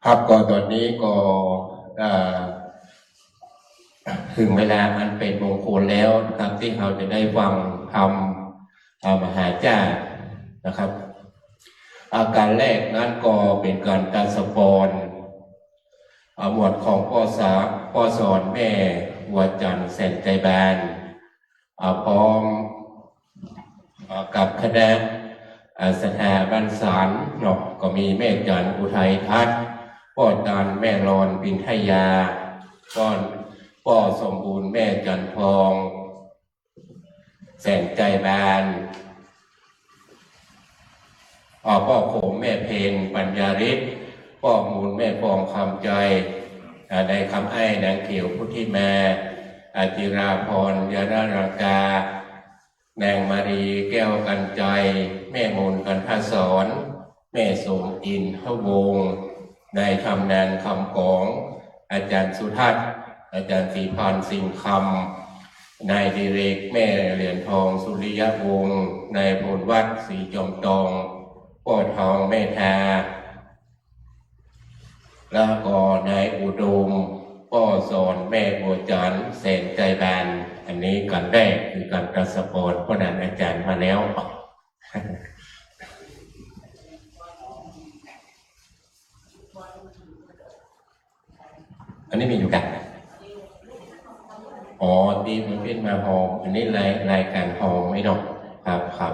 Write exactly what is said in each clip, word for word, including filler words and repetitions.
ครับ ก็ต๋อนนี้ก็ เอ่อ เถิงเวลาอันเป๋นมงคลแล้วนะครับ ตี้เฮาจะได้ฟังธรรม เอ่อ มหาจ้านะครับ อาก๋านแรกนั้นก็เป๋นก๋านตรัสปอน อ่า หมวดของป้อสา ป้อสอนแม่บัวจันทร์แสนใจ๋บาน อ่า พร้อม อ่า กับคณะ อ่า ศรัทธาบ้านสานเนาะ ก็มีแม่จันทร์อุทัยทัศน์ ป้อตานแม่รอนปินทยา ป้อ ป้อสมบูรณ์แม่จันทร์ทอง แสนใจ๋บาน อ่า ป้อโขมแม่เพนปัญญาฤทธิ์ ป้อมูลแม่ฟองคำใจ๋ อ่า นายคำอ้ายนางเขียวพุทธิมา อ่า จิราพรยานารังกา นางมารีแก้วกันไจ แม่มูลกันทสร แม่สมอินทวงศ์ นายชำนาญคำกอง อาจ๋ารย์สุทัศน์ อาจ๋ารย์ศรีพานสิงห์คำ นายดิเรก แม่เหรียญทองสุริยวงศ์ นายพลวัฒน์ศรีจอมตอง ป้อทองแม่ทา แล้วก็นายอุดม ป้อสอนแม่บัวจันทร์แสนใจ๋บาน อันนี้ก๋านแรกคือก๋านตรัสปอน เพราะนั้นอาจ๋ารย์มาแล้ว อันนี้มีอยู่กั๋น อ๋อ ตี้มันเป๋นมาฮอม อันนี้ราย รายก๋านฮอมไอ้เนาะ ครับ ครับ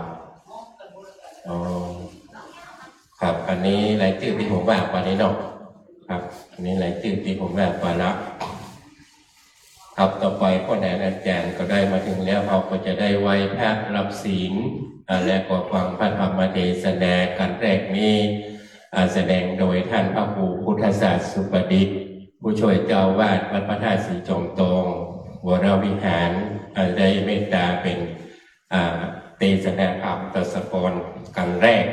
อ๋อ ครับ อันนี้รายจื้อตี้ผมว่าไปนี่เนาะ ครับ อันนี้รายจื้อตี้ผมว่าไปละ ครับ ต่อไปป้อแดงอาจ๋ารย์ก็ได้มาเถิงแล้ว เฮาก็จะได้ไหว้พระรับศีล อ่า และก็ฟังพระธรรมเทศนาก๋านแรกนี้ อ่า แสดงโดยท่านพระครูพุทธศาสตร์สุประดิษฐ์ ผู้ช่วยเจ้าอาวาสวัดพระธาตุศรีจอมตอง วรวิหาร อ่า ได้เมตตาเป๋น อ่า เทศนาธรรมตรัสปอนก๋านแรก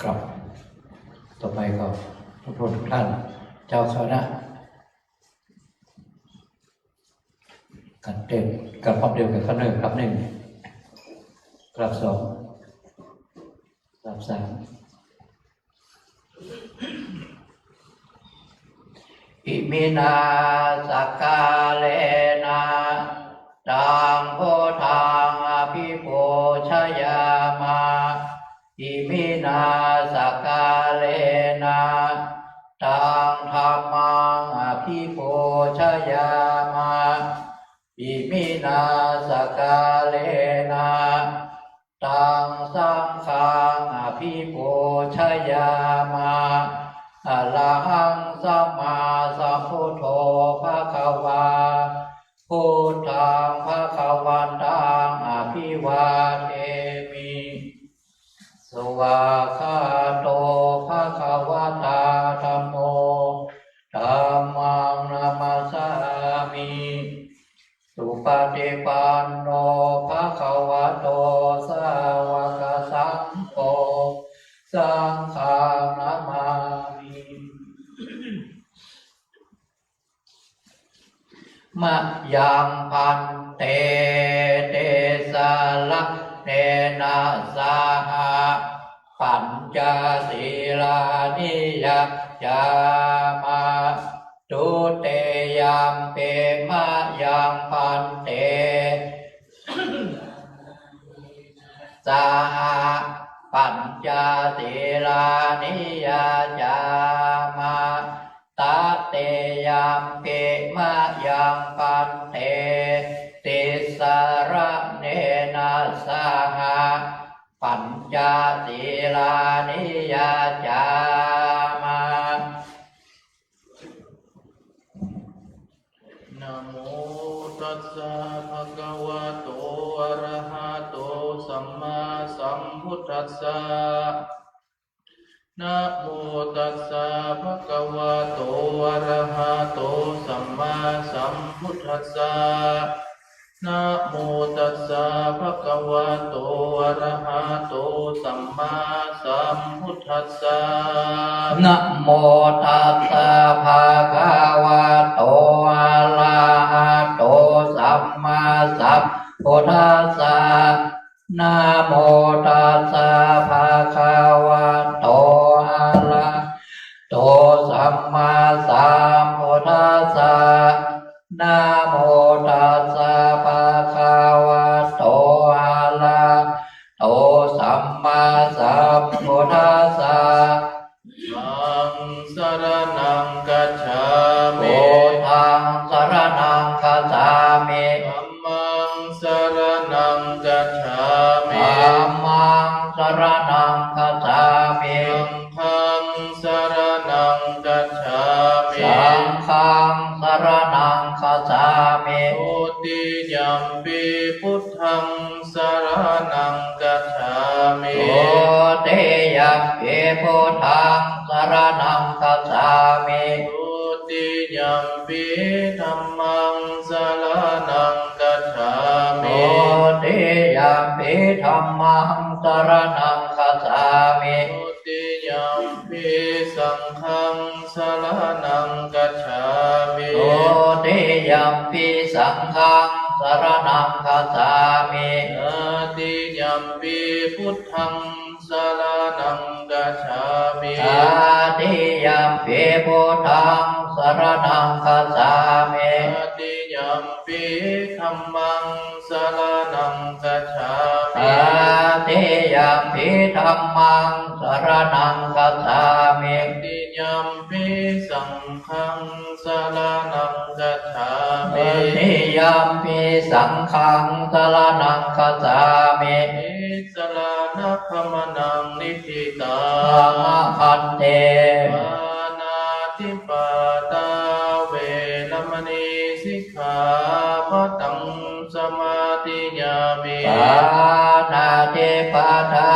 ครับ ต่อไปก็ทบทวนทุกท่าน เจ้าคณะ ครับเดียว ครับเดียวกับครับหนึ่ง ครับหนึ่ง ครับสอง ครับสาม อิมินา สักกาเลนะ ตัง พุทธัง อภิปูชยามะ อิมินา สักกาเลนะ ตัง ธัมมัง อภิปูชยามะ อิมินา สักกาเลนะ ตัง สังฆัง อภิปูชยามะ อะระหัง สัมมาสัมพุทโธ ภะคะวา พุทธัง ภะคะวันตัง อภิวาเทมิ สวากขาโต ภะคะวะตา ธัมโม ธัมมัง นะมัสสามิ สุปะฏิปันโน ภะคะวะโต สาวะกะสังโฆ สังฆัง นะมามิ มะยัง ภันเต ติสสะระเณนะ สะหะ ปัญ จ sīlāni yācāma. Dutiyampi mayaṃ bhante saha pañca sīlāni yācāma. Tatiyampi mayaṃ bhante tisaraṇena saha pañca sīlāni yācāma. Namo tassa bhagavato arahato sammāsambuddhassa. Namo tassa bhagavato arahato sammāsambuddhassa. Namo tassa bhagavato arahato sammāsambuddhassa. Namo tassa bhagavato arahato sammāsambuddhassa. Namo tassa bhagavato arahato sammāsambuddhassa. Namo tassa bhagavato arahato sammāsambuddhassa. Buddhaṃ saraṇaṃ gacchāmi. Buddhaṃ saraṇaṃ gacchāmi. Dhammaṃ saraṇaṃ gacchāmi. Dhammaṃ saraṇaṃ gacchāmi. Saṅghaṃ saraṇaṃ gacchāmi. Saṅghaṃ saraṇaṃ gacchāmi. Dutiyampi buddhaṃ saraṇaṃ gacchāmi. Dutiyampi buddhaṃ saraṇaṃ gacchāmi. Dutiyampi dhammaṃ saraṇaṃ gacchāmi. Dutiyampi dhammaṃ saraṇaṃ gacchāmi. Dutiyampi saṅghaṃ saraṇaṃ gacchāmi. Dutiyampi saṅghaṃ saraṇaṃ gacchāmi. Tatiyampi buddhaṃ saraṇaṃ gacchāmi. Tatiyampi buddhaṃ saraṇaṃ gacchāmi. Tatiyampi dhammaṃ saraṇaṃ gacchāmi. Tatiyampi dhammaṃ saraṇaṃ gacchāmi. Tatiyampi saṅghaṃ saraṇaṃ gacchāmi. Tatiyampi saṅghaṃ saraṇaṃ gacchāmi. Tisaraṇagamanaṃ niṭṭhitaṃ. Āma bhante. Pāṇātipātā veramaṇī sikkhāpadaṃ samādiyāmi. Pāṇātipātā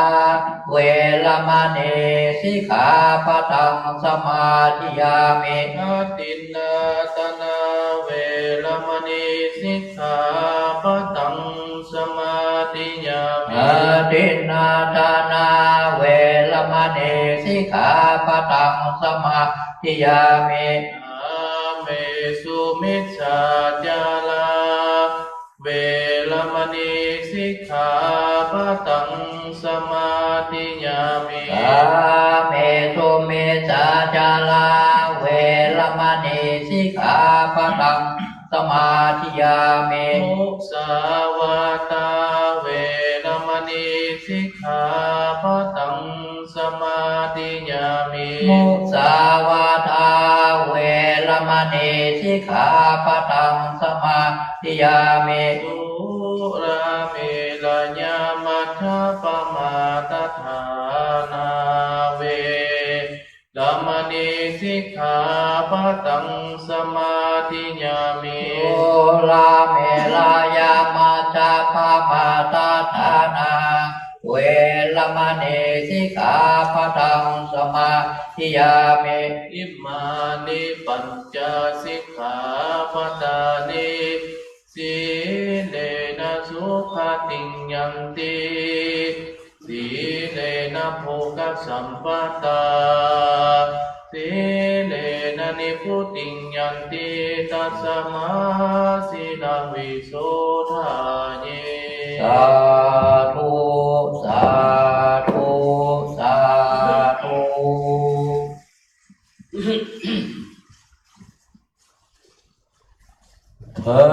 veramaṇī sikkhāpadaṃ samādiyāmi. Adinnādānā veramaṇī sikkhāpadaṃ samādiyāmi. Adinnādānā veramaṇī sikkhāpadaṃ samādiyāmi. Kāmesu micchācārā veramaṇī sikkhāpadaṃ samādiyāmi. Kāmesu micchācārā veramaṇī sikkhāpadaṃ samādiyāmi. Musāvādā veramaṇī sikkhāpadaṃ samādiyāmi. Musāvādā veramaṇī sikkhāpadaṃ samādiyāmi. Surāmerayamajjapamādaṭṭhānā veramaṇī sikkhāpadaṃ samādiyāmi. Surāmerayamajjapamādaṭṭhānā veramaṇī sikkhāpadaṃ samādiyāmi. Imāni pañca sikkhāpadāni. Sīlena sugatiṃ yanti, sīlena bhogasampadā, sīlena nibbutiṃ yanti, tasmā sīlaṃ visodhaye. Sādhu, sādhu, sādhu. พระ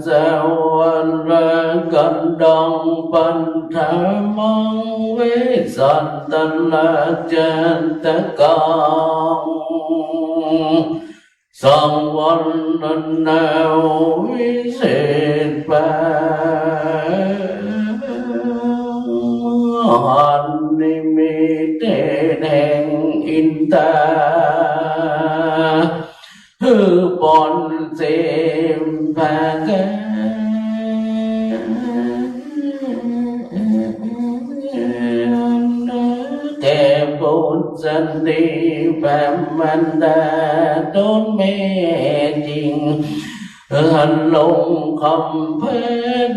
สวรรคดงปัทมัง เวสสันตรจัตตกัง สังวรณาวิเศษปาหันนิมิตเตแห่งอินตา หื้อปนเสมพระกา แก่ปุตตะสตรีพระมารดาต๋นแม่จริง หันลงคำแพ้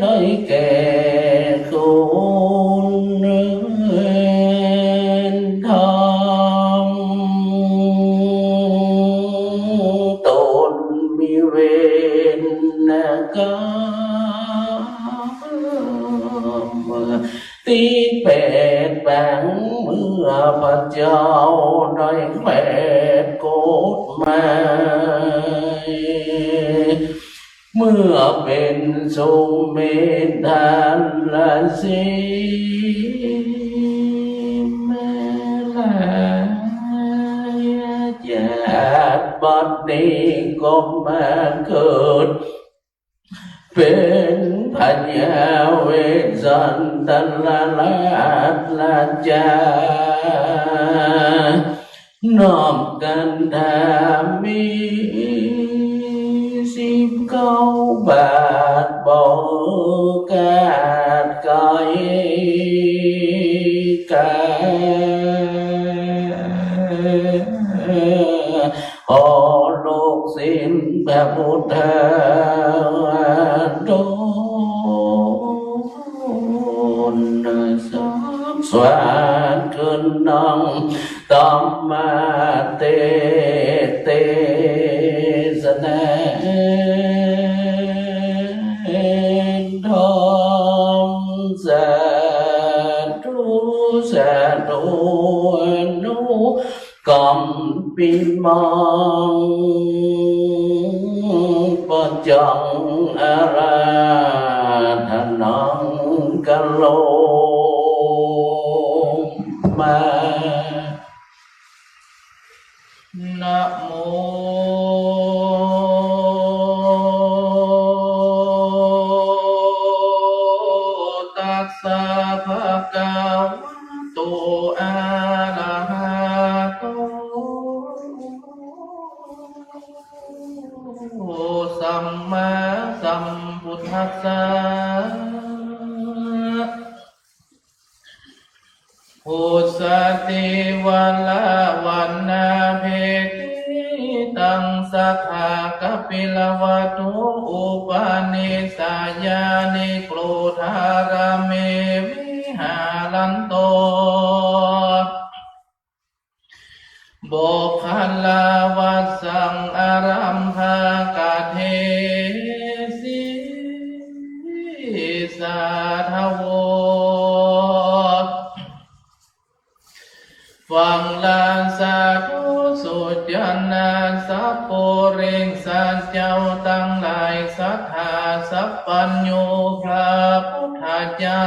ได้แก่คุณธรรม ต๋นมีเวรกรรม ติดแปดปัง เมื่อพระเจ้าได้แปดกฎหมาย เมื่อเป๋นสุเมธาราศี แม่หลายจัดบัดนี้ก็มาเกิด เป๋นพญาเวสสันตรราชราชา นอบกันถามมีสิบเก้าบาท บ่ขาดไกล กา ขอลูกศิษย์พระพุทธาดลสามสวดขึ้นนั่ง ธรรมเต เตสนา ธรรม สาธุ สาธุ อนุ กัมปิมัง ปัจจังอาราธนังกะโรมา นะโม ตัสสะ ภะคะวะโต อะระหะโต สัมมาสัมพุทธัสสะ อุสสะติวะละวะนะเภคิตัง สัทธากัปปิลวัตถุ อุปาเนสะยานิ ครูธารามะ วิหารันโต โมคคัลลาวัสสัง อารัมภะกะเทสิ สาธะโว ฟังราชาทูตสุจนะ สัพปุริสะเจ้าตังหลาย สัทธาสัพพัญญู พระพุทธเจ้า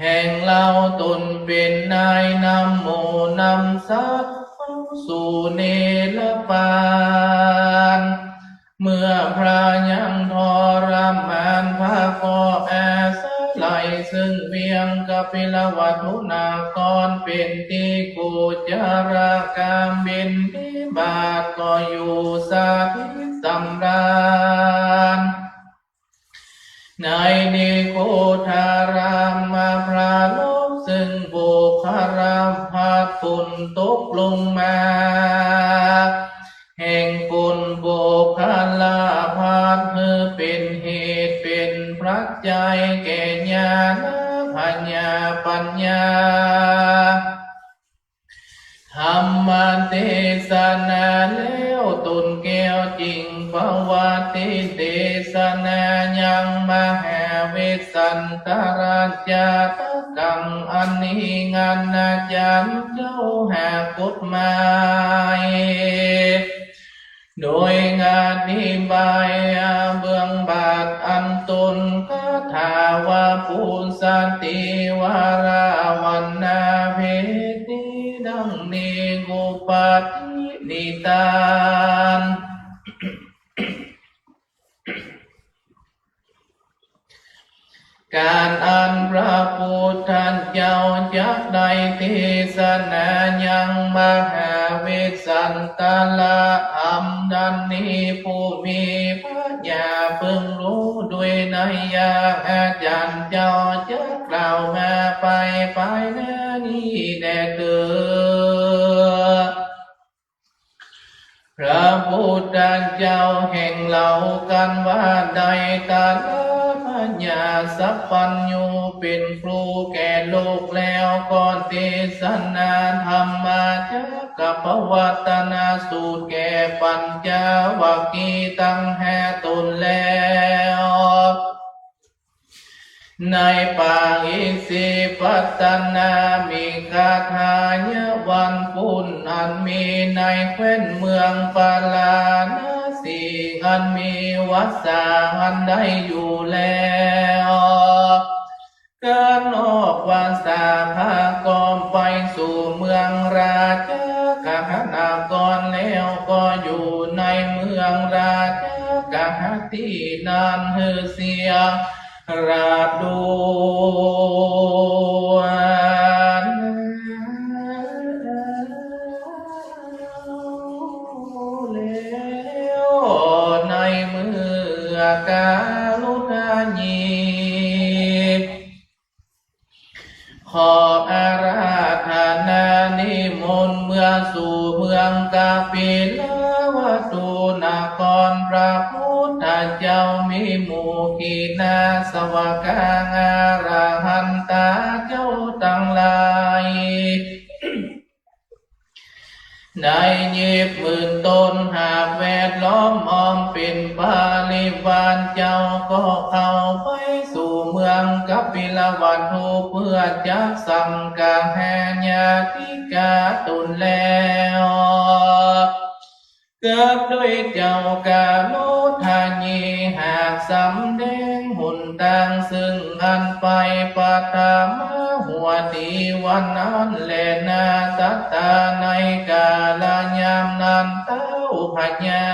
แห่งเฮาต๋นเป๋นนายนำหมู่นำสัตว์เฝ้าสู่เนรปาน เมื่อพระยังทรมาน พระก็อาศัยซึ่งเวียงกัปปิลวัตถุนคร เป๋นตี้กุจรกรรมบิณฑบาต ก็อยู่สถิตสำราญ ในนิโคธาราม พระลบซึ่งบุคคลภัต ฝนตกลงมา แห่งฝนบุคคลภัต หื้อเป๋นเหตุเป๋นปัจจัยแก่ญาณ ปัญญา ปัญญา ธรรมเตสนาแล้ว ต๋นแก้วจิ่งปวัตติเตสนายังมหา เวสสันตราชาตะกัง อันนี้อันอาจ๋ารย์เจ้าหากกฎหมาย โดยอธิบายเบื้องบาทอันตนคาถาว่า ปุสสะเตวะระวัณณาเพติ ดังนี้ กุปปาทินิทาน ก๋านอันพระพุทธเจ้าจักได้เตสนายังมหาเวสสันตระ อันนี้ผู้มีปัญญาเปิงฮู้โดยนัยยะ อาจ๋ารย์เจ้าจักกล่าวมาไปภายหน้านี้แลเตอ พระพุทธเจ้าแห่งเฮากั๋นว่าได้ตระปัญญาสัพพัญญูเป๋นครูแก่โลกแล้ว ก็เตสนาธรรมจักกัปปวัตตนสูตรแก่ปัญจวัคคีย์ตังห้าต๋นแล้ว ในปางอิสิปตนามิคทายวันปุณ อันมีในแคว้นเมืองปาราณสี อันมีวัสสาอันได้อยู่แล้ว ก๋านออกวัสสาพาก็ไปสู่เมืองราชคหนคร แล้วก็อยู่ในเมืองราชคหตี้นั้นหื้อเสี้ยง ราดู แล้วในเมื่อกุรุทายีขออาราธนานิมนต์เมืองสู่เมืองกบิลวัตถุนคร พระพุทธเจ้ามีหมู่ขีณาสวกา อรหันตาเจ้าตังหลาย ได้ยิบหมื่นต๋นหาบแวดล้อมอ้อมเป๋นปริวารเจ้า ก็เข้าไปสู่เมืองกบิลวัตถุ เพื่อจักสังฆาหาญาติกาต๋นแล้ว เกิดด้วยเจ้ากาโลทายีหากสำแดงหนตาง ซึ่งอันไปปฐมหัวตีวันนั้นแลนา ตัตตา ในกาลยามนั้น เต๊าพญา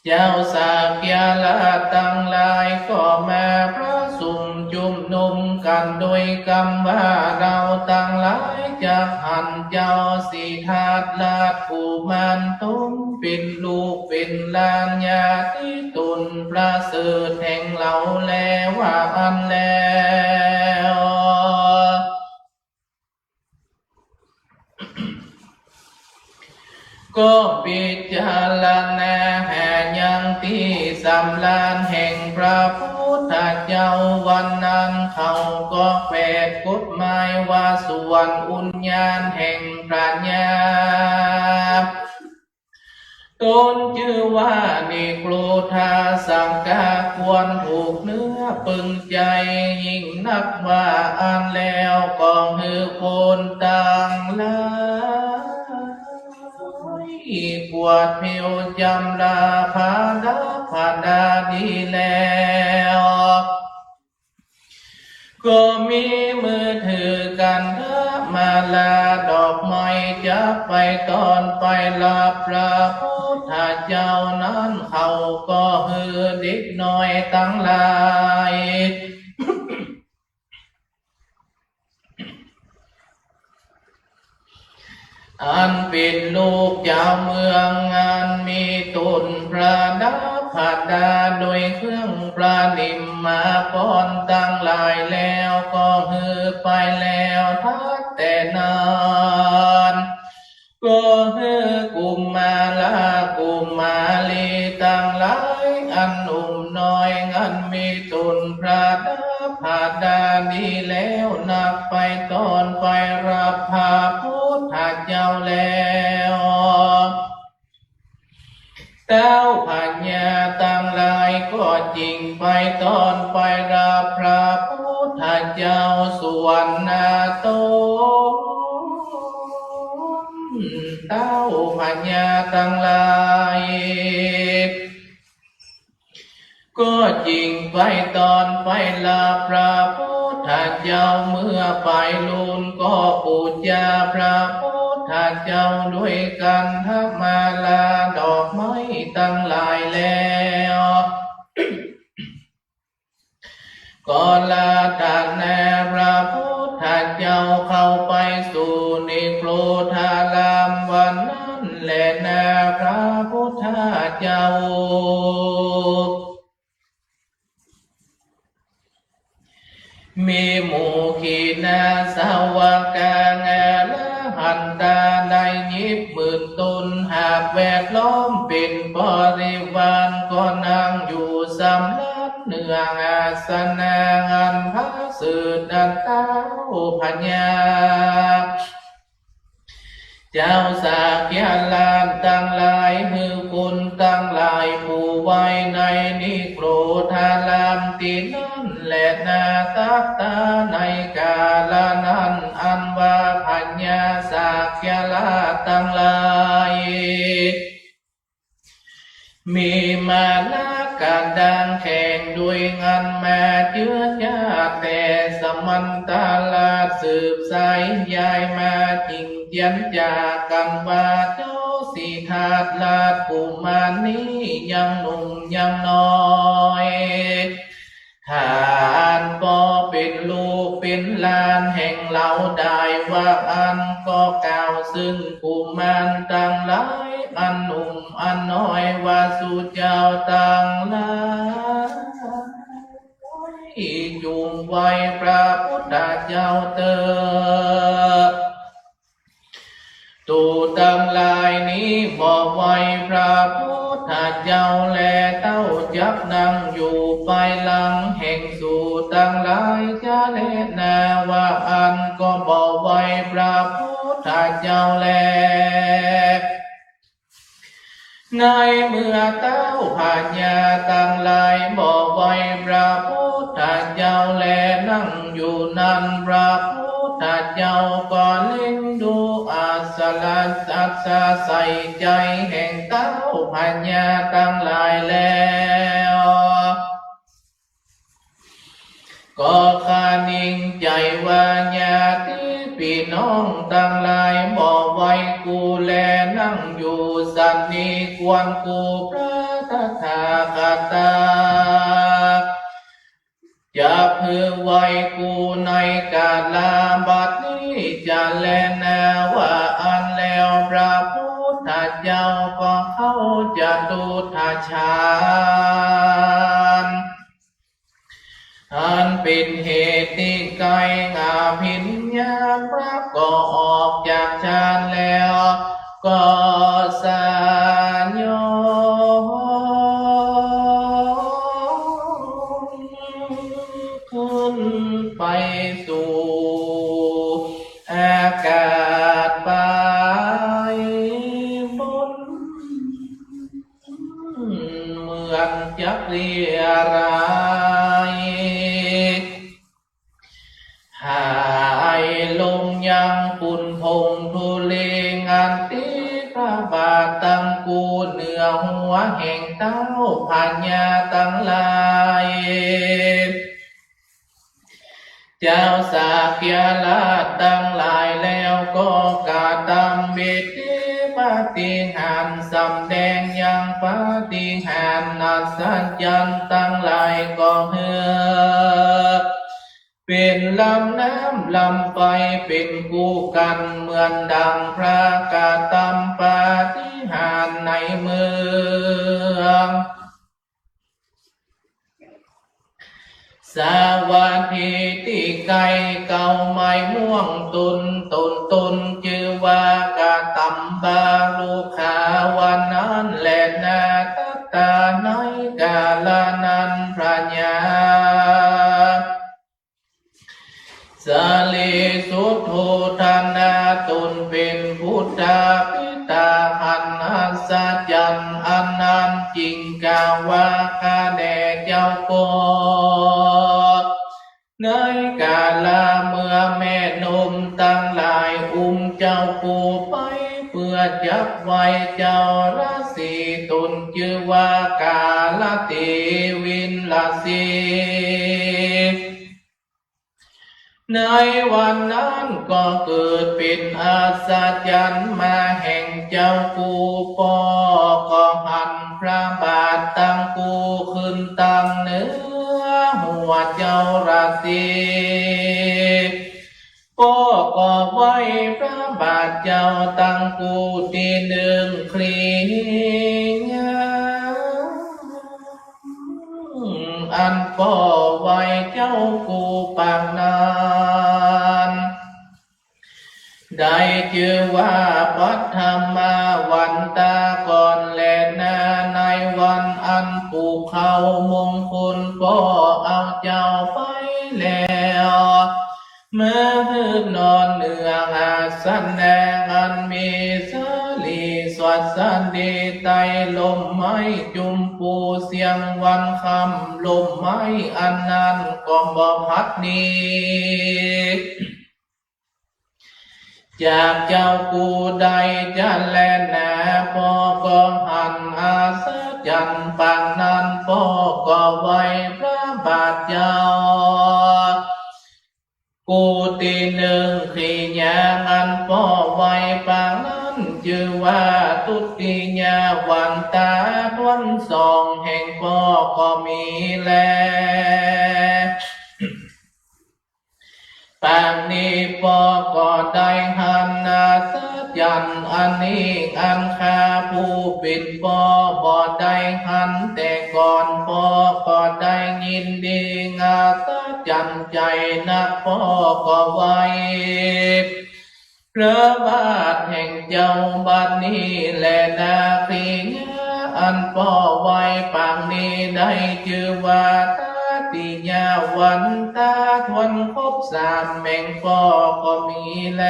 เจ้าสักยราชตังหลายก็มาประสุมจุมนุมกั๋นโดยกำว่า เฮาตังหลายจักหันเจ้าสิทธัตถ์ราชกุมารต๋นเป๋นลูกเป๋นหลานญาติต๋นประเสริฐแห่งเฮาแลว่าอั้นแล้ว ก็พิจารณาหายังตี้สำราญแห่งพระพุทธเจ้า วันนั้นเขาก็แปดกฎหมายว่า ส่วนอุญญาณแห่งพระญาณ ต๋นจื้อว่านิโครธาสังกา ควรถูกเนื้อเปิงใจ๋ ยิ่งนักว่าอั้นแล้วก็หื้อคนตังหลาย กวาดผิวจำราผาดาผาดาดีแล้ว ก็มีมือถือขันธมาลาดอกไม้ จะไปต้อนไปฮับพระพุทธเจ้านั้น เขาก็หื้อเด็กน้อยตังหลาย อันเป๋นลูกจาวเมือง อันมีต๋นประดับประดาโดยเครื่องประนิมมาพรณ์ตังหลายแล้ว ก็หื้อไปแล้วทัดแต่นั้น ก็หื้อกุมารกุมารีตังหลาย อันหนุ่มน้อย อันมีต๋นประดับประดาดีแล้ว นักไปต้อนไปฮับพระพุทธเจ้าแล้ว เต๊าพญาตังหลาย ก็จิ่งไปต้อนไปฮับพระพุทธเจ้าส่วนหน้าตน เต้าพญาตังหลาย ก็จิ่งไปต้อนไปฮับพระพุทธเจ้า เมื่อไปลุนก็ปู๋จาพระพุทธเจ้าด้วยขันธมาลาดอกไม้ตังหลายแล้ว ก็อาราธนาพระพุทธเจ้าเข้าไปสู่นิโครธารามวันนั้นแลนา พระพุทธเจ้า มีหมู่ขีณาสาวกา อรหันตาได้ยิบหมื่นต๋น หาบแวดล้อมเป๋นบริวาร ก็นั่งอยู่สำราญเนื้ออาสนะอันผาสืดนั้น เต้าพญา เจ้าสักยราชตังหลาย หื้อคนตังหลายผู้ไว้ในนิโครธารามตี้นั้นแลนา ตรัสต๋าในก๋าละนั้น อันว่าพญาสักยราชตังหลาย มีมานะกระด้างแข็ง ด้วยอันมาเจื้อจาดแต่สมันตราช สืบสายยายมาจิ่งเจียนจ๋ากั๋นว่า เจ้าสิทธัตถราชกุมารนี้ยังหนุ่มยังน้อย ต้านบ่เป๋นลูกเป๋นหลานแห่งเฮาได้ ว่าอั้นก็กล่าวซึ่งกุมารตังหลายอันหนุ่มอันน้อยว่า สูเจ้าตังหลาย จุ่งไหว้พระพุทธเจ้าเต๊อะ ตูตังหลายนี้บ่ไหว้พระพุทธเจ้าแล เต้าจักนั่งอยู่ภายหลังแห่งสูตังหลายจะแลนา ว่าอั้นก็บ่ไหว้พระพุทธเจ้าแล ในเมื่อเต้าพญาตังหลายบ่ไหว้พระพุทธเจ้าแลนั่งอยู่นั้น พระพุทธเจ้าก็เล็งดูอาสรรสัจจะใส่ใจ๋แห่งเต้าพญาตังหลายแล้ว ก็คะนิงใจ๋ว่า ญาติปี้น้องตังหลายบ่ไหว้กูแล นั่งอยู่สันนี้ควรกู พระตถาคตา จักหื้อไหว้กูในก๋าละบัดนี้จะแลนา ว่าอั้นแล้วพระพุทธเจ้าก็เข้าจตุตถฌาน อันเป๋นเหตุตี้ใก้อภิญญา พระก็ออกจากฌานแล้ว ก็สยองขึ้นไปสู่อากาศไปบน เหมือนจักเรียราย หายลงยังฝุ่นผงธุลี อันตี้พระบาทตังกูเหนือหัวแห่งเต้าพญาตังหลาย เจ้าสักยราชตังหลายแล้วก็กระตำปิติปาฏิหาริย์ สำแดงยังปาฏิหาริย์อัศจรรย์ตังหลายก็หื้อเป๋นลำน้ำลำไปเป๋นกู้กั๋น เหมือนดังพระกระตำปาฏิหาริย์ในเมือง สาวัตถีตี้ใก้เก้าไม้ม่วงต๋น ต๋น ต๋นจื้อว่ากระตำบาลุขา วันนั้นแลนา ตรัสต๋าในก๋าละนั้นพญา สะรีสุทโธทนะ ต๋นเป๋นปุทธาภิตาหันอัศจรรย์ อันนั้นจิ่งกล่าวว่า ข้าแด่ ได้อุ้มเจ้ากูไป เปื้อจักไหว้เจ้าราศี ต๋นจื้อว่ากาลเตวิลสี ในวันนั้นก็เกิดเป๋นอัศจรรย์มาแห่งเจ้ากู ป้อก็หันพระบาทตังกูขึ้นตังเหนือหัวเจ้าราศี ป้อก็ไหว้พระบาทเจ้าตังกูตี้นึ่งครี อันป้อไหว้เจ้ากูปางนั้น ได้จื้อว่าปัทมาวันตาก่อนแลนา ในวันอันปลุกเข้ามงคล ป้อเอาเจ้าไปแล้ว มาหื้อนอนเนืองอาสนะอันมีสาลีสวัสดี ใต้ล่มไม้จุมปู เสี้ยงวันค่ำล่มไม้อันนั้นก็บ่พัดหนีจากเจ้ากูได้จะแลนา ป้อก็หันอัศจรรย์ปางนั้น ป้อก็ไหว้พระบาทเจ้า กูตี้นึ่งครียา อันป้อไหว้ปางนั้นจื้อว่าทุติยวันตา ถ้วนสองแห่งป้อก็มีแล ปางนี้ป้อก็ได้หันอัศจรรย์อันนี้ อันข้าผู้เป๋นป้อบ่ได้หันแต่ก่อน ป้อก็ได้ยินดีอัศจรรย์ใจ๋นัก ป้อก็ไหว้พระบาทแห่งเจ้าบัดนี้แลนา ครียา อันป้อไหว้ปางนี้ได้จื้อว่าตติยวันตา ถ้วนครบสามแห่งป้อก็มีแล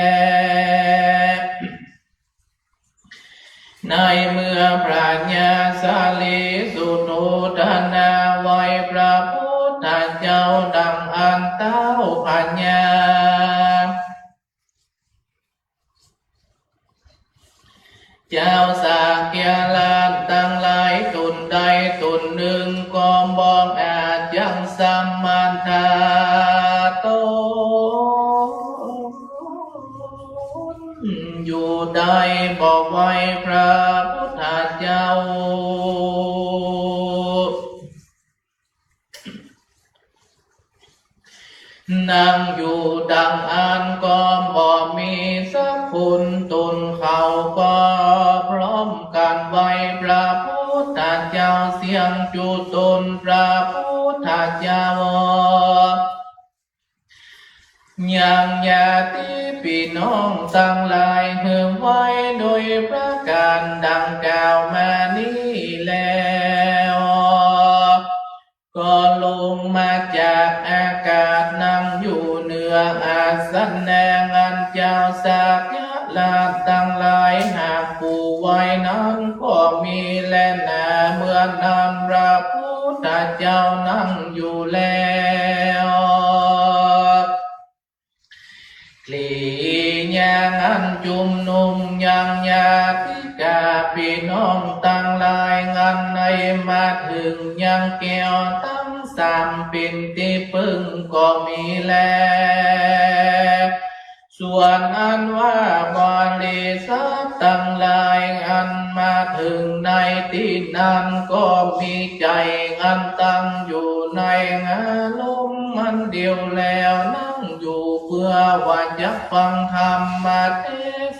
ในเมื่อพระญาสาลีสุโธทนาไหว้พระพุทธเจ้าดังอั้น เต๊าพระญาเจ้าสากยราชตังหลายต๋นใดต๋นนึ่งก็บ่อาจยังสามารถตนอยู่ได้ บ่ไหว้พระพุทธเจ้า นั่งอยู่ดังอั้นก็บ่มีสักคน ตนเขาก็พร้อมกั๋นไหว้พระพุทธเจ้า เสี้ยงจุ๊ตนพระพุทธเจ้า ยังญาติปี้น้องตังหลายหื้อไหว้โดยประก๋านดังกล่าวมานี้แล้ว ก็ลงมาจากอากาศ นั่งอยู่เหนืออาสนะอันเจ้าสากยราชตังหลายหากผู้ไหว้นั้นก็มีแลนา เมื่อนั้นพระพุทธเจ้านั่งอยู่แล้ว กริยาอันจุมนุมยังญาติกาปี้น้องตังหลาย อันได้มาเถิงยังแก้วตังสามเป๋นตี้เปิ้งก็มีแล ส่วนอันว่าบริษัทตังหลายอันมาเถิงในตี้นั้นก็มีใจ๋อันตั้งอยู่ในอารมณ์อันเดียวแล้ว นั่งอยู่เปื้อว่าจักฟังธรรมเต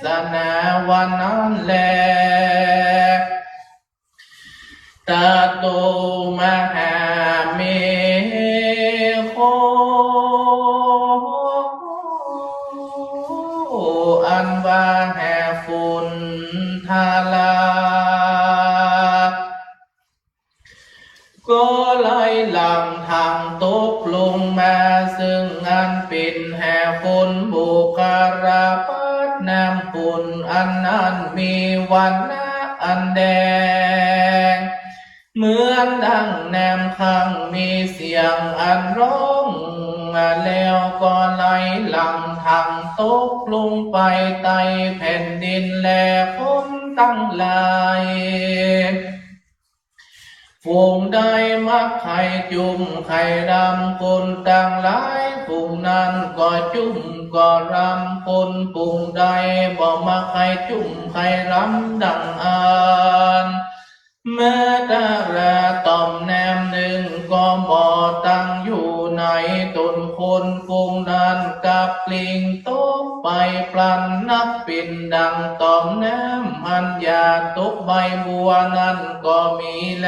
สนาวันนั้นแล ตะโต มหาเมโฆ อันว่าแห่ฝนทารา ก็ไหลหลั่งทังตกลงมา ซึ่งอันเป๋นแห่ฝนบุคคลาปัตย์ น้ำฝนอันนั้นมีวรรณะอันแดง เหมือนดังน้ำขัง มีเสียงอันร้อง แล้วก็ไหลหลั่งถังตกลงไปใต้แผ่นดิน และคนตังหลาย ฝูงใดมักใค่จุ้มใค่รำคนตังหลาย ฝูงนั้นก็จุ้มก็รำคน ฝูงใดบ่มักใค่จุ้มใค่รำดังอั้น แม้ตราต่อมแนมนึ่งก็บ่ตั้งอยู่ในต๋นคน ฝูงนั้นกลับกลิ้งตกไปปลันนัก เป๋นดังต่อมแนมอันหยาดตกใบบัวนั้นก็มีแล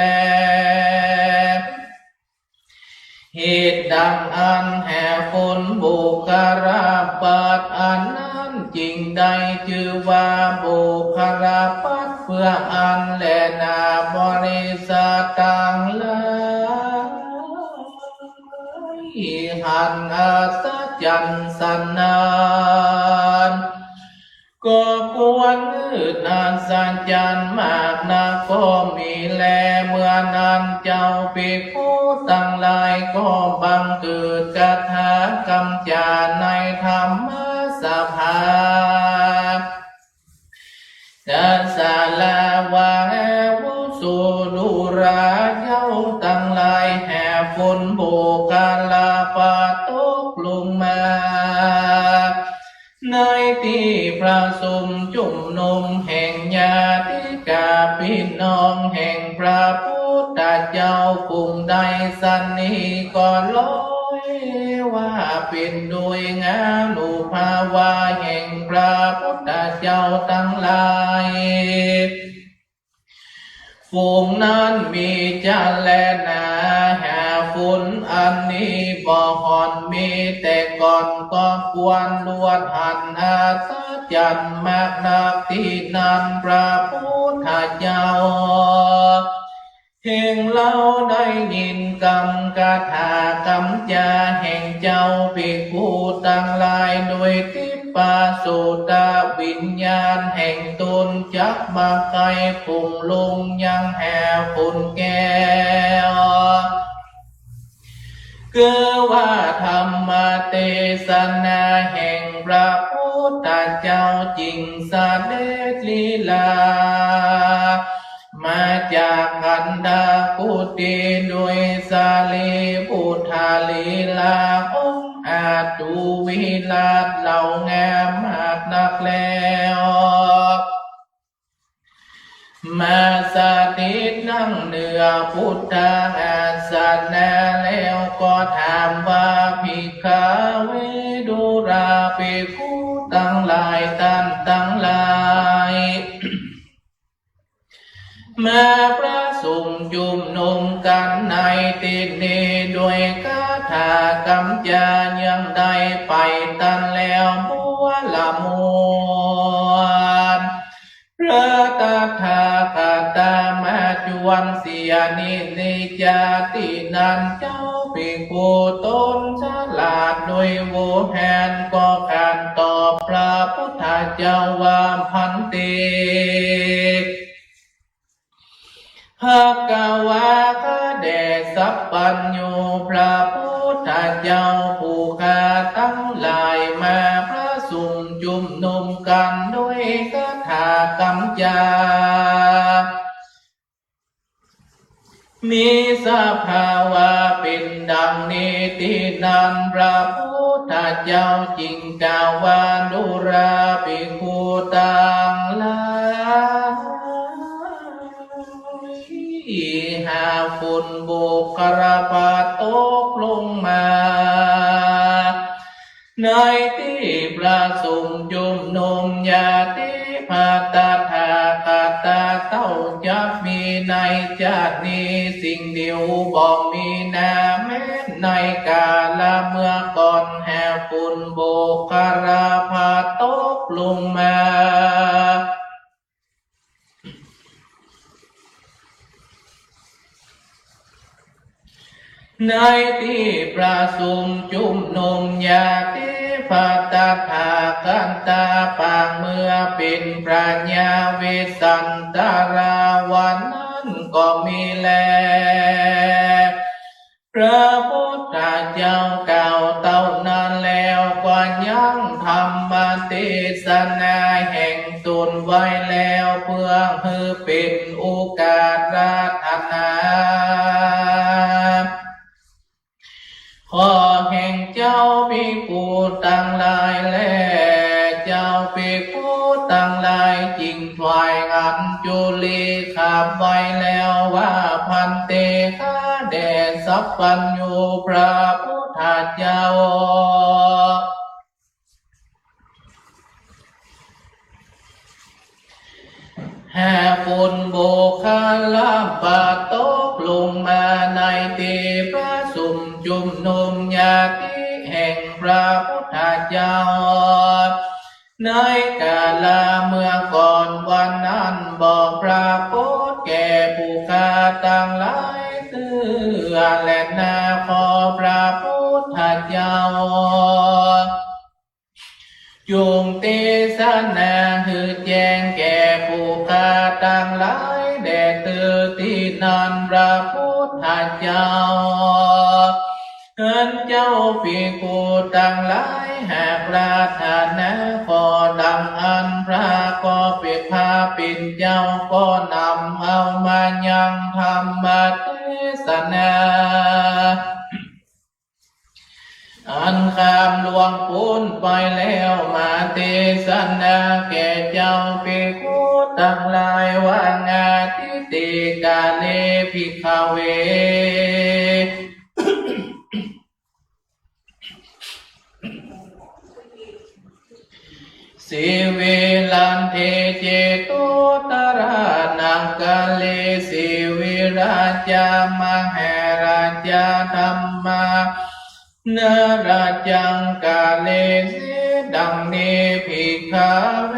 เหตุดังอั้นแห คนบุคคลาบัตรอันนั้นจึงได้จื้อว่าบุคคลาบัตรเปื้ออั้นแลนา บริษัทตังหลายหันอัศจรรย์สนาน ก็ควรหื้ออัศจรรย์มากนักก็มีแล เมื่อนั้นเจ้าภิกขุตังหลายก็บังเกิดคาถากำจ๋าในธรรมสภา กาสาลาว่า แห ภิกขุดูราเย้าตังหลาย แห ฝนบุคคลาบัตรตกลงมา ในตี้ประสุมจุมนุมแห่งญาติกาปี้น้องแห่งพระพุทธเจ้า ฝูงใดสันนี้ก็ลอยว่าเป๋นโดยอานุภาพแห่งพระพุทธเจ้าตังหลาย ฝูงนั้นมีจะแลนา แห ฝนอันนี้บ่ห่อนมีแต่ก่อน ก็ควรลวดหันอัศจรรย์มากนัก ตี้นั้นพระพุทธเจ้า แห่งเฮาได้ยินกำคาถากำจ๋าแห่งเจ้าภิกขุตังหลาย โดยทิพปสุตวิญญาณแห่งต๋นจักบ่ใค่ปรุงลงยังแห ฝนแก้ว คือว่าธรรมเตสนาแห่งพระพุทธเจ้า จึงเสด็จลีลา มาจากคันธกุฏิ โดยสรีบุตรลีลาองอาจดูวิราชเหล่างามมากนักแล้ว มาสถิตนั่งเหนือพุทธาสนะ แล้วก็ถามว่า ภิกขเว ดูราภิกขุตังหลาย ต้านตังหลาย มาประสุมจุมนุมกั๋นในตี้นี้ โดยคาถากำจ๋ายังได้ไปตันแล้วบัวละมวล พระตถาคตามาจวนเสียนิจจาตี้นั้น เจ้าภิกขุต๋นฉลาดโดยโวหาร ก็ขานตอบพระพุทธเจ้าว่า ภันเต ภควา ข้าแด่สัพพัญญูพระพุทธเจ้า ผู้ข้าตังหลายมาประสุมจุมนุมกั๋นโดยคาถากำจ๋า มีสภาวะเป๋นดังนี้ ตี้นั้นพระพุทธเจ้าจึงกล่าวว่า ดูราภิกขุตังหลาย หากฝนบุคคลาบัตรตกลงมา ในตี้ประสุมจุมนุมญาติ พระตถาคตาเต้าจักมีในจาตินี้สิ่งเดียว บ่มีนาแม้นในกาละเมื่อก่อน แห ฝนบุคคลาบัตรตกลงมา ในตี้ประสุมจุมนุมญาติ พระตถาคตาปางเมื่อเป๋นพระญาเวสสันตราวันนั้นก็มีแล พระพุทธเจ้ากล่าวเต้า นาแห่งต๋นไว้แล้ว เปื้อหื้อเป๋นโอกาสอาราธนา ข้อแห่งเจ้าภิกขุตังหลายแล เจ้าภิกขุตังหลายจึงถวายอัญจุลีขับไหว้แล้วว่า ภันเต ข้าแด่สัพพัญญูพระพุทธเจ้า หากฝนโมฆะละปะตกลงมาในตี้ประสุมจุมนุมญาติแห่งพระพุทธเจ้า ในกาละเมื่อก่อนวันนั้นบ่ปรากฏแก่ปุคคละตังหลายเตื้อแลนา ขอพระพุทธเจ้า จงเตสนาหื้อแจ้งแก่ปุคคละตังหลายแด่เตื้อตี้นั้น พระพุทธเจ้า อันเจ้าภิกขุตังหลายหากปรารถนาข้อดังอั้น พระก็เป๋น พระเป๋นเจ้าก็นำเอามายังธรรมเตสนา อันข้ามล่วงป๊นไปแล้ว มาเตสนาแก่เจ้าภิกขุตังหลายว่า อาทิตติกาเล ภิกขเว สีวิรันเท เจตุตรานครีสีวิราชมหาราชธรรมา นราจังครีสี ดังนี้ ภิกขเว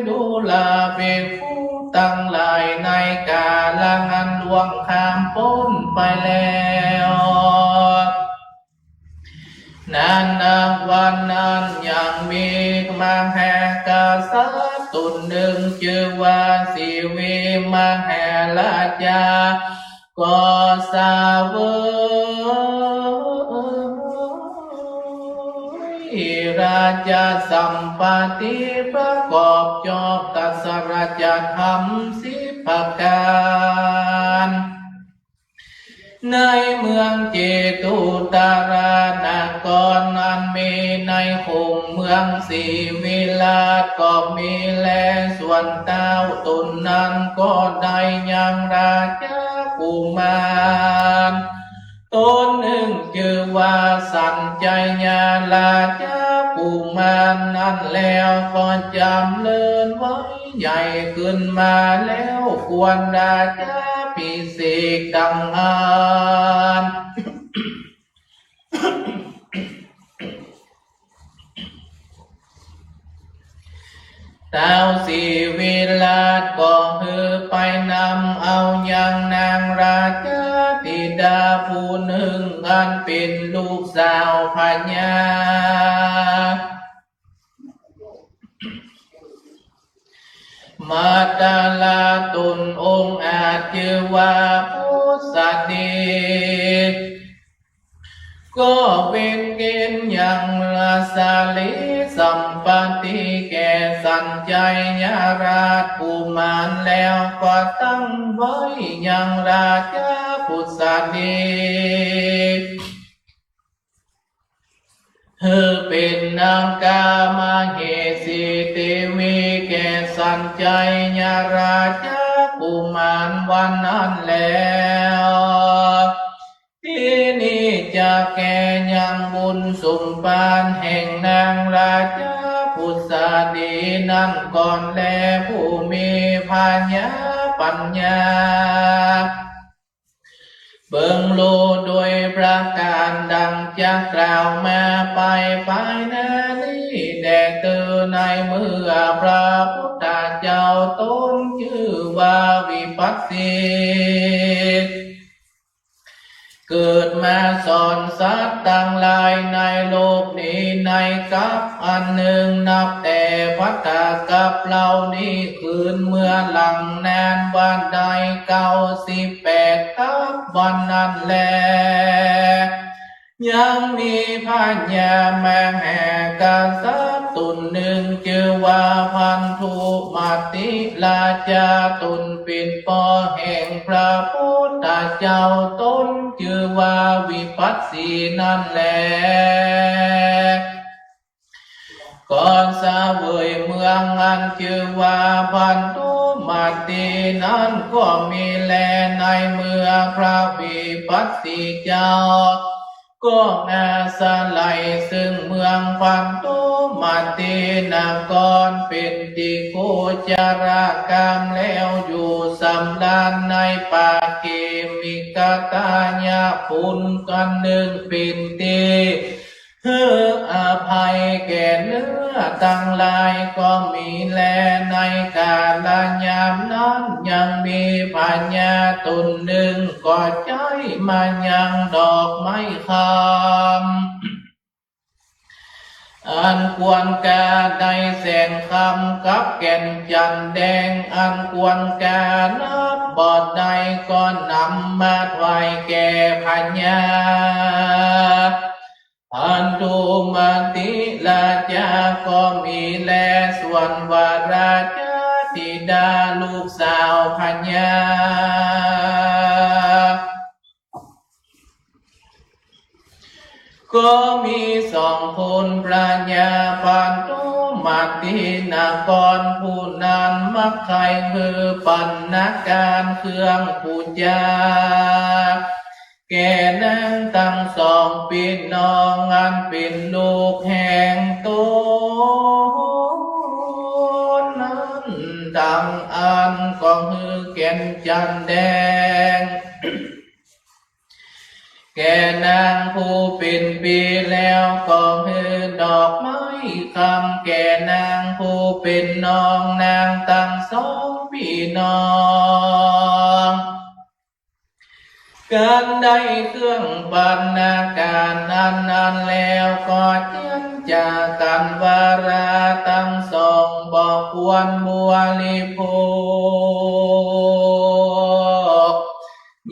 ดูราภิกขุตังหลาย ในกาละอันล่วงข้ามป๊นไปแล้ว นั้นนักวันนั้นยังมีมหากษัตริย์ต๋นนึ่งจื้อว่าสีวิมหาราชา ก็เสวยราชสัมปัตติประกอบจอบตัสราชธรรมสิบประก๋าน ในเมืองเจตุตรานครนั้นมีในขุมเมืองสีวิราชก็มีแล ส่วนต้าวต๋นนั้นก็ได้ยังราชกุมารต๋นนึ่งจื้อว่าสัญชัยยาราชกุมารนั้นแล้วก็จ๋ำเริญไว้ ใหญ่ขึ้นมาแล้วควรราชาภิเษกดังอั้น ต้าวสีวิราชก็หื้อไปนำเอายังนางราชธิดาผู้นึ่งอันเป๋นลูกสาวพญา มัตตาลาต๋นองค์อาจจื้อว่าปุสสาดี ก็เวียนเก๋นยังราชสาลีสัมปัตติแก่สัญชัยยาราชกุมารแล้วก็ตั้งไว้ยังราชปุสสาดี หื้อเป๋นนางกามเหสีเตวีแก่สัญชัยยาราชกุมารวันนั้นแล้ว ทีนี้จักแก่ยังบุญสมภารแห่งนางราชปุสสาดีนั้นก่อนแล ผู้มีพญาปัญญา เปิงฮู้โดยประก๋านดังจักกล่าวมาไปภายหน้านี้แด่เตื้อ ในเมื่อพระพุทธเจ้าต๋นจื้อว่าวิปัสสี เกิดมาสอนสัตว์ตังหลายในโลกนี้ในกัปอันนึ่ง นับแต่ภัตตกัปเหล่านี้คืนเมื่อหลังนานว่าได้เก้าสิบแปดกัปวันนั้นแล ยังมีพญามหากษัตริย์ ต๋นนึ่งจื้อว่าพันธุมัตติราจา ต๋นเป๋นป้อแห่งพระพุทธเจ้า ต๋นจื้อว่าวิปัสสีนั้นแล ก็เสวยเมืองอันจื้อว่าพันธุมัตตินั้นก็มีแล ในเมื่อพระวิปัสสีเจ้า ก็อาศัยซึ่งเมืองพันธุมัตตินครเป๋นตี้โคจรกรรมแล้ว อยู่สำราญในป่าเขมิกะตายะปุนกันนึ่งเป๋นตี้หื้ออภัยแก่เนื้อตังหลายก็มีแล ในกาลยามนั้นยังมีพญาต๋นนึ่ง ก็ใจ๊มายังดอกไม้คำ อันควรค่าได้แสนคำกับแก่นจันทน์แดง อันควรค่านับบ่ได้ ก็นำมาถวายแก่พญาพันธุมัตติราจาก็มีแล ส่วนวราชธิดาลูกสาวพญา ก็มีสองคน พญาพันธุมัตตินครผู้นั้นมักใค่หื้อปัณณการเครื่องปู๋จา แก่นางตังสองปี้น้องอันเป๋นลูกแห่งต๋นนั้น ตังอั้นก็หื้อแก่นจันทน์แดง แก่นางผู้เป๋นปี้แล้วก็หื้อดอกไม้คำแก่นางผู้เป๋นน้องนางตังสองปี้น้อง กันได้เครื่องปัณณการอันนั้นแล้วก็เจียรจากั๋นว่าราตังสองบ่ควรบริโภค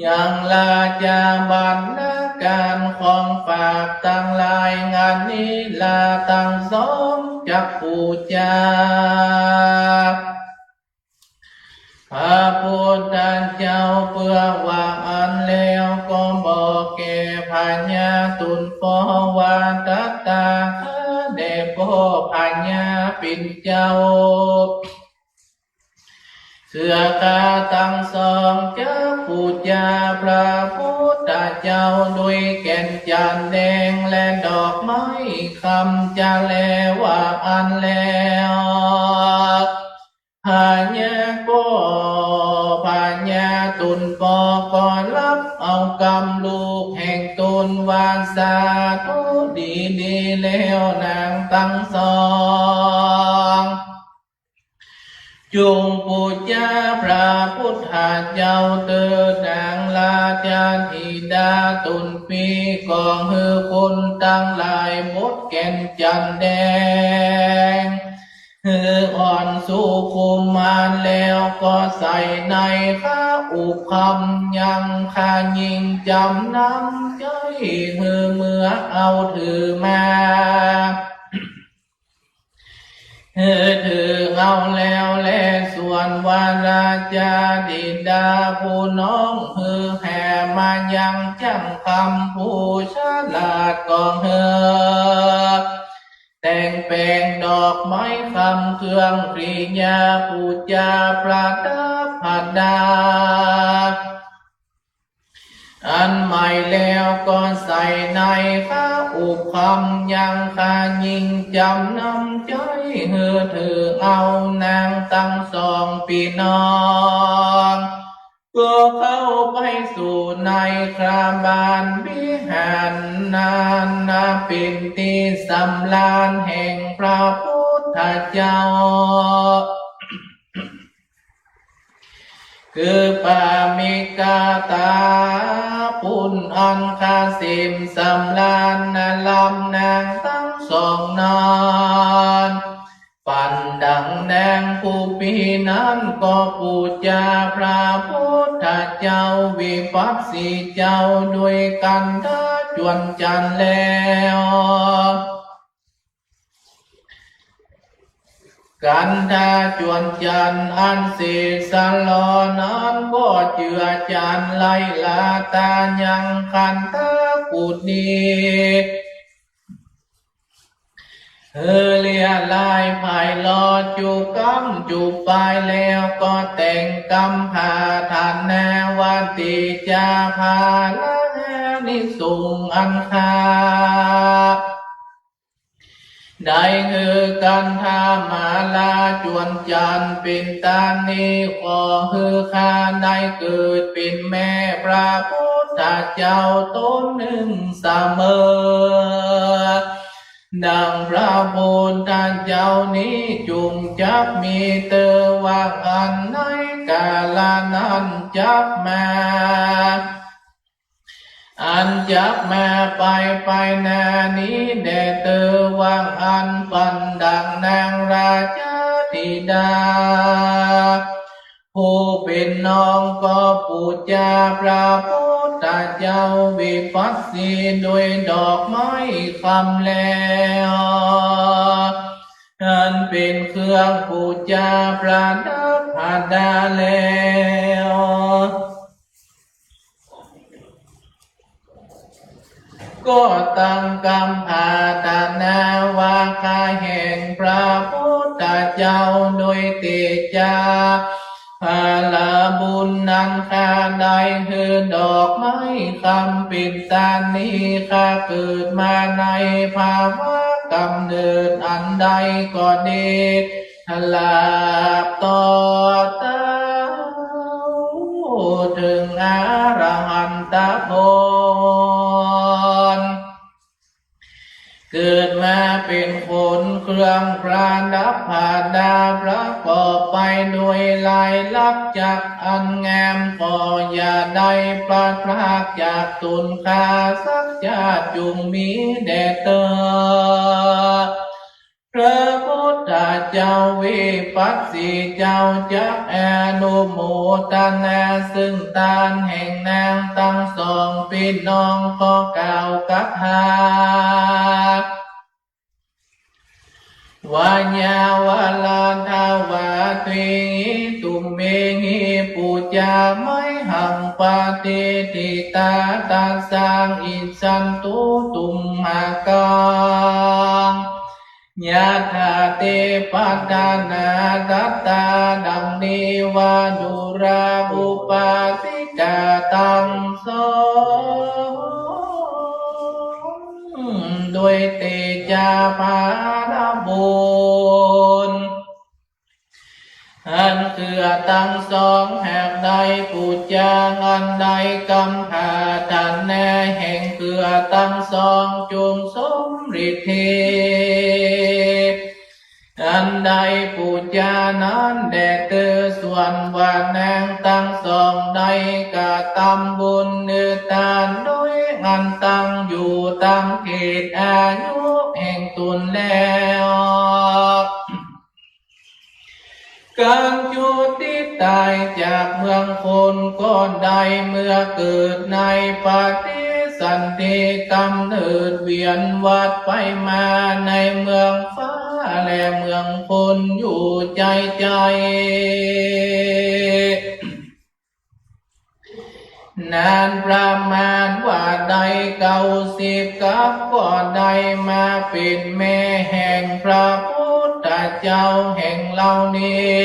ยังราชาปัณณการของฝากตังหลาย อันนี้ราตังสองจักปู๋จาพระพุทธเจ้า เปื้อว่าอั้นแล้วก็บอกแก่พญาต๋นป้อว่า ตถาคตแด่ป้อพญาเป๋นเจ้า เสื้อข้าตังสองจักปู๋จาพระพุทธเจ้า โดยแก่นจันทน์แดงและดอกไม้คำจะแล ว่าอั้นแล้ว พญาป้อ พญาต๋นป้อก็ฮับเอากำลูกแห่งต๋นว่าสาธุดีๆ แล้วนางตังสอง จุ่งปู๋จาพระพุทธเจ้าเตอ นางราชธิดาต๋นปี้ ก็หื้อคนตังหลายบทแก่นจันทน์แดง หื้ออ่อนสุขุมมานแล้วก็ใส่ในคาอุบคำยังคายิ่งจ๋ำน้ำใจ๊ หื้อเมือเอาถือมา หื้อถือเอาแล้วแล ส่วนวราชาธิดาผู้น้องหื้อแห่มายังจ้างคำผู้ฉลาดก็หื้อแต่งแป๋งดอกไม้คำเครื่องกริยาปู๋จาประดับประดา อันใหม่แล้วก็ใส่ในคาอุบคำยังคายิ่งจ๋ำน้ำใจ๊ หื้อถือเอานางตังสองปี้น้อง ก็เข้าไปสู่ในคาบานวิหารนั้นนา เป๋นตี้สำราญแห่งพระพุทธเจ้า คือปามิกาตาปุณอันคาเสมสำราญนาลำนางตังสองนั้น ปั๋นดังนางผู้ปี้นั้นก็ปู๋จาพระพุทธเจ้าวิปัสสีเจ้าโดยกันทะจวนจันทน์แล้ว กันทาจวนจันทร์อันเสกสะหลอนั้น บ่เจือจานไร้ลาตายังคันธกุฏี หื้อเลียลายผายหลอดจุกำจุปายแล้ว ก็แต่งกำผาฐานะว่า เตจาภาละอานิสงส์อันข้า ได้หื้อกันทามาลาจวนจันทร์เป๋นต้านนี้ ขอหื้อข้าได้เกิดเป๋นแม่พระพุทธเจ้าต๋นนึ่งเสมอ ดังพระพุทธเจ้านี้จุ่งจักมีเตอ ว่าอั้นในกาละนั้นจักมา อันจักมาไปไปหน้านี้แด่เตอ ว่าอั้นปันดังนางราชาธิดา ผู้เป๋นน้องก็ปู๋จาพระพุทธเจ้าวิปัสสีโดยดอกไม้คำแล้ว อันเป๋นเครื่องปู๋จาประดับประดาแล้ว ก็ตั้งกำผาฐานะว่า ข้าแห่งพระพุทธเจ้า โดยเตจาภาละบุญนั้น ข้าได้หื้อดอกไม้คำเป๋นต้านนี้ ข้าเกิดมาในภาวะก๋ำเนิดอันใดก็ดี ตราบต่อเต้าเถิงอรหันตผล เกิดมาเป๋นคนเครื่องประดับประดา ประกอบไปโดยลายลักษณ์จักรอันงาม ก็อย่าได้พลัดพรากจากต๋นข้าสักชาติ จุ่งมีแด่เตอ พระพุทธเจ้าวิปัสสีเจ้าจักอนุโมทนา ซึ่งต้านแห่งนางตังสองปี้น้อง ก็กล่าวคาถาว่า ยะวะลาทะวาทะเวหิ ตุมเมหิ ปู๋จาไมหัง ปะฏิฏฐิตา ตัสสะ อิสสันตุ ตุมหะกัง ยัตถา เต ปัฏฐานา ทัตตา ดังนี้ว่า ดูรา อุปาสิกาตังสอง โดยเตจาภาละบุญ อันเกื้อตังสองหากได้ปู๋จา อันได้กำผาฐานะแห่งเกื้อตังสอง จุ่งสมฤทธิ อันได้ปู๋จานั้นแด่เตอ ส่วนว่านางตังสองได้กระตำบุญเนือตานโดยอันตั้งอยู่ต๋ามเขตอายุแห่งต๋นแล้ว การจุติต๋ายจากเมืองคนก็ได้ เมื่อเกิดในปฏิสนธิกำเนิดเวียนวัฏไปมาในเมืองฟ้าและเมืองคนอยู่ใจ้ใจ้ นานประมาณว่าได้เก้าสิบกัป ก็ได้มาเป๋นแม่แห่งพระพุทธเจ้าแห่งเฮานี้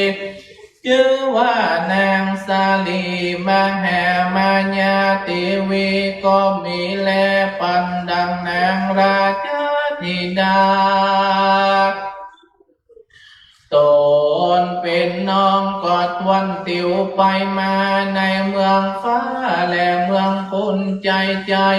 จื้อว่านางสาลีมหามายาเตวีก็มีแล ปันดังนางราชธิดา ต๋นเป๋นน้องก็ต้วนเตียวไปมาในเมืองฟ้าและเมืองคนใจ้ใจ้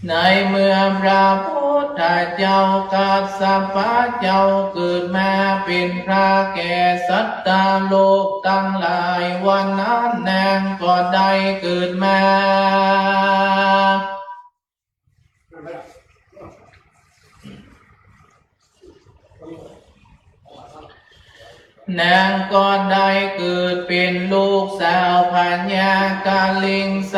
ในเมื่อพระพุทธเจ้ากัสสปะเจ้าเกิดมาเป๋นพระแก่สัตว์โลกตังหลาย วันนั้นนางก็ได้เกิดมา นางก็ได้เกิดเป๋นลูกสาวพญากลิงส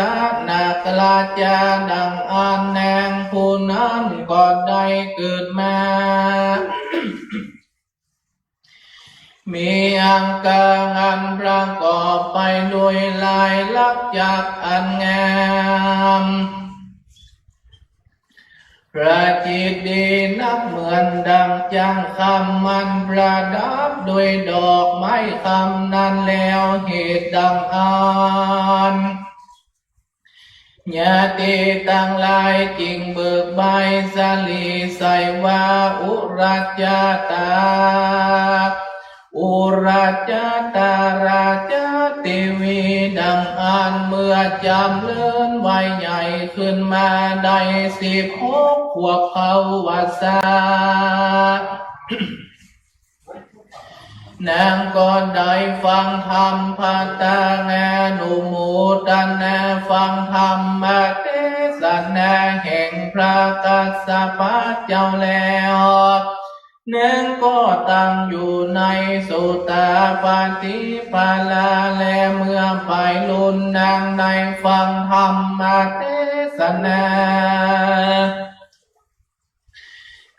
นกราชา ดังอั้นนางผู้นั้นก็ได้เกิดมา มีอังคารอันประกอบไปด้วยลายลักษณ์จักรอันงาม ประจิตรดีนักเหมือนดังจ้างคำมันประดับด้วยดอกไม้คำนั้นแล้ว เหตุดังอั้น ญาติตังหลายจึงเบิกใบสาลีใส่ว่า อุรัจจาตา อุรัจจาตาราชาเทวี ดังอั้นเมื่อจำเริญวัยใหญ่ขึ้นมาได้สิบหกขวบเข้าพรรษา นางก็ได้ฟังธรรมภัตตานานุโมทนา ฟังธรรมเทศนาแห่งพระกัสสปะเจ้าแล้ว นางก็ตั้งอยู่ในโสตาปัตติผลา และเมื่อไปลุนนางได้ฟังธรรมเทศนา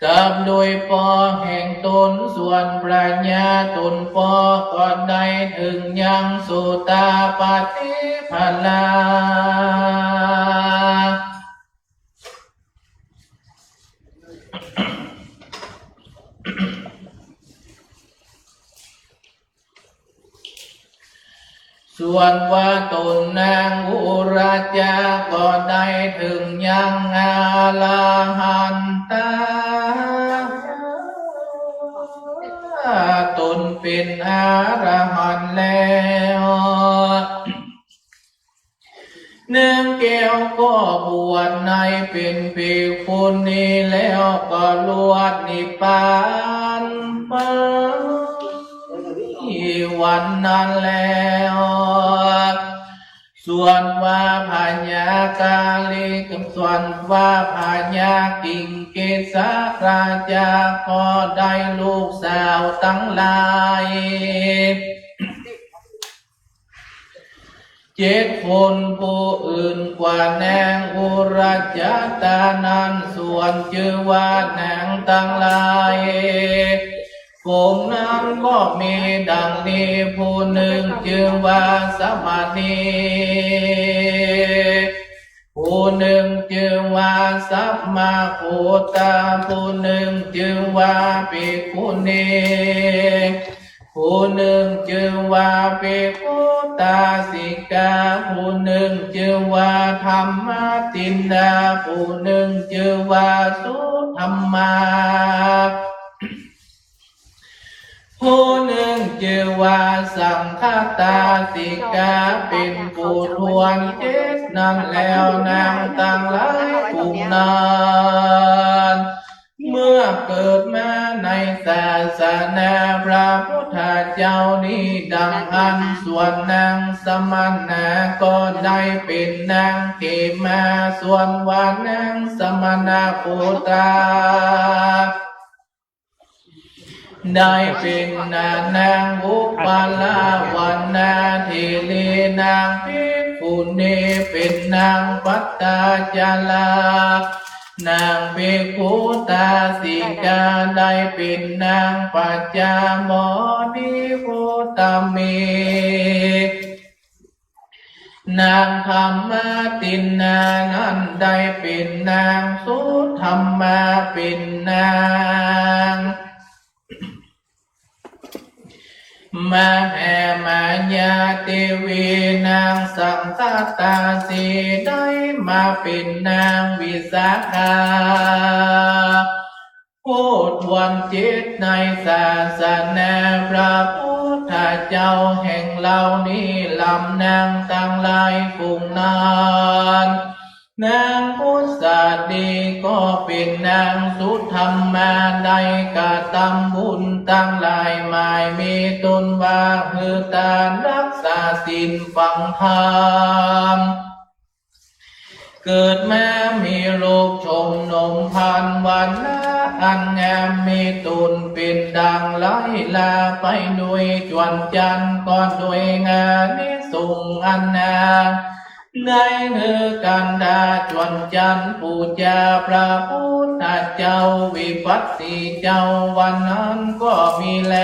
กับโดยปอแห่งตน ส่วนพระญาตนปอก็ได้เถิงยังโสตาปัตติผลา ส่วนว่าตนนางอุรัจจาก็ได้เถิงยังอรหันตา ตนเป๋นอรหันต์แล้ว นางแก้วก็บวชในเป๋นภิกขุณีแล้วก็รวดนิพพานไปวันนั้นแล้ว ส่วนว่าพญากาลิก ส่วนว่าพญากิงกิสะราชาก็ได้ลูกสาวตังหลาย เจ็ดคน ผู้อื่นกว่านางอุรัจจาตานั้น ส่วนจื้อว่านางตังหลาย ฝูงนั้นก็มีดังนี้ ผู้นึ่งจื้อว่าสมณี ผู้นึ่งจื้อว่าสัมมาโคตา ผู้นึ่งจื้อว่าภิกขุณี ผู้นึ่งจื้อว่าภิกขุตาสิกา ผู้นึ่งจื้อว่าธัมมตินนา ผู้นึ่งจื้อว่าสุธัมมา ผู้นึ่งจื้อว่าสังคตาสิกา เป๋นผู้ถ้วนเจ็ดนั้นแล้ว นางตังหลายฝูงนั้น เมื่อเกิดมาในศาสนาพระพุทธเจ้านี้ดังอั้น ส่วนนางสมณะก็ได้เป๋นนางเขมา ส่วนว่านางสมณะโคตา ได้เป๋นนางอุปลาวรรณาเถรี นางภิกขุณีเป๋นนางปัตตาจารา นางภิกขุตาสิกาได้เป๋นนางปัญจมณีโคตมี นางธัมมตินนานั้นได้เป๋นนางสุธัมมา เป๋นนางมหามายาเทวี นางสังคตาสีได้มาเป๋นนางวิสาขา ผู้ถ้วนเจ็ดในศาสนาพระพุทธเจ้าแห่งเฮานี้ ลำนางตังหลายฝูงนั้น นางพุทธาดีก็เป๋นนางสุธัมมา ได้กระตำบุญตังหลายหมายมีต้นว่า หื้อตานรักษาศีลฟังธรรม เกิดมามีรูปโฉมนมพรรณ วรรณะอันงาม มีตูนเป๋นดังไลลา ไปโดยจวนจันทร์ ก็โดยอานิสงส์อันนา ได้หื้อกันดาจวนจันทร์ ปู๋จาพระพุทธเจ้า วิปัสสีเจ้า วันนั้นก็มีแล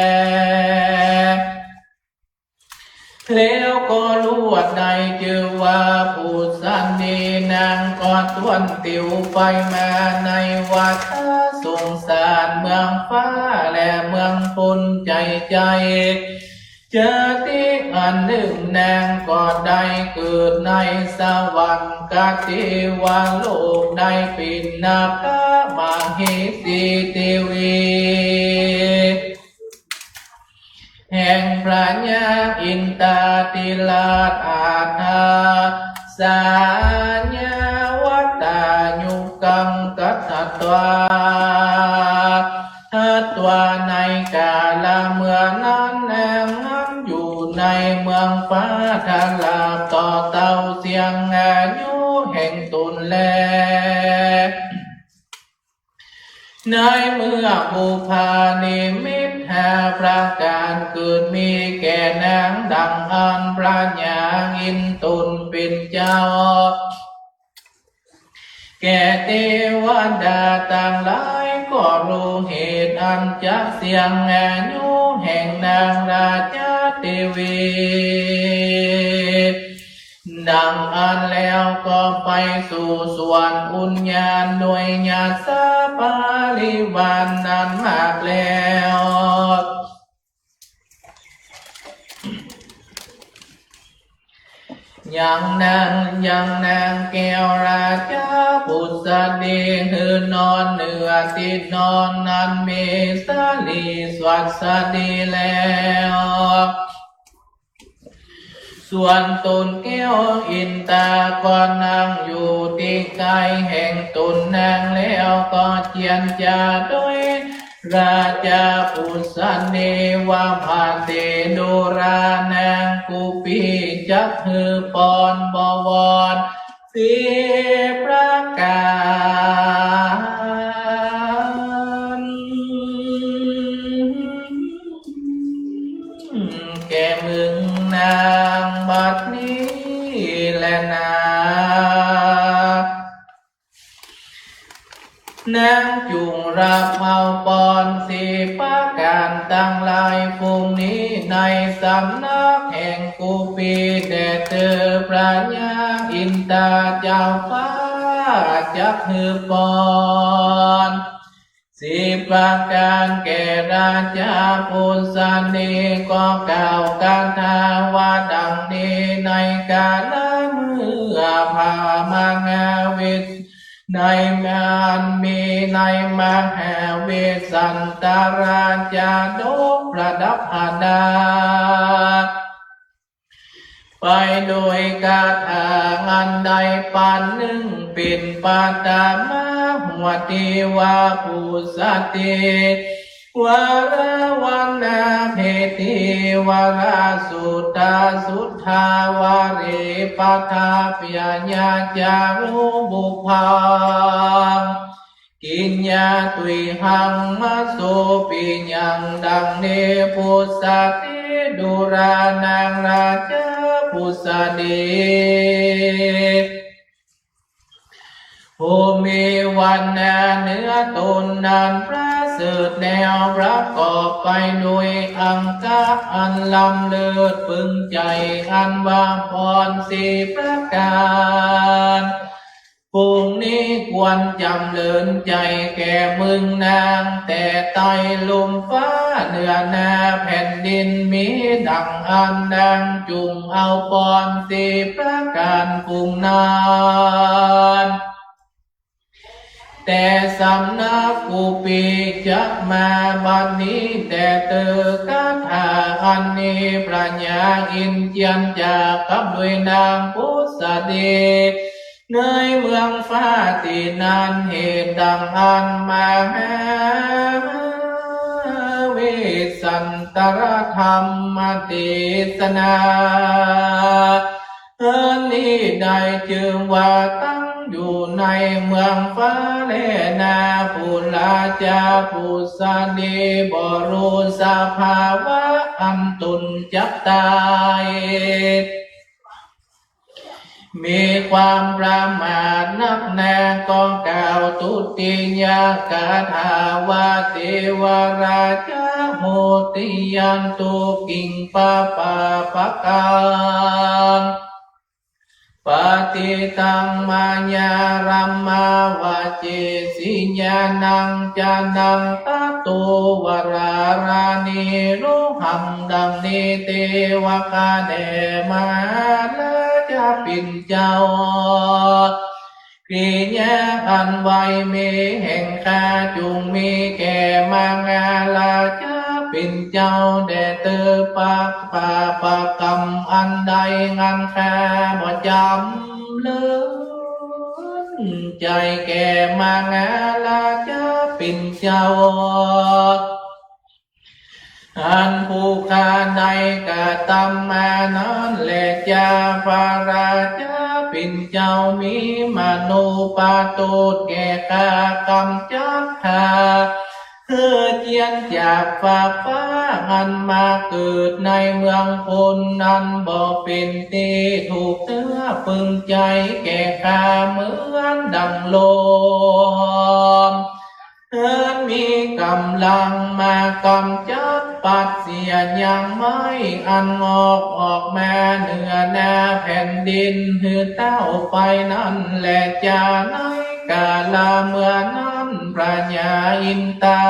แล้วก็ลวดได้จื้อว่าผุสดี นางก็ต้วนติวไปมาในวัฏสงสารเมืองฟ้าและเมืองคน ใจ๋ใจ๋ จาติอันนึ่งนางก็ได้เกิดในสวรรคเตวโลก ได้เป๋นนาคมเหสีเตวี แห่งพระยาอินตาธิราช อัฏฐสาญาวัตตายุกังกัตถตวา อัตวา ในกาละเมื่อนั้น นางนั้นอยู่ในเมืองฟ้า ถลาบต่อเต้าเสี้ยงอายุแห่งต๋นแล ในเมื่อบุพพานิมิตห้าประก๋านเกิดมีแก่นาง ดังอั้นพระยาอินต๋นเป๋นเจ้า แก่เตวดาตังหลายก็ฮู้เหตุอันจักเสี้ยงอายุแห่งนางราชาเตวี ดังอั้นแล้วก็ไปสู่สวนอุญญาณโดยยศปริวารนั้นมากแล้ว ยังนาง ยังนางแก้วราชผุสดี หื้อนอนเหนือตี้นอนอันมีสลีสวัสดีแล้ว ส่วนต๋นแก้วอินตาก็นั่งอยู่ตี้ใก้แห่งต๋นนาง แล้วก็เจียรจาโดยราชผุสดีว่า ภัทเถโรรา นางกุปปีจักหื้อปอนบวรสี่ประก๋าน แก่มึงนางบัดนี้แลนา นางจุ่งฮับเอาปอนสี่ประก๋านตังหลายฝูงนี้ ในสำนักแห่งกุปปีแด่เตอ พระยาอินตาเจ้าฟ้าจักหื้อปอน สี่ประก๋านแก่ราชผุสดี ก็กล่าวคาถาว่าดังนี้ ในกาละเมื่อพระมหาวิส ในมานมีในมหาวิสันตราชาดกประดับประดา ไปโดยคาถาอันใดปานนึ่ง เป๋นปฐมหัวตี้ว่า ผุสดี วรวรรณาเภตี วรสุตาสุธาวรี ปทาพยาจารุบุพพัง กิญญาตุยหังมะโสปิยัง ดังนี้ ผุสดี ดูรา นางราชผุสดี ผู้มีวรรณาเหนือต๋นนั้นประเสริฐแล้ว ประกอบไปโดยอังคะอันล้ำเลิศ พึงใจ๋อันว่าปอนสี่ประก๋าน ฝูงนี้ควรจ๋ำเริญใจ๋แก่มึงนาง แต่ใต้ลุ่มฟ้าเหนือหน้าแผ่นดิน มีดังอั้น นางจุ่งเอาปอนสี่ประก๋านฝูงนั้น แต่สำนักกุปปีจักมาบัดนี้แด่เตอ คาถาอันนี้พระยาอินทร์เจียรจากับด้วยนางผุสดี ในเมืองฟ้าตี้นั้น เหตุดังอั้นมหาวิสันตรธรรมเตสนา อันนี้ได้จื้อว่าตั้งอยู่ในเมืองฟ้าแลนา ผู้ราชาผุสดีบ่ฮู้สภาวะอันต๋นจักต๋าย มีความประมาทนักหนา ก็กล่าวทุติยคาถาว่า เตวราชาโห ติยันตุ กิ่งปะปะปะกัง ปะติตัง มายารัมมะ วะเจสิยานัง จานัง ตะโต วะรารานิ โรหัง ดังนี้ เตวะ ข้าแด่ มหาราชปิ่นเจ้า กริยาอันใหว่มีแห่งข้า จุ่งมีแก่มหาราชปิ่นเจ้า แด่เตอ ปะปะปะกัง อันใดอันข้าบ่จ๋ำเริญใจ๋แก่มหาราชปิ่นเจ้า อันผู้ข้าได้กระตำมานั้นแล จาพระราชปิ่นเจ้ามีมโนประตูตแก่ข้า ก๋ำจัดข้า หื้อเจียนจากฟากฟ้า อันมาเกิดในเมืองคน อันบ่เป๋นตี้ถูกเตื้อปึงใจ๋แก่ข้า เหมือนดังลม อันมีก๋ำลังมาก๋ำจัดปัดเสียยังไม้อันงอกออกมาเหนือหน้าแผ่นดินหื้อเต้าไปนั้นแล จาในกาละเมื่อนั้น พระยาอินทา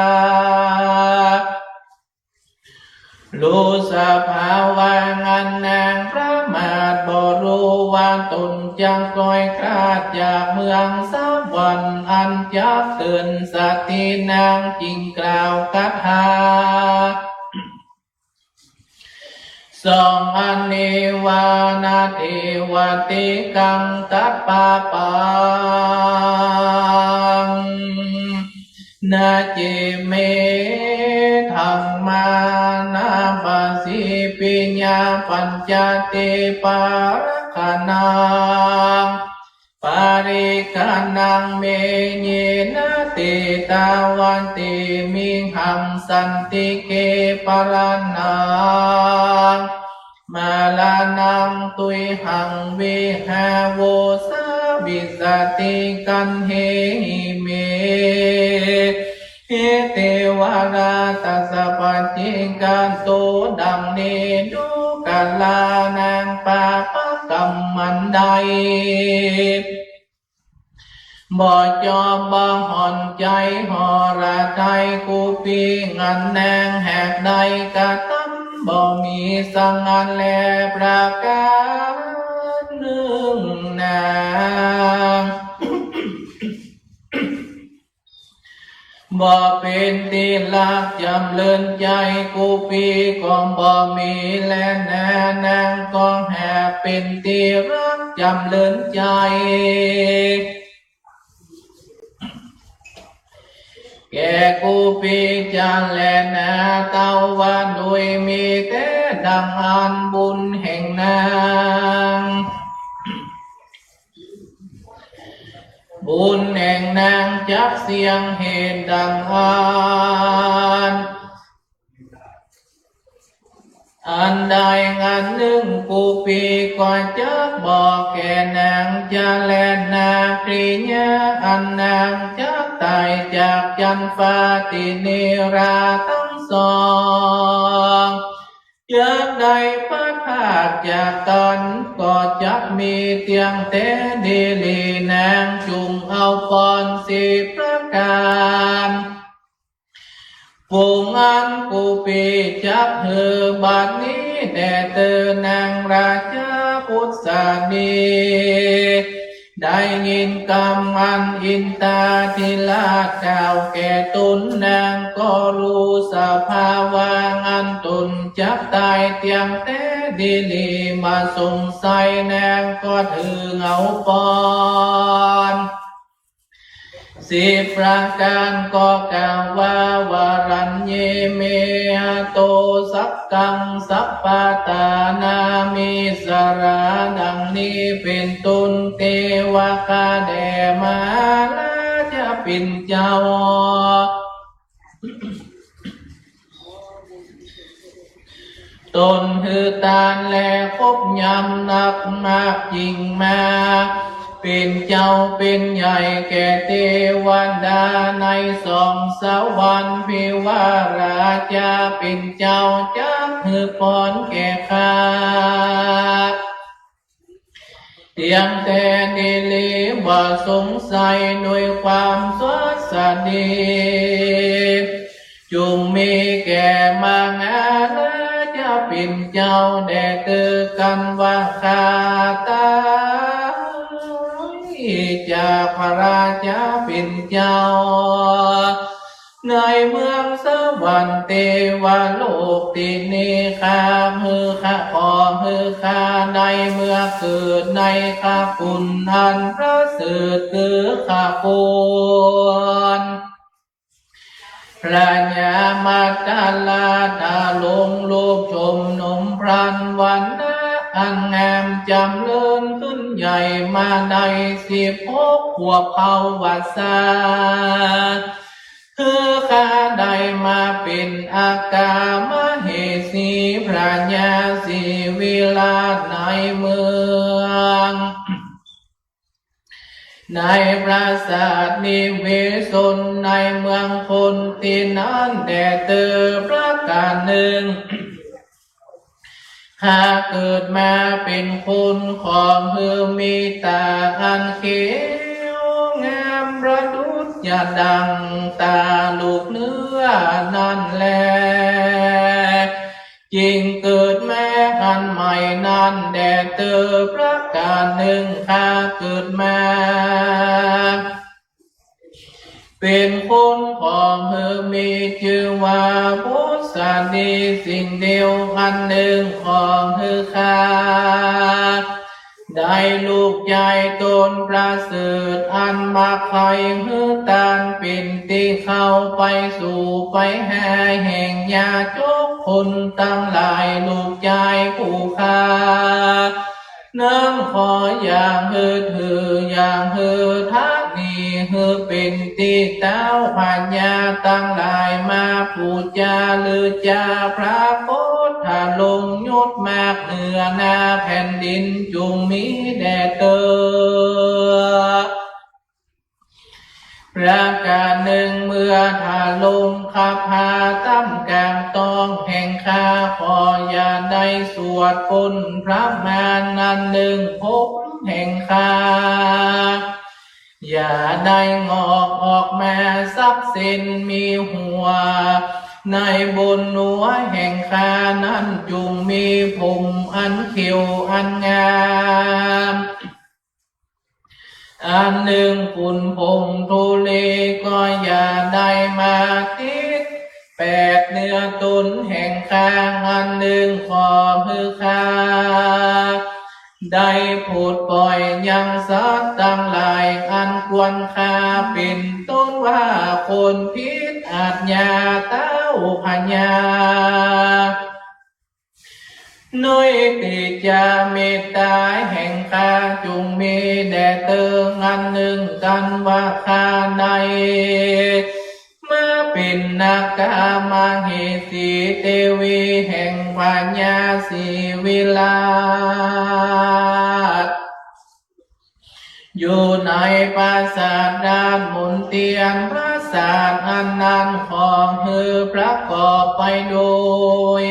ฮู้สภาวะอันนางประมาท บ่ฮู้ว่าตนจักคอยคลาดจากเมืองสวรรค์ อันจักเตือนสตินางจึงกล่าวคาถา สอง อัน เอวานะเตวะเตกัง ตัปปะปัง นะเจ เม ธัมมา นะปะสี ปิญญาปัญจะ เต ปะรักขะณัง ปะริกขะณัง เม เยนะ เต ตาวะ เต มิหัง สันติ เก ปะระณัง มะระณัง ตุยหัง วิหา โว สา วิสสะติ กัณเฮหิ เม เฮ เตวะราชสัพพะเจกะตุ ดังนี้ ดูกรา นางปาปะก๋ำอันใด บ่จอบบ่ห่อนใจ๋หอระไทย กุปี อันนางหากได้กระตำ บ่มีสังอันแลประก๋านนึ่ง นาง บ่เป๋นตี้ฮักจ๋ำเริญใจ๋ กุปี ก็บ่มีแลนา นางก็หากเป๋นตี้ฮักจ๋ำเริญใจ๋ แก่กุปีจ๋าแลนา เต้าว่าโดยมีแต๊ดังอั้น บุญแห่งนาง บุญแห่งนางจักเสี้ยงเหตุดังอั้น อันใดอันนึ่ง กุปีก็จักบอกแก่นางจ๋าแลนา กริยาอันนางจักต๋ายจากจั๊นฟ้าตี้เนราตังสอง จักได้พลัดพรากจากกั๋น ก็จักมีเตี้ยงแต๊ดีหลี นางจุ่งเอาปอนสิบประก๋าน ฝูงอั้นกุปีจักหื้อบัดนี้แด่เตอนางราชาปุสสาลี ได้ยินกำอันอินทาธิราชกล่าวแก่ต๋น นางก็ฮู้สภาวะอันต๋นจักต๋ายเตี้ยงแต๊ดีหลี บ่สงสัยนางก็ถือเอาปอน สิบประก๋านก็กล่าวว่า วรัญเย เม หโต สักกัง สัพพะตานามิ สรา ดังนี้เป๋นต้น เตวะ ข้าแด่มหาราชปิ่นเจ้า ต๋นหื้อตานแลครบยำนักมากยิ่งมาก เป๋นเจ้าเป๋นใหญ่แก่เตวดาในสองสวรรค์ เป๋นว่าราจาเป๋นเจ้าจักหื้อปอนแก่ข้า เตียงแต่นี้หลีบ่สงสัย โดยความสวัสดี จุ่งมีแก่มหาราจาเป๋นเจ้า แด่เต๊อะกั๋นว่า ข้าแต่จากพระราจาเป๋นเจ้า ในเมืองสวรรค์เตวโลกตี้นี้ ข้าหื้อข้า ขอหื้อข้าได้เมือเกิดในข้าคุณอันประเสริฐ คือข้าคุณ พระญามัตตราช ทรงรูปชมนมพรรณวรรณะอันงามจ๋ำเริญขึ้นใหญ่มาได้สิบหกขวบพรรษา หื้อข้าได้มาเป๋นอัคคมเหสี พระญาศรีวิราชในเมือง ในปราสาทนิเวสน ในเมืองคนตี้นั้นแด่เต๊อะประก๋านนึ่ง ข้าเกิดมาเป๋นคน ขอหื้อมีต๋าอันเขียวงามประดุจจะดั่งต๋าลูกเนื้อนั้นแล จึงเกิดมาอันใหม่นั้นแด่เต๊อะประก๋านนึ่ง ข้าเกิดมาเป๋นคน ขอหื้อมีจื้อว่าบุษดี สิ่งเดียวอันนึ่ง ขอหื้อข้าได้ลูกจายต๋นประเสริฐ อันมักใค่หื้อตานเป๋นตี้เข้าไปสู่ไปหาแห่งญาจกคนตังหลาย ลูกจายผู้ข้านั้น ขออย่าหื้อถือ อย่าหื้อถะหนี หื้อเป๋นตี้เต้าพญาตังหลายมาปู๋จา ลือจาพระโพธาลงค์ยศมากเหนือหน้าแผ่นดิน จุ่งมีแด่เต๊อะประก๋านนึ่ง เมื่อทาลงคาผาต้ำก๋างต๊องแห่งข้า ขออย่าได้สวดป๊นพระมารอันนึ่ง ผมแห่งข้าอย่าได้งอกออกมาสักเส้น มีหัวในบนหัวแห่งข้านั้น จุ่งมีผมอันเขียวอันงาม อันนึ่ง ฝุ่นผงธุลีก็อย่าได้มาติดแปดเนื้อต๋นแห่งข้าอันนึ่ง ขอหื้อข้าได้ผุดป่อยยังสัตว์ตังหลายอันกวนข้า เป๋นต้นว่าคนผิดอาชญาเต้าพญา น้อยติจาเมตต๋าแห่งข้าจุ่งมีแด่เต๊อะอันนึ่ง ตันว่าข้าได้มาเป๋นนาคามาเหสีเตวีแห่งพญาศรีวิราช อยู่ในปราสาทด้านมนเตียน ปราสาทอันนั้นขอหื้อประกอบไปโดย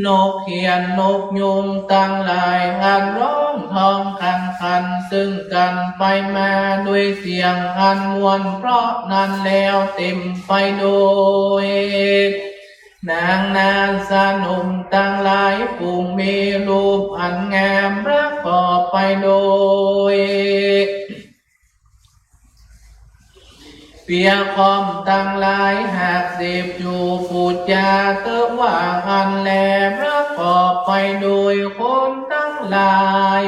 นกเขียนนกยูงตังหลายอันฮ้องทองขันขันซึ่งกั๋นไปมาด้วยเสียงอันม่วนเพราะนั้นแล้วเต็มไปโดย นางนาฏสนมตังหลายฝูงมีรูปอันงามประกอบไปโดยเปียคอมตังหลายหากเสพอยู่ปู๋จาเต๊อะว่าอั้นแล ประกอบไปโดยคนตังหลาย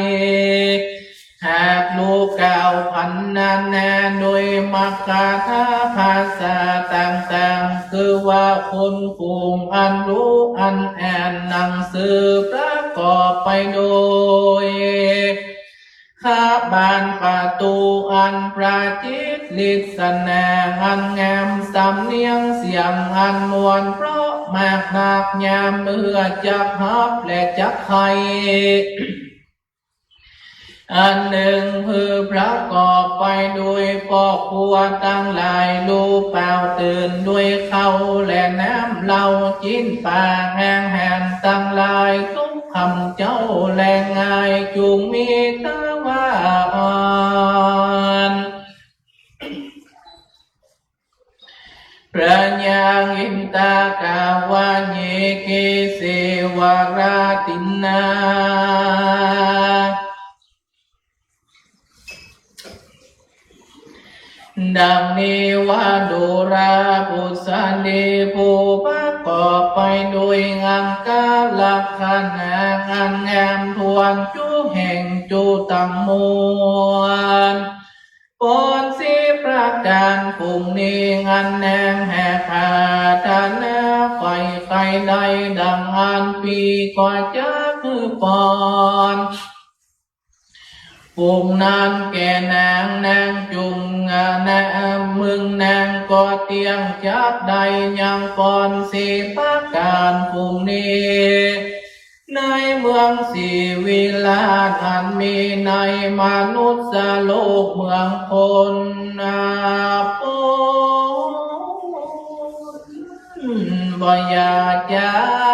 หากฮู้กล่าวพรรณนาโดยมัคคาถาภาษาต่างๆ คือว่าคนฝูงอันฮู้อันอ่านหนังสือประกอบไปโดย ขบานประตู๋อันประจิตรลิสนาอันงามสำเนียงเสียงอันม่วนเพราะมากนักยามเมื่อจักฮับและจักใค่ อันนึ่ง คือประกอบไปด้วยป้อครัวตังหลาย ลูกเป๋าตื่นด้วยข้าวและน้ำ เหล้า จิ๊นป๋าอาหารตังหลาย สุขคำเจ้าแลงาม จุ่งมีตะวาอัน พระยาอินตากล่าวว่า เย เก เส วะรา ตินนา ดังนี้ว่า ดูราปุสสะลี ผู้ประกอบไปด้วยอังคลักษณะอันงามถ้วนจุแห่งจุตังมวล ปอนสี่ประก๋านฝูงนี้ อันนางแห่ปรารถนาใฝ่ใคร่ได้ดังอั้น ปี้ก็จักหื้อปอน ฝูงนั้นแก่นาง นางจุ่ง อา นะ มึงนางก็เตี้ยงจักได้ยังปอนสี่ประก๋านฝูงนี้ ในเมืองศรีวิราช อันมีในมนุษย์โลกเมืองคนนาปน บ่อย่าจะ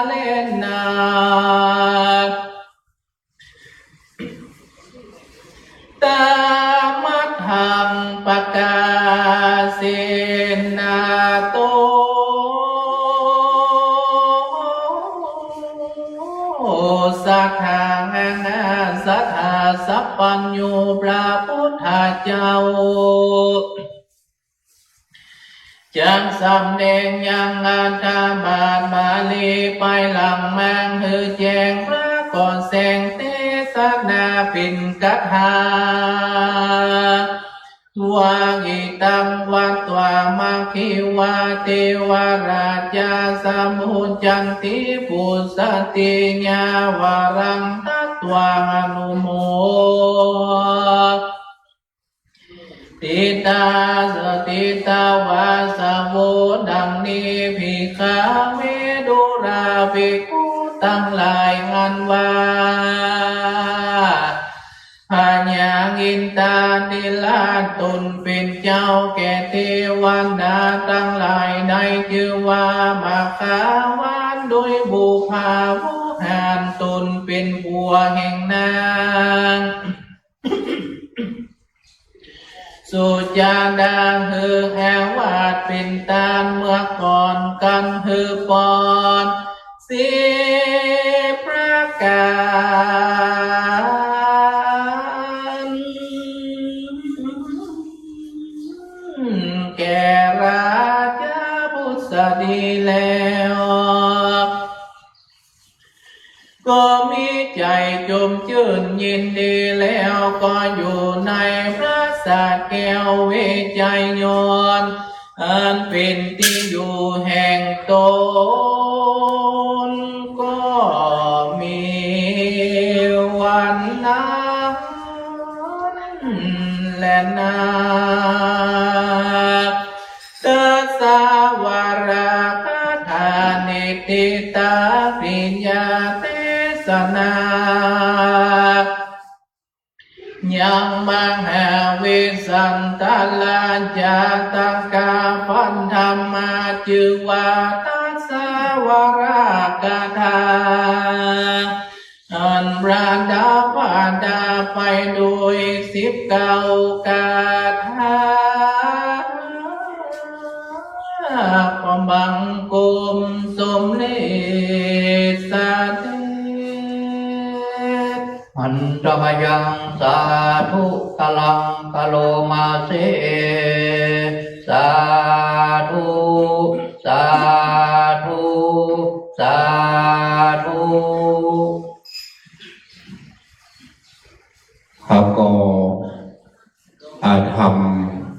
เล่นนา ตามัทธัง ปะกาเสนา โต สัทธา สัทธาสัพพัญญู พระพุทธเจ้า จักสำแดงยังอัฏฐบาทบาลี ไปหลังมางหื้อแจ้ง พระก็แสดงเตสนาเป๋นคาถา ว่า อิตัง วัตวา มัคคิวา เตวา ราชา สมุจจันติ ปุสสะติ ยาวารัง ทัตวา อนุโม ทิตา สติตาวาสโว ดังนี้ ภิกขะเว ดูราภิกขุตังหลาย อันว่า พระยาอินตาธิราชตนเป๋นเจ้าแก่เตวดาตังหลาย ได้จื้อว่ามหาวัน โดยบุพภาโวหาร ตนเป๋นผัวแห่งนาง สุจาดา หื้อโอวาทเป๋นต้านเมื่อก่อน กันหื้อปอนสี่ประก๋าน แก่ราชาปุสสะลีแล้ว ก็มีใจ๋จมจื้นยินดีแล้ว ก็อยู่ในปราสาทแก้วเวชยันต์ อันเป๋นตี้อยู่แห่งตน ก็มีวันนั้นแลนา ทัสสะวรากถา นิฏฐิตาภิญญาเตสนา ยังมหาวิสันตะลา จาตะกะปัทธรรมา จื้อว่าทัสสะวรากถา อันประดับประดาไปโดยสิบเก้าคาถา ขอบังคมสมเด็จเสด็จ หันตะมะยัง สาธุ กะลัง กะโรมาเส สาธุ สาธุ สาธุ ครับ ก็ อ่า ธรรม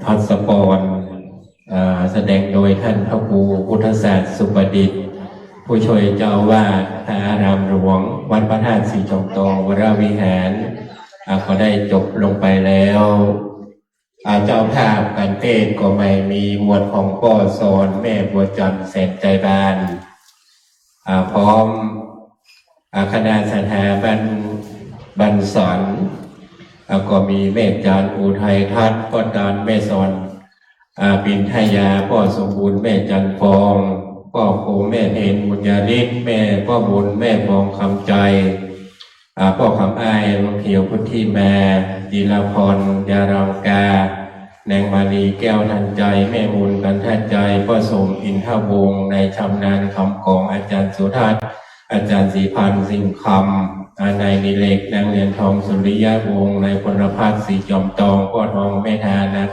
ทศกร อ่า แสดงโดยท่านพระครูพุทธศาสตร์สุประดิษฐ์ ผู้ช่วยเจ้าอาวาสพระอารามหลวงวัดพระธาตุสีจอมทองวรวิหาร อ่า ก็ได้จบลงไปแล้ว อ่า เจ้าภาพการเทศน์ก็ไม่มี หมวดของป้อสอน แม่บัวจันทร์แสนใจบาน อ่า พร้อม อ่า คณะสถาบันบัณฑสอน อ่า ก็มีแม่จันอุทัยทัศน์ ป้อตานแม่สอน อ่า ปินทยา ป้อสมบูรณ์แม่จันฟอง ป้อคมแม่เพ็ญบุญญาฤทธิ์ แม่ป้อบุญแม่ฟองคำใจ อ่า ป้อคำอ้าย นางเขียวพุทธิมา จิรพร ยารังกา นางมาลีแก้วทันใจ แม่บุญกันทะใจ ป้อสมอินทวงศ์ นายชำนาญคำกอง อาจารย์สุทัศน์ อาจารย์ศรีพันธ์ สิ่งคำ อ่า นายดิเรก นางเหรียญทอง สุริยวงศ์ นายพลพัฒน์ ศรีจอมตอง ป้อทอง แม่ทานะ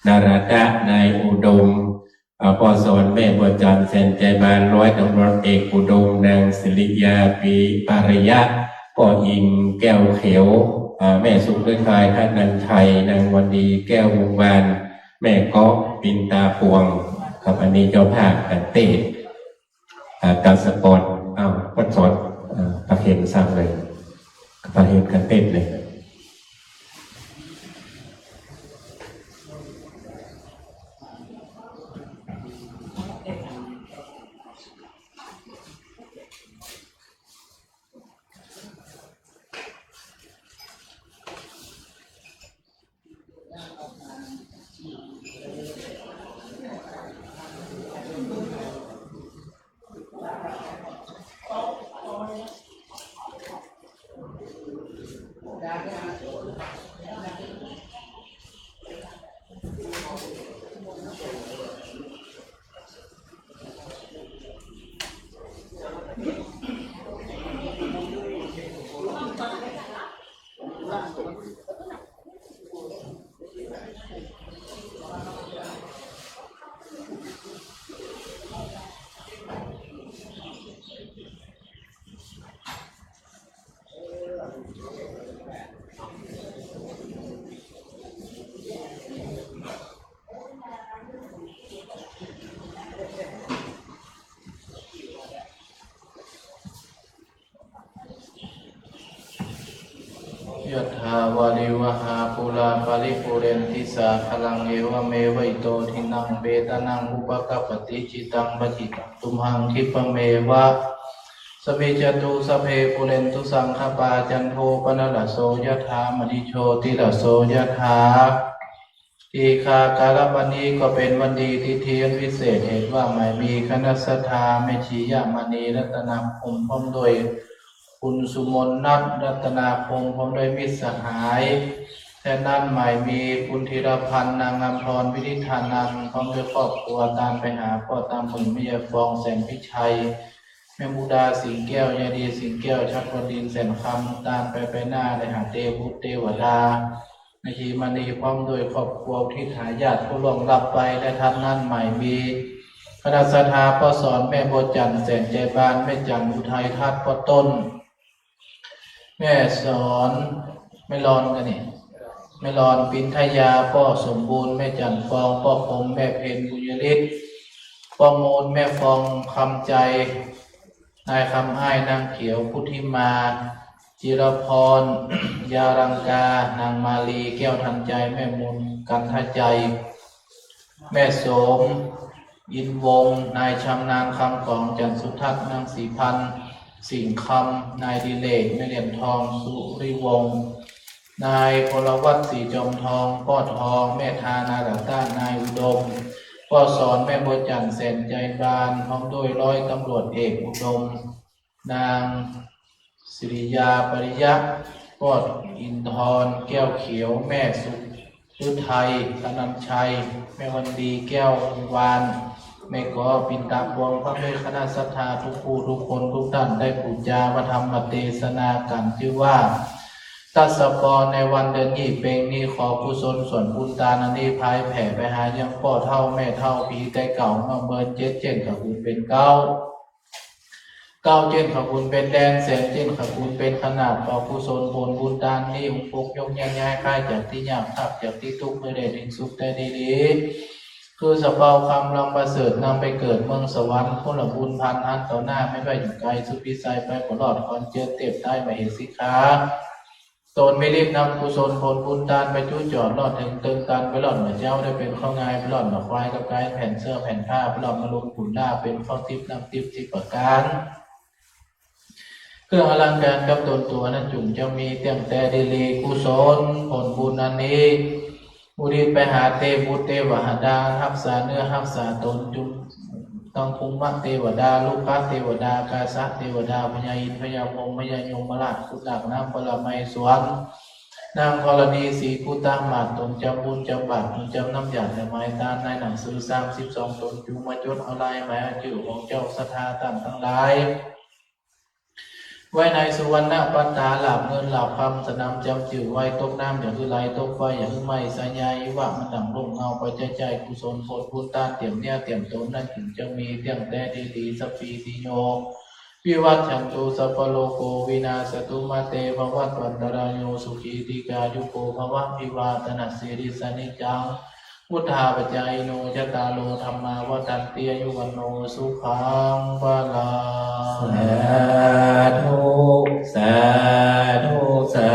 นารตะ นายอุดม อ่า ป้อสอน แม่บัวจันทร์ แสนใจบาน ร้อยตำรวจเอกอุดม นางสิริยา ปีปริยะ ป้ออิง แก้วเขียว อ่า แม่สุขฤทัย ธนัญชัย นางวันดี แก้ววงศ์วาน แม่เกาะ ปินตาปวง ครับ อันนี้เจ้าภาพกั๋นเต๊ อ่า การสปอน อ้าว ป้อสอน อ่า ประเคนสร้างเลย ประเคนกั๋นเต๊เลย ยะถา วาริวะหา ปูรา ปะริปูเรนติ สาคะลัง เอวะเมวะ อิโต ทินนัง เปตะนัง อุปะกัปปะติ อิจิตัง ปัจจิตัง ตุมหัง คิปะเมวะ สะมิจจตุ สัพเพ ปูเรนตุ สังกะปา จันโท ปะนะระโส ยะถา มะณิโชติระโส ยะถา อีกา กาละวันนี้ก็เป๋นวันดี ทิเตียนวิเศษ เหตุว่าหมายมีคณะศรัทธา แม่ชียะมณี รัตนาคม พร้อมด้วยคุณสุมนนัท รัตนาคม พร้อมด้วยมิตรสหาย แถมนั้นหมายมีคุณธีรพันธ์ นางอำพร วินิธานันท์ พร้อมด้วยครอบครัว ตานไปหาป้อตาหมื่น แม่ยายฟอง แสนพิชัย แม่มุกดา สิงห์แก้ว ยายดี สิงห์แก้ว ชัดวดินทร์ แสนคำ ตานไปไปหน้า ได้หาเตวุฒิ เตวดา แม่ชีมณี พร้อมด้วยครอบครัว อุทิศหาญาติผู้ล่วงลับไป และแถมนั้นหมายมีคณะศรัทธาป้อสอน แม่บัวจันทร์ แสนใจบาน แม่จันทร์ อุทัยทัศน์ ป้อต้น แม่สอน แม่รอนกั๋นนี่ แม่รอน ปินทยา ป้อสมบูรณ์ แม่จันทร์ฟอง ป้อคม แม่เพ็ญ บุญยฤทธิ์ ป้อมูล แม่ฟอง คำใจ นายคำอ้าย นางเขียว พุทธิมา จิรพร ยารังกา นางมาลี แก้วทันใจ แม่มูล กันทะใจ แม่โสม อินวงศ์ นายชำนาญ คำกอง จันทร์สุทัศน์ นางศรีพันธ์ สิ่งคำ นายดิเรก แม่เหรียญทอง สุริวงศ์ นายพลวัตร ศรีจอมทอง ป้อทอง แม่ทา นารตะ นายอุดม ป้อสอน แม่บัวจันทร์ แสนใจบาน พร้อมด้วยร้อยตำรวจเอกอุดม นางสิริยา ปริยะ ป้ออินทร แก้วเขียว แม่สุขฤทัย ธนัญชัย แม่วันดี แก้ววงศ์วาน แม่เกาะ ปินตาปวง พร้อมด้วยคณะศรัทธาทุกผู้ทุกคนทุกต้าน ได้ปู๋จาพระธรรมเตสนากั๋น จื้อว่า ตัสปอ ในวันเดือนยี่เป็งนี้ ขอกุศลส่วนบุญตานอันนี้ พายแผ่ไปหายังป้อเฒ่าแม่เฒ่า ผีต๋ายเก่า เมื่อเมินเจ็ด เจ้นเขาคูณเป๋นเก้า เก้า เจ้นเขาคูณเป๋นแดน แสน เจ้นเขาคูณเป๋นขนาด ขอกุศลผลบุญตานนี้ องค์ปกยกแยกย้ายคลายจากตี้ยาก พรากจากตี้ตุ๊กข์ หื้อได้เต็งสุขได้ดี คือสะเปาคำลำประเสริฐ นำไปเกิดเมืองสวรรค์ ผลบุญพานนั้นต่อหน้า ไม่ว่าอยู่ไกลสุดวิสัย ไปบ่รอด ขอนเจิญเตพตายมเหสีขา ต๋นมีฤทธิ์นำกุศลผลบุญตานไปจุจอด รอดเถิงเติงตาน ไปรอดเหมือนเจ้า ได้เป๋นข้าวงาย ไปรอดเหมือนควาย กับกายแผ่นเสื้อแผ่นผ้า ไปรอดมาลงขุนหน้า เป๋นข้าวทิพย์น้ำทิพย์สิบประการ เครื่องอลังการกับต๋นตั๋วนั้นจุ่งจะมีเตี้ยงแต่ดีหลี กุศลผลบุญอันนี้ อุทิศไปหาเตวบุตรเตวดา ฮักษาเนื้อฮักษาต๋น จุ่งตังภูมิเตวดา รุกขเตวดา กาสะเตวดา พญาอินทร์ พญาพรหม พญายมราช ขุนนางปรมัยสวร นางธรณี สีกุตตมะ ต๋นจำบุญจำบาป ต๋นจำน้ำหยาดและหมายตานในหนังสือสามสิบสองต๋น จุ่งมาจดเอาลายหมายเอาจื้อของเจ้าศรัทธาต้านตังหลาย ไว้ในสุวรรณปัตตา หลาบเงินหลาบคำ สนามจำจื้อไว้ ตกน้ำอย่าหื้อไหล ตกไฟอย่าหื้อไหม้ สายาอิวะ มันดั่งร่มเงา ไปใจ๊ๆ กุศลผลบุญตานเตรียมเนื้อเตรียมต๋นนั้นจุ่งจะมีเตี้ยงแต่ดีหลี สัพพีติโย วิวัชชันตุ สัพพะโรโค วินาสสะตุ มาเต ภวัตวันตะราโย สุขี ดีฆายุโก ภวะ อภิวาทะนะสีลิสสะ นิจจัง วุฑฒาปะจายิโน จัตตาโร ธัมมา วัฑฒันติ อายุ วัณโณ สุขัง พะลัง สาธุ สาธุ สา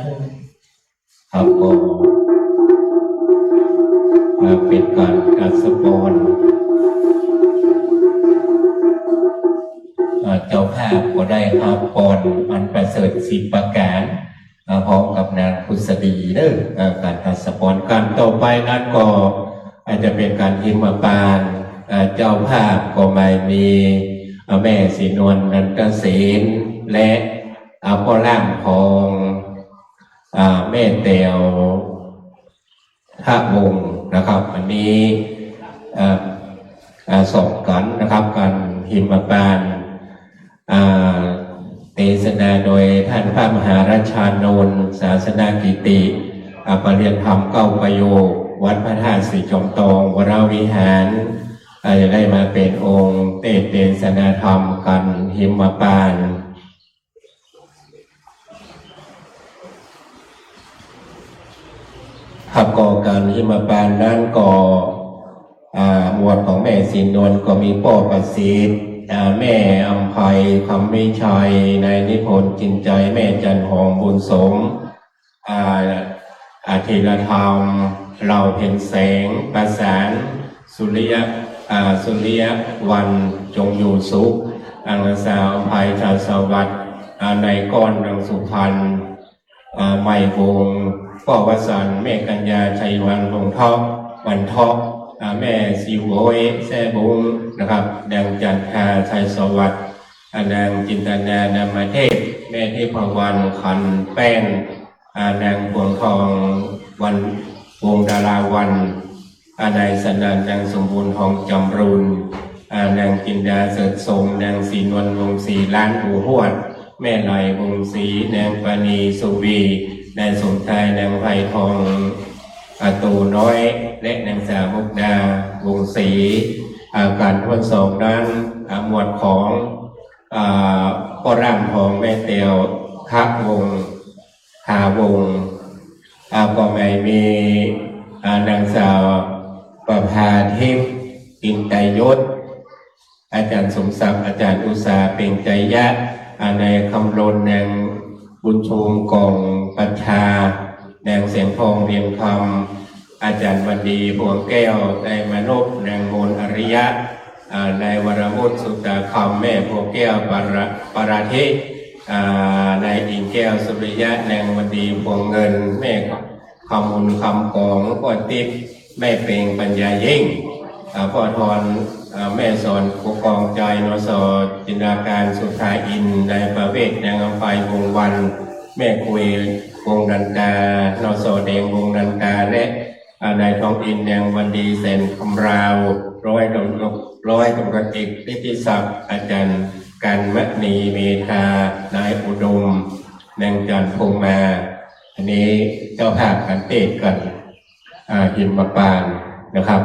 ธุ ครับ ก็ เอ่อ เป๋นก๋านตัดสะปอน เอ่อ เจ้าภาพก็ได้ฮับปอนอันประเสริฐสิบประก๋าน อ่า พร้อมกับนางผุสดีเด้อ อ่า ก๋านตัดสะปอน ก๋านต่อไปนั้นก็อาจจะเป๋นก๋านหิมพานต์ อ่า เจ้าภาพก็หมายมี อ่า แม่ศรีนวล นันทเสน และ อ่า ป้อล่ามของ อ่า แม่แต๋ว ทะวงศ์นะครับ อันนี้ เอ่อ เอ่อ สองก๋านนะครับ ก๋านหิมพานต์ อ่า เตสนาโดยต้านพระมหาราชานนท์ ศาสนกิตติ อ่า ปริยญาธรรมเก้าประโยค วัดพระธาตุศรีจอมทอง วรวิหาร อ่า จะได้มาเป๋นองค์เตสน์เตสนาธรรมก๋านหิมพานต์ ครับ ก็ก๋านหิมพานต์นั้นก็ อ่า หมวดของแม่ศรีนวลก็มีป้อประสิทธิ์ อ่า แม่อำไพ คำวิชัย นายนิพนธ์ จินใจ แม่จันหอม บุญสม อ่า อา ธีรธรรม เหล่าเพ็ญแสง ประสาน สุริยะ อ่า สุริยะวัน จงอยู่สุข นางสาวอำไพ ชาญสวัสดิ์ อ่า นายก้อน นางสุพรรณ อ่า ไมวงศ์ ป้อวสันต์ แม่กัญญา ชัยวัน วงศ์เทาะ วันเทาะ อ่า แม่ศรีโวย แซ่บุ้ง นะครับ นางจันทา ชัยสวัสดิ์ อ่า นางจินตนา นามเทพ แม่ทิพวรรณ ขันแป้น อ่า นางพวงทอง วัน วงศ์ดาราวัลย์ อ่า นายสนั่น นางสมบูรณ์ ทองจำรูน อ่า นางจินดา เสริฐสม นางศรีนวล วงศ์ศรี หลานปู่ฮวด แม่ไหล วงศ์ศรี นางปราณี สุวี นายสมชาย นางไพทอง อ่า ตูน้อย และนางสาวมุกดา วงศ์ศรี อ่า ก๋านถ้วนสองนั้น อ่า หมวดของ อ่า ป้อล่ามของแม่แต๋ว ทะวงศ์ ทะวงศ์ อ่า ก็หมายมี อ่า นางสาวประภาทิพย์ อินตยศ อาจ๋ารย์สมศักดิ์ อาจ๋ารย์อุตสา เปล่งไชยะ อ่า นายคำรณ นางบุญชูม กองปัชชา นางแสงทอง เรียงคำ อาจ๋ารย์วันดี พวงแก้ว นายมานพ นางมนต์อริยะ อ่า นายวรวุฒิ สุตาคำ แม่พวงแก้ว ปาระ ปาราธิ อ่า นายอิงแก้ว สุริยะ นางวันดี พวงเงิน แม่คำมนต์ คำกอง ป้อติ๊บ แม่เปง ปัญญายิ่ง อ่า ป้อทอน อ่า แม่สอน ผู้กองใจ นส จินดาการ สุธาอินทร์ นายประเวศ นางอำไพ วงศ์วัน แม่คุย วงศ์นันตา นส แดง วงศ์นันตา และ อ่า นายทองอินทร์ แดงวันดี แสนคำราว ร้อยตำรวจ ร้อยตำรวจเอกฤทธิศักดิ์ อาจ๋ารย์กันมณี เมธา นายอุดม นางจันทร์ พรหมมา อันนี้เจ้าภาพก๋านเตสน์ก๋าน อ่า หิมพานต์นะครับ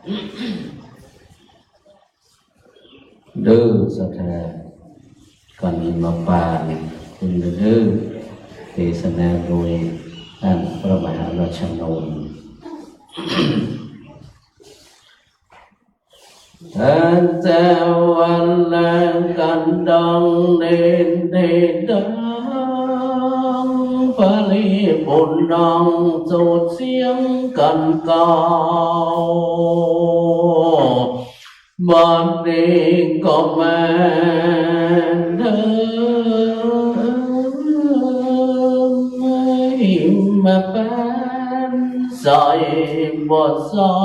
เด้อศรัทธา กันมาปานคุณเด้อ เตสนาโดยต้านพระมหาราชานนท์ เถิดเจ้าวันแลงกันดังเน้นเทดัง ปริปุณณังสุดเสียงกันเก่า บัดนี้ก็แม่นเถิงหิมมาปานใสบ่เศร้า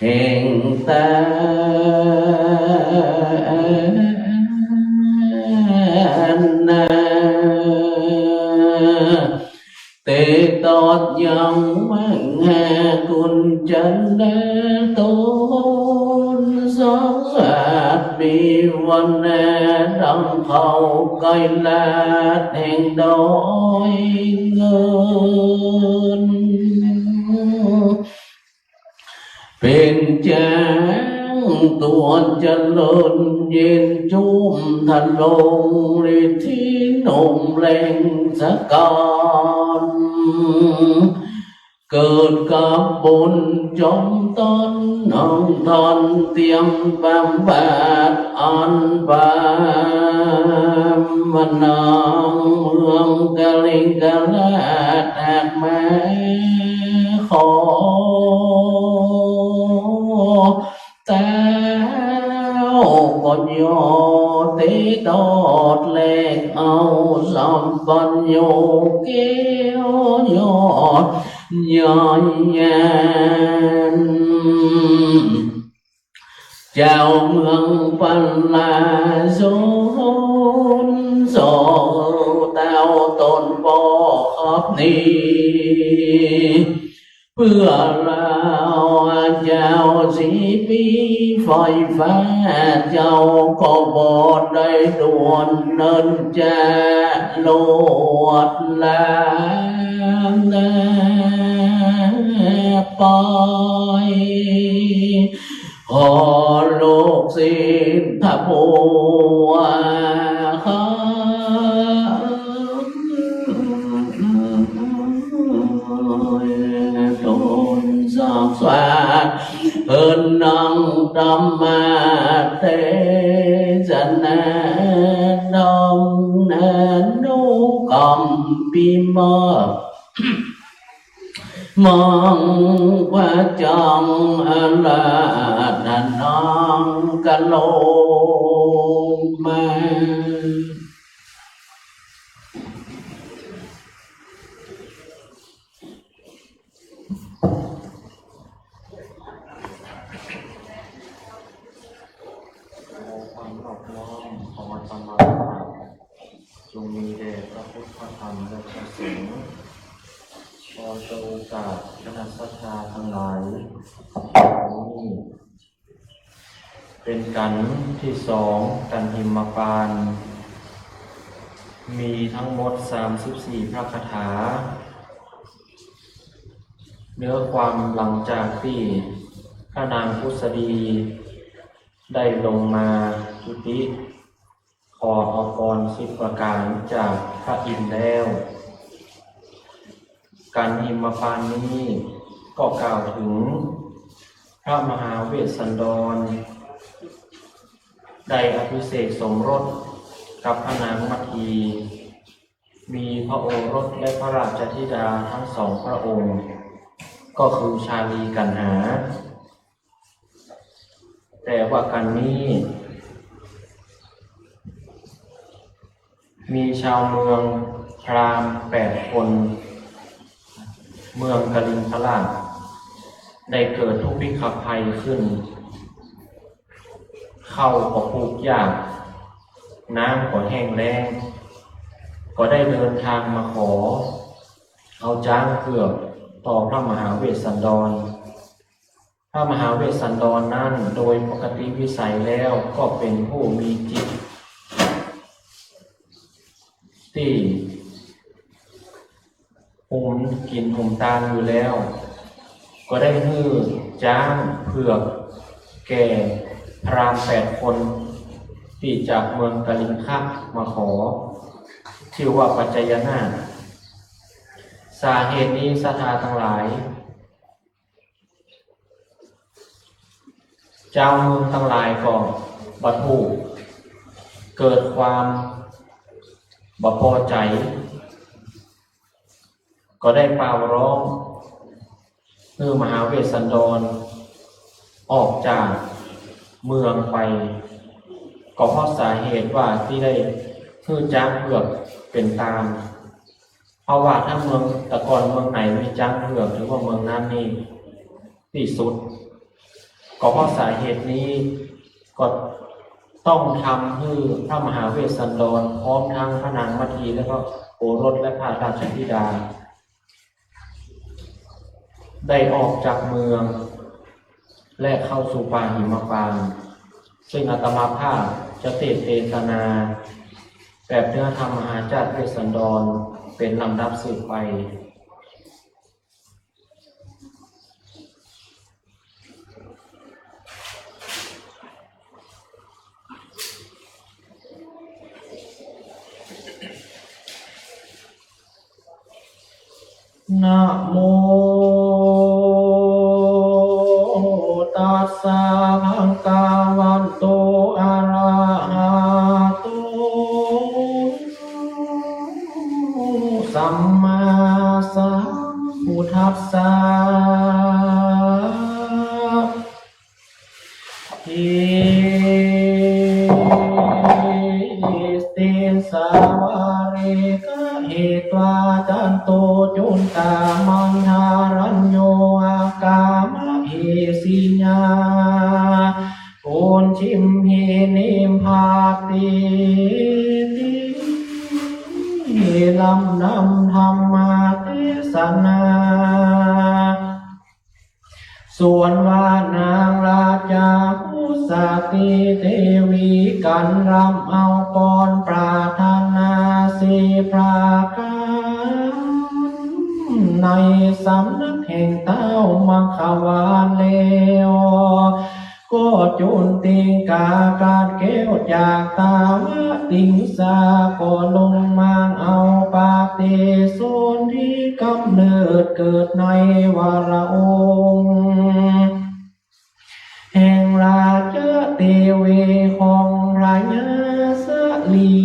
แห่งตานา เตตอดยังแม่งแห่กุญจันทร์แลตนสังสารมีวันแน่ดังเขาไกลแลแห่งดอยเงิน เป๋นแจ้งตัวเจริญเย็นจุ้มทะลงฤทธิหนุ่มเล็งสะกอน เกิดกับบุญจอมต้นน้องทอนเตรียมบำบัดอันปามนองเมืองกลิงกราชแตกมาขอ แต้วก็ยอเตตอดแลกเอาสัมปัญโญแก้วยอดยอดแยน เจ้าเมืองปัลลาสนสองเต้าตนบ่ขอบหนี เปื้อลาวเจ้าสีปีไฟฟ้าเจ้าก็บ่ได้ด่วนเนินจะโลดลาไป ขอลูกศิษย์ทบัวข้า ตนสาสารเอิ้นนางธรรมเตสนา ดองนานุกรรมปีมอบ มังพระจังอาราธนังกะโลมา ขอความนอบน้อม ขออาตมา จงมีแด่พระพุทธพระธรรมและพระสงฆ์ ขอจงโอกาสคณะศรัทธาทั้งหลาย นี้เป็นกันที่สอง กันหิมมะปาน มีทั้งหมดสามสิบสี่พระคาถา เนื้อความหลังจากที่พระนางผุสดีได้ลงมาจุติ ขอเอาพรสิบประการจากพระอินทร์แล้ว กันหิมมะปานนี้ก็กล่าวถึงพระมหาเวสสันดร ได้อภิเษกสมรสกับพระนางมัทที มีพระโอรสและพระราชธิดาทั้งสองพระองค์ ก็คือชาลีกัณหา แต่ว่ากันนี้ มีชาวเมืองพราหมณ์แปดคน เมืองกลิงคราช ได้เกิดทุพพิฆภัยขึ้น ข้าวก็ปลูกยาก น้ำก็แห้งแล้ง ก็ได้เดินทางมาขอเอาจ๊างเผือกต่อพระมหาเวสสันดร พระมหาเวสสันดรนั้นโดยปกติวิสัยแล้วก็เป็นผู้มีจิตตี้ หุมกิ๋นหุมตานอยู่แล้ว ก็ได้หื้อจ๊างเผือกแก่พราหมณ์แปดคน ตี้จากเมืองกลิงคะมาขอ จื้อว่าปัจจยนาถ สาเหตุนี้ศรัทธาตังหลาย จาวเมืองตังหลายก็บ่ถูก เกิดความบ่ปอใจ๋ ก็ได้ป่าวร้องหื้อมหาเวสสันดรออกจากเมืองไป ก็เพราะสาเหตุว่าตี้ได้หื้อจ๊างเผือกเป๋นตาน เพราะว่าถ้าเมือง แต่ก่อนเมืองไหนมีจ๊างเผือก ถือว่าเมืองนั้นนี่ตี้สุด ก็เพราะสาเหตุนี้ ก็ต้องทำหื้อพระมหาเวสสันดร พร้อมทั้งพระนางมัทที และพระโอรส และพระราชธิดา ได้ออกจากเมือง และเข้าสู่ป่าหิมพานต์ ซึ่งอาตมาภาพจะเตสน์เตสนา แบบเนื้อธรรมมหาชาติเวสสันดร เป๋นลำดับสืบไป นะโมตัสสะ ภะคะวะโต อะระหะโต สัมมาสัมพุทธัสสะ อิติสสะวะเร กะหิตวา จันตุ จุนตา มังทารัญโญ อะกามะหิสิญญา ปุญญิมหิ นิมพาติติ ลำดับธรรมเตสนา ส่วนว่านางราชากุสาตีเตวี กั๋นรำเอาปอนปรารถนาสี่ประก๋าน ในสำนักแห่งต้าวมัคควานแล้ว ก็จุนติงกา กาดแก้วจากตาวติงสา ก็ลงมางเอาปฏิสนธิก๋ำเนิดเกิดในวรวงศ์ แห่งราชเตวีของพระยาสลี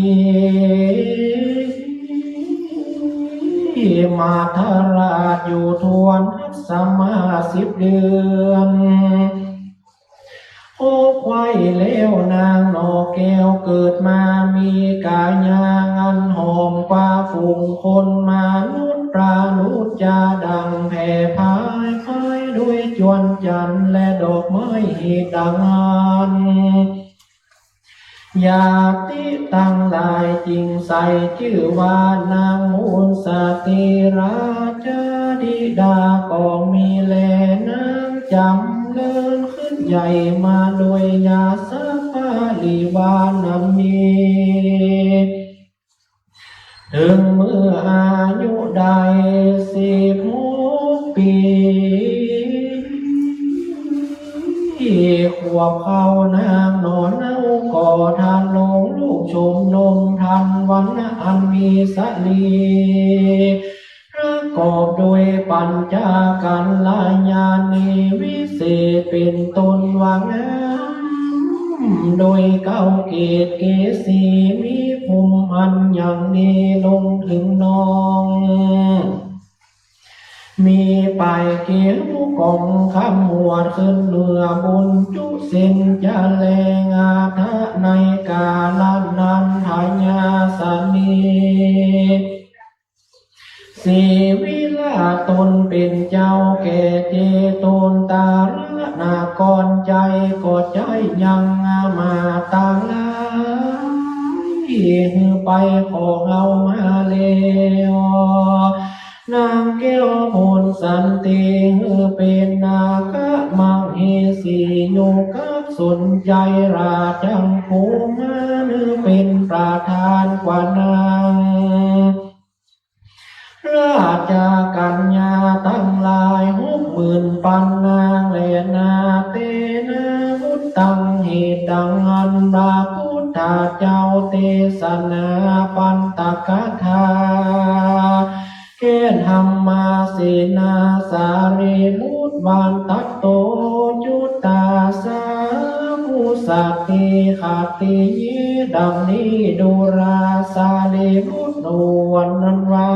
มาทราชอยู่ถ้วนทัศมาสิบเดือน คบไขว้แล้วนางหน่อแก้วเกิดมามีกายาอันหอมกว่าฝูงคนมนุษย์ ประดุจจาดั่งแผ่พายพายด้วยจวนจันทร์และดอกไม้ดังนั้น ญาติตังหลายจึงใส่จื้อว่านางมุสาตีราชธิดาก็มีแล นางจ๋ำเริญขึ้นใหญ่มาโดยยศปริวารนั้นมี เถิงเมื่ออายุได้สิบหกปี ขวบเข้านางหน่อเนาก็ทันลงลูกชมนม ทันวรรณะอันมีสลี ประกอบโดยปัญจกัลยาณีวิเศษ เป๋นต้นว่างาม โดยเกล้าเกศเกศีมีภูมิอันอย่างดีลงเถิงนอง มีปลายเกศก้องขมวดขึ้นเหนือบุญจุเส้นจะแลงาทะในกาละนั้นทยาสนี สีวิลาตนเป๋นเจ้าแก่เจโตนตารนากร ใจ๋ก็ใจ๋ยังมาตางหลายหื้อไปของเอามาแล้ว นางแก้วมนสันติหื้อเป๋นนาคมเหสีอยู่กับสนใจ๋ราชังกุมารหื้อเป๋นประธานกว่านาง ราชกัญญาตังหลายหกหมื่นปันนางแลนา เตนะ พุทธัง เหตุดังอันพระพุทธเจ้าเตสนาปัณฑกถา แก่นธรรมเสนา สารีบุตรวัตตะโต จุตตาสา ปุสสะเต ขัตติเย ดังนี้ดูรา สารีบุตรทูลนั้นว่า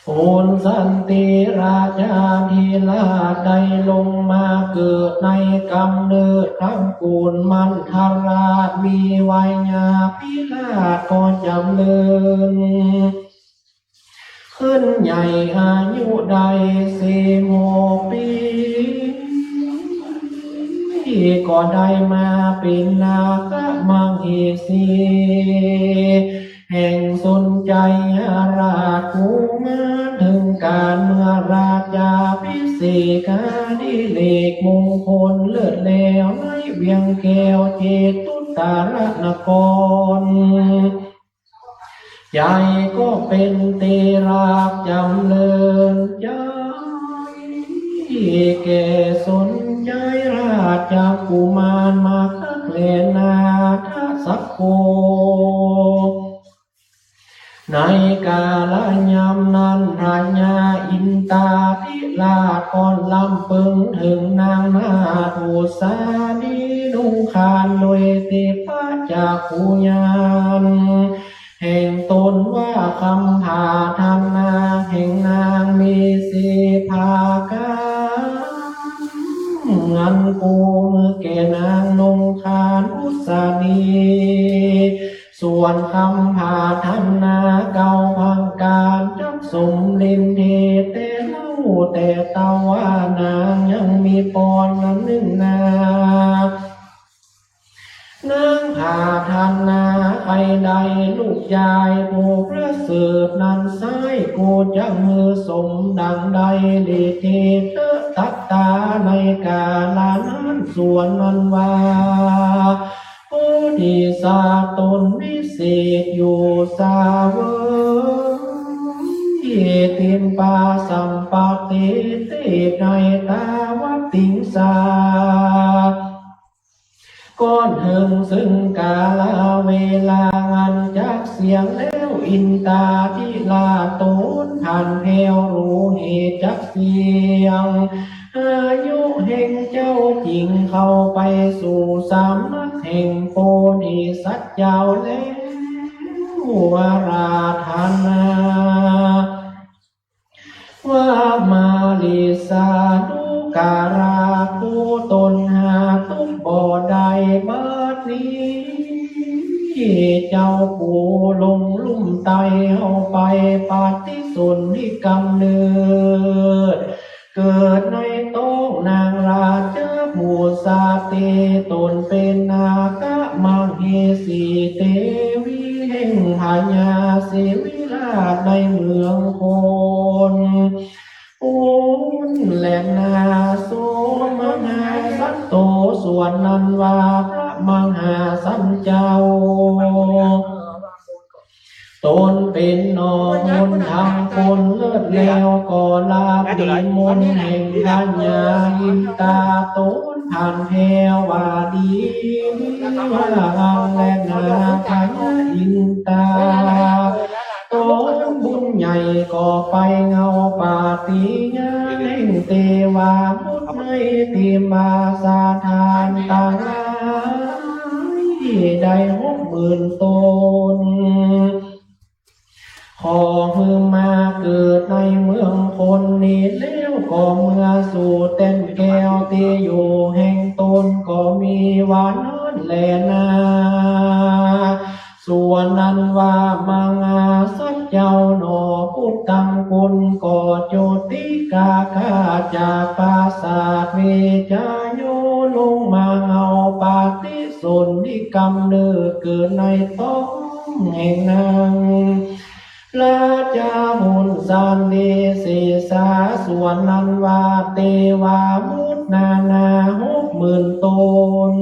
โหนสันติราชาธิราชได้ลงมาเกิดในกำเนิดครั้งกูลมัณฑราช มีวัยยาภิราชก็จ๋ำเริญ ขึ้นใหญ่อายุได้สี่หกปี ก็ได้มาเป๋นนาคมเหสี แห่งสนชัยราชกุมาร เถิงก๋านเมื่อราชาภิเษกาดิเรกมงคลเลิศแล้ว ในเวียงแก้วเจตุตรนคร ใหญ่ก็เป๋นเตระจ๋ำเริญใจ๋ แก่สนชัยราชกุมารมากนักแลนา ทะสักโก ในกาลยามนั้นพญาอินทาธิราชก็รำเปิงเถิงนางนาถอุสาลี นุงขานโดยทิพยจักขุญาณแห่งตนว่า คำปรารถนาแห่งนางมีสี่ประก๋าน อันกูเมื่อแก่นางนุงขานอุสาลี ส่วนคำปรารถนาเก้าประก๋านจักสมเร็จแต๊เล่า แต่เต้าว่านางยังมีปอนอันนึ่งนา นางปรารถนาใค่ได้ลูกจายผู้ประเสริฐนั้นไส้ กูจักหื้อสมดังได้ลิขิตเต๊อะ ตรัสต๋าในกาละนั้น ส่วนนั้นว่า โพธิสัตว์ต๋นวิเศษอยู่เสวย เตมปาสัมปัตติเตในตาวัตติงสา ก่อนเถิงซึ่งกาละเวลาอันจักเสี้ยงแล้ว อินทาธิราชต๋นผันแผวรู้เหตุจักเสี้ยง อายุแห่งเจ้าจึ่งเข้าไปสู่สำนักแห่งโพธิสัตว์เจ้าแล้ว อาราธนา ว่ามาริสานุกาลา ผู้ต๋นหาตุ๊กข์บ่ได้บัดนี้ เจ้าผู้ลงลุ่มใต้เฮาไปปฏิสนธิก๋ำเนิด เกิดในต๊องนางราชบุษาเต ต๋นเป๋นนาคมเหสีเตวีแห่งพญาศิวิราชในเมืองโคน ปูนแลนา โสมนัสสันโต ส่วนนั้นว่าพระมหาสันเจ้า ต๋นเป๋นหน่อมนต์ธรรมคนเลิศแล้ว ก็ลาบนิมนต์แห่งพญาอินทาต๋นผันแผวว่าดีนี้ว่าอั้นแลนา พญาอินทาต๋นบุญใหญ่ก็ไปเงาปาฏิญาณแห่งเตวาบุตรในเตมปาสถานตังหลาย ได้หกหมื่นต๋น ขอหื้อมาเกิดในเมืองคนนี้แล้ว ก็เมื่อสู่แต้นแก้วตี้อยู่แห่งต๋นก็มีว่านั้นแลนา ส่วนนั้นว่ามหาสัตว์เจ้าหน่อ พุทธังคุณก็โจติกาข้าจากปราสาทเวชชโยลงมาเงาปฏิ สนธิก๋ำเนิดเกิดในต๊องแห่งนางราชบุษาเต เสสา ส่วนนั้นว่าเตวาบุตรนานาหกหมื่นต๋น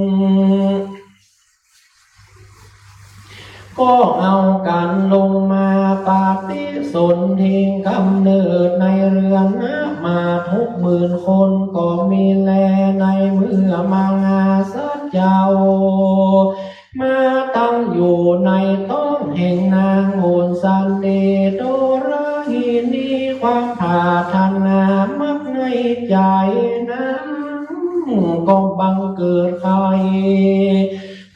ก็ ก็เอากั๋นลงมาปฏิสนธิกำเนิดในเรือนนะ มาหกหมื่นคนก็มีแล ในเมื่อมหาสัตว์เจ้า มาตั้งอยู่ในต๊องแห่งนางโหนสันเดโดราหินี ความปรารถนามักในใจ๋นางก็บังเกิดใค่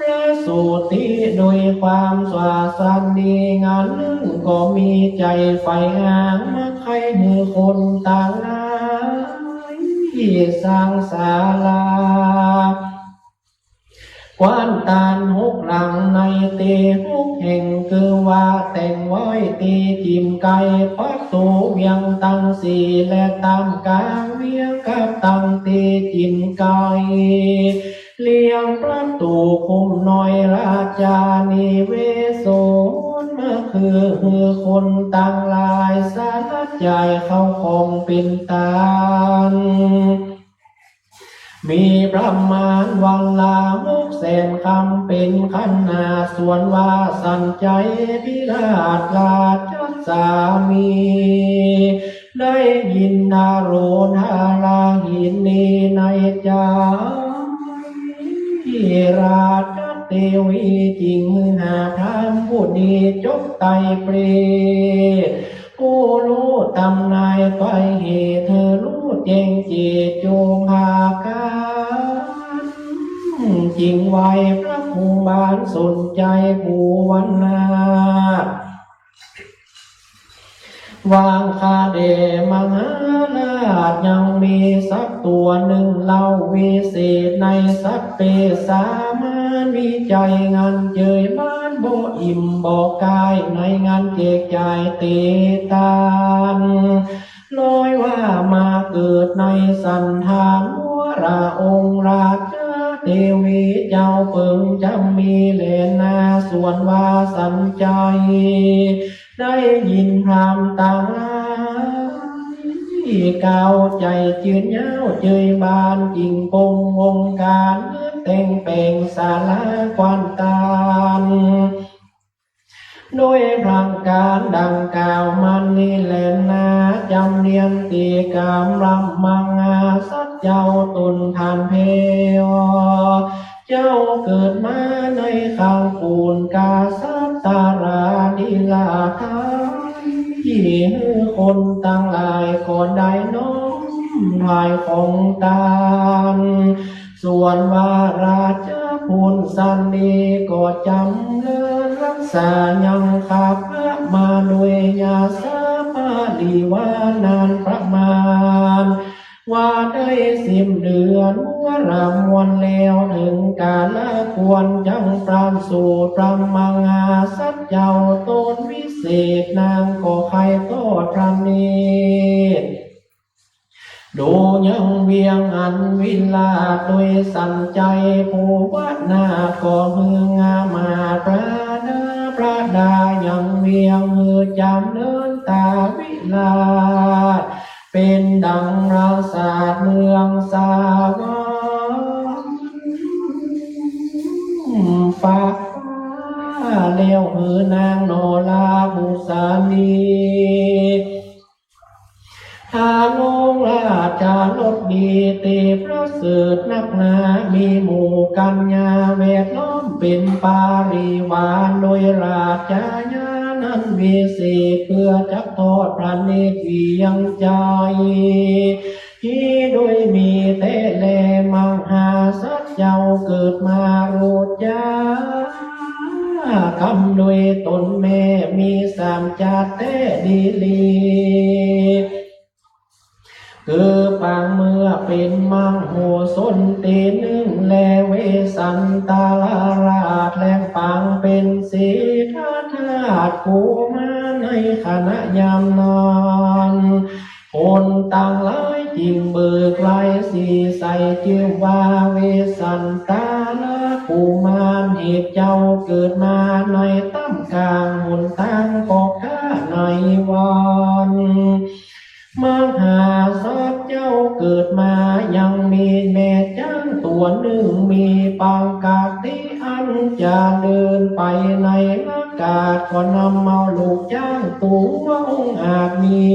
พระสุติโดยความสวาสนี อันนึ่งก็มีใจ๋ใฝ่หา มักใค่หื้อคนตังหลายสังสารา กว้านตานหกหลังในตี้หกแห่ง คือว่าแต่งไว้ตี้จิ๋มไก๋ ประตู๋เวียงตังสี่ และต้ามก๋างเวียงกับตังตี้จิ๋มไก๋ เรียงประตู๋คุ้มน้อยราชานิเวศน มาคือหื้อคนตังหลายสาลาใจ๋เข้าของเป๋นตาน มีประมาณวันละหกแสนคำเป๋นขนาด ส่วนว่าสันไจยพิราชราชสามี ได้ยินอโรธาราหินีในใจ๋ ราชเตวีจึงหาพราหมณ์ผู้นี้จบไตร่เปรย ผู้ฮู้ต๋ำนายไปเหตุ หื้อฮู้แจ้งเจตจงหากั๋๋น จึงไหว้พระภูมิบาลสนไจยภูวนาถ ว่าข้าแด่มหาราช ยังมีสัตว์ตั๋วนึ่งเล่าวิเศษในสัพเพสามานิจัย อันเจยบาลบ่อิ่มบ่ก๋าย ในอันแจกจ่ายเตตาน ร้อยว่ามาเกิดในสันฐานวรองค์ราชเตวีเจ้าเปิงจำมีแลนา ส่วนว่าสันไจย ได้ยินพราหมณ์ตังหลายกล่าวใจ๋จืนยาวเจยบาล จึงปงองค์ก๋านแต่งแป๋งศาลากว้านตาน โดยประก๋านดังกล่าวมานี้แลนา จำเนียนตี้กำลังมหาสัตว์เจ้าต๋นทานแผว เจ้าเกิดมาในข้างปูนกษัตราธิราชไทย หื้อคนตังหลายก็ได้น้อมถวายของตาน ส่วนว่าราชบุตรสันนีก็จำเริญรักษายังข้าพระมาโดยยาสาปริวารนานประมาณ ว่าได้สิบเดือน วรมวลแล้วเถิงกาลควร จังปรานสูตรพระมหาสัตว์เจ้าต๋นวิเศษ นางก็ใค่ทอดพระเนตร ดูยังเวียงอันวิราชโดยสันไจยภูวนาถ ก็หื้องามมาประดับประดายังเวียง หื้อจำเริญต๋าวิราช เป๋นดังปราสาทเมืองสาวัง ฟ้าแล้วหื้อนางนราบุษณี ทรงราชรสดีตี้ประเสริฐนักหนา มีหมู่กัญญาแวดล้อมเป๋นปริวาร โดยราชญาณอันวิเศษ เปื้อจักทอดพระเนตรเวียงไจย ฮีโดยมีแต๊แล มหาสัตว์เจ้าเกิดมาโรจา กำโดยต๋นแม่มีสามจาติแต๊ดีหลี คือปางเมื่อเป๋นมโหสถตี้นึ่ง และเวสสันตราราช และปางเป๋นเศรษฐาธิราชกุมารในขณะยามนั้น คนตังหลายจึงเบิกลายสีใส จื้อว่าเวสสันตราชกุมาร เหตุเจ้าเกิดมาในต้ามก๋างหนตางก็ข้าในวัน มหาสัตว์เจ้าเกิดมายังมีแม่จ๊างตั๋วนึ่ง มีปกติอันจะเดินไปใน ก็นำเอาลูกจ๊างตั๋วองอาจมี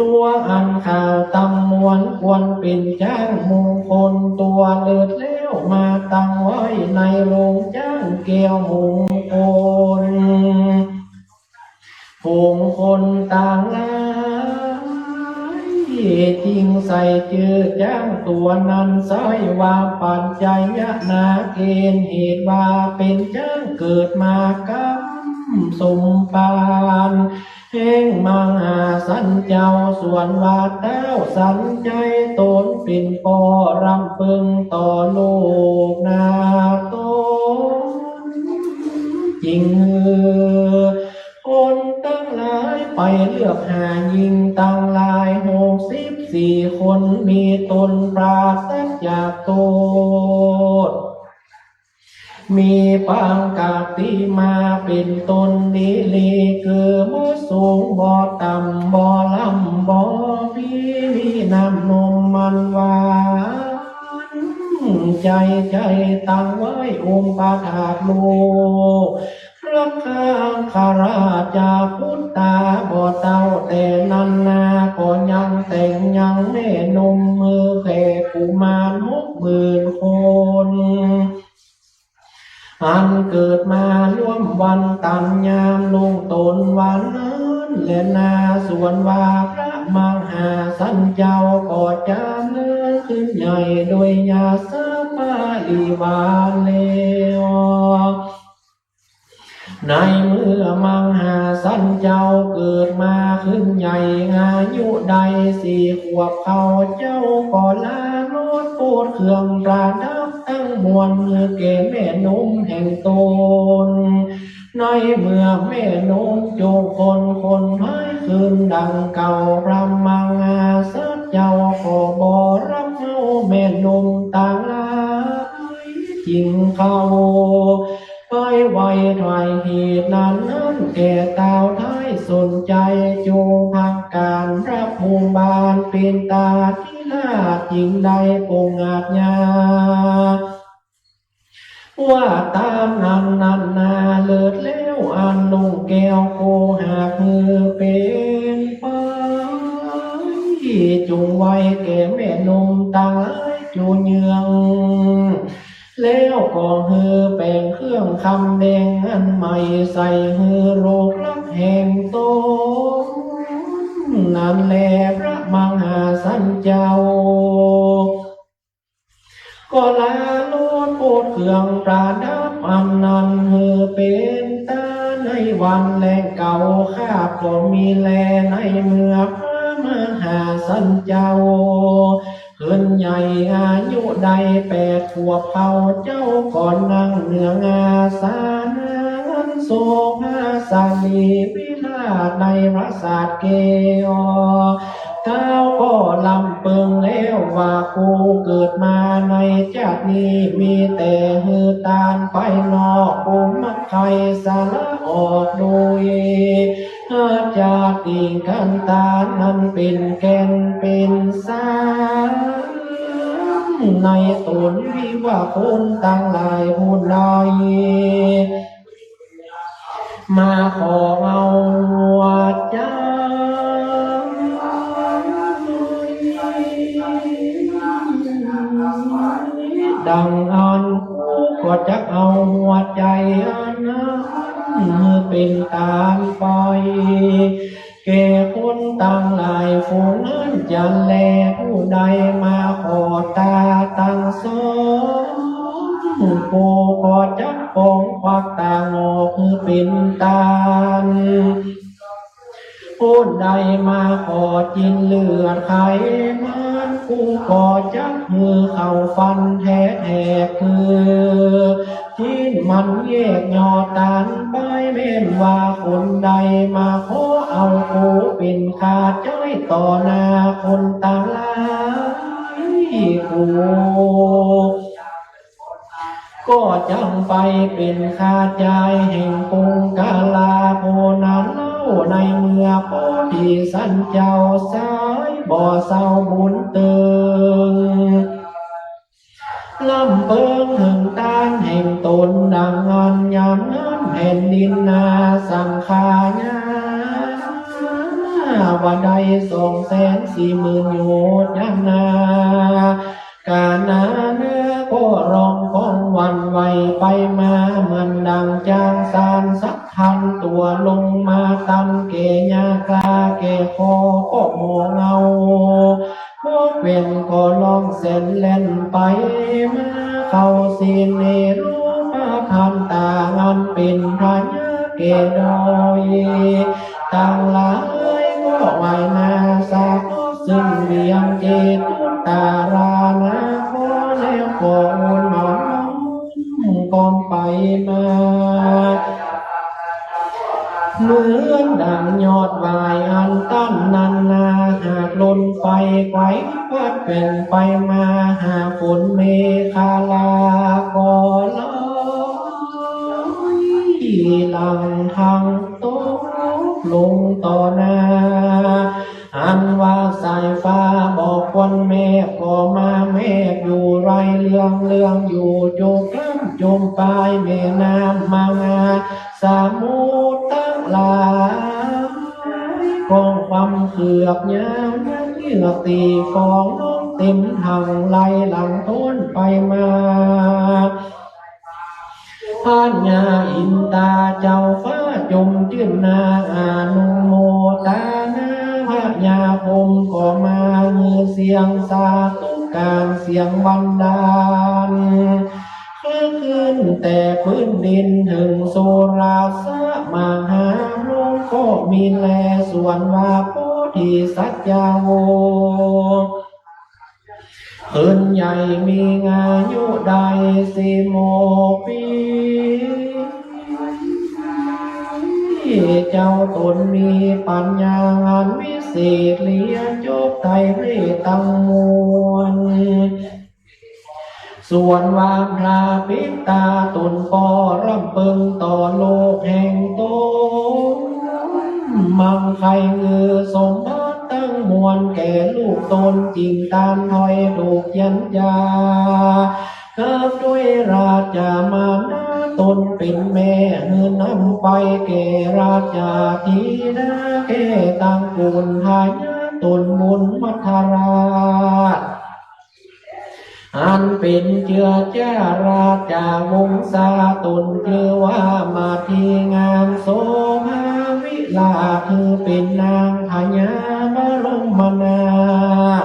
ตั๋วอันขาวต๋ำมวลควรเป๋นจ๊างมงคล ตั๋วเลิศแล้วมาตั้งไว้ในโฮงจ๊างแก้วมงคล ฝูงคนต่างหลายจึงใส่จื้อจ๊างตั๋วนั้นใส่ว่าปัญจยนาเกณฑ์ เหตุว่าเป๋นจ๊างเกิดมากำสมปาน แห่งมหาสันเจ้า ส่วนว่าต้าวสันชัยต๋นเป๋นป้อรำเปิงต่อลูกนาต๋น จึงหื้อคนตังหลายไปเลือกหาญิงตังหลายหกสิบสี่คน มีต๋นปราศจากโต้ษ มีปังกติมาเป๋นต้นดีหลี คือบ่สูงบ่ต่ำ บ่ล้ำบ่ปี้ มีน้ำนมมันหวาน ใจ๋ใจ๋ตั้งไว้อุปถากลูก พระคังคราชาพุทธาบ่เต้า แต่นั้นนาก็ยังแต่งยังแม่นมหื้อแก่กุมารหกหมื่นคน อันเกิดมาร่วมวันตันยามลุ่งต๋นวันนั้นแลนา ส่วนว่าพระมหาสันเจ้าก็จ๋ำเริญขึ้นใหญ่โดยยศปริวารแล้ว ในเมื่อมหาสันเจ้าเกิดมาขึ้นใหญ่อายุได้สี่ขวบ เขาเจ้าก็ลาโลดโปดเครื่องประดับตังมวลหื้อแก่แม่นมแห่งต๋น ในเมื่อแม่นมจุคนขนไพขึ้นดังเก่า พระมหาสันเจ้าก็บ่รับเอาแม่นมตังหลาย จึงเข้าไปไหว้ถวาย เหตุนั้นนั้นแก่ต้าวไท้สนชัย จุภักกาลพระภูมิบาลปินตาธิราช จึงได้ปรงอาจญา ว่าต๋ามนั้นนั้นนา เลิศแล้วอันนุ่งแก้วโกหากหื้อเป๋นไป จุงไว้แก่แม่นมตังหลายจุเยือง แล้วก็หื้อแป๋งเครื่องคำแดงอันใหม่ใส่หื้อลูกรักแห่งต๋น นั้นแลพระมหาสันเจ้า ก็ลาโลดโปดเครื่องประดับอันนั้นหื้อเป๋นต๋า ในวันแลงเก่าคาบก็มีแล ในเมื่อพระมหาสันเจ้าขึ้นใหญ่อายุได้แปดขวบ เขาเจ้าก็นั่งเนืองอาสนะอันโสภาสลีวิลาศในปราสาทแก้ว ต้าวก็ลำเปิงแล้วว่า กูเกิดมาในจาตินี้ มีแต่หื้อตานไปนอก กูมักใค่สละออกโดย หาจาติกันตานอันเป๋นแก่นเป๋นสาร ในต๋นวิว่าคนตังหลายผู้ใด มาขอเอาหัวใจ๋ ดังอั้น กูก็จักเอาหัวใจ๋อันนั้นหื้อเป๋นตานไป แก่คนตังหลายฝูงนั้นจะแล ผู้ใดมาขอตาตังสอง กูก็จักปองควักตางออกหื้อเป๋นตาน ผู้ใดมาขอจิ๊นเลือดไขมัน กูก็จักหื้อเข้าฟันแทะแหกหื้อ จิ๊นมันแยกยอดตานไป แม่นว่าคนใดมาขอเอากูเป๋นข้าใจ๊ต่อหน้าคนตังหลาย กูก็จักไปเป๋นข้าใจ๊แห่งปุงกาลา ผู้นั้นเล่าในเมื่อโพธิสันเจ้าสายบ่เศร้าบุญเติง ลำเปิงเถิงต้านแห่งต๋น ดังอั้นยามนั้นแผ่นดินนาสังขายา ว่าได้สองแสนสี่หมื่นโยชน์ยามนา ก๋านานาก็ร้องก้องหวั่นไหวไปมา เหมือนดังจางสานสักพันตั๋วลงมาตำแก่ยากาแก่คอก็หมองเอา หมอแว่นก็ร้องแสนแล่นไปมา เข้าสิเนรรูปพรรณต๋าอันเป๋นพญาแก่ดอยตังหลาย ก็ไหว้หน้าสา ซึ่งเวียงเจตุตรานาคร แล้วก็โอนหมอนน้อมก้มไปมา เหมือนดังยอดหว้ายอันตันนั้นนา หากลมไฟไขว่พัดแกว่งไปมา หากฝนเมฆาลาก็ลอยหลั่งทังตกลงต่อหน้า อันว่าสายฟ้าบ่ควรแมบก็มาแมบอยู่ไรเรืองเรืองอยู่ จุกล้ำจุมปายแม่น้ำมหาสมุทรตังหลาย ก้องความเขือกยาวยักษ์เหยือกสี่ฟอง น้องเต็มหังไหลหลั่งถ้นไปมา พญาอินตาเจ้าฟ้าจมจื้นนา อนุโมตนา พญาพรหมก็มาหือเสียงสาธุการ เสียงบันดาลคลึกครื้นแต่พื้นดิน เถิงสุราษฎร์มหาพรหมก็มีแล สวนว่าโพธิสัตว์เจ้า คืนใหญ่มีอายุได้สิบหกปี๋ เจ้าต๋นมีปัญญาอันวิเศษ เลียจบไตรเวทตังมวล สวนว่าพระปิดตาต๋นปอร่ำเปิงต่อโลกแห่งต๋น มังใค่หื้อสมบัติตังมวลแก่ลูกต๋น จึงต้านถ้อยถูกยันยา เกิดด้วยราชมารดาต๋นเป๋นแม่ หื้อนำไปแก่ราชธิดา แก่ตระกูลพญาต๋นบุญมัทธราช อันเป๋นเจื้อจ้าราชวงศา ต๋นจื้อว่ามัทธิงามโสภาวิลาศ คือเป๋นนางพญาบรมนาถ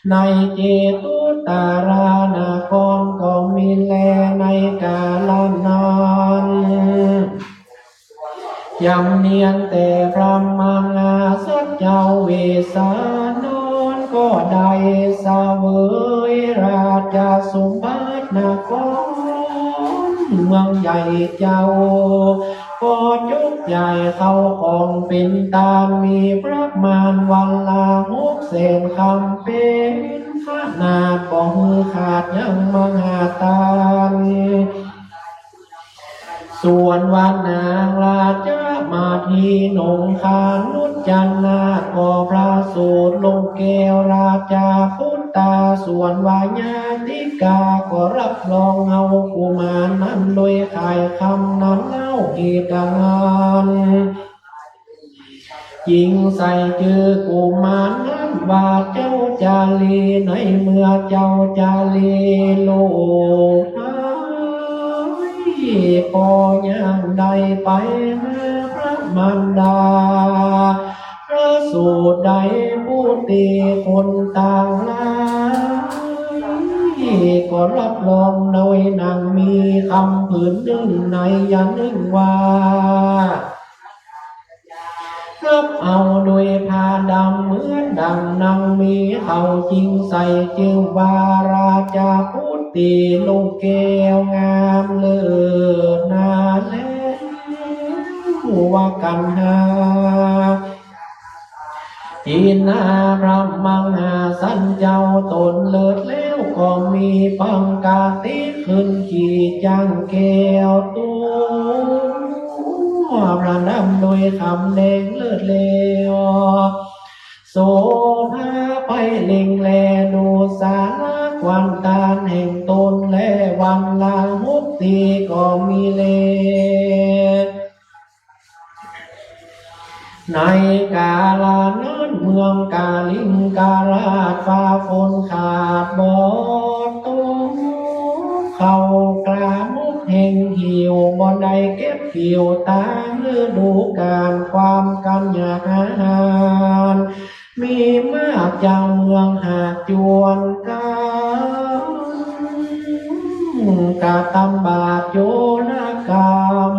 ในเจตุตรานครก็มีแล ในกาละนั้น ยำเนียนแต่พระมหาสัตว์เจ้าเวสสันดรก็ได้เสวยราชสมบัตินครเมืองใหญ่เจ้า ก็ยกย้ายเข้าของเป๋นตาน มีประมาณวันละหกแสนคำ เป๋นขนาดบ่หื้อขาดยังมหาตาน ส่วนว่านางราชมัทธินงคานุจจนาถ ก็ประสูติลูกแก้วราชปุตตา ส่วนว่าญาติกาก็รับรองเอากุมารนั้นโดยคายคำนั้นเล่า เหตุอั้น จึงใส่จื้อกุมารนั้นว่าเจ้าจารี ในเมื่อเจ้าจารีลูกไพร่ ก็ยังได้ไปหาพระมารดา ประสูติได้บุตรีคนตังหลาย ก็รับรองโดยนางมีคำผืนนึ่งในยะนึ่งว่า ฮับเอาโดยผ้าดำเหมือนดังนางมี เขาจึงใส่จื้อว่าราชบุตรีลูกแก้วงามเลิศนาแล ว่ากัณหา จินนาพระมหาสันเจ้าต๋นเลิศแล้ว ก็มีปังกติขึ้นขี่จั้งแก้วตั๋ว พระดำโดยคำแดงเลิศแล้ว โสภาไปเล็งแลดูสาระควันตานแห่งต๋นแล วันละหกตีก็มีแล ในกาละนั้นเมืองกลิงกราชฟ้าฝนขาดบ่ตก ข้าวกล้าหมกแห้งหิว บ่ได้เก็บเกี่ยวต๋ามฤดูกาล ความกั๋นอยากอาหาร มีมาก จาวเมืองหากจวนกั๋น กระตำบาปโจรกรรม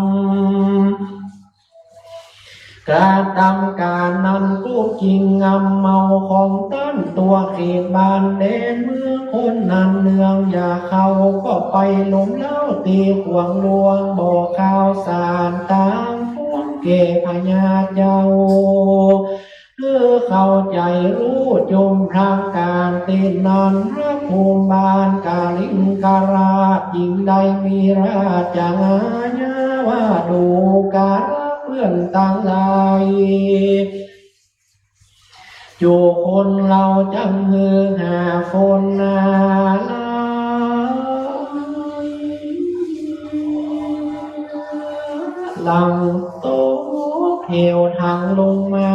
กระตำก๋านนั้นกู้จริง งำเมาของต้าน ตั๋วเขตบ้านแดนเมืองคนนั้น เนื่องอยากเข้าก็ไปหลุมเหล้าตี้ขวางหลวง บ่ข้าวสารตางปวงแก่พญาเจ้า หื้อเข้าใจ๋ฮู้จุมพระก๋าน ตี้นั้นพระภูมิบ้านกลิงกราช จึงได้มีราชอาญาว่า ดูกราเปื้อนตังหลาย จุคนเหล่าจั้งหื้อหาฝนหน้าหลาย หลั่งตกเหวถังลงมา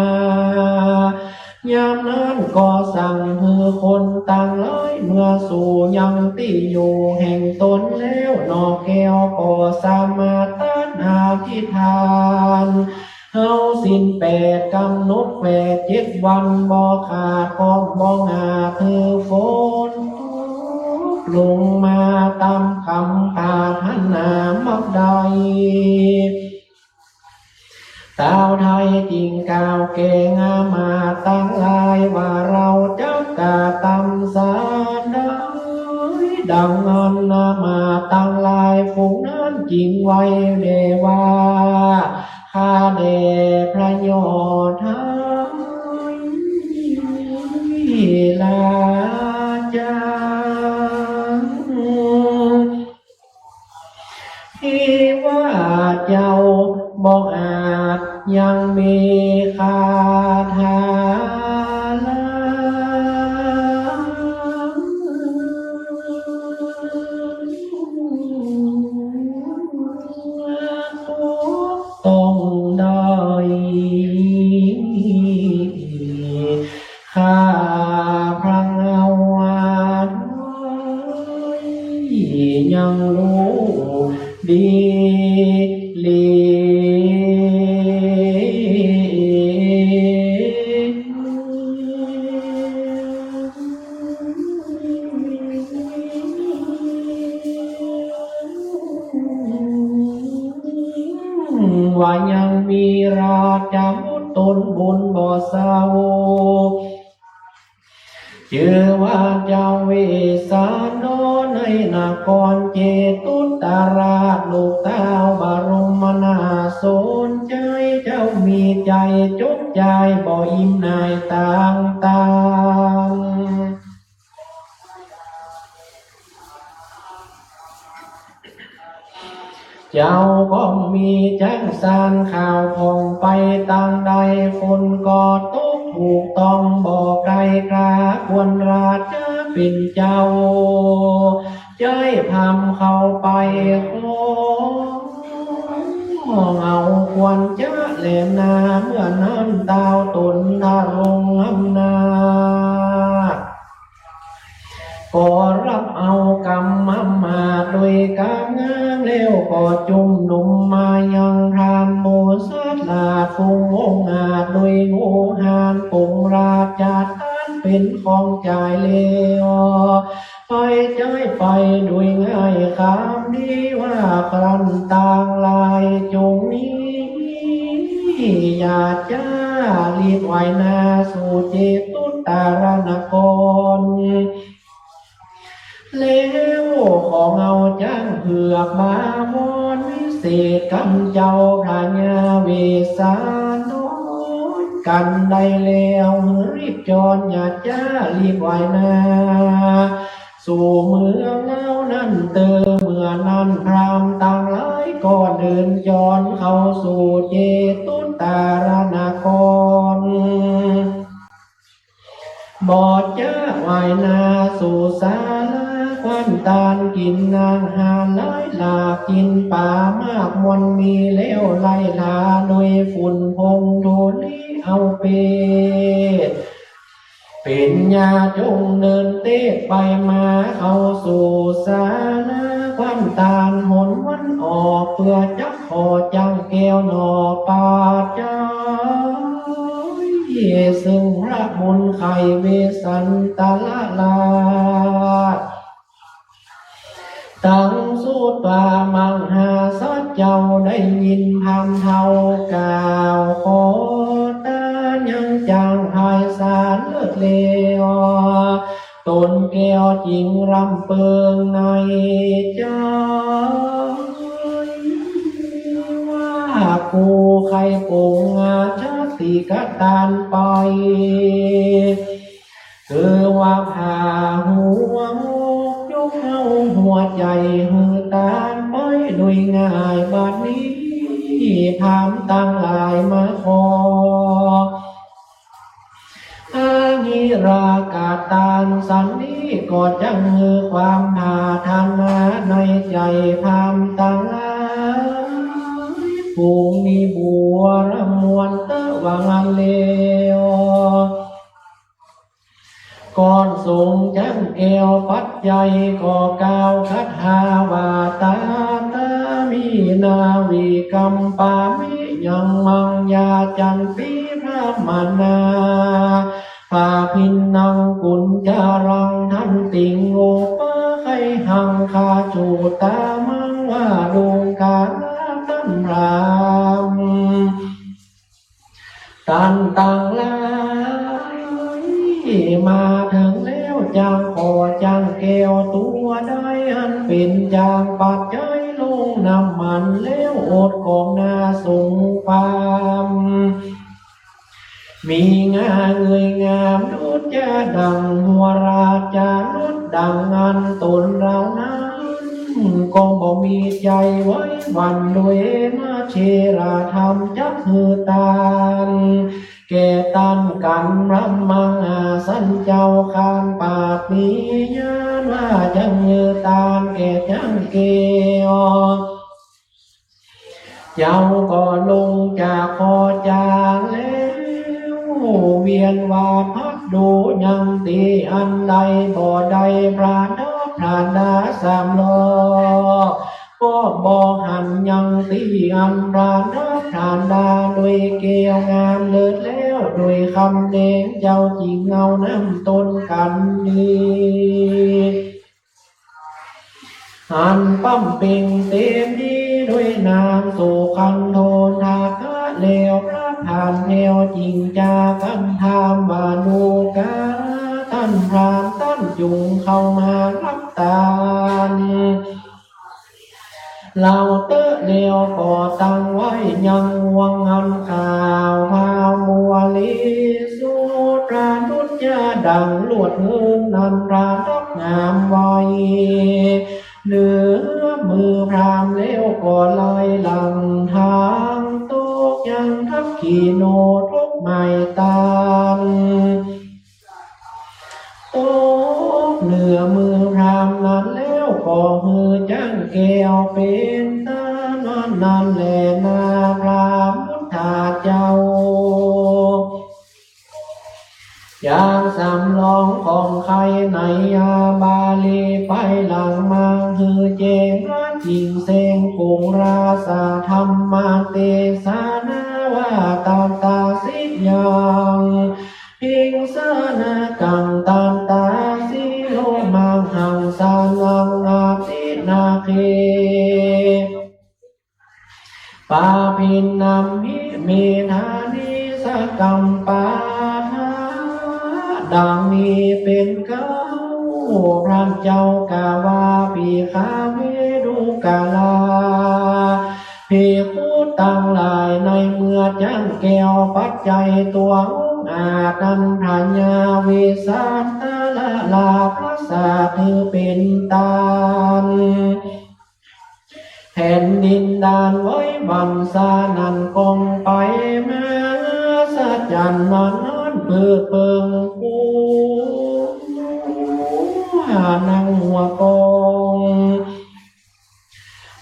ยามนั้นก็สั่งหื้อคนตังหลาย เมื่อสู่ยังตี้อยู่แห่งต๋นแล้ว หน่อแก้วก็สามารถต้านอธิษฐาน เฮาศีลแปดกำหนดแปดเจ็ดวัน บ่ขาดก็บ่อาจหื้อฝนตกลงมาต๋ามกำปรารถนาเมื่อใด ต้าวไทยจึงกล่าวแก่อามาตย์ตังหลายว่า เฮาจักกระตำสันใด ดังนั้นอามาตย์ตังหลายฝูงนั้นจึงไหว้แด่ว่า ข้าแด่พระยอดไทยราชา ที่ว่าเจ้าบ่อาจยังมีคาถาต้องได้ ข้าพระเฮายังฮู้ดีหลี ว่ายังมีราชบุตรตนบุญบ่เศร้า จื้อว่าเจ้าเวสสันดรในนครเจตุตราช ลูกต้าวบรมนาถสนใจ๋ เจ้ามีใจ๋จกใจ๋บ่อิ่มในต่างๆ เจ้าก็มีจักสานข้าวของไปตางใด ฝนก็ตกถูกต้องบ่ไกลกา ควรราชาเป๋นเจ้า ใจ๊พราหมณ์เข้าไปขอเอาควรจะแลนา เมื่อนั้นต้าวต๋นทรงอำนาจ ก็รับเอากำอำมาตย์โดยกำงาม แล้วก็จุมนุมมายังพราหมณ์หมู่สัตว์ราช ฝูงองอาจย์โดยโหหาร ปงราชาต้านเป๋นของใจ๋แล้ว ไปใจ๊ไปโดยง่าย คำนี้ว่า ครั้นตังหลายจงหนี อย่าจ๊า รีบไหว้นาสู่เจตุตรานคร แล้วของเฮาจักเผือกบาวรวิเศษกำเจ้าพญาเวสสันดรกั๋นได้แล้ว รีบจร อย่าจ๊า รีบไหว้นา สู่เมืองเฮานั้นเต๊อะ เมื่อนั้นพราหมณ์ตังหลายก็เดินจรเข้าสู่เจตุตรานคร บ่จ๊า ไหว้นาสู่ศาลา ควันตานกิ๋นอาหารหลายหลาก กิ๋นป๋ามากมวลมีแล้วไล่ล่า โดยฝุ่นพงธุลีเอาเปต เป๋นญาจงเนินเตศไปมาเข้าสู่ศาลา ควันตานหนวันออก เปื้อจักขอจั้งแก้วหน่อปัจจัย ซึ่งพระบุญใค่เวสสันตรราช ตังสุตวามหาสัจเจ้า ได้ยินพราหมณ์เฒ่ากล่าว ขอตานยังจ๋างภายสารเลิศเลว ต๋นแก้วจึงร่ำเปิงในใจ๋ ว่ากูใค่ปงอาชาติกตานไป คือว่าผ่าหัวหมก ยกเอาหัวใจ๋หื้อตานไปโดยง่าย บัดนี้พราหมณ์ตังหลายมาขอ อาหิราคตานสันนี้ ก็จักหื้อความปรารถนาในใจ๋พราหมณ์ตังหลาย ฝูงนี้บัวระมวลเต๊อะ ว่าอั้นแล้ว ก่อนทรงจั้งแก้วปัจจัย ก็กล่าวคาถาว่า ตาตามีนาวิกัมปามิ ยังมังยาจันติพรหมนา ปาภินนังกุญจรังทันติง โอปะไขหังคาจุตามัง ว่าดูกาต้านพราหมณ์ ต้านตังหลาย มาเถิงแล้ว จักขอจั้งแก้วตั๋วใด อันเป๋นจั้งปัจจัยลงน้ำมัน แล้วอดกองหน้าทรงความ มีงาเงยงามดุจจะดั่งหัวราชานุช ดั่งอั้นต๋นเหล่านั้น ก็บ่มีใจ๋ไหวหวั่น โดยมาเชราธรรมจักหื้อตาน แก่ต้านกั๋น พราหมณ์มหาสันเจ้า คานปาดมีญาณ ว่าจักหื้อตานแก่จั้งแก้ว เจ้าก็ลงจากคอจางแล้ว เวียนวาดพัดดูยังตี้อันใด บ่ได้พรานทัพพรานดาสามล้อ ก็บ่หันยังตี้อันพรานทัพพรานดา โดยแก้วงามเลิศแล้ว โดยคำแดงเจ้าจึงเอานำต๋นกั๋นนี้ อันป้ำเป่งเตมี้โดยนางสุขันธนทกะ แล้วพระพรานแถวจึงจาคำถามว่า ดูกาต้านพราหมณ์ ต้านจุ่งเข้ามาฮับตาน เฮาเต๊อะ แล้วก็ตั้งไว้ยังห่วงอันกล่าว พราหมณ์บริสุทธิ์ พระดุจจะดั่งลวดเงิน อันประดับงามไว้ เหนือมือพราหมณ์ แล้วก็ไหลหลั่งทางตกยังทักขิโณทกไม้ตาน ตกเหนือมือพราหมณ์นั้นแล้ว ก็หื้อจั้งแก้วเป๋นตาน อันนั้นแลนา พระพุทธเจ้า จักสำรองของใค่ในยาบาลี ไปหลังมาหื้อแจ้ง พระจิ่งแสงกุงราชาธรรมเตสนา ว่า ตาตาสิยัง พิงสนากัง ตาตาสิโลมังหังสานังอภินาเค ปาภินนัมหิเมธานิสกัมปาทา ดังนี้เป๋นเก๊า พระเจ้ากล่าวว่า ภิกขเว ดูกรา ภิกขุตังหลาย ในเมื่อจั้งแก้วปัจจัยตั๋วองอาจนั้น พญาเวสสันตรราช พระสัตว์ถือเป๋นตาน แผ่นดินด้านไว้บันสานั้น ก้องไปมหัศจรรย์ นั้นนั้นเปิดเปิงผู้ นางหัวกอง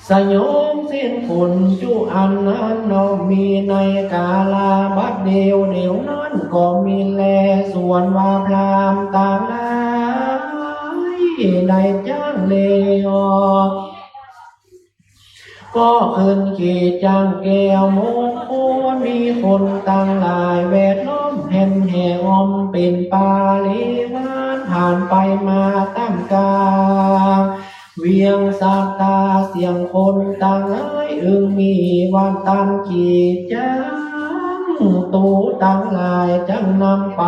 สยองสิ้นผลจุอันนั้นเนาะ มีในกาลาบัดเดียวเดี๋ยวนั้นก็มีแล ส่วนว่าพราหมณ์ตังหลายได้จ้างแล้ว ก็ขึ้นขี่จั๊งแก้วมงคล มีคนตังหลายแวดล้อมแห่แห่อ้อม เป๋นปริวารผ่านไปมาต้ามก๋าง เวียงสัตตา เสียงคนตังหลายอึงมี ว่าตันขี่จั๊ง ตั๋วตังหลายจักนำไป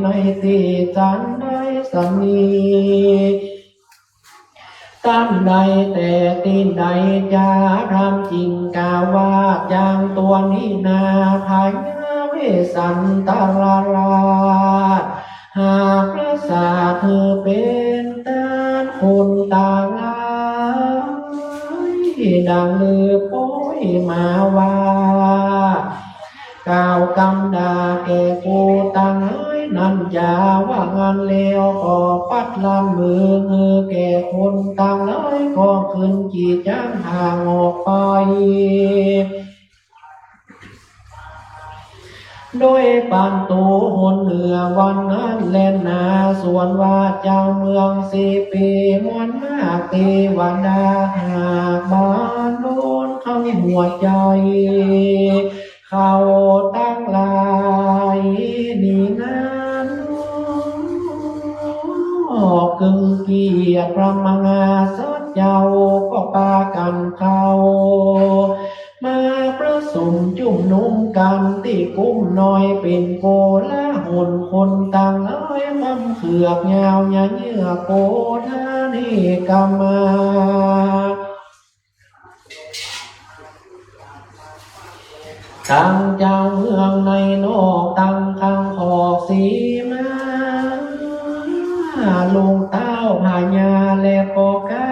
ในตี้จันใดสันนี้ ตันใดแต่ตี้ใดจา พราหมณ์จึงกล่าวว่า จั๊งตั๋วนี้นา พญาเวสสันตราช หากประสาทหื้อเป๋นตาน คนตังหลายดังลือโป้ยมาว่า กล่าวกำด่าแก่กูตังหลายนั้นจา ว่าอั้นแล้วก็ปัดลันมือหื้อแก่คนตังหลาย ก็ขึ้นขี่จั๊งห่างออกไป โดยปันตู๋หนเหนือวันนั้นแลนา ส่วนว่าเจ้าเมืองสี่ปีมวลมากเตวดา หากบานโดนเข้าหัวใจ๋ เขาตังหลายนี้นา กึ่งเกียรติพระมหาสัตว์เจ้า ก็ปากั๋นเข้า มาประสุมจุมนุมกั๋นตี้กุ้มน้อย เป๋นโกลาหล คนตังหลายความเขือกยาว หญ้าเยื่อโกธานิกรรมา ตังเจ้าเมืองในนอก ตังข้างคอกสีมา ลุงเต้าพญาและป้อก๊า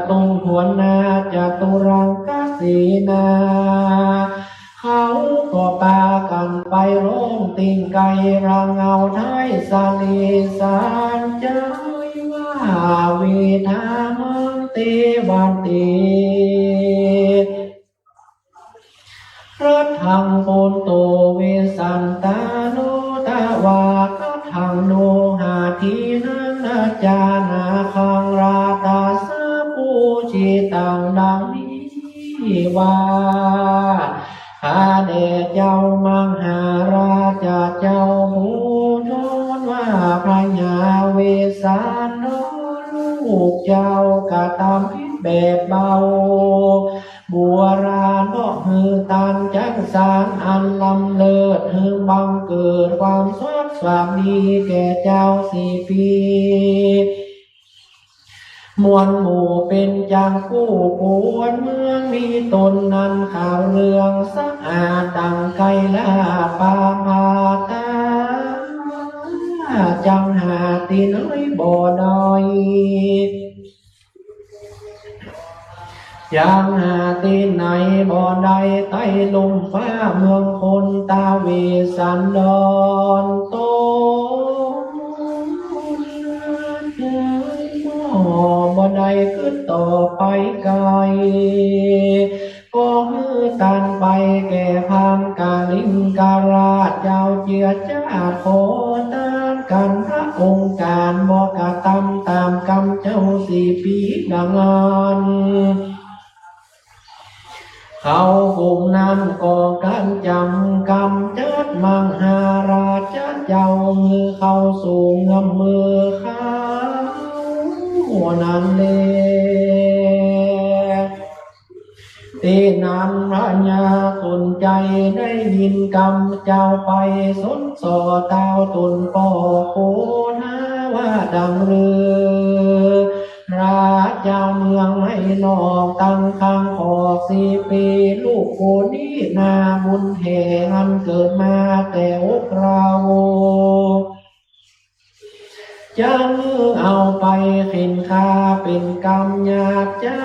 ตรงหัวหน้าจตุรังคเสนา เขาก็ปากั๋นไปร้องติ่งไกล ระเงาไท้สะเลสานใจ๋ว่า เวทามังเตวันติ รัตถังปุตโตเวสสันตานุตวา คัตถัง โนหะทีนัง นาจานาคัง ราตาสะ ปูจิตัง ดังนี้ว่า ข้าแต่เจ้ามหาราชะเจ้าผู้โน้น ว่าพญาเวสสันดรลูกเจ้ากระตำผิดแบบเบา บัวราณ เนาะ หื้อต้านจักสารอันล้ำเลิศ หื้อบังเกิดความสุขสวัสดีแก่เจ้าสี่ปี มวลหมู่เป๋นจักกู้กวนเมือง มีตนนั้นข่าวเรื่องสะอาดดั่งไกลลาปาพาตา จักหาตี้ไหนบ่ได้ จักหาตี้ไหนบ่ได้ ใต้ลุ่มฟ้าเมืองคนตาเวสสันดรตน บ่ได้กึ๊ดต่อไปไกล ก็หื้อต้านไปแก่พราหมณ์กลิงกราช เจ้าเจื้อจ้าขอต้านกั๋น พระองค์ก๋านบ่กระตำต๋ามกำเจ้าสี่ปีดังอั้น เขากลุ่มนั้นก็กระจำกำจัดมหาราชะเจ้า หื้อเข้าสู่เงื้อมมือเขานั้นแล ตี้นั้นพญาสนชัยได้ยินกำเจ้าไปสนส่อเต้าต๋นป้อโกธาว่าดังลือ ราชะเจ้าเมืองในนอกตังข้างคอกสี่ปี ลูกกูนี้นาบุญแท้อันเกิดมาแต่อกเรา จะหื้อเอาไปเข็นฆ่าเป๋นกรรมหยาบจ๊า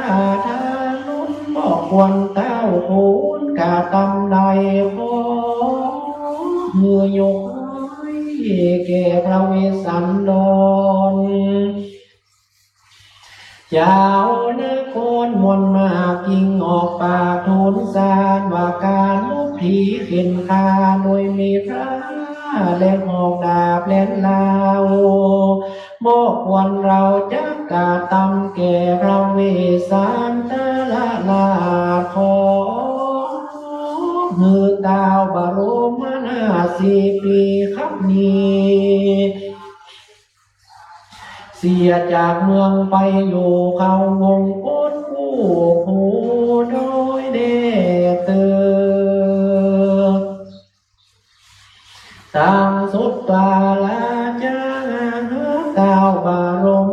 ทารุณ บ่ควรเต้าควรกระตำได้ ขอหื้อยกไหว้แก่พระเวสสันดร จาวนครมวลมากยิ่งออกปากทูลสารว่าก๋านลบผีเข็ญฆ่าโดยมีพระและหอกดาบแหลมลาว บ่ควรเฮาจักกระตำแก่พระเวสสันตรราช ขอหื้อต้าวบรมนาถสี่ปี๋ครับนี้ เสียจากเมืองไปอยู่เข้าวงคตผู้ผู้โดยแด่เติบ ตังสุดตาราจา ต้าวบรม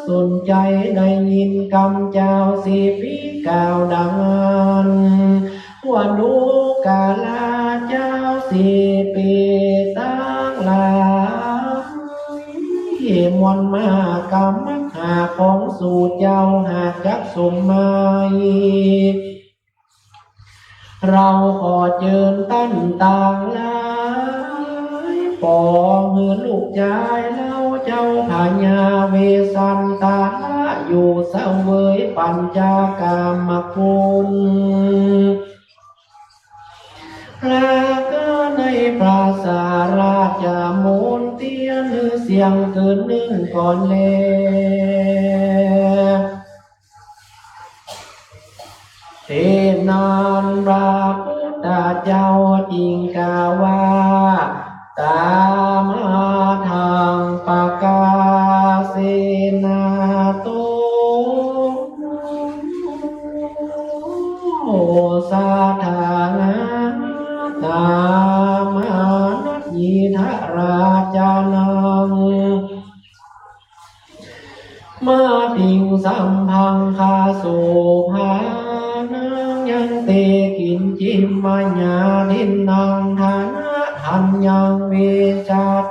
สุนชัยได้ยินกำเจ้าสี่ปี๋กล่าวดังนั้น ว่าดูกราเจ้าสี่ปี๋ตังหลาย มวลมากำมักหาของสู่เจ้าหากจักสมหมาย เฮาขอเจิญต้านตังหลาย ปองหื้อลูกจายเฮาเจ้าพญาเวสสันตราชอยู่เสวยปัญจกามคุณ พระก็ในพระสาราชมนเตียนหื้อเสี้ยงคืนนึ่งก่อนแล เต๋นั้นพระพุทธเจ้าจึงกล่าวว่า ตถาธัง ปกาเสนะ โต สาธานา ตามานัตถิทราจานัง มาติงสัมภังคาโสภานัง ยันเต กิญจิมมะยาทินนัง ทานะทัญญัง เวชชาติ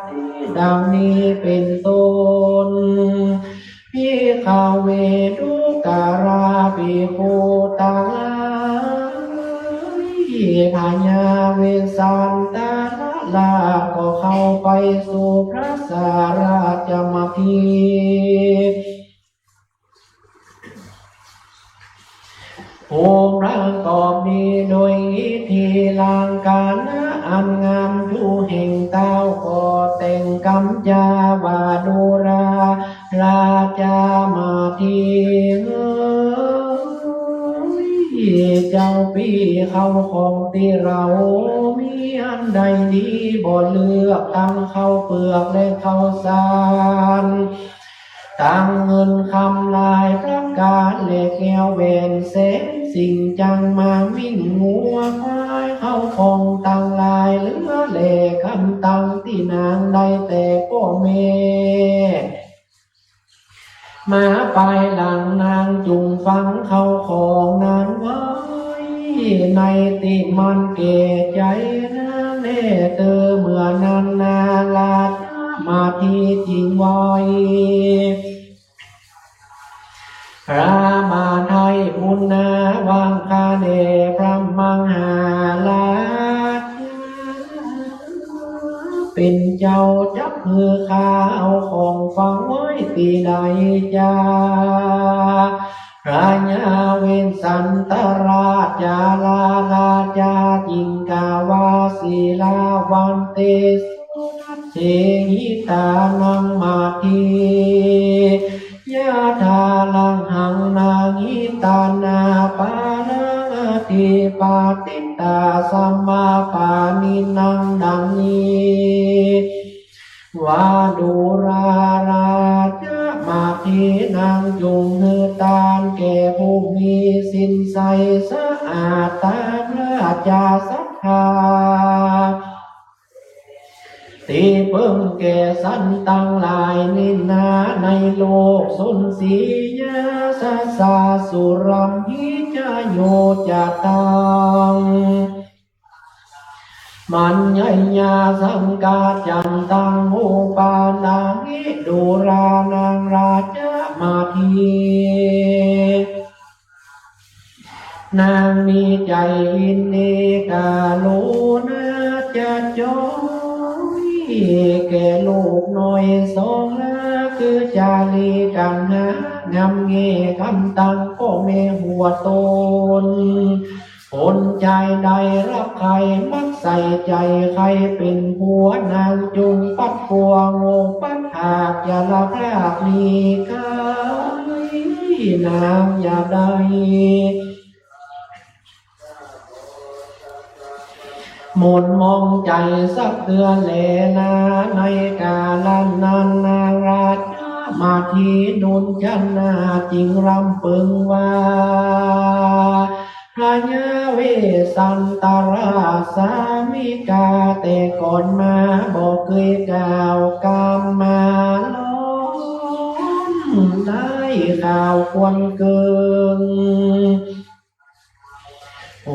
ดังนี้เป๋นต้น ภิกขเว ดูกราภิกขุตังหลาย พญาเวสสันตรราชก็เข้าไปสู่พระสาราชมัตถิ องค์ประกอบนี้โดยอิทธิลังคณะอันงามอยู่แห่งเต้า ก็แต่งกำจาว่า ดูราราชมัตถิเอ๋ย เจ้าปี้เข้าของตี้เฮามีอันใดดีบ่เลือก ตังข้าวเปือกและข้าวสาร ตังเงินคำหลายประก๋าน และแก้วแหวนแสนสิ่ง จังม้าหมิ่งงัวควาย ข้าวของตังหลายเหลือแหล่ กำตังตี้นางได้แต่ป้อแม่ มาภายหลังนางจุ่งฝังข้าวของนั้นไว้ ในตี้มันแก่ใจ๋นางแลเตอ เมื่อนั้นนาราชมัตถิจึงไหว้ พระมหาไทยบุญนา ว่าข้าแด่พระมหาราชาเป๋นเจ้า จักหื้อข้าเอาของฝังไว้ตี้ใดจา พญาเวสสันตราชา ราชาจึงกล่าวว่า สีลาวันเต สุทัสเสหิตานังมัตถิ ยะถารังหังนาหิตานา ปารังอธิปาติตา สมาปาณินัง ดังนี้ ว่าดูราราชมัตถิ นางจุ่งหื้อตานแก่ผู้มีศีลใสสะอาด ตามราชศรัทธา ตี้เปิ้งแก่สันตังหลายนี้นา ในโลกสุนสียา สะสาสุรัมหิจโยจะตัง มัญญายาสังกาจันตัง อุปาทาหิ ดูรานังราชมัตถิ นางมีใจ๋ยินดีกรุณาจะจ้อย แก่ลูกน้อยสองลา คือจารีกั๋นหางำแงกำตังป้อแม่หัวต๋น คนใจ๋ใดฮักใค่มักใส่ใจ๋ใค่เป๋นผัวนาง จุ่งปัดกั๋วโง่ปัดหาก อย่าละพรากหนีก๋าย นางอย่าได้ หม่นหมองใจ๋สักเตื้อแลนา ในก๋าละนั้นนางราชมาทีนุนชนาจึงรำเปิงว่า พญาเวสสันตราชสามิกา แต่ก่อนมาบ่เกยกล่าวกำมาล้อม ได้ข่าวควรเกิง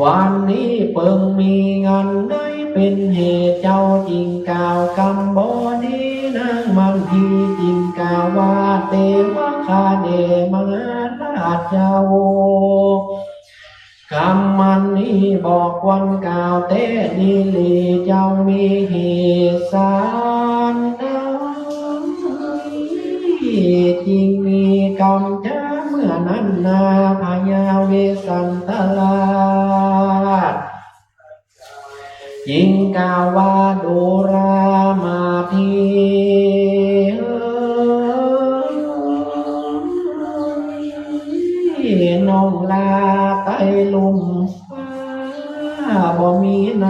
วันนี้เปิงมีงานได้เป๋นเหตุ เจ้าจึงกล่าวกำบ่ดี นางมันทีจึงกล่าวว่า เตวะข้าแด่มหาราชเจ้า กำมันนี้บ่ควรกล่าวแต๊ดีหลี เจ้ามีเหตุสันใด จึงมีกำจ๋าเมื่อนั้นนา พญาเวสสันตราช จึงกล่าวว่า ดูรามาที น้องลาใต้ลุ่มฟ้าบ่มีใน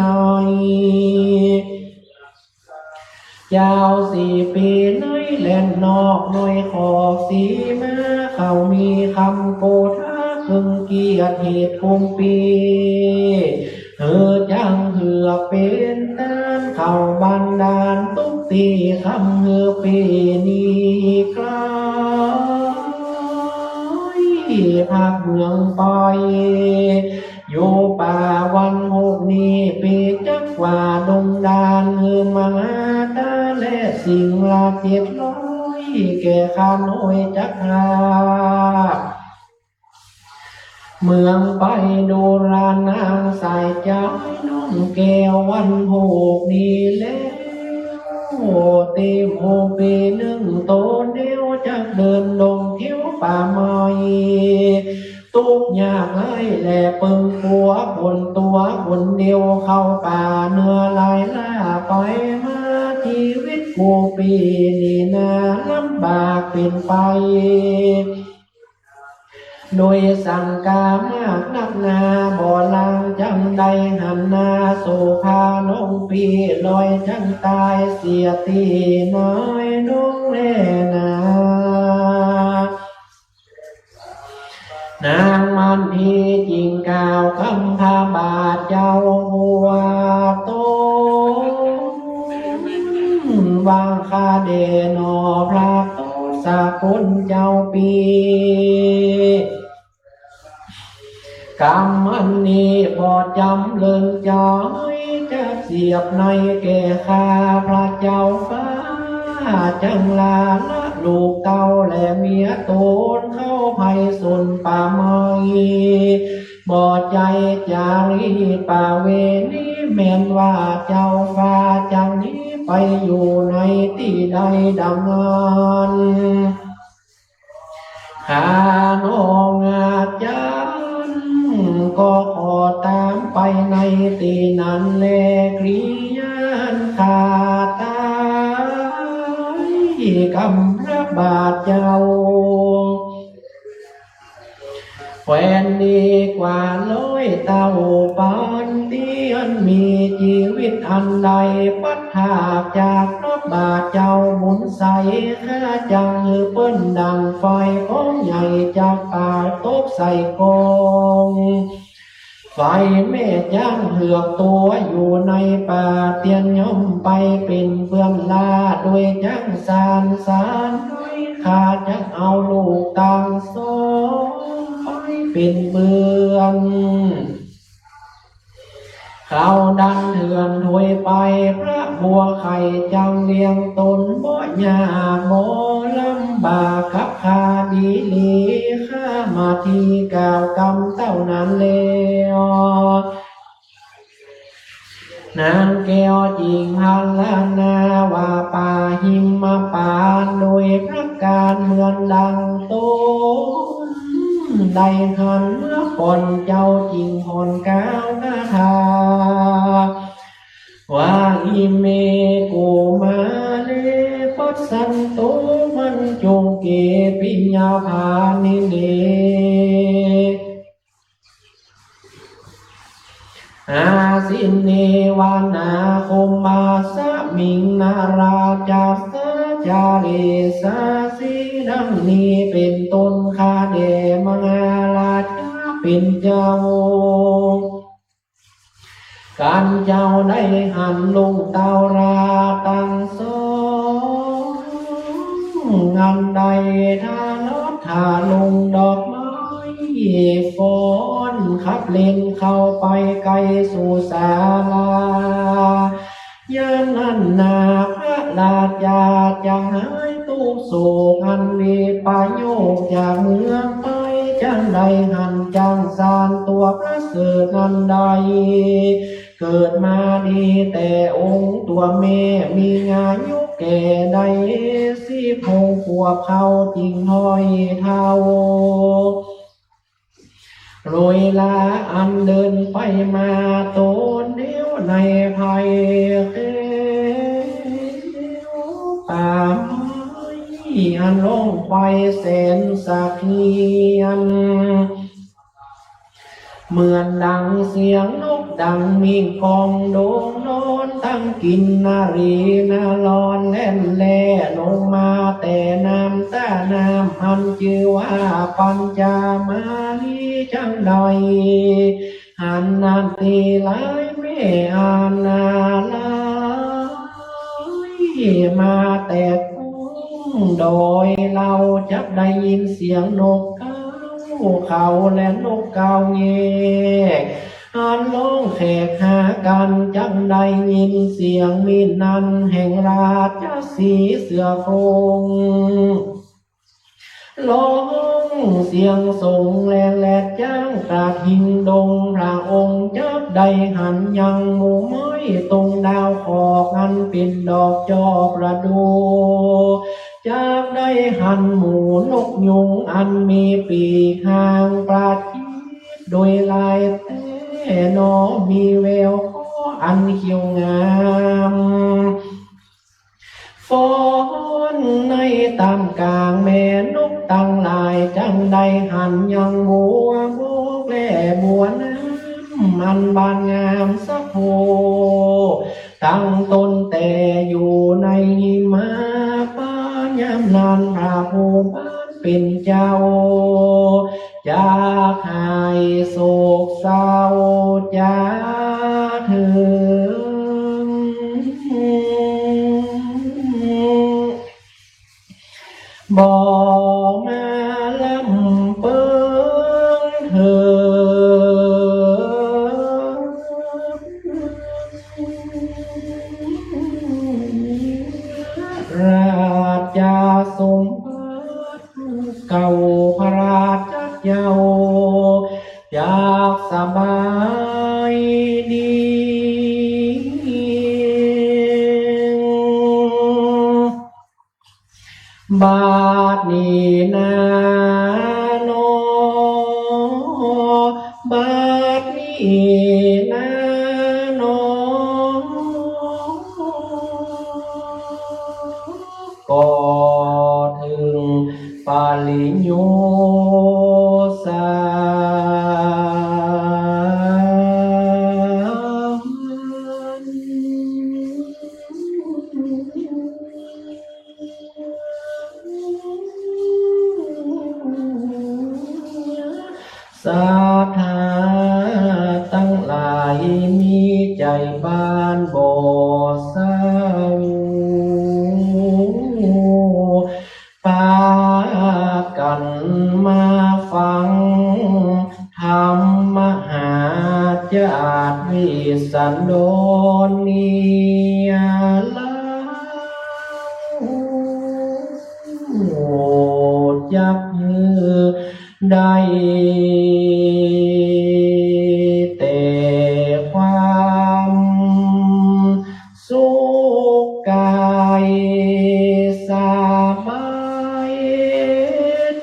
เจ้าสี่ปี๋ในแหลมนอกน้อยขอกสีมา เขามีกำโกธาเกิ่งเกียรติเหตุกุมปี๋ หื้อจังเหือกเป๋นต้าน เขาบันดาลตุ๊กตี้กำหื้อปี๋นี้ใก้พักเมืองไป อยู่ป่าวันหกนี้ ปี๋จักว่าดงดาน หื้อมหาตาและสิงห์ละเจ็ดร้อย แก่ข้าน้อยจักพา เมืองไปดูรานางสายใจ๋ น้องแก้ววันหกนี้แล้ว เต็มหกปี๋นึ่งต๋นเดียว จักเดินดงเที่ยวป่าไม้ ตุ๊กข์ยากไร้แลเปิงกั๋ว คนตั๋วคนเดียวเข้าป่าเนื้อลายล้าไปมา ชีวิตกู้ปี๋นี้นาลำบากเป๋นไป โดยสังกามากนักหนา บ่ลางจังได้หันหน้า โสภาน้องปี้ลอยจังต๋ายเสียตี้ในดงแลนา นางมันทีจึงกล่าวกำพระบาทเจ้าหัวต๋น ว่าข้าแด่หนอพระโตสะกุลเจ้าปี้ กำอันนี้บ่จ๋ำเริงใจ๋ จักเสียบในแก่ข้าพระเจ้าฟ้า จังลาละลูกเต้าและเมียต๋นเข้าไพศาลป่าไม้ บ่ใจ้จารีประเวณี แม่นว่าเจ้าฟ้าจักหนีไปอยู่ในตี้ใดดังนั้น ข้าน้องอาจารย์ก็ขอต๋ามไปในตี้นั้นแล กริยาอันข้าต๋ายกำพระบาทเจ้า แคว้นนี้กว่าร้อยเต้าปานตี้อันมีจีวิตอันใดปัดพรากจากพระบาทเจ้าบุญใส ข้าจักหื้อเปิ้นดั่งไฟของใหญ่จักเป่าตกใส่กอง ไฟแม่จ้างเหือกตั๋วอยู่ในป่าเตียน ย่อมไปเป๋นเปื้อนลาดวยจักสาร สารด้วยข้าจักเอาลูกตังสองไปเป๋นเปื้อน เขาดันเถื่อนถอยไป พระบัวไข่จักเลี้ยงต๋นบ่ยากบ่ลำบากกับข้าดีหลี ข้ามาทีกล่าวกำเต้านั้นแล้ว นางแก้วจึงพรรณนาว่า ปหิมพานต์โดยประก๋านเหมือนดังต้น ได้หันเมื่อก่อน เจ้าจึงผ่อนกล่าวคาถา ว่า อิเม โกมาเล ปัสสันโต มัจจุเก ปิยพานิเน อาสิเน วนาคมมาสมิง นาราชาสสะ จาเรสาสี ดังนี้เป๋นต้น ข้าแด่มหาราชาเป๋นเจ้า กันเจ้าได้หันลุงเต้าราตังสอง อันได้ทาลอดทาลุงดอกไม้ฟ้อน ขับเล่นเข้าไปใก้สู่ศาลา ยามนั้นนา พระราชาจะหายตุ๊กข์โศกอันวิปโยคจากเมืองไป จักได้หันจังสารตัวประเสริฐอันใด เกิดมาดีแต่องค์ตัวแม่ มีอายุแก่ได้สิบหกขวบ เขาจึงถ้อยเฒ่า โรยลาอันเดินไปมา ตนเดียวในไพรเขียวป่าไม้ อันโล่งไปแสนสะเทียน เหมือนดังเสียงนกดังมิ่งก้องโดงโดน ตังกินนารีนาลอนแล่นแล่ลงมาแต่น้ำต้าน้ำ อันจื้อว่าปัญจมาลี จักได้หันนาตีหลายแม่อานาลาย มาแต่ก้องดอยเหล่า จักได้ยินเสียงนกเก้าเขาและนกเก้าแงก อันร้องแขกหากั๋น จักได้ยินเสียงมินนั้นแห่งราชสีห์เสือโคร่ง ร้องเสียงสงแลแลดจ้างกระทิงดง พระองค์จักได้หันยังหมู่ไม้ตรงดาวขอก อันเป๋นดอกจอประดู่ จักได้หันหมู่นกยูงอันมีปีกหางประทีป โดยลายแต๊หนอ มีแววคออันเขียวงาม ฟ้อนในต้ามก๋างแม่นกตังหลาย จักได้หันยังบัวบกและบัวน้ำ อันบานงามสะโพ ตั้งต้นแต่อยู่ในหิมพานต์ ยามนั้นพระผู้บานเป๋นเจ้า จักหายโศกเศร้าจาเถิง บ่มาลำเปิงเถิง ราชสมบัติเก่า พระราชเจ้าจักสบายดี บัดนี้นาหนอ บัดนี้นาหนอ ก็เถิงปริโยชน์สาม ศรัทธาตังหลายมีใจ๋บานบ่เศร้า ปากั๋นมาฟังธรรมมหาจาติวิสันดรนี้เล่า จักหื้อได้แต่ความ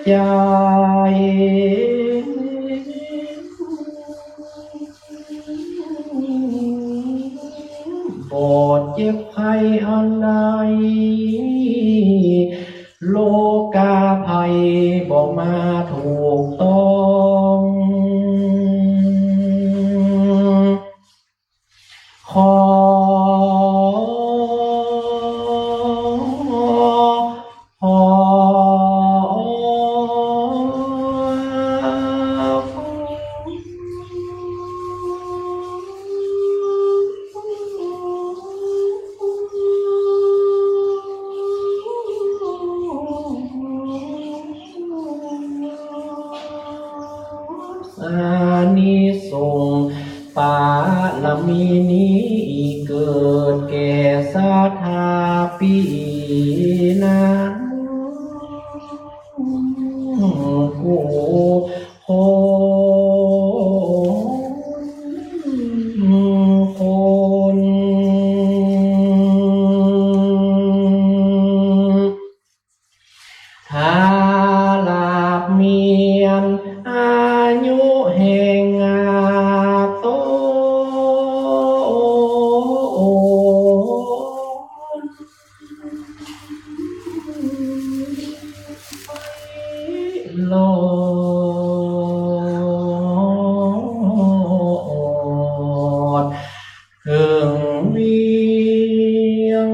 ใจ บาดเจ็บไข้อันใด โรคาภัยบ่มาถูกต้อง ขอ ขอ อานิสงส์บารมีนี้ เกิดแก่ศรัทธาปี้น้องกู้คน คน ถ้าลาบเมียนอายุแห่งอาตน ลอด เถิงเวียง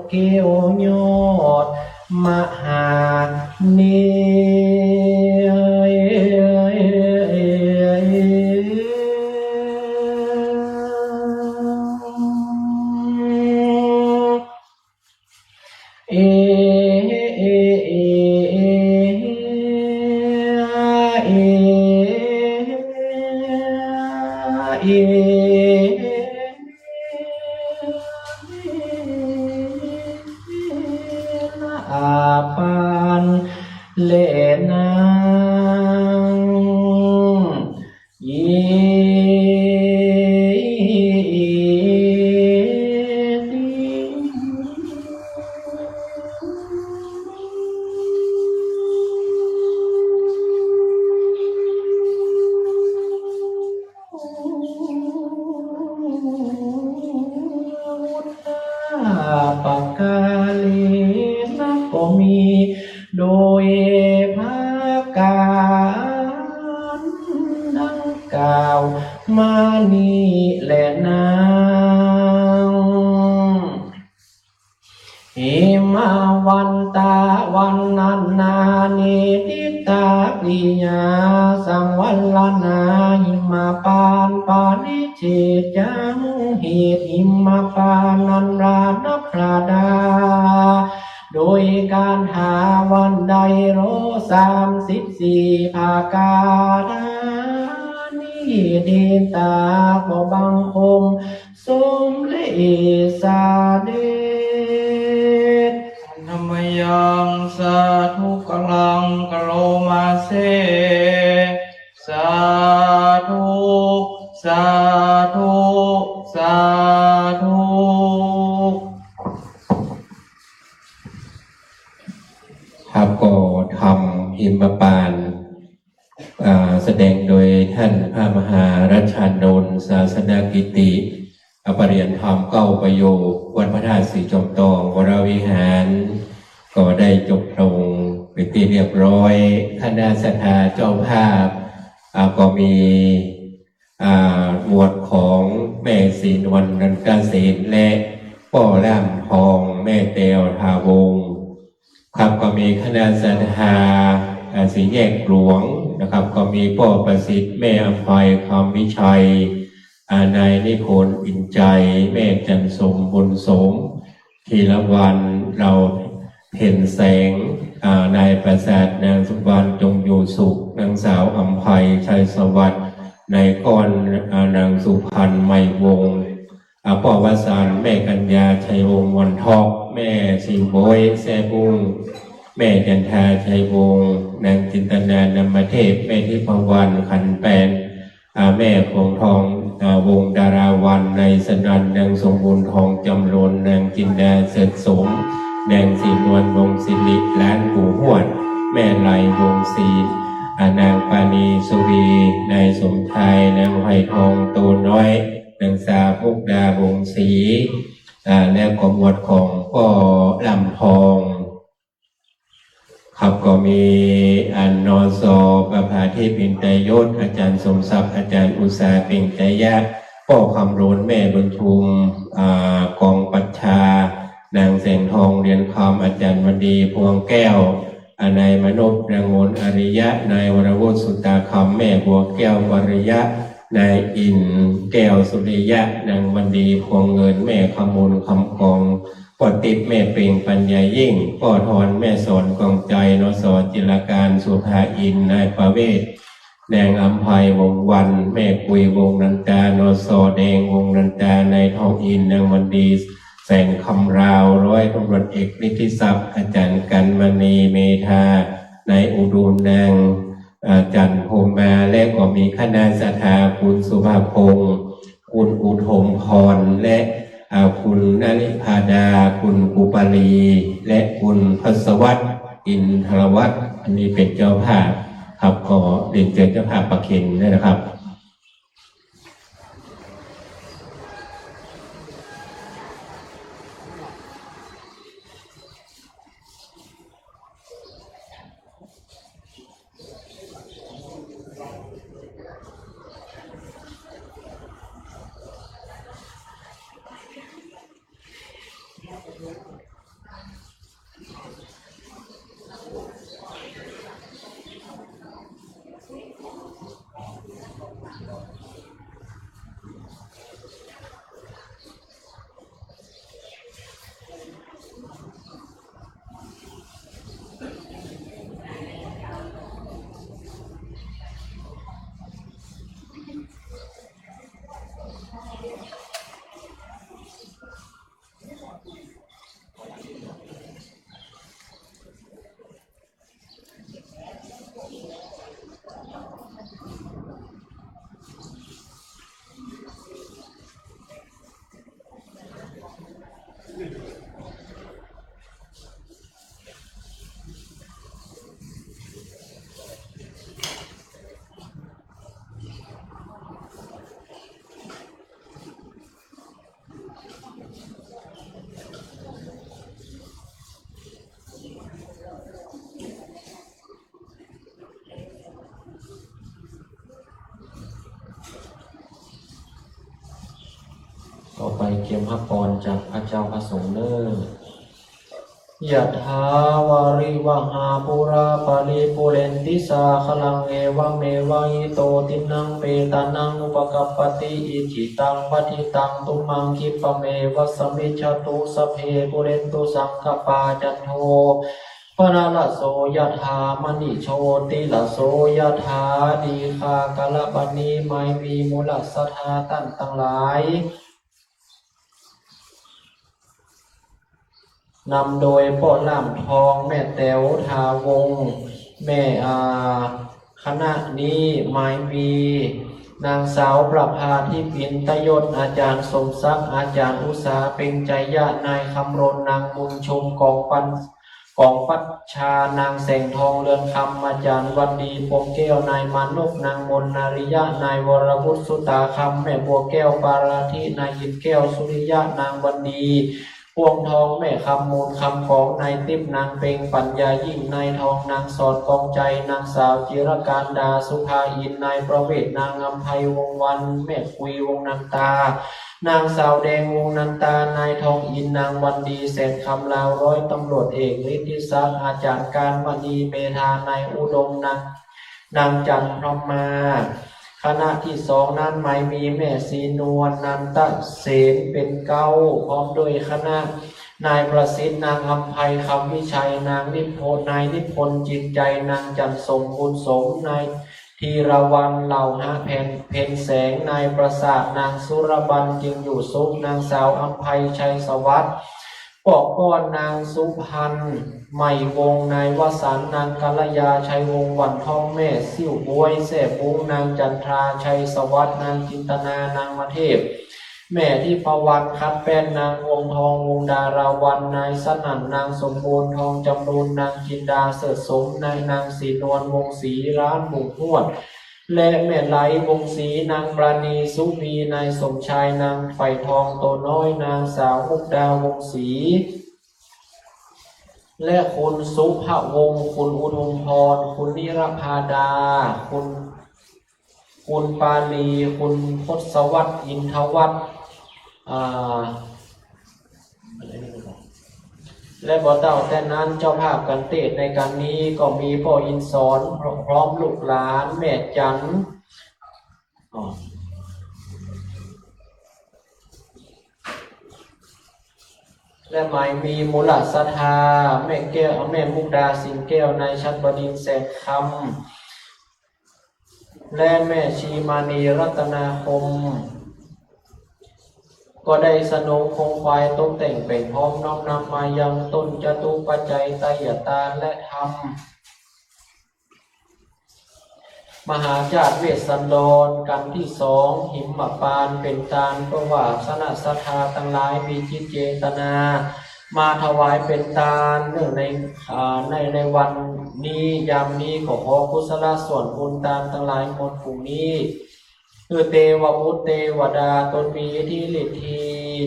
แก้วยอดมหาเนย เอ เอ เอ เอ เอ อาปานแลนาง เยติ ปะกาเลนะ ก็มี โดยประก๋านดังกล่าวมานี้แลนาง หิมวันตะวันณนา เนติตะปิยาสังวรณา หิมปานปาริจิตยัง เหตุหิมปานนั้นประดับประดา โดยการทาวันได้โล สามสิบสี่ประก๋านนี้ เดชะขอบังคมสมเด็จเสด็จ นะมะยัง สาธุ กรัง กะโรมาเส สาธุ สาธุ สาธุ ครับ ก็ธรรมหิมปานต์ อ่า แสดงโดยท่านพระมหารัชชานนท์ ศาสนกิตติ อภิริยธรรมเก้าประโยค วัดพระธาตุศรีจอมทองวรวิหาร ก็ได้จบลงเป็นที่เรียบร้อย คณะศรัทธาเจ้าภาพ อ่า ก็มี อ่า หมวดของแม่ศรีนวล นันทเสน และป้อล่ามทอง แม่แตว ทาวงศ์ ครับ ก็มีคณะศรัทธา อ่า สี่แยกหลวงนะครับ ก็มีป้อประสิทธิ์ แม่อภัย คำวิชัย อ่า นายนิพนธ์ อินใจ แม่จันทร์สม บุญสม ธีรวรรณ เหล่าเพ็ญแสง อ่า นายประสาท นางสุวรรณ จงอยู่สุข นางสาวอำไพ ชัยสวัสดิ์ นายก้อน อ่า นางสุพรรณ ไมวงศ์ อ่า ป้อวสันต์ แม่กัญญา ชัยวงศ์ วันทอก แม่ชิงโบย แซ่บุ้ง แม่จันทา ชัยวงศ์ นางจินตนา นามเทพ แม่ทิพวรรณ ขันแปน อ่า แม่ของทอง อ่า วงศ์ดาราวัลย์ นายสนั่น นางสมบูรณ์ ทองจำลน นางจินดา เสริฐสม นางศรีนวล วงศ์ศิริ หลานปู่ฮวด แม่ไหล วงศ์ศรี อ่า นางปาณี สุรี นายสมชาย นางไพทอง โตน้อย นางสาวมุกดา วงศ์ศรี อ่า แล้วก็หมวดของป้อล่ำทอง ครับ ก็มี อ่า นส ประภาทิพย์ อินตยศ อาจารย์สมศักดิ์ อาจารย์อุตสา เพ็งชัยยะ ป้อคำโรน แม่บุญทุม อ่า กองปัชฌา นางแสงทอง เรือนคำ อาจารย์วันดี พวงแก้ว อ่า นายมนพ นางมนอาริยะ นายวรวุฒิ สุตาคำ แม่บัวแก้ว วริยะ นายอินทร์ แก้วสุริยะ นางวันดี พวงเงิน แม่คำมูล คำกอง ป้อติ๊บ แม่เพ็ง ปัญญายิ่ง ป้อทอน แม่สอน กองใจ นส จิรการ สุภาอินทร์ นายประเวศ นางอำไพ วงศ์วรรณ แม่กุย วงศ์นันตา นส แดง วงศ์นันตา นายทองอินทร์ นางวันดี แสงคำราว ร้อยตำรวจเอกนิติศัพท์ อาจารย์กันมณี เมธา นายอุดม นาง อ่า จันทร์พรหมา และก็มีคณะศรัทธา คุณสุภาพงษ์ คุณอุทมพร และ อ่า คุณนริภาดา คุณกุปาลี และคุณพัสวัตร อินทรวัตร อันนี้เป๋นเจ้าภาพ ครับ ก็เรียนเจิญเจ้าภาพประเคนด้วยนะครับ ต่อไปเกียมฮับปอนจากพระเจ้าพระสงฆ์เน้อ ยะถาวาริวหาปูราปะริปูเรนติสาคะลัง เอวะเมวะอิโตตินังเปตานังอุปะกัปปะติ อิจิตังปะฏิตังตุมหังคิปะเมวะสะมิชฌะตุ สัพเพปูเรนตุสังกะปา จันโทปะนะระโสยะถา มะณิโชติระโสยะถา ดีฆา กาละบะนี้ ไม้มีมูลศรัทธาต้านตังหลาย นำโดยป้อล่ามทอง แม่แต๋ว ทาวงศ์ แม่ อ่า คณะนี้ไม้มี นางสาวประภาทิพย์ อินตยศ อาจารย์สมศักดิ์ อาจารย์อุตสา เพ็งชัยยะ นายคำรณ นางบุญชุม กองปัญ กองปัชฌา นางแสงทอง เรือนคำ อาจารย์วันดี พวงแก้ว นายมานพ นางมนอาริยะ นายวรวุฒิ สุตาคำ แม่บัวแก้ว ปาราธิ นายอินทร์ แก้วสุริยะ นางวันดี พวงทอง แม่คำมูล คำของ นายติ๊บ นางเพ็ง ปัญญายิ่ง นายทอง นางสอน กองใจ นางสาวจิรการดา สุภาอินทร์ นายประเวศ นางอำไพ วงศ์วรรณ แม่กุย วงศ์นันตา นางสาวแดง วงศ์นันตา นายทองอินทร์ นางวันดี แสนคำลาว ร้อยตำรวจเอกฤทธิศักดิ์ อาจารย์การมณี เมธา นายอุดม นาง นางจันทร์พรหมา คณะตี้สองนั้นไม้มีแม่ศรีนวล นันทเสน เป๋นเก๊า พร้อมด้วยคณะ นายประสิทธิ์ นางอำไพ คำวิชัย นางนิพนธ์ นายนิพนธ์ จิตใจ นางจันทร์สม บุญสม นาย ธีรวรรณ เหล่าหะ เพ็ญ เพ็ญแสง นายประสาท นางสุรบรรณ จึงอยู่สุข นางสาวอำไพ ชัยสวัสดิ์ ปอกป้อน นางสุพรรณ ใหม่วงศ์ นายวสันต์ นางกัลยา ชัยวงศ์ หวันทอง แม่ซิ่วบ๊วย แซ่บุ้ง นางจันทรา ชัยสวัสดิ์ นางจินตนา นางมาเทพ แม่ทิพวรรณ ขัดแป้น นางพวงทอง วงศ์ดาราวัลย์ นายสนั่น นางสมบูรณ์ ทองจำรูน นางจินดา เสิร์ชสม นายนางศรีนวล วงศ์ศรี ล้านบุงฮวด และแม่ไหล วงศ์ศรี นางปราณี สุมี นายสมชาย นางไฝทอง โตน้อย นางสาวมุกดา วงศ์ศรี และคุณสุภวงศ์ คุณอุทุมพร คุณนิรภาดา คุณ คุณปาลี คุณทศวรรษ อินทวัฒน์ อ่า และบ่เต้าแต่นั้น เจ้าภาพกั๋นเตศน์ในกั๋นนี้ก็มีป้ออินสอน พร้อมลูกหลาน แม่จันทร์ อ๋อ และหมายมีมูลศรัทธา แม่แก้ว แม่มุกดา สิงห์แก้ว นายชัดบดินทร์ แสงคำ และแม่ชีมานี รัตนาคม ก็ได้สนงคงควายตกแต่งเป๋นพร้อมน้อมนำมายังต้นจตุปัจจัยไตรยตาและธรรม มหาจาตุเวสสันดร กัณฑ์ตี้สอง หิมมะปาน เป๋นตาน เพราะว่าคณะศรัทธาตังหลายมีจิตเจตนา มาถวายเป๋นตานเนื่องใน อ่า ใน ในวันนี้ ยามนี้ ก็ขอกุศลส่วนบุญตานตังหลายมวลฝูงนี้ คือเตวบุตรเตวดา ตนมีอิทธิฤทธี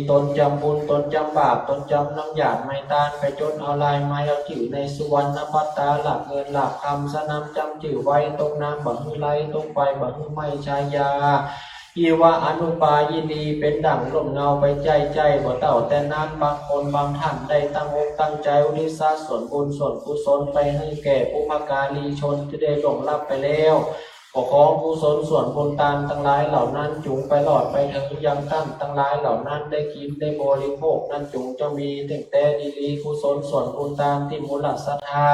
ตนจำบุญ ตนจำบาป ตนจำน้ำหยาดไม้ตาน ไปจ๋ดเอาลายไม้เอาจื้อในสุวรรณภัตตา หลากเงินหลากคำ สะน้ำจำจื้อไว้ ตกน้ำบ่หื้อไหล ตกไฟบ่หื้อไหม้ ฉายา อิวะอนุปายินี เป๋นดั่งร่มเงาไปใจ้ใจ้ บ่เต้าแต่นั้น บางคนบางท่านได้ตั้งอกตั้งใจ๋อุทิศส่วนบุญส่วนกุศลไปหื้อแก่ปุพการีชนตี้ได้ล่วงลับไปแล้ว ก็ขอกุศลส่วนบุญตานตังหลายเหล่านั้นจุ่งไปรอดไปเถิงยังต้านตังหลายเหล่านั้นได้กิ๋นได้บริโภคนั้นจุ่งจะมีตั้งแต่ดีหลี กุศลส่วนบุญตานตี้มูลศรัทธา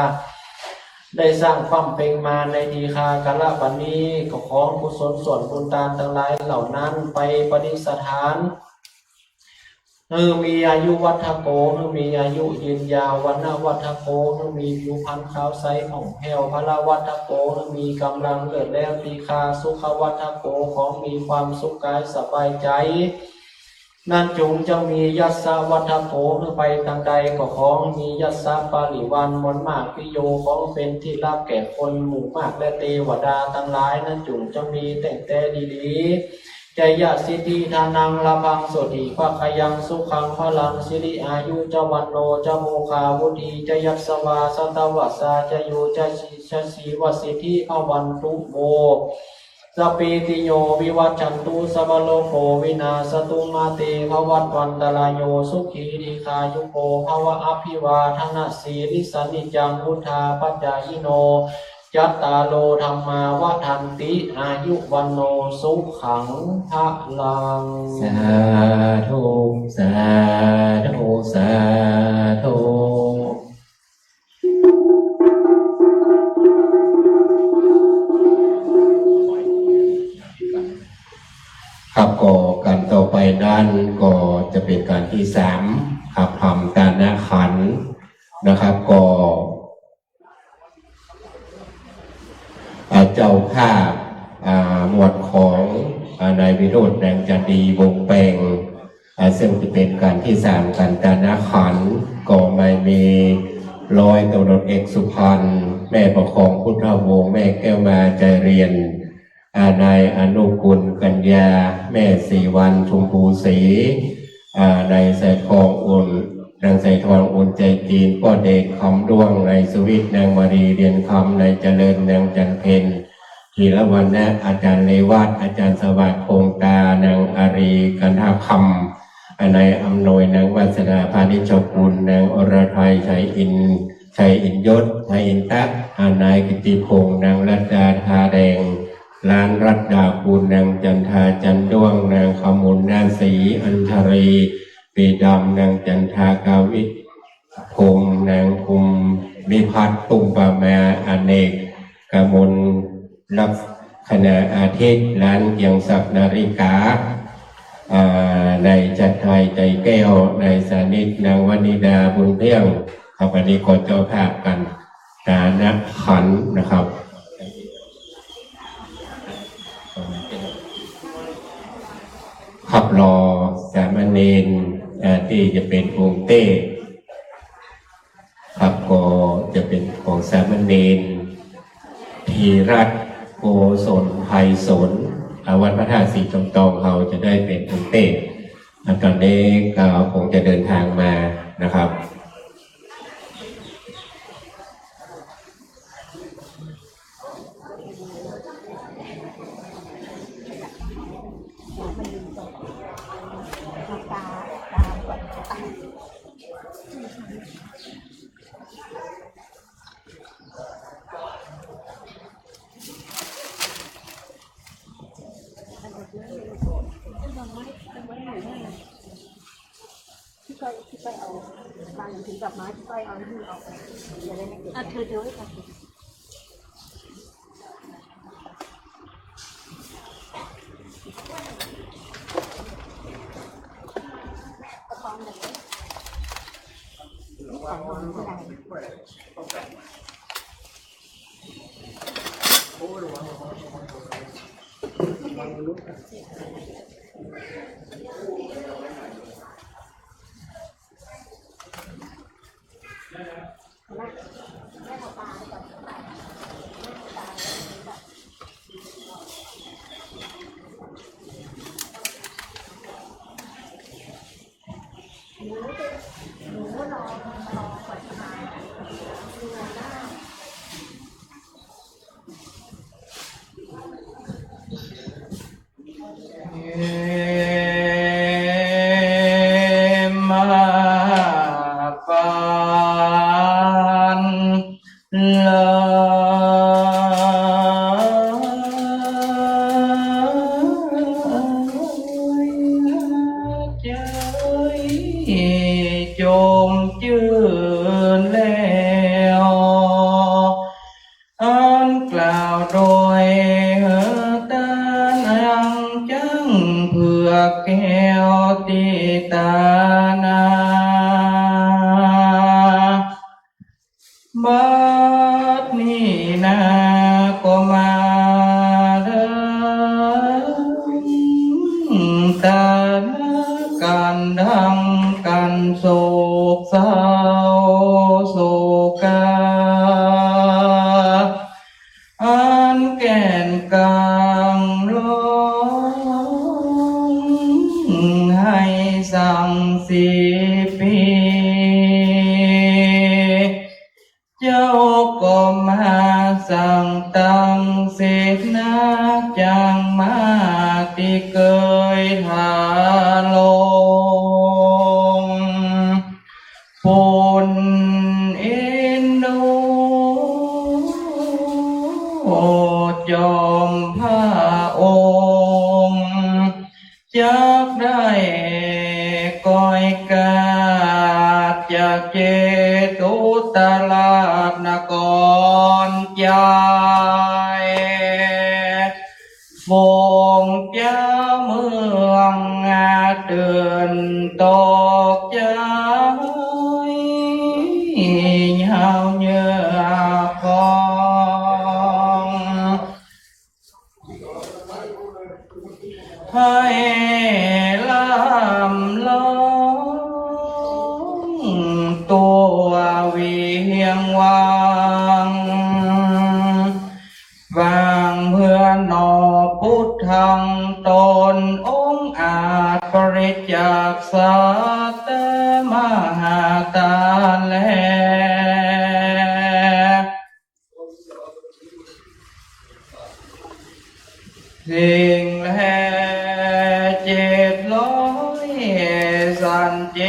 ได้สร้างฟั่มเพ็งมาในทีฆากาลบัดนี้ ก็ขอกุศลส่วนบุญตานตังหลายเหล่านั้นไปประดิษฐาน หื้อมีอายุวัฒโก หื้อมีอายุยืนยาว วรรณวัฒโก หื้อมีผิวพรรณขาวใสผ่องแผ้ว พละวัฒโก หื้อมีก๋ำลังเลิศแล้ว ตีฆาสุขวัฒโก ขอมีความสุขกายสบายใจ๋ นั้นจุ่งจะมี ยัสสะวัฒโก หื้อไปตางใดก็ขอมียัสสะปริวารมวลมาก ปิโย ขอเป๋นตี้ฮักแก่คนหมู่มาก และเตวดาตังหลายนั้นจุ่งจะมีตั้งแต่ดีหลี จยะสิทธิ ธนัง ลาภัง โสติ ภักขยัง สุขัง พลัง สิริ อายุ จะ วัณโณ จะ โภคา วุฒี จะ ยัสสวา สัตวัสสา จะ โย จะ ชี จะ ชีวสิทธิ ภวันตุ โว สะปีติโย วิวัชชันตุ สัพพะโรโค วินาสตุ มา เต ภวัตวันตะราโย สุขี ดีฆายุโก ภวะ อะภิวาทะนะสีลิสสะ นิจจัง วุฑฒาปะจายิโน จัตตาโร ธัมมา วัฑฒันติ อายุ วัณโณ สุขัง พลัง สาธุ สาธุ สาธุ ครับ ก็กั๋นต่อไปนั้นก็จะเป๋นกั๋นตี้สาม ครับ ธรรมตานขันธ์นะครับ ก็ อ่า เจ้าภาพ อ่า หมวดของ อ่า นายวิโรจน์ แดงจันดี วงศ์แปง อ่า ซึ่งจะเป๋นกั๋นตี้สาม กั๋นตานขันธ์ ก็หมายมีร้อยตำรวจเอกสุพรรณ แม่ประคองพุทธวงศ์ แม่แก้วมาใจเรียน อ่า นายอนุกูลกัญญา แม่ศรีวรรณชมพูศรี อ่า นายสายทองอุ่น นางสายทองอุ่นใจจีน ป้อเดชคำด้วง นายสุวิทย์ นางมารีเรียนคำ นายเจริญ นางจันเพ็ญ ธีรวรรณะ อาจารย์เรวัต อาจารย์สวัสดิ์ คงตา นางอารี กันทคำ อ่า นายอำนวย นางวาสนา พานิชกุล นางอรไทย ชัยอินทร์ ชัยอินยศ ชัยอินทะ อ่า นายกิตติพงษ์ นางรัตดา ทาแดง ล้านรัตดากุล นางจันทา จันด้วง นางขมุนนาสี อัญชลี ปีดำ นางจันทากาวิภงษ์ นางภูมิพัฒน์ ตุ้มประมา อเนกกมล ลักษณะอาทิตย์ ล้านเกียงศักดิ์ นาริกา อ่า นายชัดชัย ใจแก้ว นายสานิท นางวนิดา บุญเที่ยง ครับ อันนี้ก็เจ้าภาพกั๋น ตานขันธ์นะครับ ครับ ครับ หล่อสามเณร เอ่อ ตี้จะเป๋นองค์เต้ ครับ ก็จะเป๋นของสามเณร ธีรัตน์ โกศลไพศาล อ่า วัดพระธาตุศรีจอมตอง เขาจะได้เป๋นองค์เต้ อ่า ต๋อนนี้ก็คงจะเดินตางมานะครับ อ่ะ ถือ ถือไว้ก่อน เอมาปานลา ใจ๋จมจื้นแล้ว อันกล่าวโดยเฮอตานางจั้งเผือกแก้วตี้ตานา บัดนี้นาก็มาเถิงตานา กันดังกันโศกเศร้าโศกา อันแก่นกลางลงให้สังสิบปี เจ้าก็มาสังตังสิทธิ์นา จั้งมาตี้เกยถาลง ปุณเอนดูจอมพระองค์ จักได้ก้อยกาดจากเจตุราชนครใจ๋ ฝูงเจ้าเมืองตื่นตกใจ๋ ยาวเหยือกของ ให้ลำลองตั๋วเวียงวัง วางเพื่อหนอพุทธัง ต๋นองค์อาจปริจจาคสัตว์แต่มหาศาลแล สิ่งแลเจ็ดร้อยสันเจ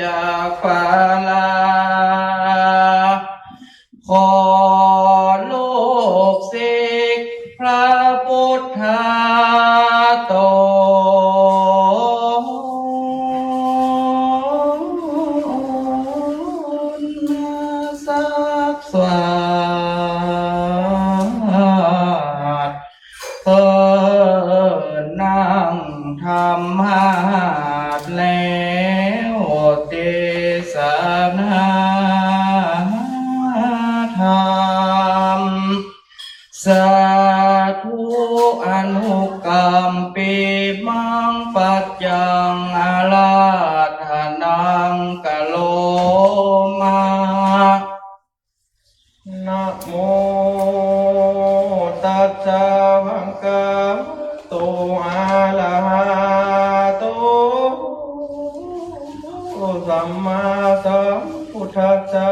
จากพระรา ขอลูกศิษย์พระพุทธาต๋น สักสาด เออ นั่งธรรมาสน์แล้วเตสะ ง กะโรมะ นะโม ตัสสะ ภะคะวะโต อะระหะโต สัมมาสัมพุทธัสสะ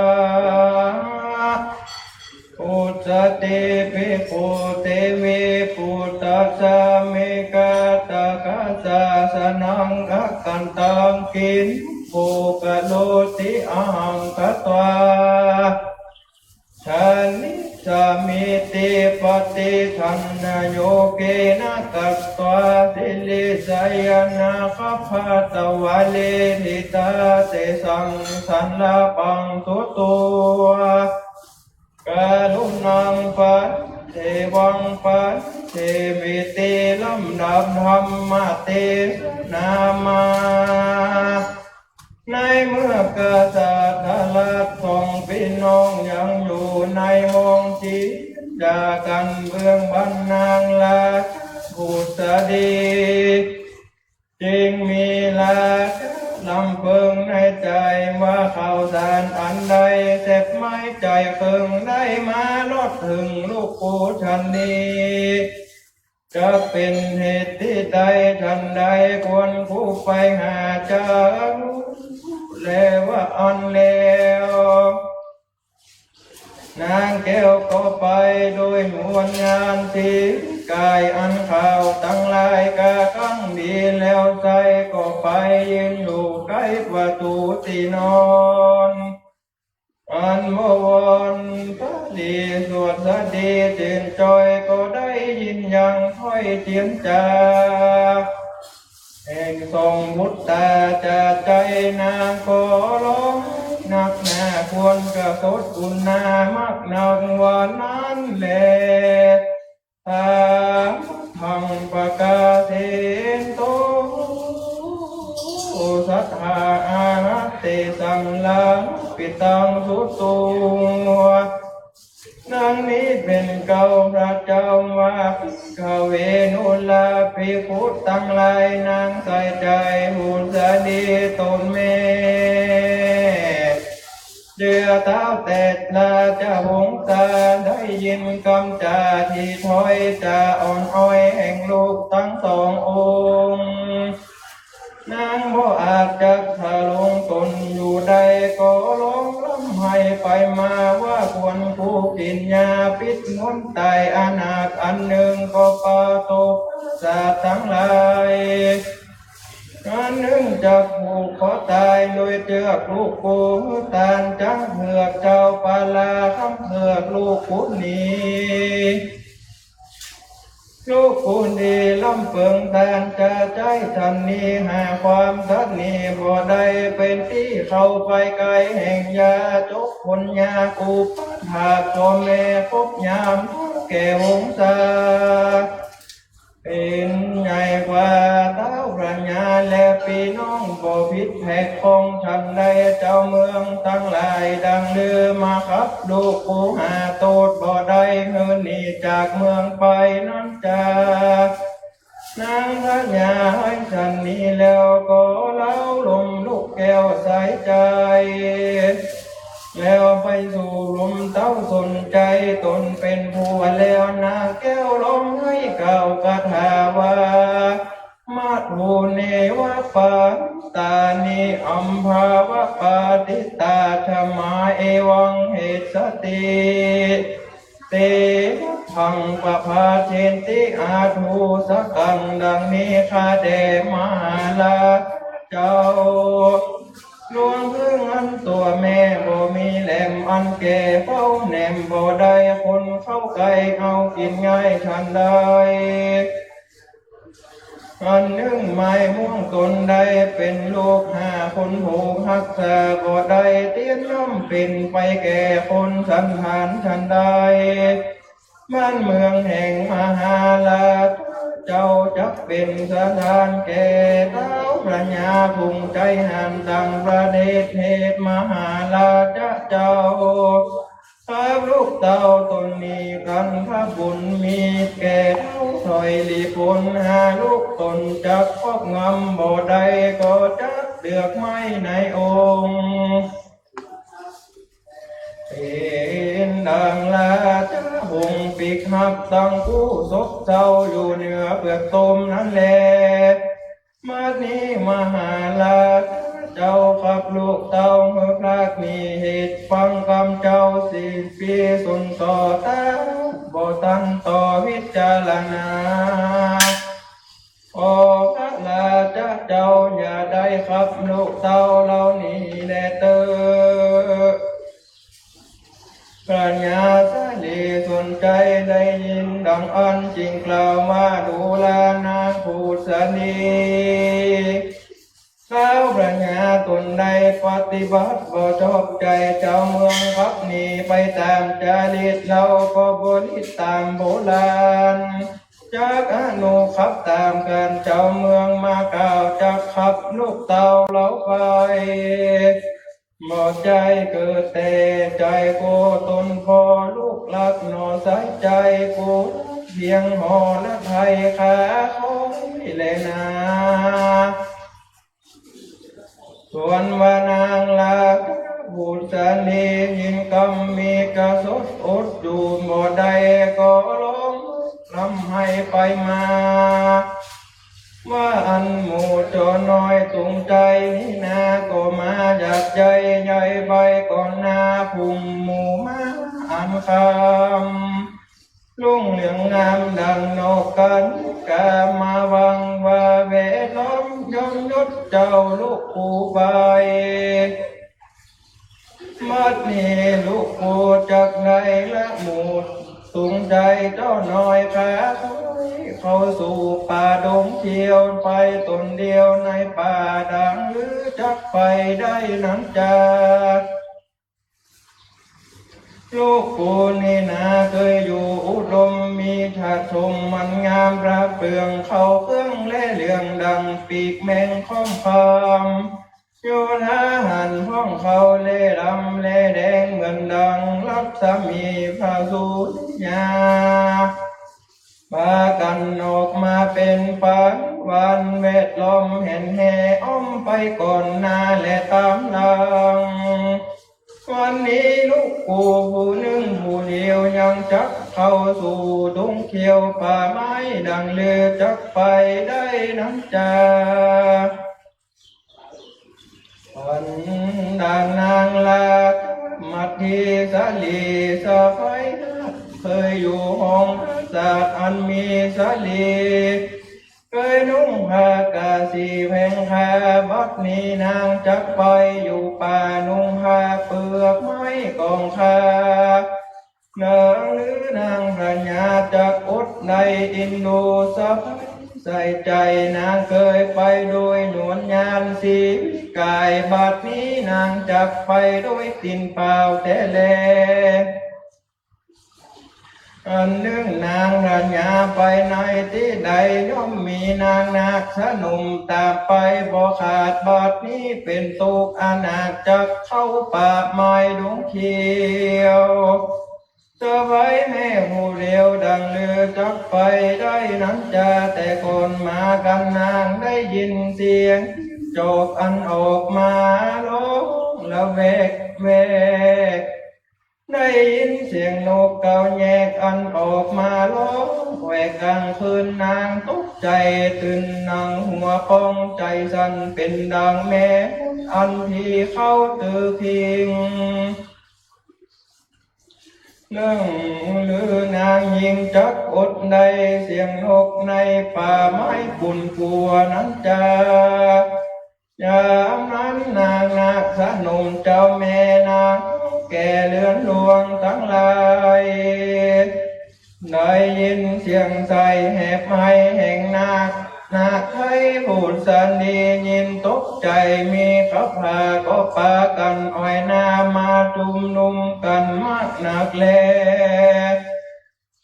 Vuccati bhikkhu, tevi vuccassa, megha, taggassa, sanaṃ, aggantaṃ, kiṃ vo karoti, ahaṃ katvā janissāmīti paṭiggaṇhāyogena katvā siriṃ, sāyānāgabhaddavāre, ṭhitā tesaṃ sallapaṃ sutvā karuṇāṃ paṇidhevaṃ paṇidhemiti ลำดับธรรมเทศนามา ในเมื่อกษัตริย์ดารัชสองพี่น้องยังอยู่ในห้องเจรจากั๋นเบื้องบันนังราชบุตรี จึงมีราชะลำเพิงในใจ๋ว่า ข้าวสารอันใดเสพไม้ใจ๋เพิงได้มาลอดเถิงลูกกูฉันนี้ จะเป๋นเหตุตี้ใดฉันใด ควรกูไปหาจารุแลว่าอั้นแล้ว นางแก้วก็ไปโดยมวลญาณ ตี้ก๋ายอันข้าวตังหลายกากั๋งดีแล้วไส้ ก็ไปยืนอยู่ใก้ประตู๋ตี้นอน อันบวรพลีสวัสดีจื่นจ่อย ก็ได้ยินยังถ้อยเจียรจา แห่งสองบุตตาจาใจ๋ นางก็ฮ้องนักหนา ควรกระทดบุญนามากนักว่านั้นแล Sādhu saṅghaṃ pakāsetu, satthā āhattesaṃ, lāmaṃ pitaṃ sutvā. ดังนี้เป๋นเกล้าพระเจ้าว่า Bhikkhave, ดูราภิกขุตังหลาย นางใส่ใจ๋บุตรีต๋นแม่ เจื้อเต๊าแต่ราชวงศาได้ยินกำจาตี้ถ้อยจาอ่อนอ้อยแห่งลูกตังสององค์ นางบ่อาจจักสรงต๋นอยู่ได้ ก็ฮ้องร่ำไห้ไปมาว่า ควรกูกิ๋นยาปิดมนต๋ายอนาถอันนึ่ง ก็ปรารถนาสัตว์ตังหลาย อันนึ่งจักผูกคอต๋าย โดยเจื้อกลูกกู หื้อต้านจ๊างเผือกเจ้าปารา คำเผือกลูกกุณฑี ลูกกุณฑีลำเปิงต้านจะใจ๊ฉันนี้ หาความตระหนี่บ่ได้ เป๋นตี้เข้าไปใก้แห่งยาจกผลยาอุปถากพ่อแม่ครบยามแก่วงศา เป๋นใหญ่กว่าเต๊าพระญาและปี้น้องบ่ผิดแผกปอง ฉันใดเจ้าเมืองตังหลายดังลือมา ขับลูกกูหาโต้ษบ่ได้ หื้อหนีจากเมืองไปนั้นจา นางพญาหื้อฉันนี้แล้ว ก็เล้าลมลูกแก้วใส่ใจ๋ แล้วไปสู่ลมเต๊าสนใจ๋ต๋นเป๋นผัวแล้ว นางแก้วลมหื้อกล่าวคาถาว่า Madhu neva pantāni ambhāva patiṭṭhā, jamatva evaṃ hessati, te vandhaṃ pabhājenti aṭṭhūsakaṃ ดังนี้ข้าแต่มหาราชเจ้า รวงผึ้งอันตั๋วแม่บ่มีแหลมอันแก่เฝ้าแหนมบ่ได้ คนเข้าใก้เอากิ๋นง่ายฉันใด อันนึ่งหมายม่วงต๋นได้เป๋นลูกห้าคน ผูกฮักษาบ่ได้ เตียนย่อมเป๋นไปแก่คนสันฐานฉันใด บ้านเมืองแห่งมหาราชเจ้าจักเป๋นสถานแก่เต๊าพระญาผู้ใจ๋หันต่างประเทศ เหตุมหาราชเจ้า ครับลูกเต้าต๋นนี้ คันถ้าบุญมีแก่เต้า ถ้อยหลีผลหาลูกต๋นจักครอบงำบ่ได้ ก็จักเดือกไหม้ในองค์ เป๋นดังราชาหงส์ปีกหัก ตังคู่โศกเศร้าอยู่เหนือเปือกตมนั้นแล บัดนี้มหาราชาเจ้าครับลูกเต้า หื้อพรากหนีเหตุฟังกำเจ้าสิ้นปี๋ สุนต่อต้านบ่ตันต่อพิจารณา ขอพระราชาเจ้าอย่าได้ครับลูกเต้าเหล่านี้แลเต๊อะ พระญาสาลีสุนใจ๋ได้ยินดังอั้น จึงกล่าวว่า ดูรานะ นางผุสลี เต้าพระญาต๋นได้ปฏิบัติบ่ชอบใจ๋ เจ้าเมืองขับหนีไปต๋ามจารีต เฮาก็บ่หลีกต๋ามโบราณ จักอนุขับต๋ามกั๋น เจ้าเมืองมากล่าวจักขับลูกเต้าเฮาไป บ่ใจ้เกิดแต่ใจ๋โกต๋นผ่อ ลูกฮักหน่อสายใจ๋ ผู้เพียงห่อละไทยขาคอยแลนา ส่วนว่านางราชาผุสลี ยินกำมีกระสดอดอยู่บ่ได้ ก็ร้องร่ำไห้ไปมา ว่าอันหมู่โจรน้อยตุงใจ๋นี้นา ก็มาอยากใจ๋ใหญ่ไปก่อนหน้า พุงหมู่ม้าอันคำรุ่งเรืองงามดังนกกานิกา มาวังว่าแวดล้อมย่อมยศเจ้าลูกปู่ไป บัดนี้ลูกปู่จักได้ละหมู่ตุงใจ๋เจ้าน้อยขาคอย เข้าสู่ป่าดงเขียวไปต๋นเดียวในป่า ดังลือจักไปได้นั้นจา ลูกปู่นี้นาเกยอยู่อุดม มีชาติสมมันงาม พระเปลืองเข้าเครื่องและเหลืองดังปีกแมงค่อมคำ โยธาหารพ่องเขาแลดำแลแดง เหมือนดังรัศมีพระสุริยา ปากั๋นออกมาเป๋นปานวัน แวดล้อมแหนแห่อ้อมไปก่อนหน้าและต๋ามหลัง วันนี้ลูกปู่ผู้นึ่งผู้เดียว ยังจักเข้าสู่ดงเขียวป่าไม้ ดังลือจักไปได้นั้นจา อันดังนางราชมัตถีสาลีสะใภ้นาถ เกยอยู่ห้องปราสาทอันมีสาลี เกยนุ่งผ้ากาสีแผงคา บัดนี้นางจักไปอยู่ป่า นุ่งผ้าเปลือกไม้กองคา นางหรือนางพญาจักอดได้เอ็นดูสะใภ้ใส่ใจ๋ นางเกยไปโดยหนวนยานสีวิกาย บัดนี้นางจักไปโดยตี๋นเปล่าแต๊แล อันนึ่งนางพญาไปในตี้ใด ย่อมมีนางนาคสนมต๋ามไปบ่ขาด บัดนี้เป๋นตุ๊กข์อนาถ จักเข้าป่าไม้ดงเขียว สะใภ้แม่ผู้เดียวดังลือจักไปได้นั้นจา แต่ก่อนมากั๋นนางได้ยินเสียงจอกอันออกมาฮ้องละแวกแวก ได้ยินเสียงนกเก้าแยกอันออกมาฮ้องแวกก๋างคืน นางตกใจ๋ตื่นหนังหัวปอง ใจ๋สั่นเป๋นดังแม่อันผีเข้าตื้อคิง นึ่งหรือนางญิงจักอดได้เสียงนกในป่าไม้ปูนปัวนั้นจา ยามนั้นนางนาคสนมเจ้าแม่นางแก่เรือนหลวงตังหลาย ได้ยินเสียงใส่แหบไห้แห่งนาค นาคไท้ผุสลี ยินตกใจ๋มีขับหา ก็ปากั๋นอ้อยหน้ามาจุมนุมกั๋นมากนักแล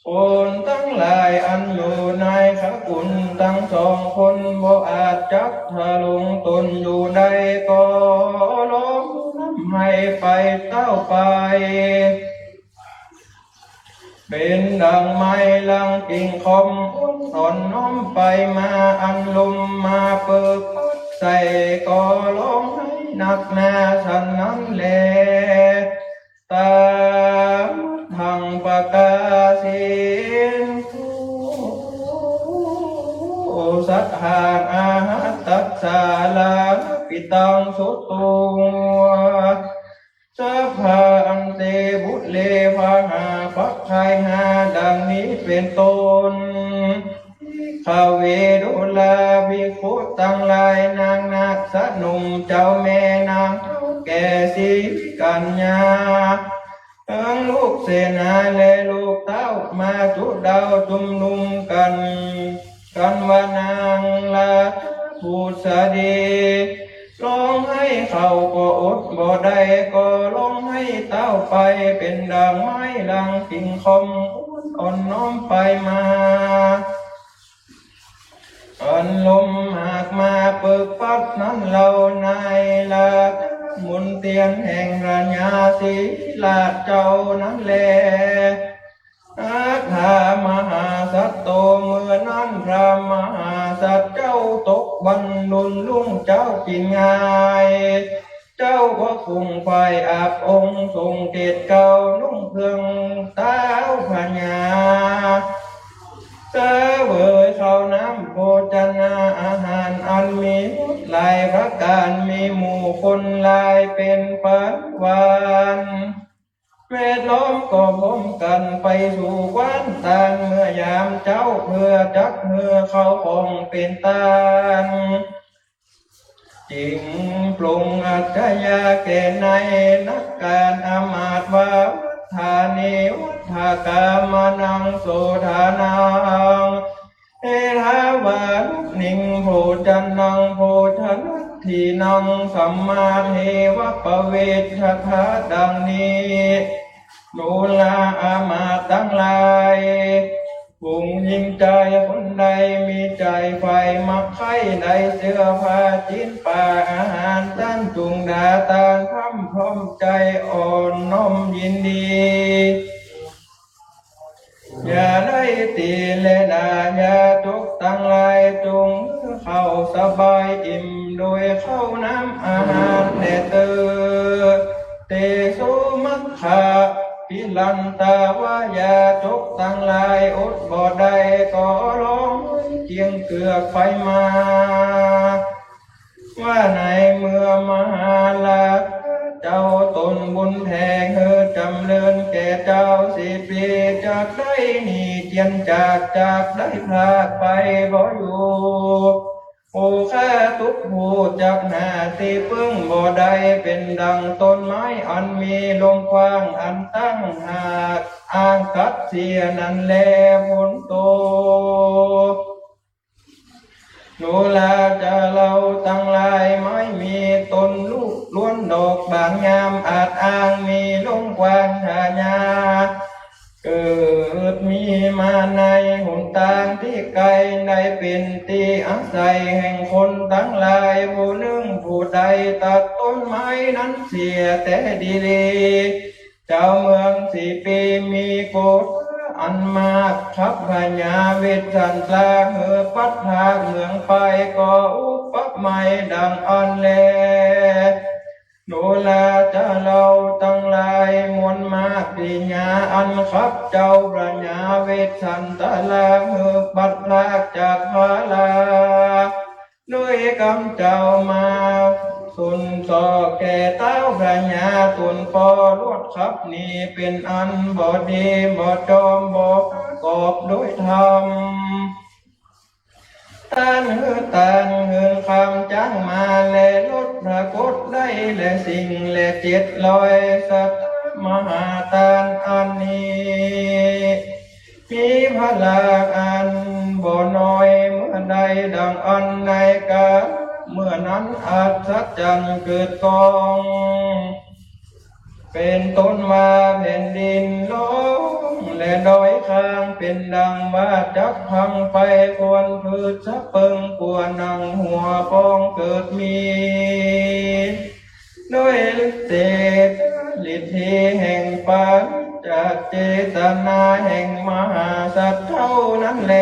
คนตังหลายอันอยู่ในขกุลตังสองคน บ่อาจจักทะลงต๋นอยู่ได้ ก็ร้องร่ำไห้ไปเต้าไป เป๋นดั่งไม้หลังกิ่งค่อม อ่อนน้อมไปมา อันลมมาเปิดพัดใส่ ก็ฮ้องไห้นักหนาฉันนั้นแล ตามัทธัง ปกาเสโท สัทธัง อาหัตถัสสะ ลาลปิตัง สุตวา สัพพะอันเต ปุเร ปะหาปะไคหา ดังนี้เป๋นต้น ภิกขะเว ดูราภิกขุตังหลาย นางนาคสะหนุ่ม เจ้าแม่นางเฒ่าแก่ศรีวิกัญญา ตังลูกเสนาและลูกเต้า มาจุเดาจุมนุมกั๋น กั๋นว่านางราชาผุสดี ฮ้องไห้เขาก็อดบ่ได้ ก็ฮ้องไห้เต้าไป เป๋นดั่งไม้หลังกิ่งค่อม อ่อนน้อมไปมา อันลมหากมาเปิดพัดนั้นเล่า นายราชามนเตียนแห่งพญาศรีราชเจ้านั้นแล อัฏฐะมหาสัตโต เมื่อนั้นพระมหาสัตว์เจ้าตกวันรุ่นรุ่ง เจ้ากิ๋นง่าย เจ้าก็คงไปอาบองค์ทรงเกศเกล้า นุ่งเครื่องเต้าพญา เสวยข้าวน้ำโภชนาอาหาร อันมีหมดหลายประก๋าน มีหมู่คนหลายเป๋นปันวาน แวดล้อมก็พร้อมกั๋นไปสู่กว้านตาน เมื่อยามเจ๊าเปื้อจักหื้อข้าวของเป๋นตาน จึงปลงอัจฉริยะแก่ในนักก๋าน อมาตย์ว่า วัฏฐานิ วัฏฐกามะนัง โสฏานัง เอทาวานุสสะนิง โภชะนัง โภชะนัตถินัง สัมมาเทวะปะเวชชะทะ ดังนี้ ดูราอมาตย์ตังหลาย ผู้หญิงจายคนใดมีใจ๋ใฝ่มักใค่ในเสื้อผ้าจีนป๋าอาหาร ต้านจุ่งดาตานพร่ำพร้อมใจ๋อ่อนน้อมยินดี อย่าได้ติแลด่า ญาติโยมตังหลาย จุ่งเข้าสบายอิ่มโดยข้าวน้ำอาหารแลเต๊อะ เตโส มัคคะ ภิรันตะวะ ญาติโยมตังหลายอดบ่ได้ ก็ฮ้องไห้เจียงเกือกไปมา ว่าในเมื่อมหาราชาเจ้าตนบุญแผ่หื้อจ๋ำเริญแก่เจ้าสี่ปี จักได้หนีเจียนจาก จักได้พรากไปบ่อยู่ โอฆะตุ๊กผู้จักหาตี้ปึ้งบ่ได้ เป๋นดั่งต้นไม้อันมีลมกว้างอันตั้งหากอ้างกัดเสียนั้นแล ผลโต ดูราจะเฮาตังหลาย ไม้มีต้นลูกล้วนดอกบานงาม อาจอ้างมีลมกว้างทะยา เกิดมีมาในหนตางตี้ไก๋ ได้เป๋นตี้อาศัยแห่งคนตังหลาย ผู้นึ่งผู้ใดตัดต้นไม้นั้นเสียแต่ดี เจ้าเมืองสี่ปีมีโกธาอันมาก ขับพญาเวสสันตราหื้อปัดพรากเมืองไป ก็อุปไมยดั่งอั้นแล ดูราจะเฮาตังหลาย มวลมากปิยาอันขับเจ้าพญาเวสสันตราหื้อปัดพรากจากพรา ด้วยกำเจ้ามาสุนส่อแก่เต้าพญา สุนปอลวดขับหนี เป๋นอันบ่ดีบ่จอม บ่ประกอบด้วยธรรม ต้านหื้อต้านหื้อคำจ๊างมา และรถพระกฏได้ และสิ่งและเจ็ดร้อยสัตว์มหาต้านอันนี้ มีพลังอันบ่น้อยเมื่อใด ดังอั้นในกาลเมื่อนั้น อัศจรรย์เกิดก้อง เป๋นต้นว่าแผ่นดินร้อง และดอยคางเป๋นดังว่าจักพังไป ควรพืชสะเปิงกั๋วหนังหัวปองเกิดมี ด้วยฤทธิ์เดชฤทธิแห่งปัญจ จากเจตนาแห่งมหาสัตว์เจ้านั้นแล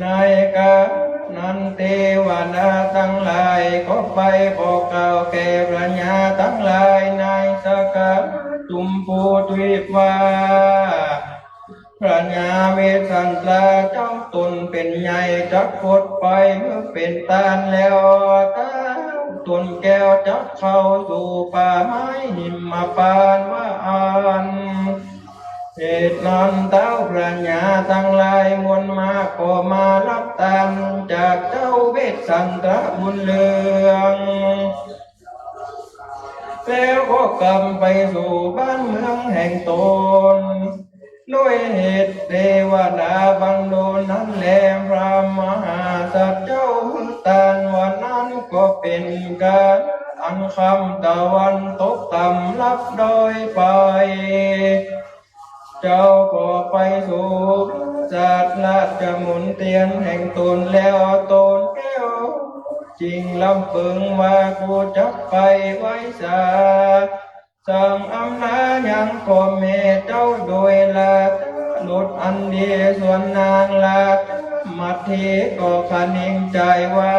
ในกาลนั้นเตวดาตังหลายก็ไปบอกกล่าวแก่พญาตังหลายในสกาจุมพูทวีปว่า พญาเวสสันตราเจ้าต๋นเป๋นใหญ่จักปลดปล่อยหื้อเป๋นต้านแล้ว เต้าต๋นแก้วจักเข้าสู่ป่าไม้หิมพานต์ว่าอั้น เหตุนั้นเต้าพญาตังหลายมวลมากก็มาฮับตานจากเจ้าเวสสันตราบุญเรือง แล้วก็กลับไปสู่บ้านเมืองแห่งต๋น ด้วยเหตุเตวดาบันดลนั้นแล พระมหาสัตว์เจ้าหื้อตานวันนั้นก็เป๋นกาลอันค่ำตะวันตกต่ำลับด้อยไป เจ้าก็ไปสู่ปราสาทราชมณเฑียรแห่งต๋นแล้ว ต๋นแก้วจึงลำปึงว่า กูจักไปไหว้สา สั่งอำลายังพ่อแม่เจ้าโดยราชรสอันดี ส่วนนางราชมัทธีก็คะเนงใจ๋ว่า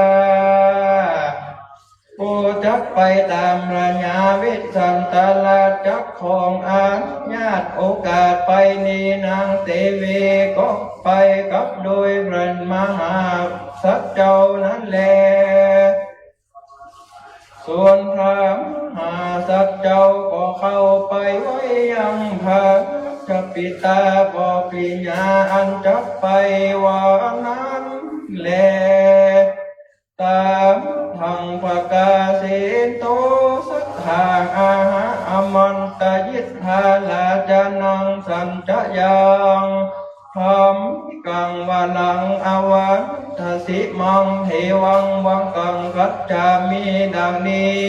กูจักไปต๋ามพญาเวสสันตราชจักของอนุญาตโอกาสไปนี้ นางเสวีก็ไปกับโดยพระมหาสัตว์เจ้านั้นแล ส่วนพระมหาสัตว์เจ้าก็เข้าไปไหว้ยังพระราชบิดา บอกกิริยาอันจักไปว่านั้นแล ตถา ทัง ปกาเสโต สัทธา อาหา อามันตยิทธา ราชานัง สัจจะยัง ธัมมิกัง วรัง อวัตถสิ มัง เทวัง วังกัง คัจฉามิ ดังนี้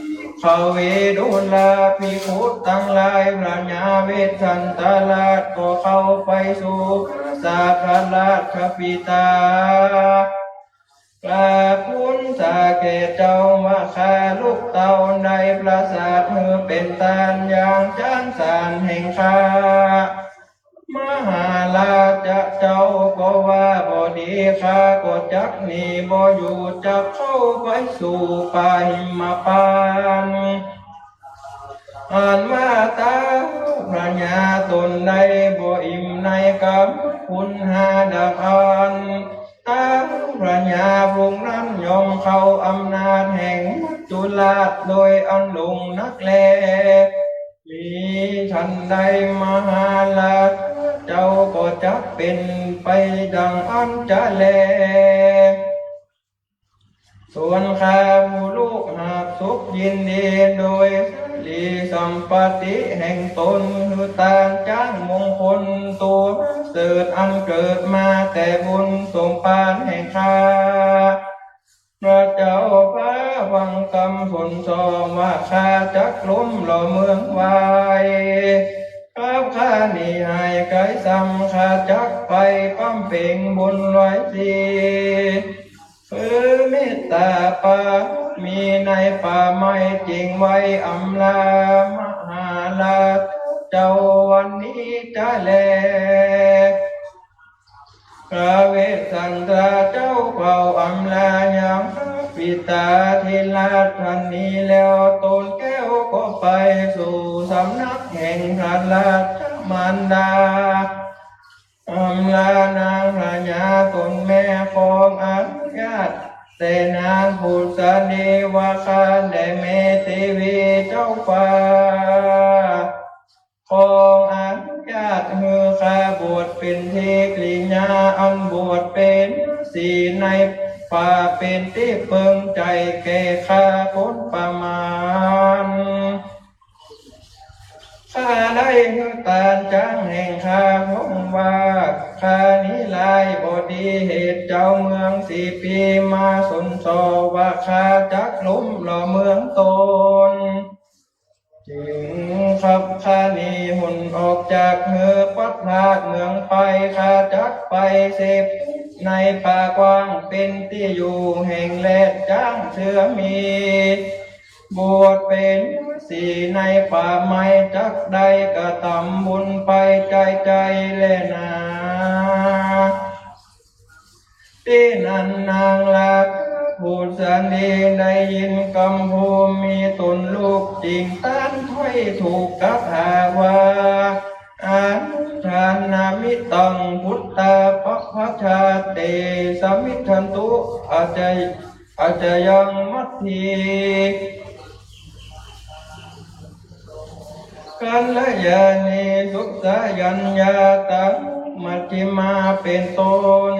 ภิกขเว ดูราภิกขุตังหลาย พญาเวสสันตราชก็เข้าไปสู่ปราสาทพระราชบิดา กราบทูลสาแก่เจ้าว่า ข้าลูกเต้าได้ประสาทหื้อเป๋นต้านอย่างจันสารแห่งข้า มหาราชเจ้าก็ว่าบ่ดี ข้าก็จักหนีบ่อยู่ จักเข้าไปสู่ป่าหิมพานต์ อันว่าเต้าพญาต๋นได้บ่อิ่มในกำคุณห้าดังอั้น เต้าพญาพวกนั้นย่อมเข้าอำนาจแห่งมัจจุราชโดยอันหลงนักแล มีฉันใดมหาราชเจ้าก็จักเป๋นไปดังอั้นจะแล ส่วนข้าผู้ลูกหากสุขยินดีโดยสรีสัมปัตติแห่งต๋น หื้อต้านจ๊างมงคลตั๋วประเสริฐอันเกิดมาแต่บุญสมภารแห่งข้า พระเจ้าฟ้าฟังกำสนสอบว่า ข้าจักล้มหล่อเมืองวาย กับข้าหนีหายไกลซ้ำ ข้าจักไปบำเพ็งบุญไหว้ศรี คือเมตตาปามีในป่าไม้ จึงไหว้อำลามหาราชเจ้าวันนี้จะแล พระเวสสันตราเจ้าเฝ้าอำลายังพระบิดาธิราชท่านนี้แล้ว ตนแก้วก็ไปสู่สำนักแห่งพระราชมารดา อำลานางพญาต๋นแม่ ของอนุญาตแต่นางผู้สะดีว่า ข้าแด่แม่เสวีเจ้าฟ้า ของอนุญาตหื้อข้าบวชเป๋นเทพกิริยา อันบวชเป๋นฤๅษีในป่า เป๋นตี้เปิงใจ๋แก่ข้าป๊นประมาณ ข้าได้หื้อต้านจ๊างแห่งข้าคงว่า ข้านี้ลายบ่ดี เหตุเจ้าเมืองสี่ปีมาสนสอบว่า ข้าจักล้มหล่อเมืองต๋น จึงขับข้าหนีหนออกจากหื้อปัดพรากเมืองไป ข้าจักไปเสพในป่ากว้าง เป๋นตี้อยู่แห่งแรดจ๊างเสือหมี บวชเป๋นฤๅษีในป่าไม้ จักได้กระตำบุญไปใจ๋ๆ แลนา ตี้นั้นนางราคะผู้แสนดี ได้ยินกำภูมิต๋นลูก จึงต้านถ้อยถูกคาถาว่า อาทิฏฐานามิตัง พุทธาปะพะชา เตสะมิจฉันตุ อาจจะ อาจจะยังมัตถี กัลยาณี สุสายัญญา ตานุ มัชฌิมา เป๋นต้น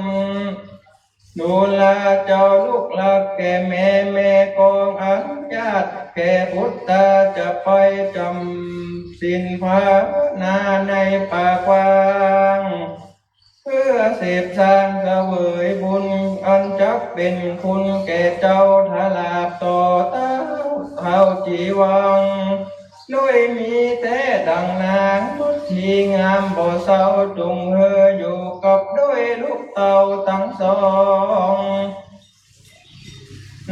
ดูราเจ้าลูกหลักแก่แม่ แม่ก็อนุญาตแก่บุตรา จะไปจ๋ำศีลภาวนาในป่ากว้าง เพื่อเสพสร้างเสวยบุญ อันจักเป๋นคุณแก่เจ้า ถ้าลาบต่อเต้าเท้าจีวัง ด้วยมีแต๊ดังนางมัตถีงามบ่เศร้า จุ่งหื้ออยู่กับด้วยลูกเต้าตังสอง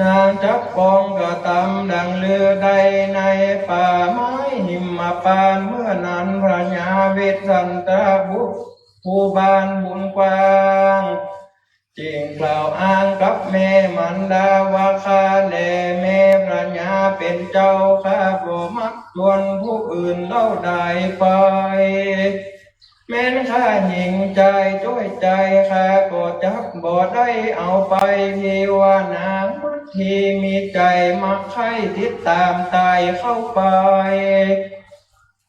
นางจักปองกระตำดังลือได้ในป่าไม้หิมพานต์ เมื่อนั้นพญาเวสสันตะบุตรผู้บานบุญกว้าง จึงกล่าวอ้างกับแม่มารดาว่า ข้าแลแม่พญาเป๋นเจ้า ข้าบ่มักชวนผู้อื่นเล่าใดไป แม้นข้าหญิงจายจ้วยใจ๋ ข้าก็จักบ่ได้เอาไป เพียงว่านางมัตถีมีใจ๋มักใค่ติดต๋ามต๋ายเข้าไป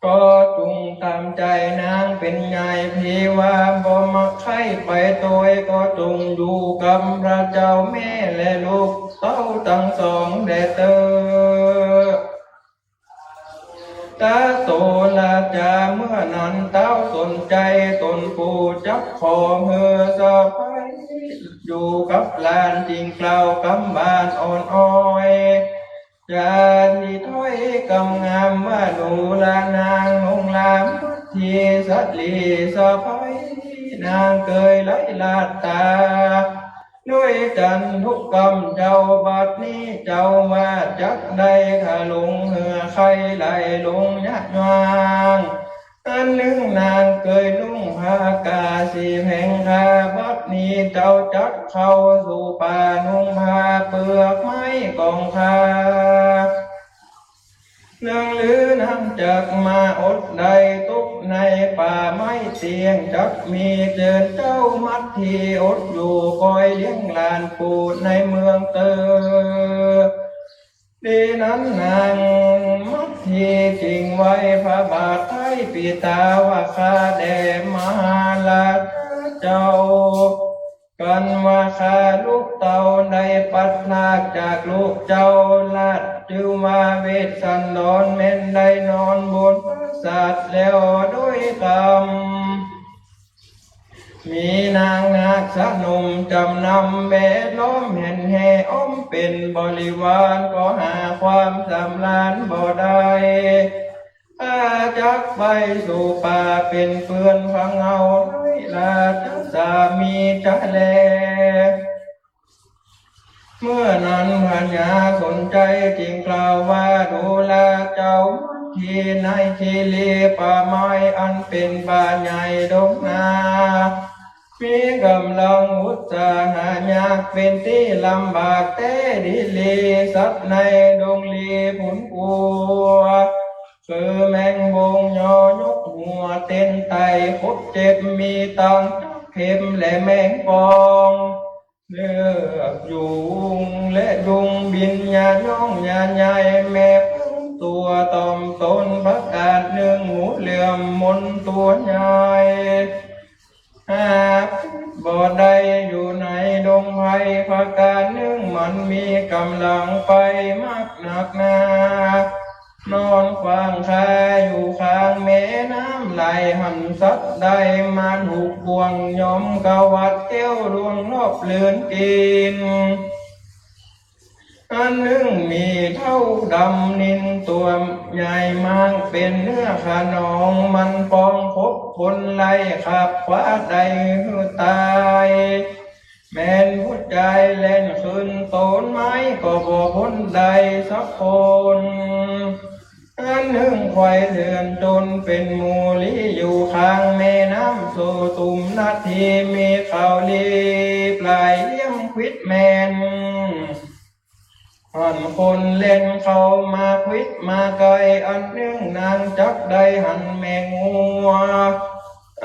ก็จุ่งต๋ามใจ๋นางเป๋นใหญ่ เพียงว่าบ่มักใค่ไปตวย ก็จุ่งอยู่กับพระเจ้าแม่และลูกเต้าตังสองแด่เต๊อะ ตาโตราจา เมื่อนั้นเต้าสนใจ๋ต๋นกู่ จักขอหื้อสะใภ้อยู่กับหลาน จึงกล่าวกำบานอ่อนอ้อย จาดีถ้อยกำงามว่า ดูรานางนงหลามมัตถีสะหลีสะใภ้ นางเกยไหลหลาดต๋า ด้วยจันทุกกำเจ้า บัดนี้เจ้าว่าจักได้ ข้าหลงเหือใค่ไหลหลงยะยาง อันนึ่งนางเกยนุ่งผ้ากาสีแผง ข้าบัดนี้เจ้าจักเข้าสู่ป่านุ่งผ้าเปลือกไม้ของข้า นึ่งหรือนางจักมาอดได้ตุ๊กข์ในป่าไม้เตี้ยง จักมีเจิญเจ้ามัตถีอดอยู่คอยเลี้ยงหลานกู่ในเมืองเต๊อะ ดีนั้นนางมัตถีจึงไหว้พระบาทไท้ปิต๋าว่า ข้าแด่มหาราชเจ้า กันว่าข้าลูกเต้าได้ปัดพรากจากลูกเจ้า ราชจื้อว่าเวสสันดร แม้นได้นอนบนปราสาทแล้วด้วยกำ มีนางนาคสนมจำนำแวดล้อมแห่นแห่อ้อมเป๋นบริวาร ก็หาความสำราญบ่ได้ ข้าจักไปสู่ป่าเป๋นเปื้อนผะเหง้าไร้ราชสามีจะแล เมื่อนั้นพญาสนใจ๋จึงกล่าวว่า ดูราเจ้ามัตถี ในคีรีป่าไม้อันเป๋นป่าใหญ่ดงนา มีก๋ำลังอุตสาหะยาก เป๋นตี้ลำบากแต๊ดีหลี สัตว์ในดงหลีผุนกั๋ว คือแมงบงยอยกหัวเต้นไต่ คบเจ็บมีตังจักเข็มและแมงป่อง เลือกยุงและยุงบิน ยาย่องยาใหญ่แมบตัวต่อมตน ประกาศนึ่ง หมูเหลือมมนตัวใหญ่ หาบ่ได้อยู่ในดงไพร ประกาศนึ่ง มันมีก๋ำลังไปมากนักหนา นอนขว้างคาอยู่ข้างแม่น้ำไหลหั้น สัตว์ใดมาถูกบ่วง ย่อมกวัดแก้วล่วงรอบเลือนกิ๋น อันนึ่งมีเฒ่าดำนินตัวใหญ่มาก เป๋นเนื้อขนอง มันปองคบคนไล่ขับคว้าได้หื้อต๋าย แม่นผู้จายแล่นขึ้นโตนไม้ก็บ่ป๊นได้สักคน อันนึ่งควายเถื่อนจนเป๋นหมู่ลี้อยู่ข้างแม่น้ำโสตุมนาที มีเขาลี้ปลายเลี้ยงควิดแม่น หันคนแล่นเข้ามาควิดมาใก้ อันนึ่งนางจักได้หันแม่งัว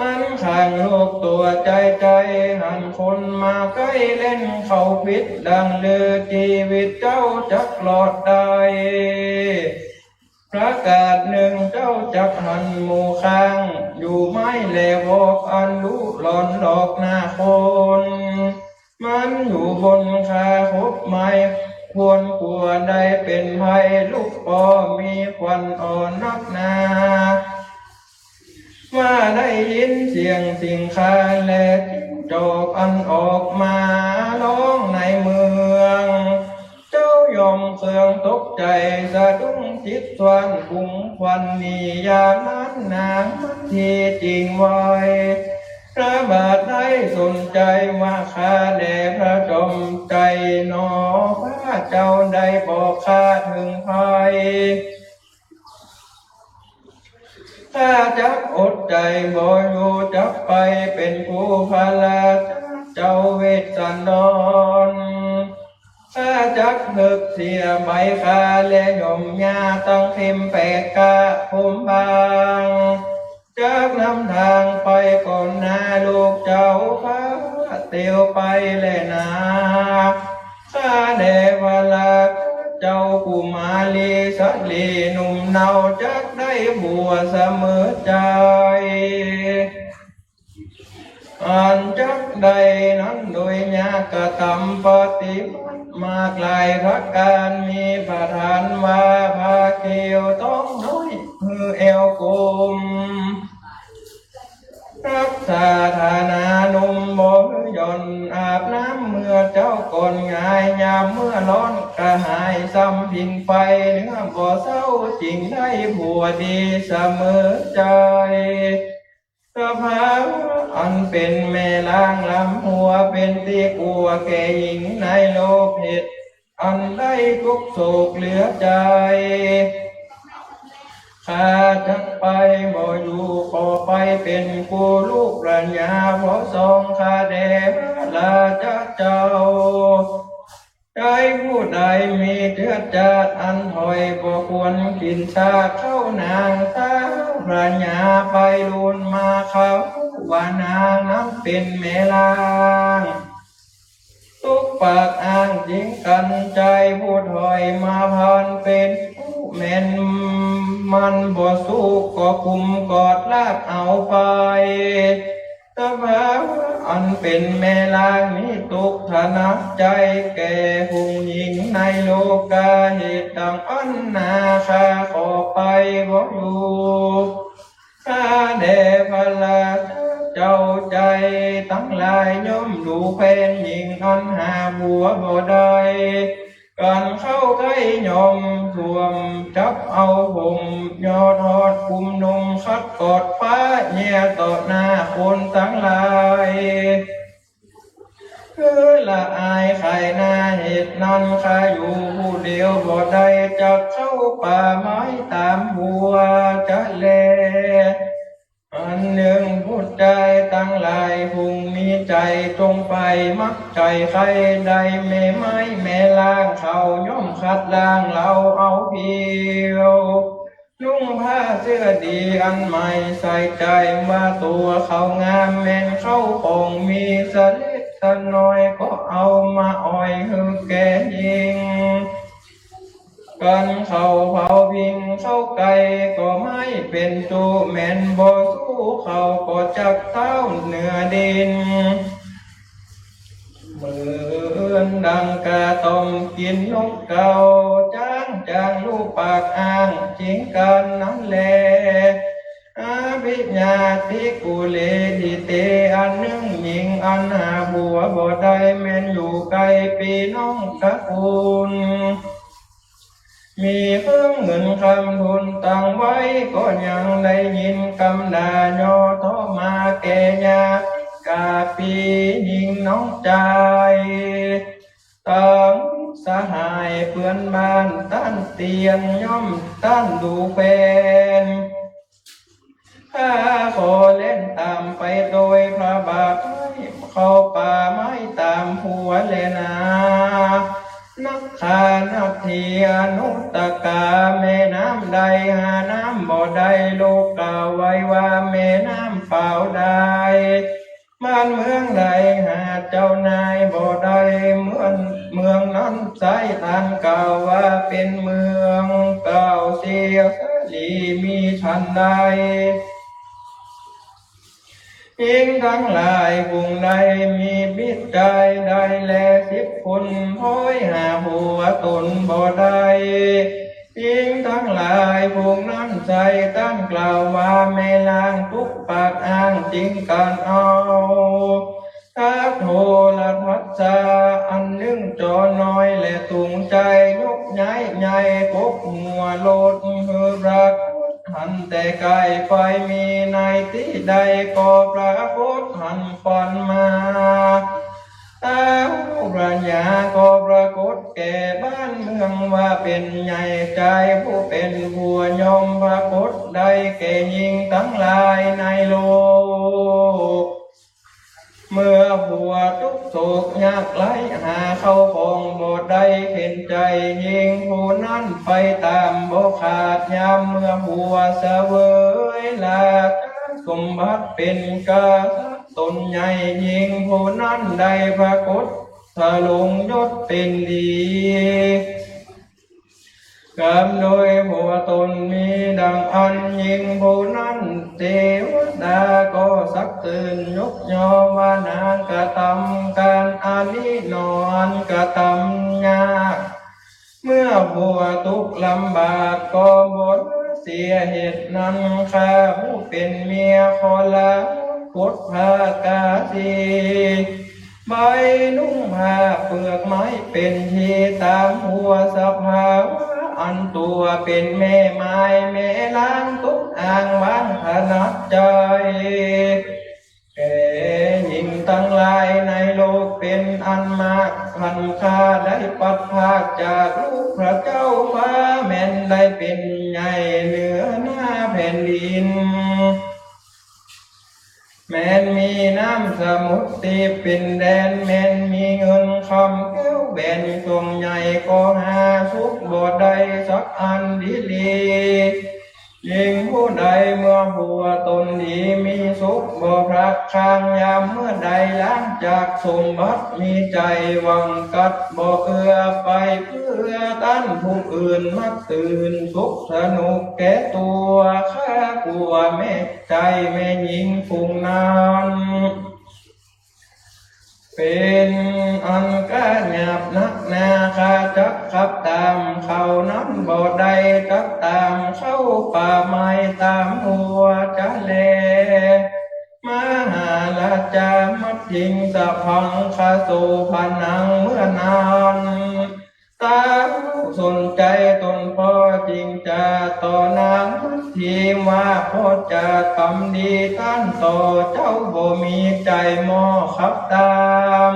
อันข้างลูกตั๋วจายจาย หันคนมาใก้แล่นเข้าควิด ดังลือจีวิตเจ้าจักรอดได้ ประก๋าศนึ่งเจ้าจักหันหมู่ข้าง อยู่ไม้แลวอก อันลุหลอนหลอกหน้าคน มันอยู่บนคาคบไม้ ควรกั๋วได้เป๋นภัย ลูกป้อมีขวัญอ่อนนักหนา ว่าได้ยินเสียงสิงคาแลจิ้งจอกอันออกมาฮ้องในเมือง เจ้ายอมเคืองตกใจ๋สะดุ้งจิต สวนกุมขวัญหนี ยามนั้นนางมันตี้จิ่งไว พระบาทได้สนใจ๋ว่า ข้าแด่พระจอมใจ๋หนอ พระเจ้าได้บอกข้าเถิงภัย ข้าจักอดใจ๋บ่อยู่ จักไปเป๋นกู้พระราชาเจ้าเวสสันดร ข้าจักเผิกเสียใบคาและย่อมหญ้าตังเข็มแปดก้าผมบาง จักนำตางไปก่อนหน้าลูกเจ้าฟ้าเตียวไปแลนา ข้าแด่พระราชาเจ้ากุมารีสตรีหนุ่มเนา จักได้ผัวเสมอใจ๋ อันจักได้นั้นโดยยากกระตำปฏิบัติมากหลายประก๋าน มีประธานว่าผ้าเขียวต้องน้อย หื้อแอวกลม รักษาฐานะหนุ่มบ่หื้อหย่อน อาบน้ำเมื่อเจ๊าก่อนง่าย ยามเมื่อฮ้อนกระหาย ซ้ำผิงไฟเนื้อบ่เศร้า จิ่งได้ผัวดีเสมอใจ๋ สภาวะอันเป๋นแม่ล้างลำหัว เป๋นตี้กั๋วแก่หญิงในโลก เหตุอันได้ทุกข์โศกเหลือใจ๋ ข้าจักไปบ่อยู่ ขอไปเป๋นกู้ลูกราญา เพราะสองข้าแด่พระราชาเจ้า ใจ๋ผู้ใดมีเจื้อจาติอันถอย บ่ควรกิ๋นซากข้าวนาง ถ้าราญาไปลูนมา เขาว่านางนั้นเป๋นแม่ล้าง ตุ๊กปากอ้างจิ่งกั๋น ใจ๋ผู้ถอยมาผ่าน เป๋นผู้แม่นมันบ่สู้ ก็กุมกอดลากเอาไป สภาวะอันเป๋นแม่ล้างนี้ ตุ๊กทนักใจ๋แก่ผู้หญิงในโลกา เหตุดังอั้นนา ข้าขอไปบ่อยู่ ข้าแด่พระราชาเจ้า ใจ๋ตังหลายย่อมดูแคลนหญิงอันหาผัวบ่ได้ กั๋นเข้าใก้ย่อมสวม จับเอาผมยอดฮอดกุมนุ่ง ขัดกอดป๊าเยียะต่อหน้าคนตังหลาย คือละอายขายหน้า เหตุนั้นข้าอยู่ผู้เดียวบ่ได้ จักเข้าป่าไม้ต๋ามผัวจะแล อันนึ่งบุตรจายตังหลาย ผู้มีใจ๋จงใฝ่มักใจ๋ใค่ได้แม่ไม้แม่ล้าง เขาย่อมขัดล้างเฮาเอาเพียว นุ่งผ้าเสื้อดีอันใหม่ใส่ ใจ๋ว่าตั๋วเขางาม แม่นเข้าของมีสะเล็กสะน้อย ก็เอามาอ่อยหื้อแก่หญิง กั๋นเขาเผาผิงเข้าใก้ ก็ไม้เป๋นจุ แม่นบ่สู้เขาก็จักเต๊าเหนือดิน เหมือนดังกระต่อมกิ๋นนกเขา จ๊างจางลูกปากอ้างจิ่งกั๋นนั้นแล อภิญาติกุเลหิเต อันนึ่งหญิงอันหาผัวบ่ได้ แม่นอยู่ใก้ปี้น้องตระกูล มีเครื่องเงินคำทุนตังไว้ ก็ยังได้ยินกำด่าเยาะเทาะมาแก่ญาติ กาปี ญิงน้องจาย ตึงสหายเปื้อนบ้านต้านเตียง ย่อมต้านดูแควน ข้าขอแล่นต๋ามไปโตยพระบาท เข้าป่าไม้ต๋ามผัวแลนา นักขานักทีอนุตกา แม่น้ำใดหาน้ำบ่ได้ ลูกกล่าวไว้ว่าแม่น้ำเปล่าได้ บ้านเมืองใดหาเจ้านายบ่ได้ เมือง เมืองนั้นไซร้ ต้านกล่าวว่าเป๋นเมืองเก่าเสียสาลี มีฉันใด ญิงตังหลายฝูงใดมีมิตรจายได้แลสิบคน พ้อยหาผัวต๋นบ่ได้ ญิงตังหลายฝูงนั้นไซร้ ต้านกล่าวว่าแม่นางตุ๊กข์ปากอ้าง จึงกั๋นเอา ทัดโทรทัศน์อันนึ่งจ๋อน้อย และตุงใจ๋ยกใหญ่ใหญ่ ปกหัวโลดหื้อปรากฏหันแต่ไก๋ ใผมีในตี้ใดก็ปรากฏหันควันมา ท้าวพญาก็ปรากฏแก่บ้านเมืองว่าเป๋นใหญ่ จายผู้เป๋นผัวย่อมปรากฏได้แก่ญิงตังหลายในโลก เมื่อผัวตุ๊กข์โศกยากไร้ หาเข้าของบ่ได้เข็ญใจ๋ ญิงผู้นั้นไปต๋ามบ่ขาด ยามเมื่อผัวเสวยราชสมบัติเป๋นกษัตริย์ต๋นใหญ่ ญิงผู้นั้นได้ปรากฏสลงยศเป๋นดี กำโดยผัวต๋นมีดังอั้น ญิงผู้นั้นเตวดาก็สักเสริญยกย่อว่านางกระตำก๋านอันนี้หนออันกระตำยาก เมื่อผัวตุ๊กข์ลำบากก็บ่เสีย เหตุนั้นข้าผู้เป๋นเมียขอลาบทภาคาสี ใบนุ่งผ้าเปลือกไม้เป๋นทีต๋ามผัวสภาวะอันตั๋วเป๋นแม่ไม้แม่นางตุ๊กข์อ้างวางถนัดใจ๋ แก่ญิงตังหลายในโลกเป๋นอันมาก พันข้าได้ปัดพรากจากลูกพระเจ้าฟ้า แม้นได้เป๋นใหญ่เหนือหน้าแผ่นดิน แม้นมีน้ำสมุทรตี้เป๋นแดน แม้นมีเงินคำแก้วแหวนส่วงใหญ่ ก็หาสุขบ่ได้สักอันดีหลี ญิงผู้ใดเมื่อผัวต๋นดีมีสุขบ่พรากข้าง ยามเมื่อใดล้างจากสมบัติมีใจ๋หวังกัดบ่เอื้อไปเพื่อต้านผู้อื่น มักตื่นสุขสนุกแก่ตั๋ว ข้ากลัวแม่ใจ๋แม่ญิงฝูงนั้น เป๋นอันก้าหยาบนักหนา ข้าจักขับต๋ามเขานั้นบ่ได้ จักต๋ามเข้าป่าไม้ต๋ามหัวจะแล มหาราชามัททิงสะพังคโสภณัง เมื่อนั้น ท้าวสนชัยต๋นพ่อจึงจะต่อนางมัททิงว่า พ่อจะกำดีต้านต่อเจ้า บ่มีใจ๋หม้อขับต๋าม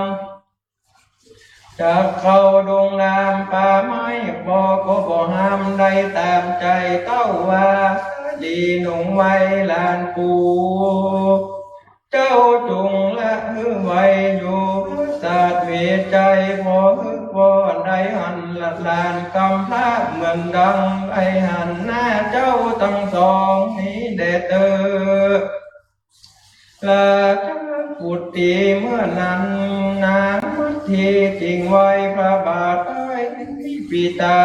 จักเข้าดงลามป่าไม้ บ่ก็บ่ห้ามได้ต๋ามใจ๋เต้าว่า สาลีหนุ่งไว้หลานกู เจ้าจงละหื้อไว้อยู่ พระศาสเวชชัย พอฮึกว่าได้หันหลานกำพร้า เหมือนดังได้หันหน้าเจ้าตังสองนี้แด่เต๊อะ ราชบุตรี เมื่อนั้นนางมัททิงจึงไหว้พระบาทไต้ปี๋ตา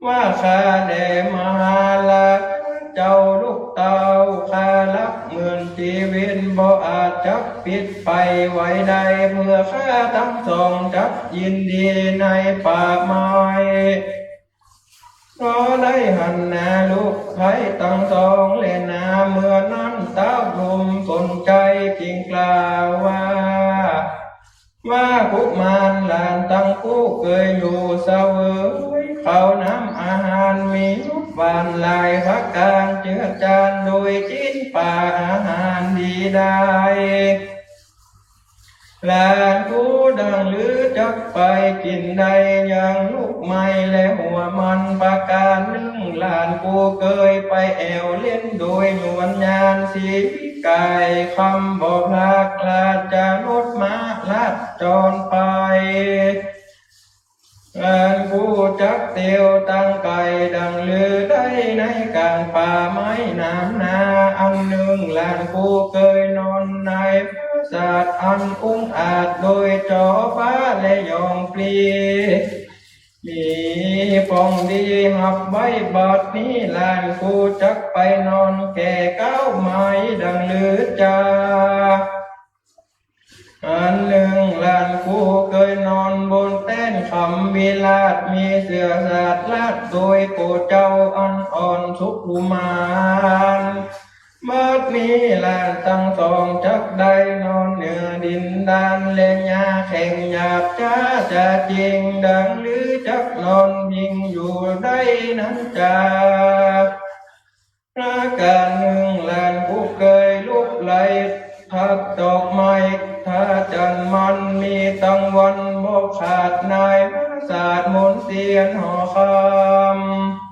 ว่า ข้าแด่มหาราชเจ้าลูกเต้า ข้าฮักเหมือนจีวิต บ่อาจจักปิดไปไหวได้ เพื่อข้าตังสองจักยินดีในป่าไม้ เพราะได้หันหน้าลูกใผตังสองแลนา เมื่อนั้นท้าวพรหมสนชัยจึงกล่าวว่า ว่ากุมารหลานตังกู้เกยอยู่เสวยข้าวน้ำอาหารมีรส วันหลายประก๋าน เจือจานโดยจิ๊นป๋าอาหารดีได้ หลานกูดังลือจักไปกิ๋นได้ ยังลุกไหม้และหัวมัน ประก๋านนึ่ง หลานกูเกยไปแอ่วเล่น โดยหยวนยานสีวิไก คำบ่พลาก ราชรถม้าราชจรไป หลานกูจักเตียวตังไก๋ ดังลือได้ในก๋างป่าไม้หนามนา อันนึ่ง หลานกูเกยนอนในปราสาทอันองอาจ โดยจ๋อฟ้าและยองปลี มีป่องดีฮับไว้ บัดนี้หลานกูจักไปนอนแก่เก๊าไม้ ดังลือจา อันนึ่ง หลานกูเกยนอนบนแต้นขำวิราช มีเสื่อสาดราชโดยโกเจ้าอันอ่อนสุขุมาน บัดนี้หลานตังสองจักได้นอนเหนือดินดาน และหญ้าแข็งหยาบจ๊าจะจริง ดังลือจักนอนพิงอยู่ได้นั้นจา ประก๋านนึ่ง หลานกูเกยลุกไหล ทับดอกไม้ทาจั๋นมัน มีตังวันบ่ขาด ในปราสาทมนเตียนหอคำ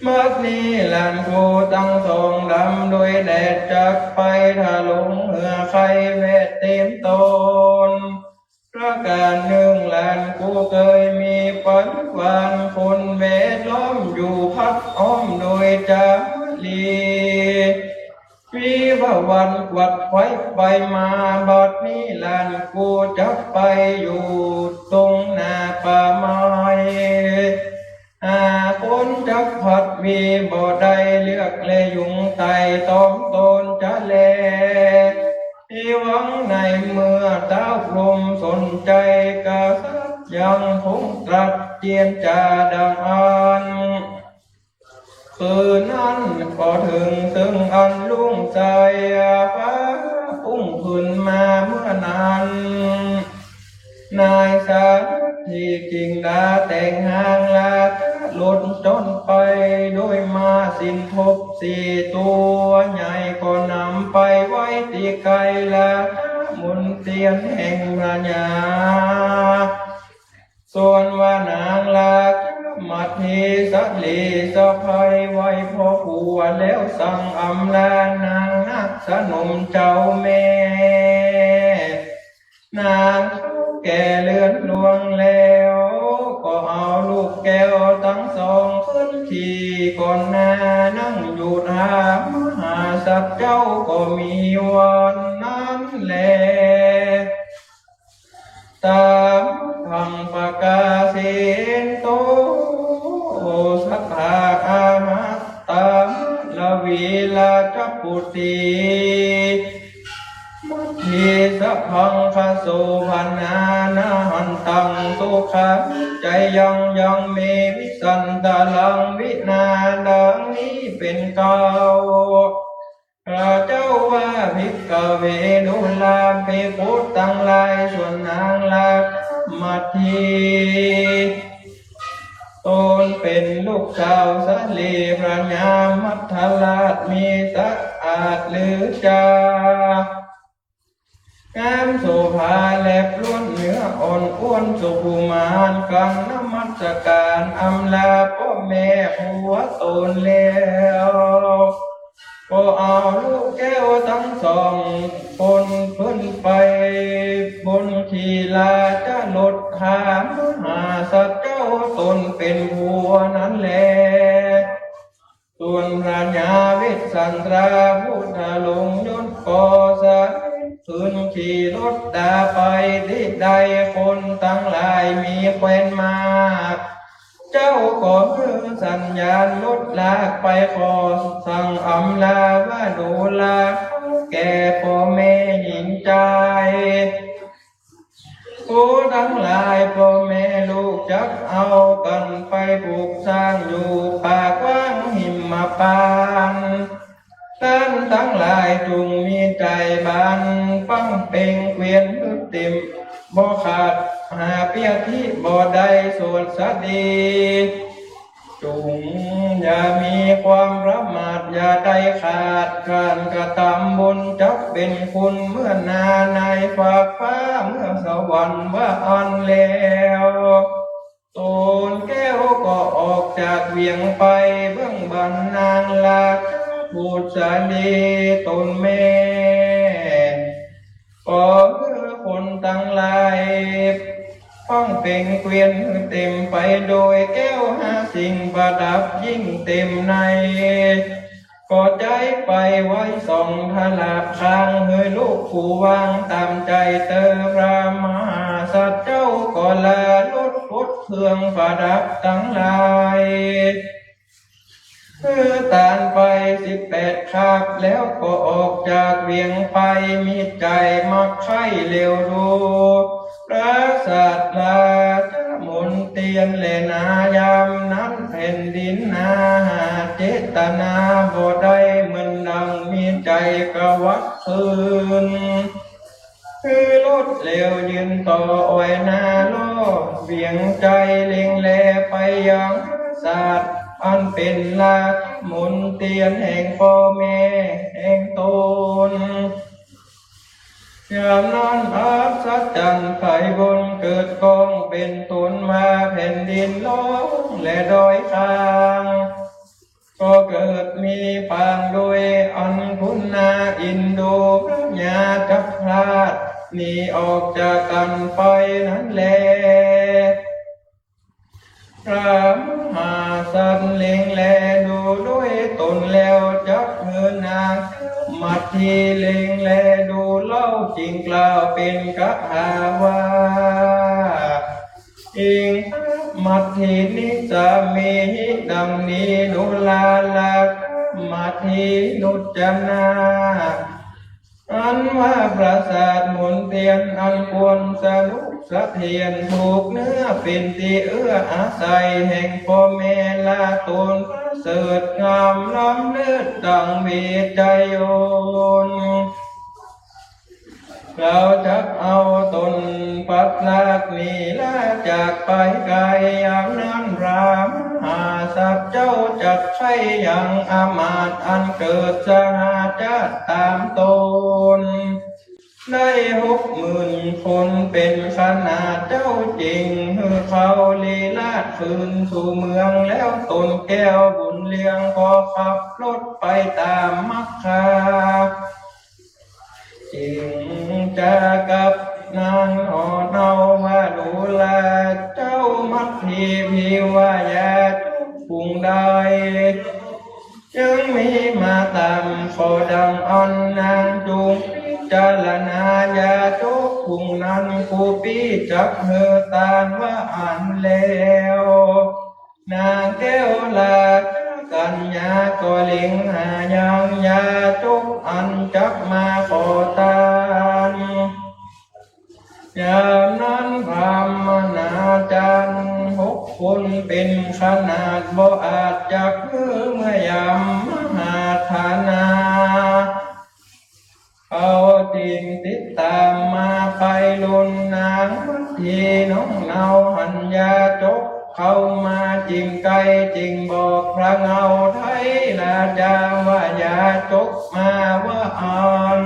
บัดนี้หลานกูตังสองดำโดยแดด จักไปถลุงเหือไข่แวดเต็มตน ประก๋านนึ่ง หลานกูเกยมีปันหวาน คนแวดล้อมอยู่พัดอ้อมโดยจารี วิวาวันกวัดไขว้ไปมา บัดนี้หลานกูจักไปอยู่ตรงหน้าป่าไม้ หาคนจักผัดวีบ่ได้ เลือกและยุงไต่ตอมตนจะแล ที่หวังในเมื่อเต๊าพรหมสนใจ๋ กษัตริย์ยังคงตรัสเจียรจาดังอั้น คืนนั้นก็เถิงเซิงอันรุ่งใส ฟ้าปุ้งขึ้นมาเมื่อนั้น นายสามัคคีกิ่งดาแต่งหางลา รถจนไปโดยม้าสินทบสี่ตั๋ว ใหญ่ก็นำไปไว้ตี้ไกล ลาดามนเตียนแห่งพระญา ส่วนว่านางลามัทธีสะหลีสะใภ้ไหว้พ่อผัวแล้วสั่งอำลานางนักสนมเจ้าแม่ นางเข้าแก่เรือนหลวงแล้ว ก็เอาลูกแก้วตังสองขึ้นขี่ก่อนหน้า นั่งอยู่หามหาสัตว์เจ้าก็มีวันนั้นแล ตามัทธัง ปะกาเสนโต สัทธา อาหัตตา มะละวี ราชปุตติ มัทธี สะภังคะ โสภณา นะหันตัง สุขัง จายัง ยัง เม วิสันตะรัง วินา ดังนี้เป๋นเก๊า พระเจ้าว่า ภิกขะเว ดูราภิกขุตังหลาย ส่วนนางลามัทธี ตนเป๋นลูกสาวสะหลีพระญามัทธราช มีสะอาดลือจา งามโสภาแลบล้วนเนื้ออ่อนอ้วนสุขุมาน กราบนมัสก๋านอำลาป้อแม่ผัวตนแล้ว ก็เอาลูกแก้วตังสองคนขึ้นไปบนขี่ราชรถหามหาสัตว์เจ้าตนเป๋นผัวนั้นแล ส่วนพระญาวิสันตราผู้ทรงยศก็เสด็จขึ้นขี่รถดาไปตี้ใด คนตังหลายมีแควนมาก เจ้าก็หื้อสัญญาณรถลากไป ขอสั่งอำลาว่า ดูรา แก่ป้อแม่หญิงจาย กูตังหลายป้อแม่ลูกจักเอากั๋นไปปลูกสร้างอยู่ป่ากว้างหิมพานต์ ต้านตังหลายจุ่งมีใจ๋บาน ปังเป่งเกวียนตึกเต็มบ่ขาด หาเปียกตี้บ่ได้สวดสะดี จุ่ง อย่ามีความประมาทอย่าได้ขาด การกระตำบุญจักเป๋นคุณ เมื่อนาในฟากฟ้าเมืองสวรรค์ว่าอั้นแล้ว ต๋นแก้วก็ออกจากเหวียงไป เบื้องบันนางราชบุตรีต๋นแม่ ก็หื้อคนตังหลายฟั่งเป๋งเกวียนหื้อเต๋มไปโดยแก้วห้าสิ่งประดับยิ่งเต๋มใน ก็ใจ๊ไปไว้สองตลับข้าง หื้อลูกผู้วางต๋ามใจ๋เต๋อ พระมหาสัตว์เจ้าก็ลาลดปลดเครื่องประดับตังหลาย หื้อตานไปสิบแปดคาบ แล้วก็ออกจากเหวียงไป มีใจ๋มักใค่เหลียวดู พระสัตว์ราชมนเตียนแลนา ยามนั้นแผ่นดินนาหาเจตนาบ่ได้ เหมือนดังมีใจ๋กระวักคืน หื้อลดเหลียวยืนต่ออ้อยหน้าลอดเหวียงใจ๋ เล็งแลไปยังพระสัตว์ อันเป๋นราชมนเตียนแห่งป้อแม่แห่งต๋น ยามนั้นอัศจรรย์ไพบูลย์เกิดก้องเป๋นต้นว่า แผ่นดินโล่งและดอยคาง ก็เกิดมีปางโดยอันคุณนา อินดูพระยาจักราชหนีออกจากกั๋นไปนั้นแล พระมหาสัตว์เล็งแลดูด้วยต๋นแล้ว จักหื้อนางมัทธี เล็งแลดูเล่าจึงกล่าวเป๋นคาถาว่า อิง มัทธี นิสสามีหิ ดังนี้ ดูราราคามัทธี นุจนา อันว่าปราสาทมนเตียนอันควรสนุกเสถียร ถูกเนื้อเป๋นตี้เอื้ออาศัยแห่งป้อแม่ราษฎรประเสริฐงามล้ำเลิศดังเวชยนต์ เขาจักเอาต๋นพลัดพรากหนีลาจากไปไก๋ ยามนั้นพระมหาสัตว์เจ้าจักใค่ยังอำมาตย์อันเกิดสหาชาติต๋ามต๋น ได้หกหมื่นคนเป๋นขนาดเจ้าจริง หื้อเขาลี้ราชคืนสู่เมือง แล้วต๋นแก้วบุญเรืองก็ขับรถไปต๋ามมัคคา จึงจะกับนางหนอเนาว่า ดูราเจ้ามัทธี ภิวายาจกผู้ใด ยังมีมาต๋ามข้อดังอั้น นางจุ่งพิจารณายาจกผู้นั้น กูปี้จักหื้อตานว่าอั้นแล้ว นางแก้วราชกัญญาก็เล็งหายังยาจกอันจักมาขอตาน ยามนั้นพราหมณาจารย์หกคนเป๋นขนาดบ่อาจจักหื้อเมื่อยามมหาธนา เขาจึงติดต๋ามมาไปลนนางมัทธีน้องเนาหันยาจกเข้ามาจิ่งใก้ จึงบอกพระเงาไท้ราชาว่ายาจกมาว่าอั้น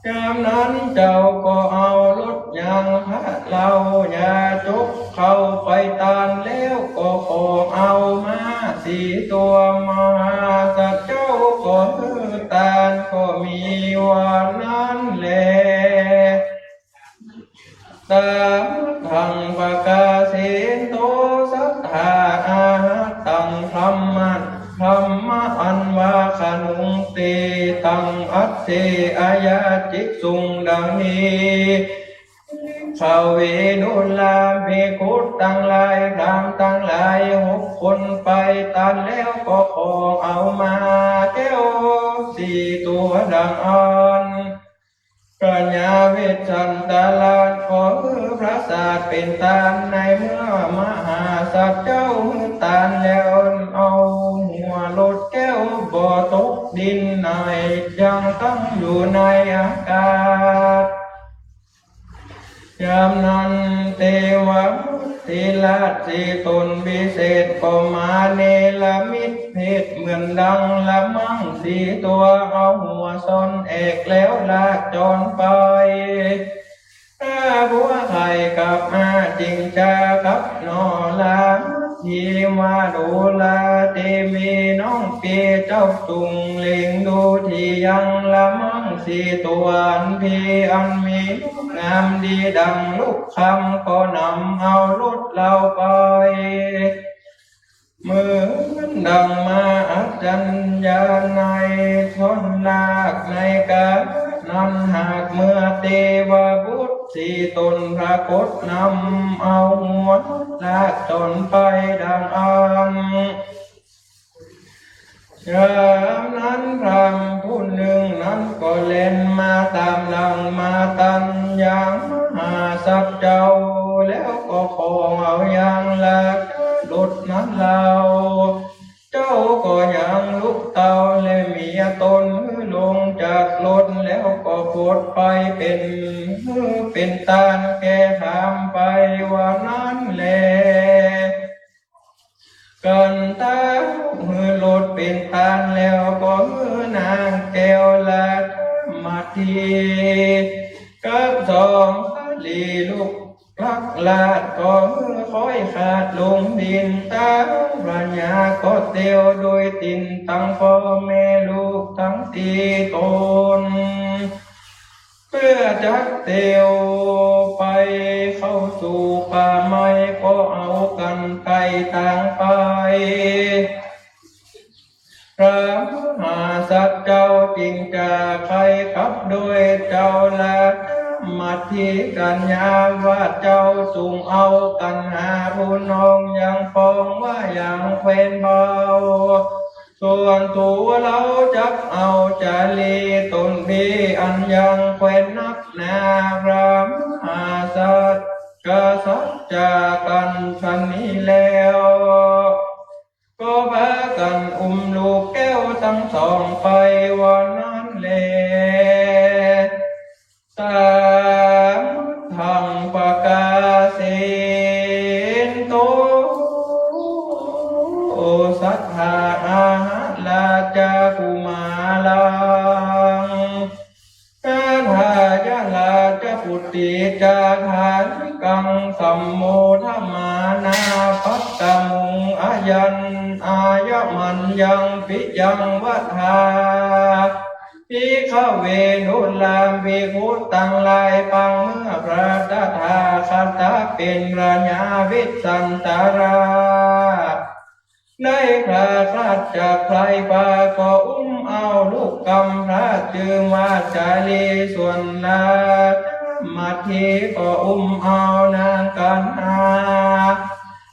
ยามนั้นเจ้าก็เอารถยางพระเหล่ายาจกเข้าไปตานแล้วก็ขอเอามาสี่ตั๋ว มหาสัตว์เจ้าก็หื้อตานก็มีวันนั้นแล ตถาคตัง ปกาเสโต สัตถาอาหัตตัง ธัมมะ ธัมมะอันว่าคะนุงเตตัง อัตเถ อายาจิกขุง ดังนี้ ภิกขเว ดูราภิกขุตังหลาย พราหมณ์ตังหลายหกคนไปตานแล้วก็ขอเอามาแก้วสี่ตั๋วดังอั้น พญาเวสสันดราชก็หื้อประสาทเป๋นตาน ในเมื่อมหาสัตว์เจ้าหื้อตานแล้ว เอาหัวรถแก้วบ่ตกดิน ไหนยังตั้งอยู่ในอากาศ ยามนั้นเตวบุต สีลาดสีต๋นวิเศษ ก็มาเนรมิตเพศเหมือนดังละมั่งสี่ตั๋ว เอาหัวซ่อนแอกแล้วลากจ๋อนไป ถ้าบัวไข่กับมาจิงจากับหน่อลา ที่มาดูลาเตมีน้องปีเจ้าจุ่งเล็งดูที่ยังละมั่งสี่ตั๋ว อันพีอันมีงามดีดังลูกคำ ก็นำเอาลุดเลาไป เหมือนดังมาอัจฉัญญาในชนลากในกาลนั้น หากเมื่อเตวบุตรสี่ต๋นปรากฏนำเอาหัวลากจ๋อนไปดังอั้น ยามนั้นพราหมณ์ผู้นึ่งนั้นก็แล่นมาต๋ามหลังมาตันยังมหาสัตว์เจ้า แล้วก็ของเอายังลากลุดนั้นเล่า เจ้าก็ยังลุกเต้าและเมียต๋นหื้อลงจากรถ แล้วก็ปดไปเป๋นหื้อเป๋นตานแก่ถามไปว่านั้นแล กันเต้าหื้อรถเป๋นตานแล้วก็หื้อนางแก้วราชมัทธี กับสองสาลีลูกพระราชก็หื้อค่อยขาดลงดิน เต้าพญาก็เตียวโดยตินตังป้อแม่ลูกตังสี่ต๋น เปื้อจักเตียวไปเข้าสู่ป่าไม้ ก็เอากั๋นไต่ตางไป พระมหาสัตว์เจ้าจิงจาใค่กับโดยเจ้าราชมัทธีกัญญาว่า เจ้าจุ่งเอากั๋นหาผู้น้องยังปองว่ายังแควนเบา ส่วนตั๋วเฮาจักเอาสาลีต๋นพีอันยังแควนนักหนา พระมหาสัตว์กษัตริย์จากั๋นฉันนี้แล้ว ก็พากั๋นอุ้มลูกแก้วตังสองไปว่านั้นแล สามัทธังปกาเสนโต สัทธาอาหาราชากุมารัง ทายาราชปุตติจาธานิกัง สัมโมทมานา ปัตตมุงอายัน อายะมัญญัง ปิยังวัฏฐา ภิกขเว ดูราภิกขุตังหลาย ปางเมื่อพระตถาคตเป๋นพญาวิสสันตราช ได้คลาดจากใคร่ป่า ก็อุ้มเอาลูกกำพร้า จื้อว่าสาลี ส่วนราชมัทธีก็อุ้มเอานางกัณหา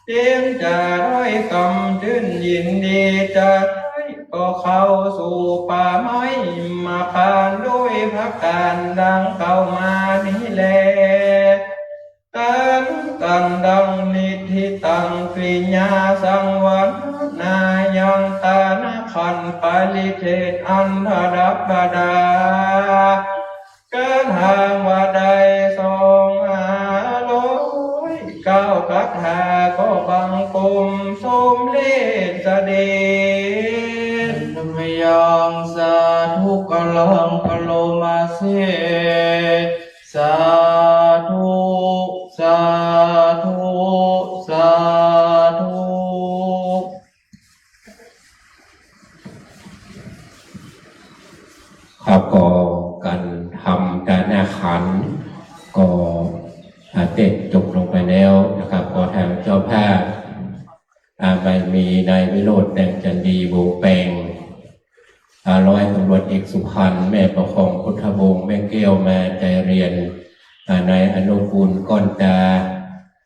เตรียมจะถ้อยกำจื้นยินดีจะถ้อย ก็เข้าสู่ป่าไม้หิมพานต์ด้วยประก๋านดังกล่าวมานี้แล ตังกั๋นดังนิทธิตัง กิริยาสังวรรณายัง ตานะขันธ์ปริเชษอันประดับประดา คาถาว่าได้สองห้าร้อยเก้าคาถา ก็บังคมสมเด็จเสด็จ มยังสาธุการัง ปะโลมาเส สาธุ สาธุ สาธุ ครับ ก็ก๋านทำตานะขันธ์ก็ อ่า เสร็จจบลงไปแล้วนะครับ ก็ทางเจ้าภาพ อ่า ได้มีนายวิโรจน์ แตงจันดี วงแปง อ่า ร้อยตำรวจเอกสุพรรณ แม่ประคองพุทธวงศ์ แม่แก้วมาใจเรียน อ่า นายอนุกูล ก้อนตา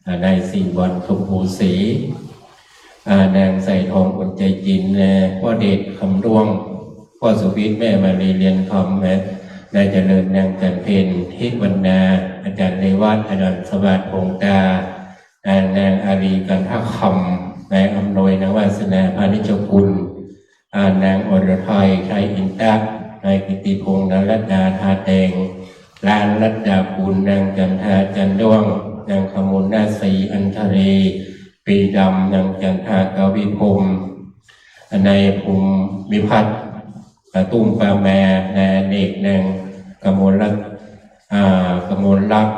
อ่า นายสิงห์วัน ชมพูศรี อ่า นางใส่ทอง อุ่นใจจิน และป้อเดช คำด้วง ป้อสุวิทย์ แม่มาลี เรียนคำ และนายเจริญ นางจันเพ็ญ ทิพย์วรรณา อาจารย์เรวัฒน์ อาจารย์สวัสดิ์ พงษ์ตา อ่า นางอารี กันทคำ นายอำนวย นางวาสนา พานิชกุล อ่า นางอรไทย ชัยอินทะ นายกิติพงษ์ นางรัตดา ทาแตง หลานรัตดากุล นางจันทา จันด้วง นางกมลนาถสีอัญชลี ปีดำ นางจันทากวีพรหม นายภูมิพัฒน์ ปะตุ้มปาแม นายอเนก นางกมลรัตน์ อ่า กมลรัตน์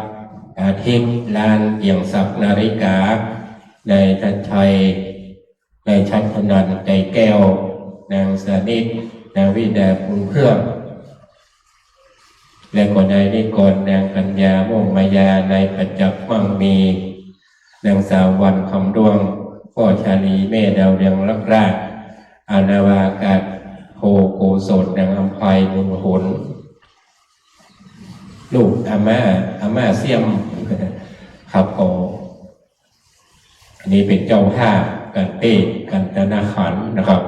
อาทิตย์ ล้าน เอี่ยมศักดิ์ นาริกา นายชัดชัย นายชัดพนัน ใจแก้ว นางสนิท นางวิดา บุญเพื่อง และก็นายนิกร นางกัญญา ม่วงมายา นายประจักษ์ มั่งมี นางสาววัน คำด้วง ป้อชาลี แม่ดาวเรือง ลักษณ์ราช อานาวาอากาศ โทโกศล นางอำไพ บุญหน ลูกอาม่า อาม่าเสี่ยม ครับผม อันนี้เป๋นเจ้าภาพก๋านเตศน์ ก๋านตนาขันธ์นะครับ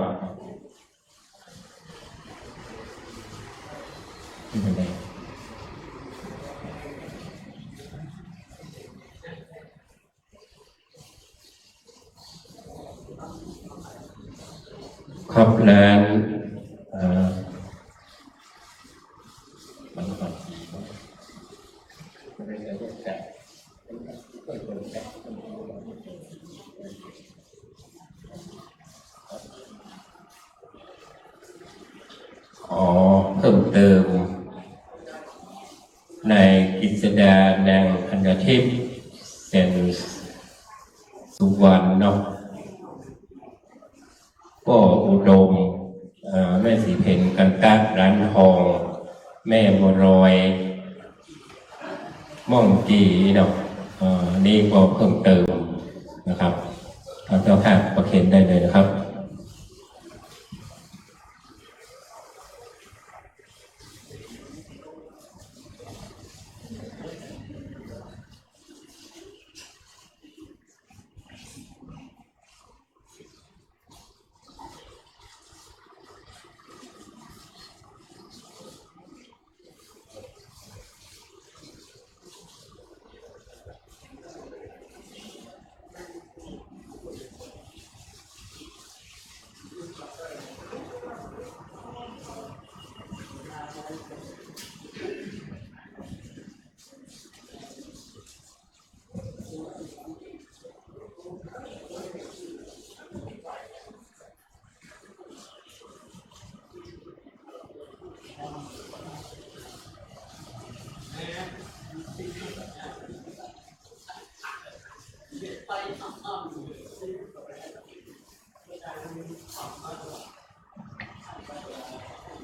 ครับ ล้าน เอ่อ ขอเพิ่มเติม นายกฤษดา นางพันทิพย์ แสนสุวรรณเนาะ ป้ออุดม เอ่อ แม่ศรีเพ็ญ กันตะ ร้านทอง แม่บัวลอย ม่องจีเนาะ เอ่อ นี่ก็เพิ่มเติมนะครับ เอาเจ้าภาพประเคนได้เลยนะครับ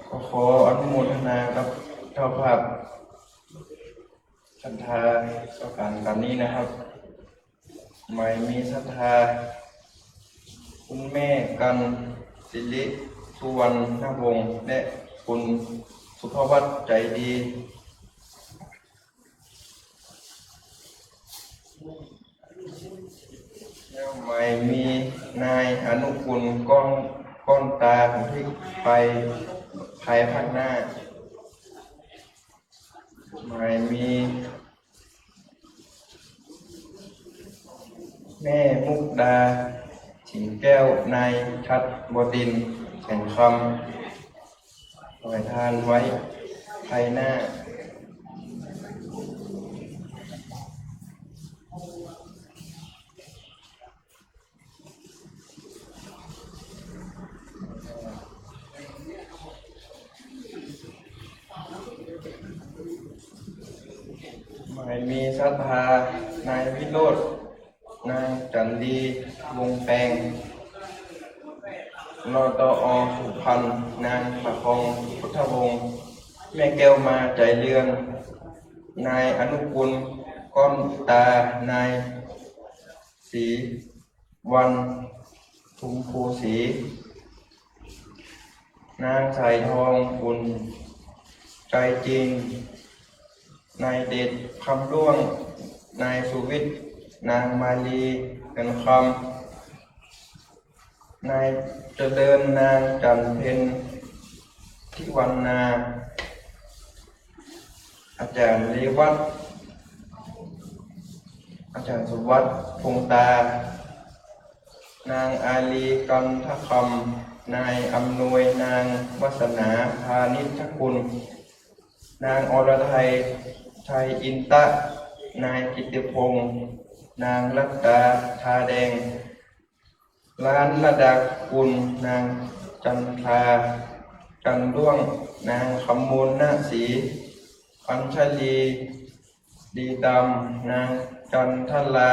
ก็ขออนุโมทนากับเจ้าภาพศรัทธาต่อการกรรมนี้นะครับ หมายมีศรัทธา คุณแม่กัน สิริสุวรรณวงศ์ และคุณสุภวัฒน์ ใจดี แล้วหมายมีนายอนุกูล ก้อน ก้อนตา ที่ไปภายภาคหน้า หมายมี แม่มุกดา สิงห์แก้ว นายทัดบดินทร์ แสงคำ ถวายทานไว้ภายหน้า หมายมีศรัทธา นายวิโรจน์ นางจันดี วงศ์แปง รตอ สุพรรณ นางประคอง พุทธวงศ์ แม่แก้วมา ใจเรือน นายอนุกูล ก้อนตา นายศรี วัน ทุมภูศรี นางสายทอง อุ่นใจจริง นายเดช คำด้วง นายสุวิทย์ นางมาลี เงินคำ นายเจริญ นางจันเพ็ญ ทิวรรณา อาจารย์เรวัต อาจารย์สมวัติ พงษ์ตา นางอาลี กันทคำ นายอำนวย นางวัสนา พานิชกุล นางอรไทย ชัยอินตะ นายกิตติพงษ์ นางรัตดา ทาแดง ล้านระดากุล นางจันทรา จันด้วง นางคำมูลนาศรี อัญชลี ดีดำ นางจันทรา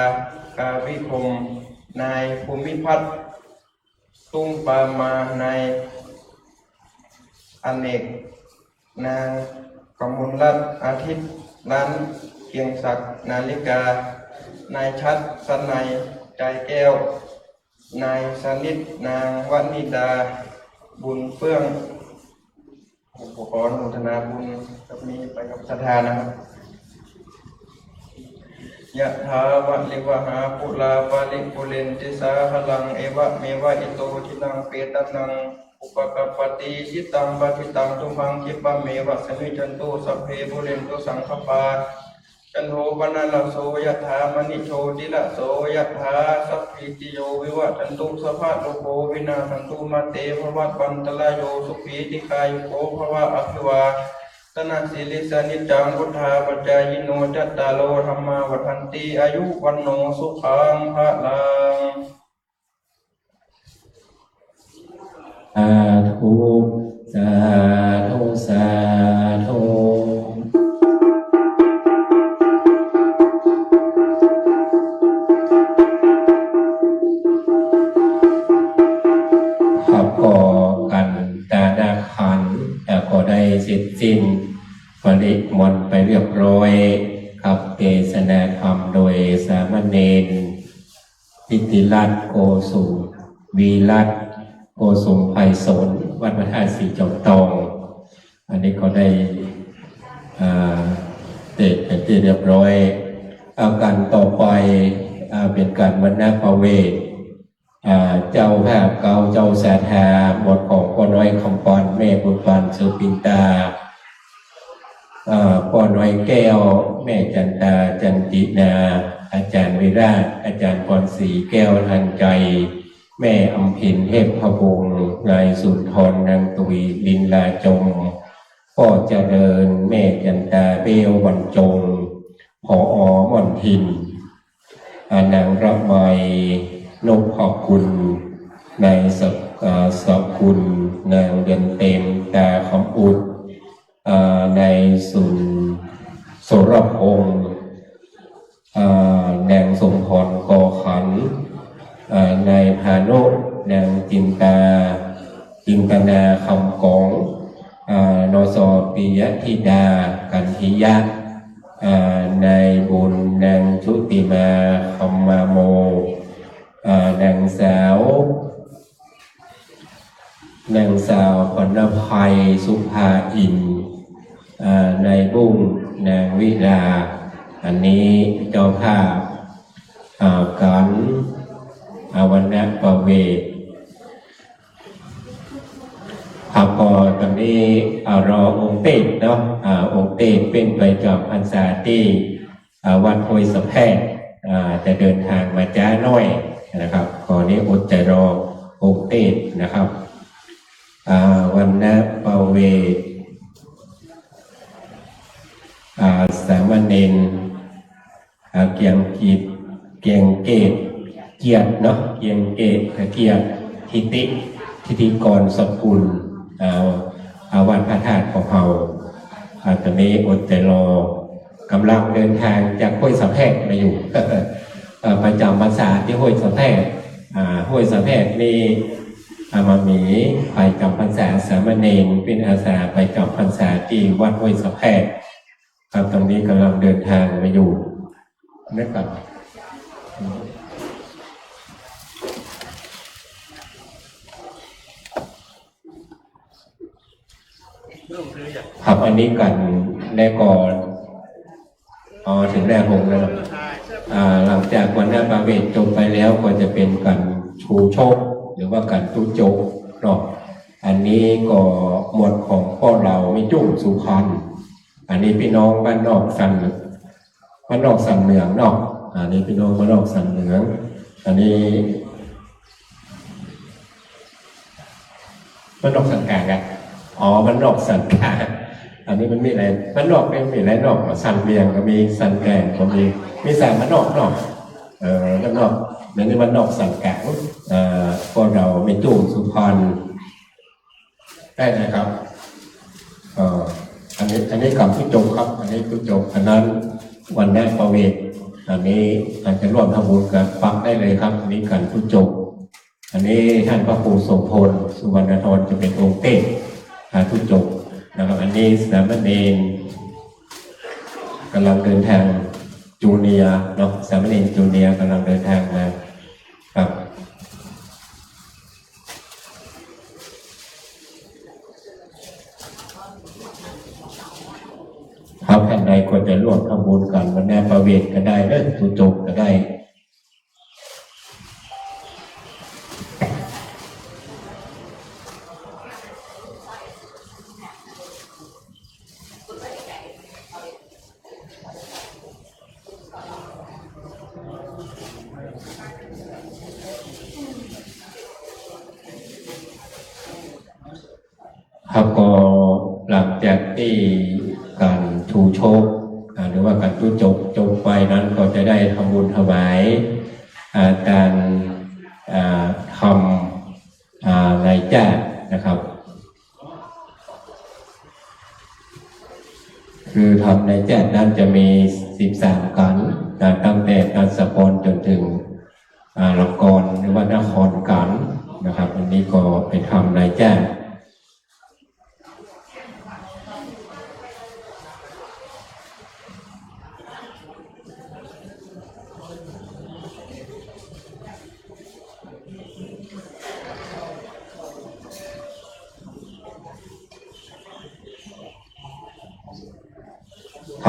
กาวิคม นายภูมิพัฒน์ ตุ้มปามา นายอเนก นางกมลรัตน์ อาทิตย์ ล้านเกรียงศักดิ์ นาริกา นายชัดสนัย ใจแก้ว นายสนิท นางวนิดา บุญเฟื่อง ผมขออนุโมทนาบุญกับนี้ไปกับศรัทธานะครับ ยะถาวะริวะหาปูราปะริปูเรนติสาคะรัง เอวะเมวะอิโตทินังเปตานังอุปะกัปปะติ อิตังปัตถิตังตุมหังคิปะเมวะสะมิจฉันตุ สัพเพปูเรนตุสังกปปา จันโทปะนะระโสยะถา มะณิโชติระโสยะถา สัพพีติโยวิวะชันตุ สัพพะโรโควินาสสันตุ มาเตภะวัตวันตะราโย สุขีทีฆายุโกภะวะ อะภิวาทะนะสีลิสสะ นิจจังวุฑฒาปะจายิโน จัตตาโรธัมมาวัฑฒันติ อายุวัณโณสุขังพะลัง สาธุ สาธุ สาธุ ครับ ก็ก๋านตานาขัน แล้วก็ได้เสร็จสิ้นปริมณไปเรียบร้อย ครับ เตสนาธรรมโดยสามเณร กิตติรัตน์ โกสุม วีรัตน์ โกสุมไพศาล วัดพระธาตุสีจอมตอง อันนี้ก็ได้ อ่า เตสน์เป็นตี้เรียบร้อย อาก๋านต่อไป อ่า เป๋นก๋านวรรณประเวท อ่า เจ้าภาพเก่า เจ้าศรัทธา หมวดของป้อน้อยคำปาน แม่บุญปาน สุปินตา อ่า ป้อน้อยแก้ว แม่จันตา จันตินา อาจ๋ารย์วิราช อาจ๋ารย์พรศรี แก้วทันใจ แม่อำเพ็ญ เทพพวงศ์ นายสุนทร นางตุย ลินลาจง ป้อเจริญ แม่จันตา เบ้วบรรจง ผอ ม่อนถิ่น อ่า นางระไม นพคุณ นายสะ อ่า สะคุณ นางเดือนเต็ม ตาคำอุด อ่า นายสุน โสรพงษ์ อ่า นางสมพร กอขัน อ่า นายพานุ นางจินตา จินตนา คำกอง อ่า นส ปิยธิดา กันทิยะ อ่า นายบุญ นางชุติมา คำมาโม อ่า นางสาว นางสาว ขวัญอภัย สุภาอินทร์ อ่า นายบุ้ง นางวิลา อันนี้เจ้าภาพ อ่า ก๋าน อ่า วรรณประเวท ครับ ก็ต๋อนนี้ อ่า รอองค์เตสน์เนาะ อ่า องค์เตสน์เป๋นไปจ๋ำพรรษาตี้ อ่า วัดห้วยสะแพก อ่า จะเดินทางมาจ๊าหน้อยนะครับ ก็นี้อดใจ๋รอองค์เตสน์นะครับ อ่า วรรณประเวท อ่า สามเณร อ่า เกียงกิจ เกียงเกต เกียรติเนาะ เกียงเกต เกียรติ ทิติ ทิติกรสกุล อ่า อ่า วัดพระธาตุของเฮา อ่า ต๋อนนี้อดใจ๋รอ ก่ำลังเดินทางจากห้วยสะแพกมาอยู่ เอ่อ ไปจ๋ำพรรษาตี้ห้วยสะแพก อ่า ห้วยสะแพกนี่ อ่า บ่มีไปจ๋ำพรรษา สามเณรเป๋นอาสาไปจ๋ำพรรษาตี้วัดห้วยสะแพก ครับ ต๋อนนี้ก่ำลังเดินทางมาอยู่นะครับ ครับ อันนี้ก๋าน แล้วก็ อ๋อ เถิงหน้าโฮงแล้วเนาะ อ่า หลังจากวรรณประเวทจบไปแล้วก็จะเป๋นก๋านชูโจ๊ก หรือว่าก๋านตุ๊โจ๊กเนาะ อันนี้ก็หมวดของป้อเหล่า แม่จุ่ม สุพรรณ อันนี้ปี้น้องบ้านนอกสัน บ้านนอกสันเหนืองเนาะ อันนี้ปี้น้องบ้านนอกสันเหนือง อันนี้ บ้านนอกสันก๋างอะ อ๋อ บ้านนอกสันก๋าง อันนี้มันมีหลายบ้านนอก มันมีหลายนอก สันเวียงก็มี สันแกงก็มี มีสามบ้านนอกเนาะ เอ่อ บ้านนอก อันนี้บ้านนอกสันกลาง เอ่อ พวกเรามีตู้สุพรรณ ได้นะครับ เอ่อ อันนี้ อันนี้กำตู้จกครับ อันนี้ตู้จก อันนั้นวรรณประเวท อันนี้อาจจะร่วมทำบุญกับปั๊มได้เลยครับ อันนี้กำตู้จก อันนี้ท่านพระครูโสภณ สุวรรณธร จะเป็นองค์เทพ อ่า ตู้จกนะครับ อันนี้สามเณรกำลังเดินทาง จูเนียร์เนาะ สามเณรจูเนียร์กำลังเดินทางมาครับ ครับ ท่านใดก็จะร่วมทำบุญกับวรรณประเวทก็ได้เด้อ ตู้จกก็ได้ ครับ ก็หลังจากตี้กำชูชก อ่า หรือว่ากำตู้จกจบไปนั้น ก็จะได้ทำบุญถวาย อ่า ตาน อ่า ทำ อ่า ไตรจาตรนะครับ คือทำไตรจาตรนั้นจะมีสิบสามขันธ์ อ่า ตั้งแต่กัสสปรจนถึง อ่า ละกร หรือว่านครขันธ์นะครับ อันนี้ก็ไปทำไตรจาตร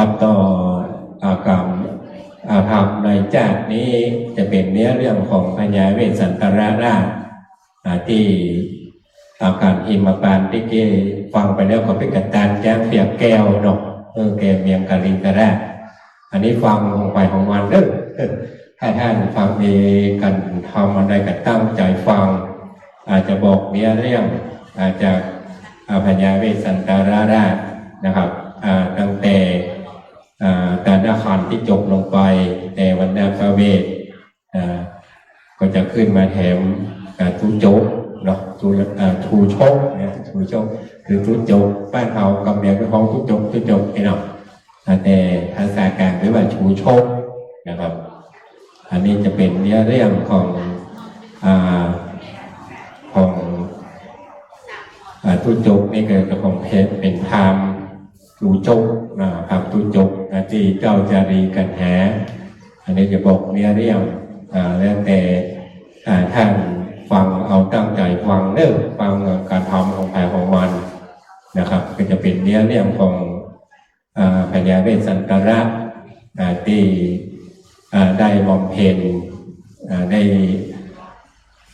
ครับ ต่อ อ่า กำ อ่า ทำไตรจาตรนี้จะเป๋นเนื้อเรื่องของพญาเวสสันตรราช อ่า ตี้ อ่า กำหิมพานต์ตี้เก้ฟังไปแล้วก็เป๋นกำต๋านแจ้งเปียกแก้วเนาะ เออ แก่เมืองกาลิงกราช อันนี้ฟังของใผของมันเด้อ ถ้าต้านฟังเองกั๋นทำอันใดก็ตั้งใจ๋ฟัง อาจจะบอกเนื้อเรื่อง อ่า จาก อ่า พญาเวสสันตรราชนะครับ อ่า ตั้งแต่ อ่า ตานขันธ์ตี้จบลงไป แต่วรรณประเวท อ่า ก็จะขึ้นมาแถม อ่า ตู้จกเนาะ ตู้ อ่า ชูชกนะ ชูชก คือตู้จก บ้านเฮาก็เรียกฮ้องตู้จก ตู้จกนี่เนาะ อ่า แต่ภาษากลางเรียกว่าชูชกนะครับ อันนี้จะเป๋นเนื้อเรื่องของ อ่า ของ อ่า ตู้จกนี่ก็จะของเป๋น เป๋นพราหมณ์ตู้จก อ่า พราหมณ์ตู้จก อ่า ตี้เจ้าจารีกัณหา อันนี้จะบอกเนื้อเรื่อง อ่า แล้วแต่ อ่า ต้านฟังเอาตั้งใจ๋ฟังเน้อ ฟังกั๋นทำของใผของมันนะครับ ก็จะเป๋นเนื้อเรื่องของ อ่า พญาเวสสันตรราช อ่า ตี้ อ่า ได้บำเพ็ญ อ่า ได้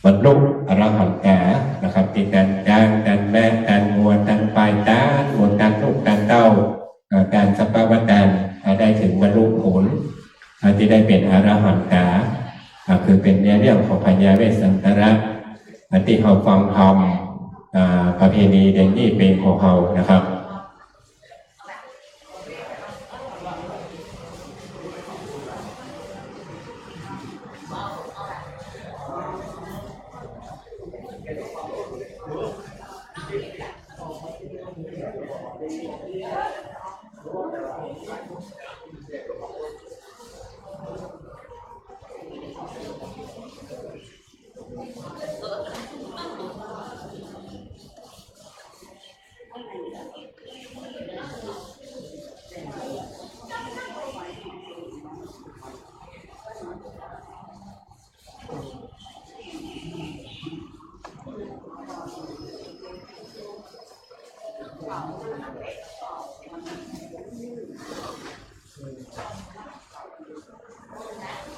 บรรลุอรหันตานะครับ ตี้ตานจ๊าง ตานแมะ ตานงัว ตานควาย ตานหมด ตานลูก ตานเต้า อ่า ตานสัพพะวะตาน อ่า ได้เถิงบรรลุผล อ่า ตี้ได้เป๋นอรหันตา อ่า คือเป๋นเนื้อเรื่องของพญาเวสสันตรราช อ่า ตี้เฮาฟังธรรม อ่า ประเพณีเดือนนี้เป๋นของเฮานะครับ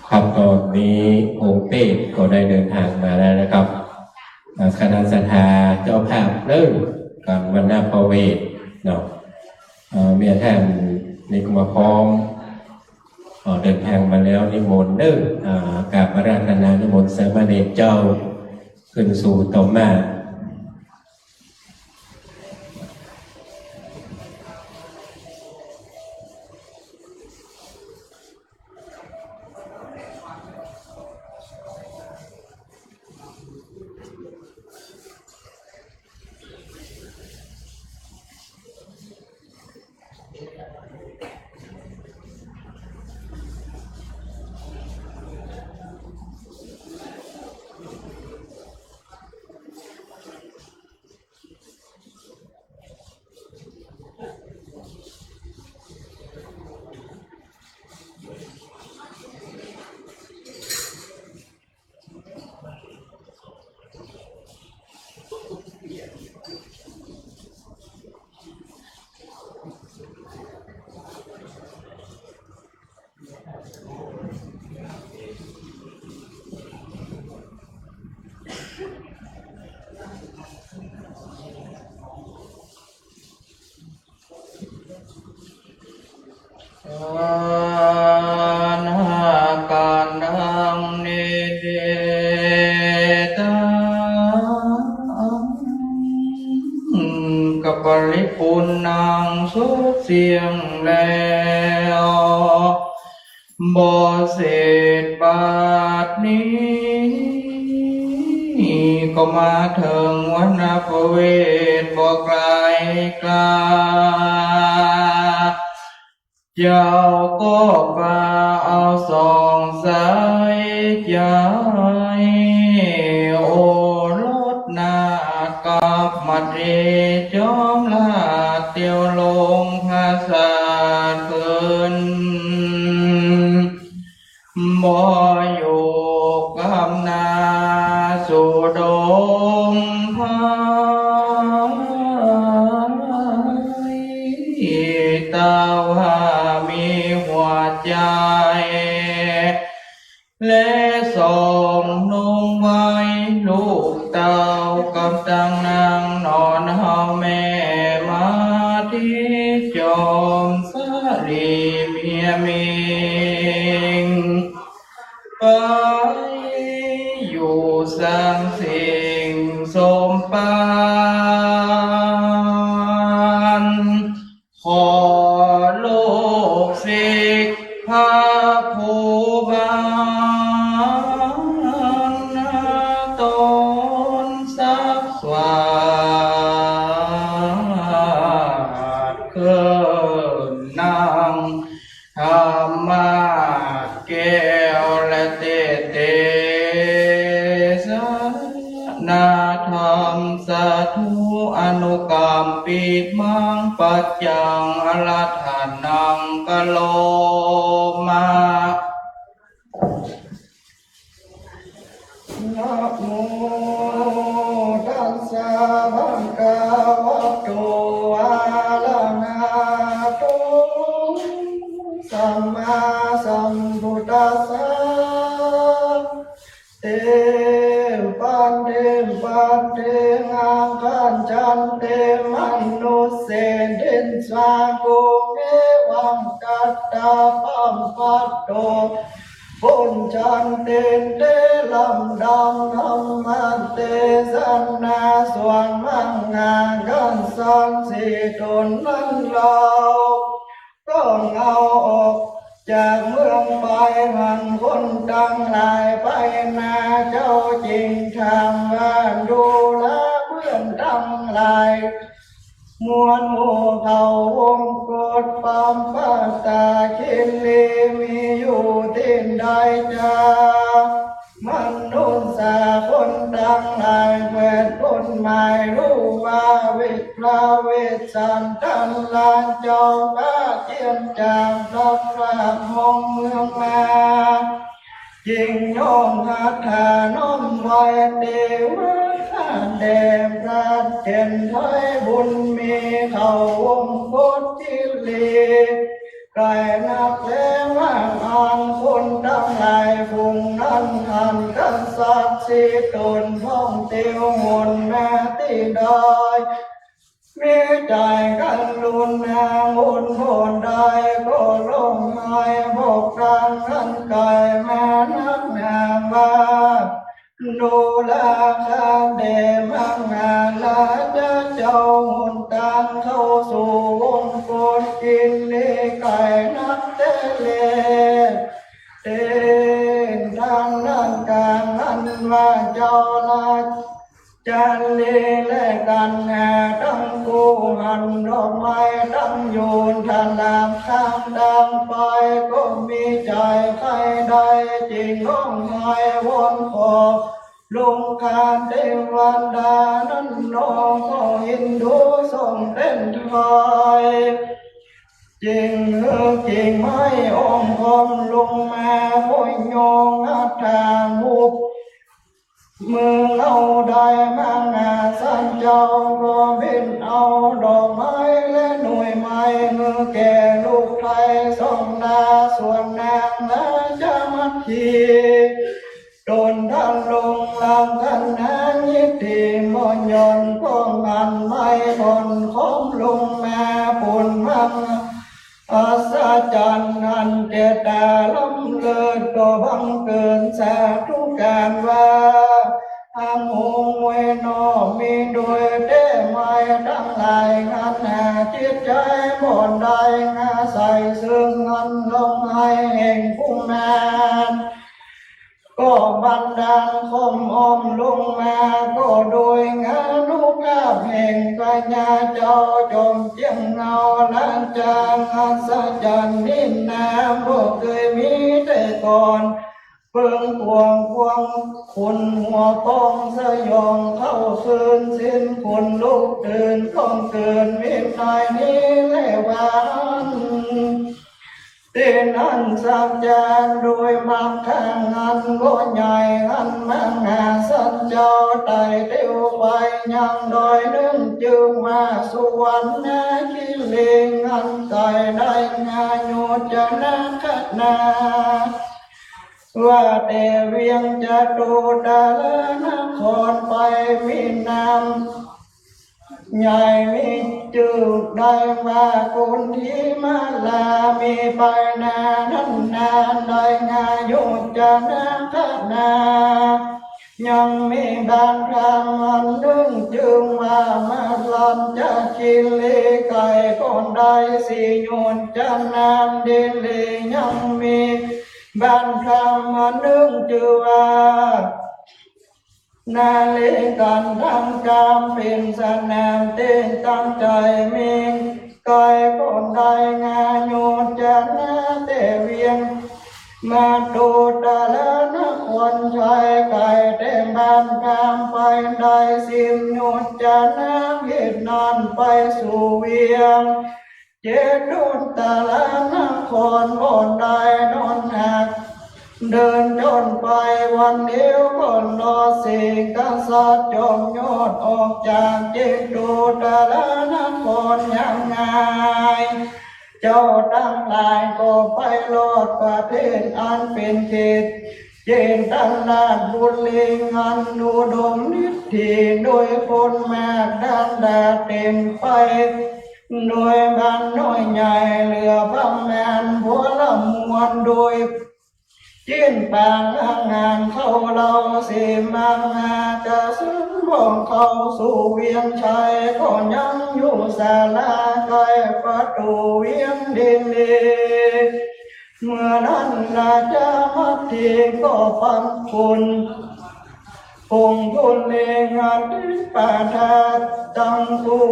ครับ ต๋อนนี้องค์เทพก็ได้เดินทางมาแล้วนะครับ อ่า คณะศรัทธาเจ้าภาพเริ่มกั๋นวรรณประเวทเนาะ เอ่อ เมื่อต้านนี้ก็มาพร้อม เอ่อ เดินทางมาแล้ว นิมนต์เน้อ อ่า กราบอาราธนานิมนต์สามเณรเจ้าขึ้นสู่ตมมาสน์ ก็ปริปูรณ์นังสุดเสี้ยงแล้ว บ่เสร็จบัดนี้ ก็มาเถิงวรรณประเวทบ่ไกลกา เจ้าก็ปาเอาสองสายใจ๋ โอรสนากับมเหสีจอมราชเตียวลงผาสาทขึ้น บ่อยู่กับนาสู่ดงไพร แต่ว่ามีหัวใจ๋ และสองหนุ่มวัยลูกเต้ากับตังนางนอนเฮาแม่มาที่จอมสาลีเมียมิง ไปอยู่สังสิงสมปาน ขอลูกศิษย์พระผู้บานตนสักสวาดขึ้นนั่ง ธรรมาสน์แก้วและเตศเตสนา ธัมสาธุ อนุกัมปิมัง ปัจจัง อาราธนัง กะโรมะ นะโมตัสสะ ภะคะวะโต อะระหะโต สัมมาสัมพุทธัสสะ เต ปันเต ปันเต อังคัจฉันติ มะนุสเส ทิสสา ปุเร วังคัตตา ปัปพัตโต ปุญชันติ เต ลำดับธรรมเตสนา ส่วนมังอาคัจฉันติ ตนนั้นเฮา ต้องเอาออกจากเมืองไป หันคนตังหลายไปนา เจ้าจึงถามว่า ดูราเปื้อนตังหลาย มวลหมู่เขาวงกฏ ปัปพัตตา คิรี มีอยู่ตี้ใดจา มนุสสา คนตังหลายแควนคนหมาย ฮู้ว่าวิ พระเวสสันดรเจ้า ก็เจียนจากพระพราหมณ์เมืองมา จึงน้อมหัตถาน้อมไหว้เตวะแด่พระเถรไทยบุญมี เขาวงกฏคิรี ไกลนักแล ว่าอั้น คนตังหลายฝูงนั้น หันกษัตริย์สีตนท่องเตียวหนมาตี้ใด มีใจ๋กรุณาหนบ่ได้ ก็ฮ้องไห้บอกตางอันไก๋มานักหนาว่า ดูราคาแด่มหาราชเจ้า หนตางเข้าสู่วงกฏคิรีไก๋นักแต๊แล เต๋นทางด้านก๋างอันว่าเจ้าราช ชาลีและกัณหาตังคู่ หันดอกไม้ตังโยน ถลำข้ามตางไป ก็มีใจ๋ใค่ได้ จึงฮ้องไห้วอนขอ ลงคาเทวดานั้นหนอ ก็อินดูทรงเต้นไทย จึงหื้อกิ่งไม้อ้อมค้อมลงมา โผยโยงอัฐาหุบ มือเอาได้มหาสันเจ้า ก็เบ่งเอาดอกไม้และหน่วยไม้ หื้อแก่ลูกไทยสองนา ส่วนนางราชมัคคี ตนท่านลงลังคันหายิทธิบ่หย่อน ก็หันไม้ผ่อนค้อมลงมา ผลมัง อัศจรรย์อันแก่ต๋าล้ำเลิศ ก็บังเกิดสาธุการว่า อังหงเวยหนอ มีโดยแต๊ไม้ตังหลาย อันหาจิตใจ๋บ่ได้ อาศัยเซิงอันลมหายแห่งกุมาร ก็บันดาลข่มอ้อมลงมา ก็โดยอานุภาพแห่งพญาเจ้าจอมเจียงเงา ราชาอัศจรรย์นี้นา บ่เกยมีแต่ก่อน เปิงกวางควางขนหัวป้อง สยองเข้าคืน สิ้นขนลุกตื่น ก้องเกินวินัยนี้แลว่าอั้น ตี้นั้นสักจาโดยมากข้างอันบ่ใหญ่ อันมหาสันเจ้าไต่เตียวไปยังดอยนึ่ง จื้อว่าสุวรรณคิรี อันไต่ได้อาโยจนะขนา ว่าแต่เวียงจตุตรนครไป มีน้ำใหญ่มีจื้อได้ว่ากุนทิมาลา มีไปนานั้นนานได้อาโยจนะขนา ยังมีบ้านพราหมณ์อันนึ่ง จื้อว่ามารัญจคิรี ไก๋ก็ได้สี่โยจนะ ดีหลี ยังมีบ้านพราหมณ์อันนึ่ง จื้อว่านาเลกันทางกาม เป๋นสนามเต้นตั้งใจ๋ มีไก๋ก็ได้อาโยจนะ แต่เวียง มาตุตรนครชัย ไก๋แต่บ้านพราหมณ์ไปได้สิบโยจนะ เหตุนั้นไปสู่เวียงเจตุตรนครบ่ได้นอนหัก เดินจ้อนไปวันเดียวก็รอดสิ่งกษัตริย์จอมยอดออกจากเจตุตรนครอย่างง่าย เจ้าตังหลายก็ไปรอดประเทศอันเป๋นเขตเจตราชบุรี อันอุดมฤทธิโดยคนมาก ดังดาเต็มไปโดยบ้านน้อยใหญ่ เหลือประมาณหัวละมวล โดย สิ้นปางอาหารเข้าเหล้า เสมาหากระเซิงบ่เข้าสู่เวียงชัย ก็ยังอยู่ศาลาใก้ประตู๋เวียงเดเล เมื่อนั้นราชามัททีก็ฟังคุณ องค์ทูลเล็งอธิปาทาตัง ผู้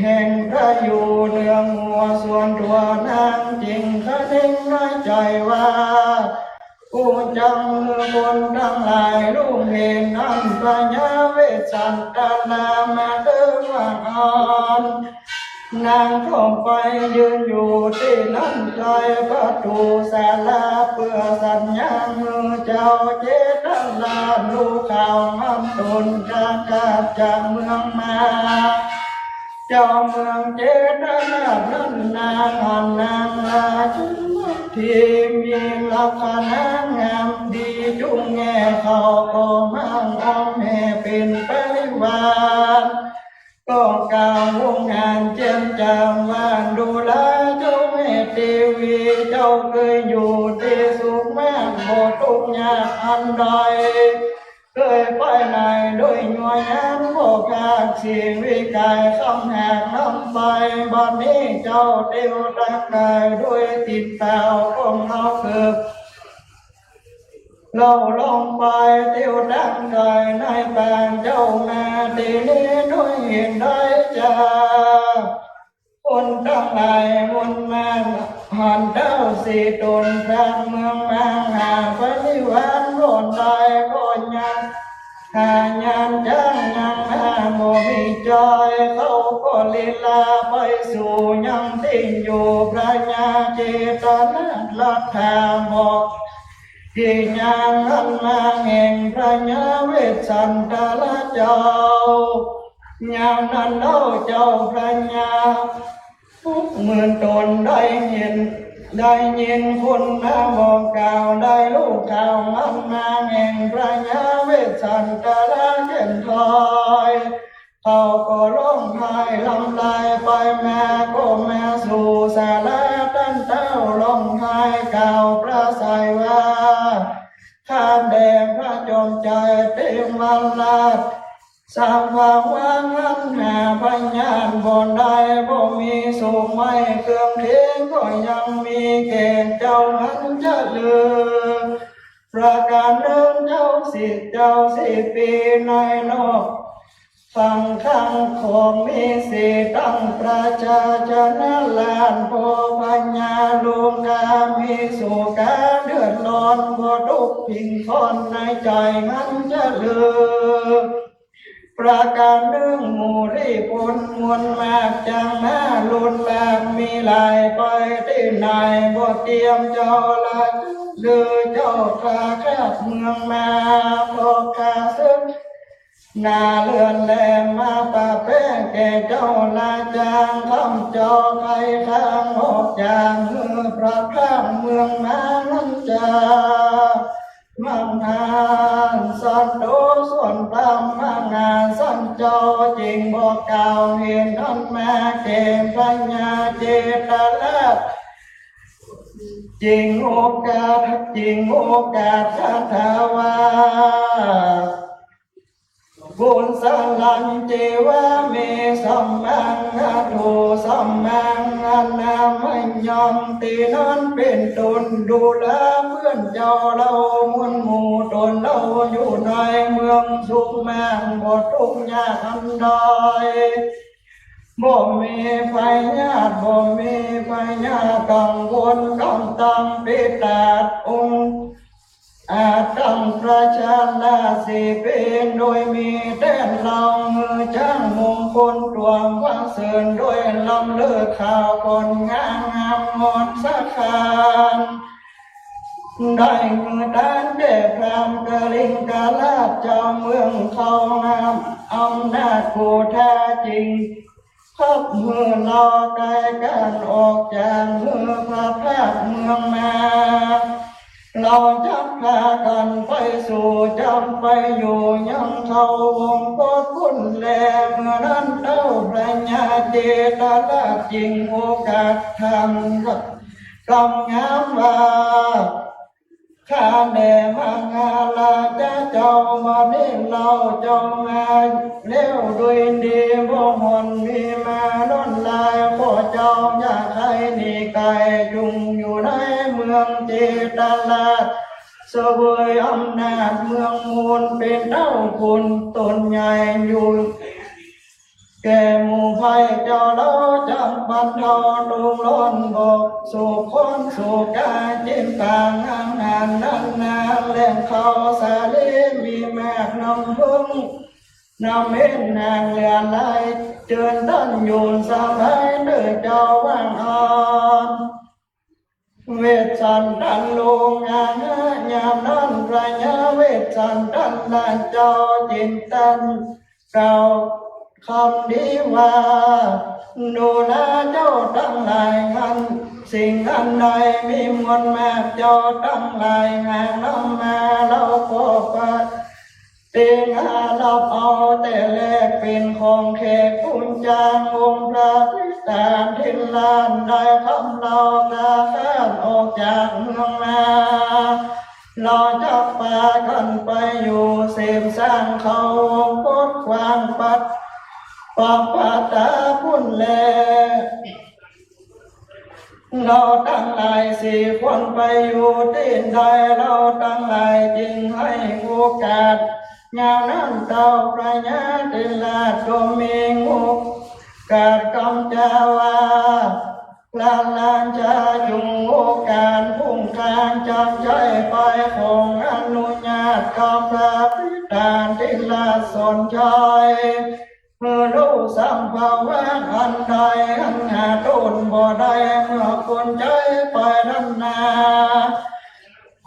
แห่งพระอยู่เนืองหัวส่วนตัวนาง จึงคะเนงในใจ๋ว่า กูจักหื้อคนตังหลายฮู้เห็นอั้น พญาเวสสันดรามาเตอว่าอั้น นางก็ไปยืนอยู่ตี้นั้นไกลประตู๋ศาลา เปื้อสัญญาณหื้อเจ้าเจตราชฮู้ข่าวอันต๋นประกาศจากเมืองมา เจ้าเมืองเจตราชนั้นนา อันนางราชมัทที มีลักษณะงามดี จุ่งแง่เข้าก็มั่งอ้อมแห่เป๋นปริวาร ก็กล่าววงงานเจียมจามว่า ดูราเจ้าแม่เตวี เจ้าเกยอยู่ตี้สุขมาก บ่ตุ๊กข์ยากอันใด เกยไปไหนโดยยัวยาม บ่ขาดสิ่งวิกาย คำหากนำไป บัดนี้เจ้าเตียวตังใดโดยตี๋นเปล่า ก็เอาเกิบ เล่าลองไปเตียวตังใด ในปางเจ้ามาตี้นี้โดยเหตุใดจา คนตังหลายมวลมาก หันเต้าสี่ต๋น พระเมืองมหาปริวารบ่อนใดก็ยัง หายานจ้างยังหาบ่มีจอย เขาก็ลีลาไปสู่ยังตี้อยู่ พญาเจตราชรัตถาบอก ตี้ยังอันมาแห่งพญาเวสสันดราชเจ้า ยามนั้นเล่าเจ้าพญา หกหมื่นต๋นได้ยิน ได้ยินคนมาบอกกล่าว ได้ฮู้ข่าวอันมาแห่งพญาเวสสันดราชเจ้าถ้อย เขาก็ร้องไห้ลำลายไปมา ก็มาสู่ศาลาตันเต้า ร้องไห้กล่าวปราศรัยว่า ข้าแด่พระจอมไตรเทวราช สังภาวะหันหาพยาธิบ่ได้ บ่มีสุขไหม้ เครื่องเคียงก็ยังมีแก่เจ้าหันเจริญ ประการนึ่งเจ้าสิทธิ์เจ้าสิบปีในนอก สังฆังของมีสิทธิ์ตั้งประชาชนราษฎร์ บ่พยาลุงกามีสุขกาเดือดร้อน บ่ทุกข์พิงคอนในใจ๋หันเจริญ ประการนึ่งหมู่ริพลมวลมาก จังมาลุนลากมีหลาย ไปตี้ไหนบ่เตียมเจ้าละ หรือเจ้าข้าข้าเมืองมา พอข้าศึกหน้าเรือนแลมาปะแป้งแก่เจ้าละจาง คำเจ้าไขข้างออกจาก เมื่อพระข้างเมืองมานั้นจา มังหาสันโตส่วนพระมังหาสันเจ้า จึงบอกกล่าวเหตุนั้นมาแก่พญาเจตราช จึงโอกาส จึงโอกาสคาถาว่า บุญสลังเจวะเมสัมมังอะโถสัมมังอะนามะยัง ตี้นั้นเป๋นต้นดูราเปื้อนเจ้าเฮามุนหมู่ตนเฮาอยู่ในเมืองสุขมาก บ่ทุกข์ยากอันใด บ่มีพยาธิ บ่มีพยาธิกังวล กำตังปิตาดองค์ อาจตั้งประชาราชสีเปน โดยมีแต้นเหล่าหื้อจ้างมงคลตวงว่าเสิญ โดยลำเลิกข่าวผลงามงามงอนสะขาน ได้หื้อตานแก่พราหมณ์กลิงกราชเจ้าเมืองเขางาม อำนาจโกธาจึง ขับหื้อเฮาไกลกันออกจากเมืองพระภาคเมืองมา เฮาจักพากันไปสู่ จักไปอยู่ยังเขาวงกฏพุ้นแล เมื่อนั้นเต้าพญาเจตราชจึงโอกาสถามกำงามว่า ข้าแด่มหาราชาเจ้า บัดนี้เฮาเจ้ามาแล้วด้วยดี บ่หวนมีมาล้นลาย ขอเจ้าอย่าใค่หนีไก๋ จุ่งอยู่ในเมืองเจตราช เสวยอำนาจเมืองมูล เป๋นเต้าคุณต๋นใหญ่อยู่ แก่หมู่ไพร่เจ้าเฮาจักบรรเทาทุกข์ร้อน บ่โศกครรภ์โศกา กิ๋นก๋างอาหารนั้นนา แหล่งข้าวสาลีมีมาก น้ำผึ้งน้ำเม็ดหนางเหลือหลาย เจิญต้านอยู่สบายเต๊อะเจ้าว่างอ่อน เวสสันดรลงอาหาร ยามนั้นพญาเวสสันดรเจ้าจึงตรัสกล่าวคำนี้ว่า ดูราเจ้าตังหลาย อันสิ่งอันใดมีมวลมาก เจ้าตังหลายหากนำมา เฮาก็ปะ เตงารับเอาแต่แลกเป๋นของแขกผู้จาง องค์พระปิตาธิราชได้คำเฮากล้าข้านออกจากเมืองมา เฮาจักปากั๋นไปอยู่เสมสร้างเขาวงกฏกว้างปัด ปะปะตาพุ้นแล เฮาตังหลายสี่คนไปอยู่ตี้ใด เฮาตังหลายจึงหื้อโอกาส ยามนั้นเต้าพญาเจตราชก็มีโอกาสกำจาว่า พระราชาจุ่งโอกาสพุ้งคางจักใจ๊ไป ของอนุญาตกับพระปิตาธิราชสอนใจ๊ หื้อฮู้สัมภาวะอันใด อันหาต้นบ่ได้ เมื่อคนใจ๊ไปนั้นนา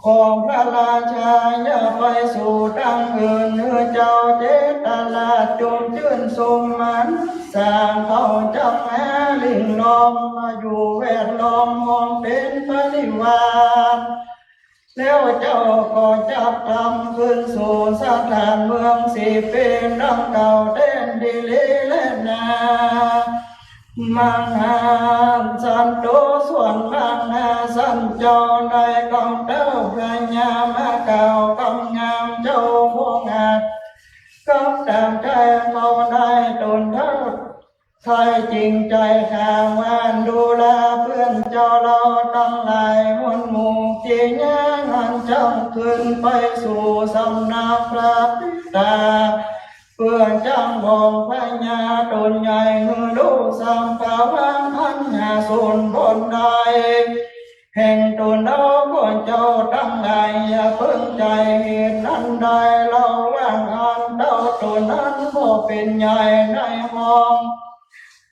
ของพระราชาอย่าไปสู่ตังอื่น หื้อเจ้าเจตราชจงจื้นสุขมันสร้างเขาจักหาลิ่งล้อมมาอยู่แวดล้อมห้องเป๋นบริวาร แล้วเจ้าก็จักกลับคืนสู่สถานเมืองสีเปนดังเก่าแต๊นดีหลีแลนา มหาสันโตส่วนมหาสันเจ้าได้กล่าวเต้าพญามากล่าวกำงามเจ้าองอาจ กับตามใจ๊ ใค่จริงใจ๋หาว่าดูแลเปื้อนเจ้าเฮาตังหลายมวลหมู่ ตี้ยังอันจักขึ้นไปสู่สำนักพระปิดา เปื้อจักบอกพญาต๋นใหญ่หื้อฮู้สำภาวังอันหาสูนบ่ได้ แห่งต๋นเฮา พวกเจ้าตังหลายอย่าเปิ้งใจ๋ เหตุนั้นใดเล่า ว่าอันเต้าต๋นนั้นบ่เป๋นใหญ่ในห้อง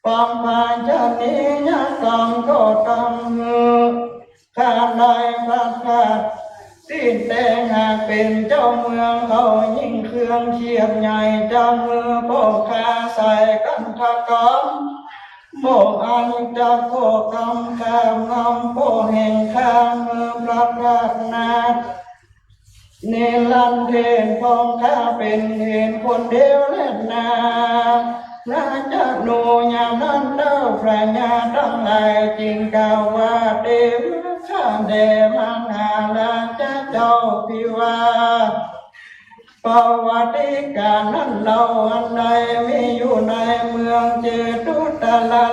ปัมภาชนียกรรม ก็ตามหื้อข้าได้พลาดพลาด ตี้แต่หากเป๋นเจ้าเมืองเขายิ่งเครื่องเคียดใหญ่ จักหื้อป้อข้าใส่กันทกรรม บ่อันจักป้อคำข้ามนำป้อแห่งข้าหื้อพลาดพลาดนา นิรันดร์เทศน์ ป้องข้าเป๋นเทศน์คนเดียวแลนา พระจโน ยามนั้นเต้าพญาตังหลายจึงกล่าวว่า เตวะ ข้าแด่มหาราชเจ้าภิวา ประวัติก๋านนั้นเล่าอันใดมีอยู่ในเมืองเจตุตรรา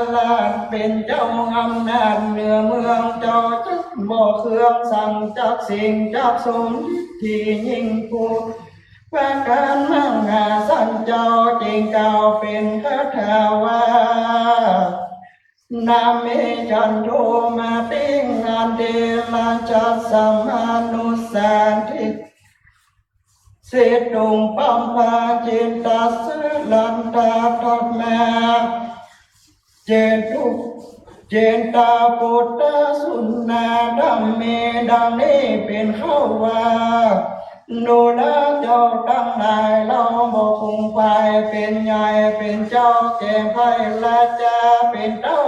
ช เป๋นเจ้าอำนาจเหนือเมือง เจ้าจักบอกเครื่องสั่งจักสิ่งจักสม ที่ยิ่งพูดประก๋านมหาสันเจ้าจึงกล่าวเป๋นคาถาว่า นาเม จันโท มาติง อันเต ราชสมานุสาทิ สิตุง ปัมภา จิตตัสสะ รันตา ธัมมา เจนทุ เจนตา ปุตตะ สุนาธัมเม ดังนี้เป๋นเขาว่า ดูราเจ้าตังหลาย เฮาบ่คงไปเป๋นใหญ่เป๋นเจ้าแก่ใผราชา เป๋นเต้า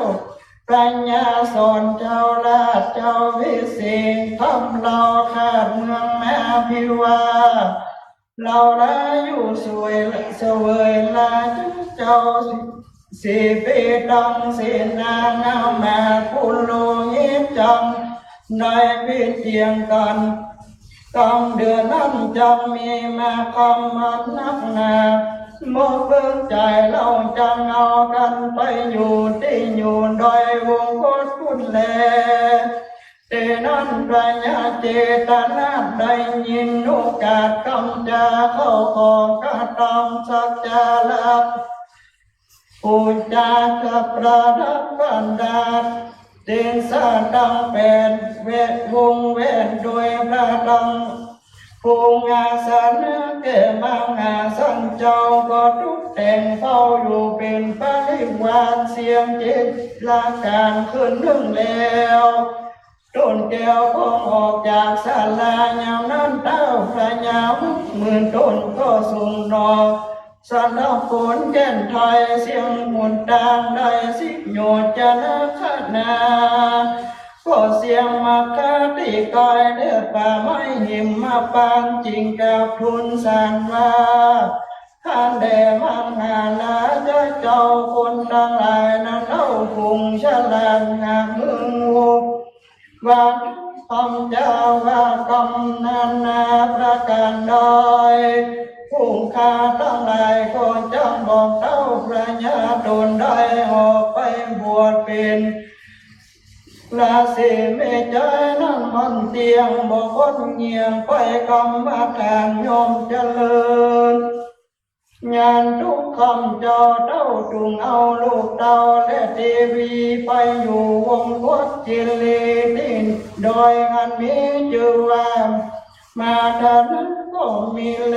พญาสอนเจ้าราชเจ้าวิเศษ ธรรมเฮาขาดเมืองมาภิวา เฮาลาอยู่สวยเสวยราชเจ้า สีปีตัง เสนานามา ปุโรหิตจัง ได้ผิดเถียงกั๋น กลางเดือนนั้นจักมีมาคำอันนักหนา บ่เปิ้งใจ๋เฮาจักเอากั๋นไปอยู่ตี้อยู่ดอยวงคตปุ้นแล เตนั้นพญาเจตนาถได้ยินโอกาสกำจาเข้าของกระตำสักจาระ ปูจาจะประดับประดา เจนสาตังแปดแวดวงแวดโดยพระตัง ภูงอาสนะแก่มหาสันเจ้า ก็ตกแต่งเฝ้าอยู่เป๋นปริวารเสียงเจตราการคืนนึ่งแล้ว ต้นแก้วก็ออกจากศาลายามนั้นเต้าพญาหกหมื่นต้นก็ส่งนอก สนับฝนแก่นไทยเสียงหมุนตางได้สิโยจนะขนา ก็เสียงมัคคาติกายและป่าไม้หิมมาปานต์จึงกราบทูลสารว่า ข้าแด่มหาราชเจ้าคนตังหลายนั้นเล่าคงฉลาดหากมึงฮู้ ว่าคำจาว่ากำนานาประก๋านใด ผู้ข้าตังหลายก็จักบอกเต้าพญาต๋นได้ออกไปบวชเป๋น ราศีเมจัยนั้นมันเตี้ยงบ่คดเหี่ยงไปกรรมฐานย่อมเจริญ ญาณทุกคำเจ้าเต้าจุ่งเอาลูกเต้าและเตวีไปอยู่วงคตจิลีตี้ดอยอันมีจื้อว่ามาทานะก็มีแล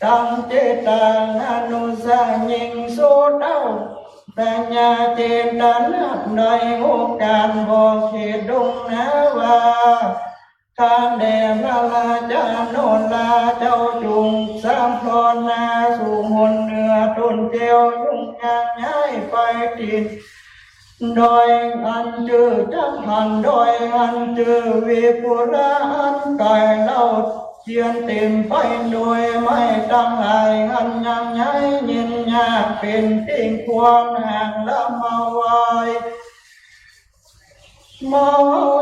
ตังเจตาอนุสายิ่งโสเต้า พญาเจตนาถได้โอกาสบอกเขตดงนาว่า ข้าแด่พระราชาโนราเจ้าจุ่งสำพรนาสู่หนเหนือต้นแก้วจุ่งย่างย้ายไปตี้ดอยอันจื้อจักหันดอยอันจื้อวิปุระอันก๋ายเล่าเตียนเต๋มไปโดยไม้ตังหลายอันย่างย้ายเย็นยากเป๋นตี้ควรหากละมาไหว้ เมา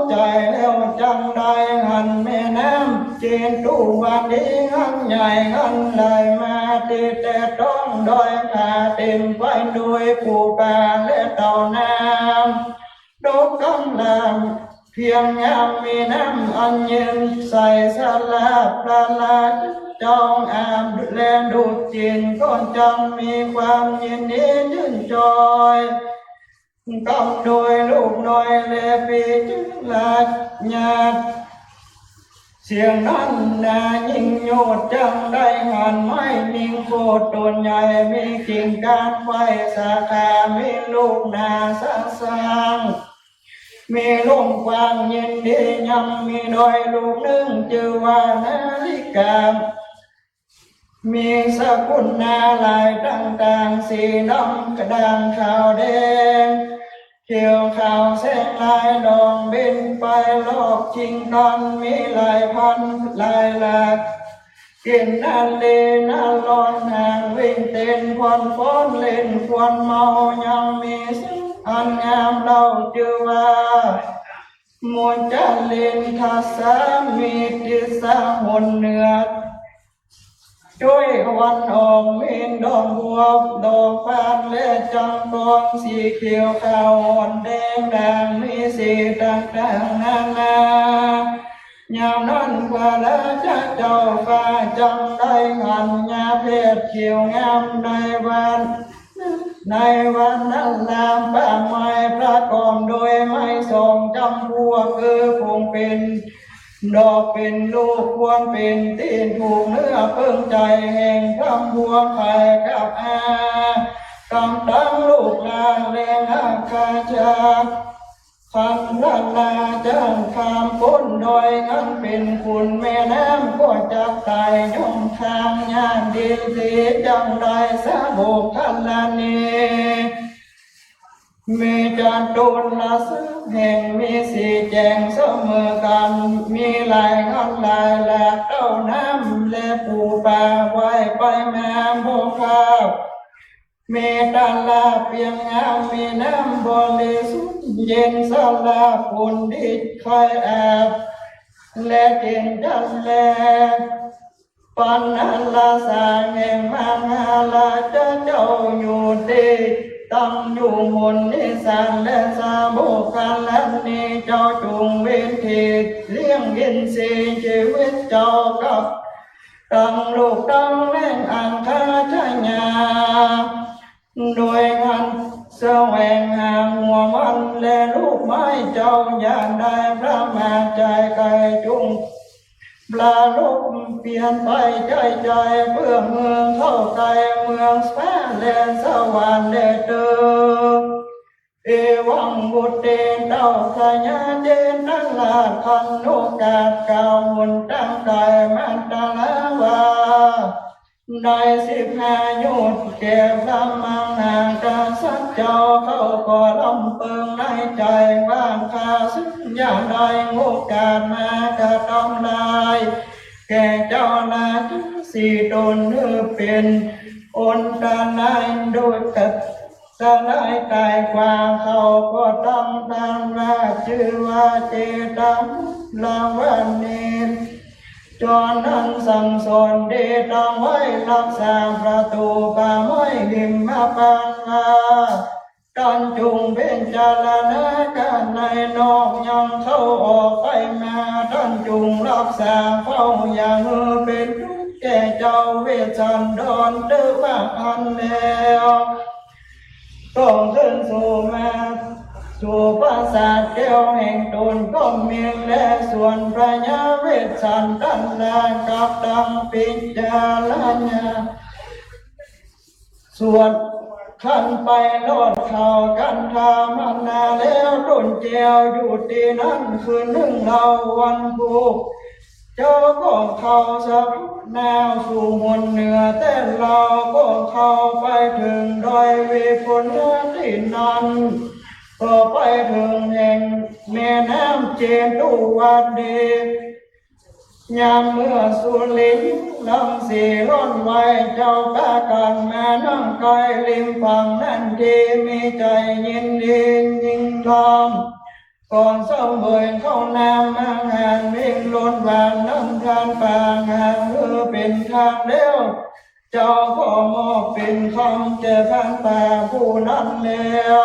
ใจ๋แล้วจักได้หันแม่น้ำเจตุวาตีอันใหญ่อันไหลมาตี้แต่ต๊องดอยผาเต๋มไปโดยปู๋ป๋าและเต่าน้ำ ดอกกำลังเพียงยามมีน้ำอันเย็นใส สลาพระราชเจ้าอาบและดูดจิ๋นก็จักมีความยินดีจื้นจอย กำโดยลูกน้อยและปี้จื้อราชญาติ เสียงนั้นนายิ่งโยดจักได้หันไม้นิงโคตรต้นใหญ่มีกิ่งก้านไขว่สาขา มีลูกนาสะสร้าง มีลุ่มกว้างยินดี ยังมีดอยลูกนึ่งจื้อว่านาริกา มีสกุลนาลายต่างๆ สีดำกระด่างขาวแดง เขียวขาวแสงลายดองบินไปรอบชิงตัน มีหลายพันหลายหลาก กิ๋นนาเลนาลอนหางวิ่งเต้นผ่อนฟ้อนเล่นควนเมา ยังมีซึ่งอันงามเล่าจื้อว่า มุจลินทสามีติสาหนเหนือ จ้อยวันออกมีดอกบัว ดอกบานและจังกองสีเขียวขาวอ่อนแดงด่าง มีสีต่างๆ นานา ยามนั้นพระราชาเจ้าฟ้าจักได้หันญาเพศเขียวงามในวัน ในวันนั้นลามป่าไม้ประกอบโดยไม้สองจำพวก คือผงเป็นดอกเป็นลูก ควรเป็นตี้ถูกเนื้อเปิงใจ๋แห่งพร่ำพรวญไขกับอา กำตังลูกหลานแลนาคาชาติ คันพระราชาข้ามป๊นดอยอันเป๋นขุนแม่น้ำก็จักต๋ายย่อมข้างยากดินเสีย จักได้สาบกขลานี มีจตุรสแห่งมีสีแจ่งเสมอกั๋น มีหลายอันหลายหลากเต้าน้ำและปู๋ป๋าว่ายไปมาบ่คาบ มีตลาดเปียงงาม มีน้ำบริสุทธิ์เย็น สลาผลดีใค่อาบ และกิ๋นจันแล ปันนรสาแห่งมหาราชเจ้าอยู่ตี้ตั้งอยู่หนนิสาน และสาบกขลานีเจ้าจุ่งเว้นเขตเลี้ยงอินทรีย์ชีวิตเจ้ากับ ตังลูกตังแหล่งอันคาชยา โดยอันแสวงหาหัวมันและลูกไม้เจ้า อย่าได้ประมาทใจ๋ไก๋จุ่งปรารภเพียรไปใจ้ใจ๋ เปื้อเมืองเข้าใก้เมืองฟ้าและสวรรค์แลเตอ เอวังบุตเต เต้าพญาเจนราช คันโอกาสกล่าวหนตางไก๋ มันตราว่า ได้สิบห้าโยชน์แก่พระมังนากษัตริย์เจ้า เขาก็ลำเปิงในใจ๋ว่า ข้าซึ่งอย่าได้โอกาสมากระตำลาย แก่เจ้าราชสีห์ต๋นหื้อเป๋นอันตรายโดยกัด สลายต๋ายกว่า เขาก็ตั้งตานว่าจื้อว่าเจตมุลวานี จอนั้นสั่งสอนดีตั้งไว้รักษาประตู๋ป่าไม้หิมพานต์ว่า ต้านจุ่งเบญจรณาการในนอกยังเข้าออกไปมา ต้านจุ่งรักษาเฝ้าอย่าหื้อเป๋นตุ๊กข์แก่เจ้าเวสสันดร เตื้อว่าอั้นแล้ว ก็ขึ้นสู่มาสู่ปราสาทแก้วแห่งต๋นก็มีแล ส่วนพญาเวสสันดรกับตังปิจารณา ส่วนคันไปรอดเขาคันธามนาแล้ว ต๋นแจ้วอยู่ตี้นั้นคืนนึ่งเล่าวันพุธ เจ้าก็เข้าสะแนวสู่หนเหนือ แต่เฮาก็เข้าไปเถิงดอยวิภุละตี้นั้น ก็ไปเถิงแห่งแม่น้ำเจตุวาตี ยามเมื่อสุริยรังสีร่อนไหว เจ้าปากั๋นมานั่งใก้ริมฝั่งนั้นตี้ มีใจ๋ยินดียิ่งยอม ก่อนเสวยข้าวน้ำอาหาร เม่งล้นหวานน้ำทาน ปางหางหื้อเป๋นทานแล้ว เจ้าก็มอบเป๋นคำแก่พรานป่าผู้นั้นแล้ว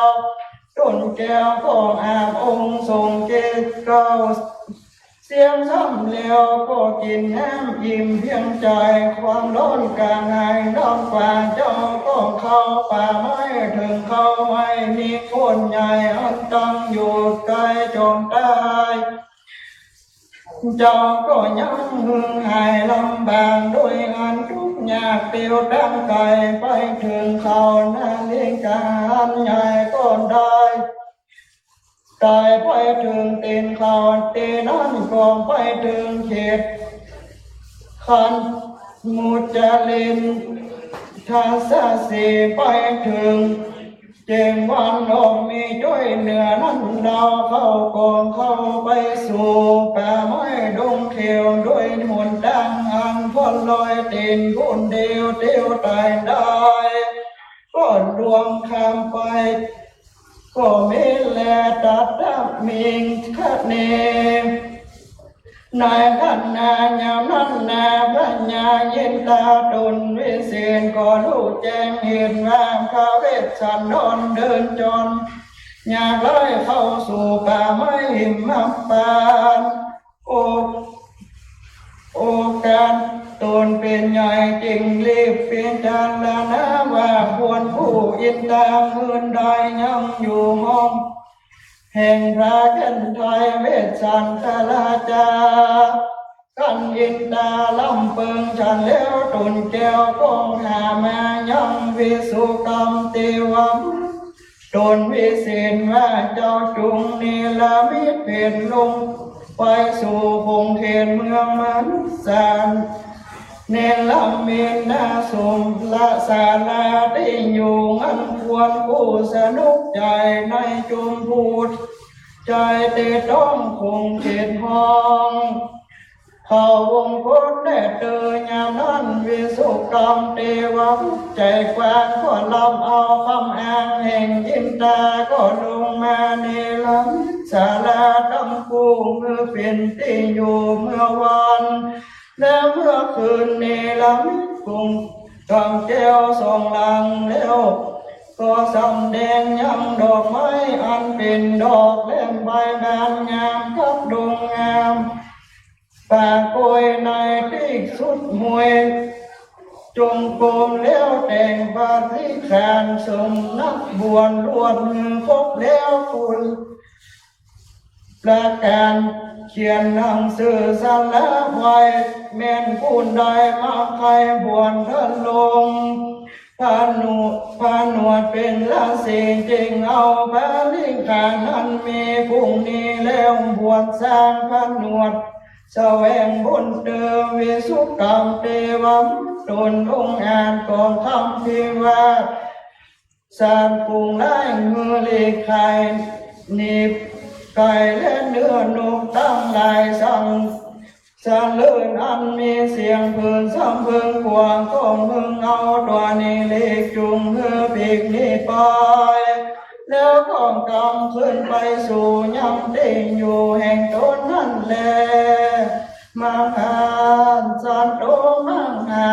ต้นแก้วก็อาบองค์สงฆ์เกศเกล้า เสี้ยงซ้ำแล้วก็กิ๋นน้ำอิ่มเพียงใจ๋ ความร้อนก็หายดับไป เจ้าก็เข้าป่าไม้ เถิงเข้าไม้นี้โคนใหญ่ อันตั้งอยู่ใต้จ๋อมใต้ เจ้าก็ยังหื้อหายลำบาก โดยอันตุ๊กยากเตียวตางไก๋ ไปเถิงเขานาลิกาอันใหญ่ก็ได้ ไต่ไปเถิงเต๊นเขา เต๊นั้นก็ไปเถิงเขตคันมุจลินทสสี ไปเถิงเจียงวันออกมีจ้อยเหนือนั้น ดาวเข้าก็เข้าไปสู่ป่าไม้ดงเขียว โดยหนตางอันพ้นลอยเต๊นผู้เดียวเตียวไต่ได้ ก็ล่วงข้ามไป ก็มีแลตัดมิงคะเน ในขณะยามนั้นนา พญาอินทาต๋นวิเศษ ก็ฮู้แจ้งเห็นว่าพระเวสสันดรเดินจร ยากไร้เข้าสู่ป่าไม้หิมพานต์ โอ โอกาสต๋นเป๋นใหญ่ จึงรีบพิจารณาว่าควรผู้อินทาหื้นได้ยังอยู่ห้องแห่งพระแก่นไทยเวสสันตราชา ครั้นอินทาลำเปิงฉันแล้ว ต้นแก้วก็หามายังวิสุกรรมเตวะ ต๋นวิเศษว่า เจ้าจุ่งเนรมิตเป๋นลงไปสู่ขงเขตเมืองมนุสสา เนรมิตนาสมละศาลาตี้อยู่อันควรผู้สนุกใจ๋ในจุมพูดใจ๋เตต้องขงเขตห้อง เขาวงกฏแลเตอ ยามนั้นวิสุกรรมเตวะผู้ใจ๋กว้างก็ลำเอากำอ้างแห่งอินทา ก็ลงมาเนรมิตศาลาตังกู้หื้อเป๋นตี้อยู่เมื่อวันและเมื่อคืน เนรมิตกุ่งกำแก้วสองหลังแล้ว ก็สำแดงยังดอกไม้อันเป๋นดอกเล่มใบบานงามกับดงงาม ป่ากล้วยในตี้สุดห้วย จงกรมแล้วแต่งปาฏิหาริย์ สงฆ์นักบวชลวดหื้อครบแล้ว คุณประการ เขียนหนังสือสารภาพไว้ แม่นผู้ใดมาใค่บวชท่านลง ผนวด ผนวดเป๋นราศี จึงเอาปาฏิหาริย์นั้นมีผู้นี้แล้ว บวชสร้างผนวด แสวงบุญเตอ วิสุกรรมเตวะ ต๋นองอาจก็คำพิวาทสารกุ่งไล่หื้อหลีกไขหนีไก่และเนื้อนกตังหลาย สัง สรรเสริญอันมีเสียงเผินสำเพิงกว้าง ก็มึงเอาตั๋วนี้หลีกจุ่งหื้อปีกหนีไป แล้วก็กำขึ้นไปสู่ยังตี้อยู่แห่งต๋นนั้นแล มหาสันโต มหา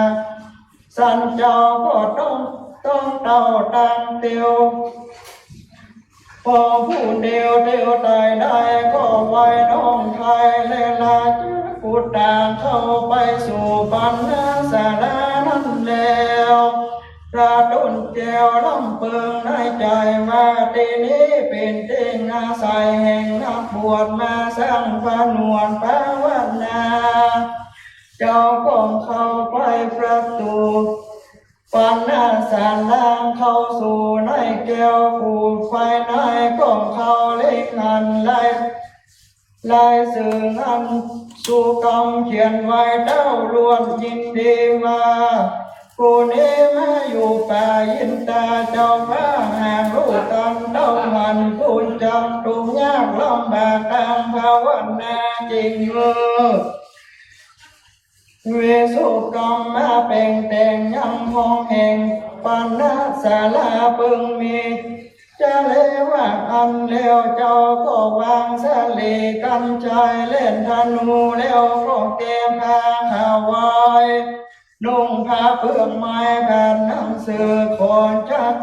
สันเจ้าก็ต้อง ต้องเต้าตางเตียว พอผู้เดียวเตียวไต่ได้ ก็ไหว้น้องไทยและราชกุฏา เข้าไปสู่ปัณณศาลานั้นแล้ว พระต้นแก้วลำเปิงในใจ๋ว่า ตี้นี้เป๋นตี้อาศัยแห่งนักบวชมาสร้างผนวดภาวนา เจ้าก็เข้าไปประตู๋ ปัณณศาลาเข้าสู่ในแก้ว ผู้ภายในก็เข้าเล็งหันลาย ลายเสืออันสุกรรมเขียนไว้เต้าล้วนยินดีว่า ผู้นี้มาอยู่ป่าอินทาเจ้าข้า หากฮู้ตังเต้าหัน ผู้จักตุ๊กยากลำบากตางภาวนาจริงเออ วิสุกรรมมาแป๋งแต่งยังห้องแห่งปัณณศาลาเปิงมี จะเลว่าอั้นแล้วเจ้าก็วางสะเลกั้นชายเล่นธนูแล้วก็แก้ผ้าขาวไว้ นุ่งผ้าเปื้อนไม้แผ่นหนังสือขอนจัน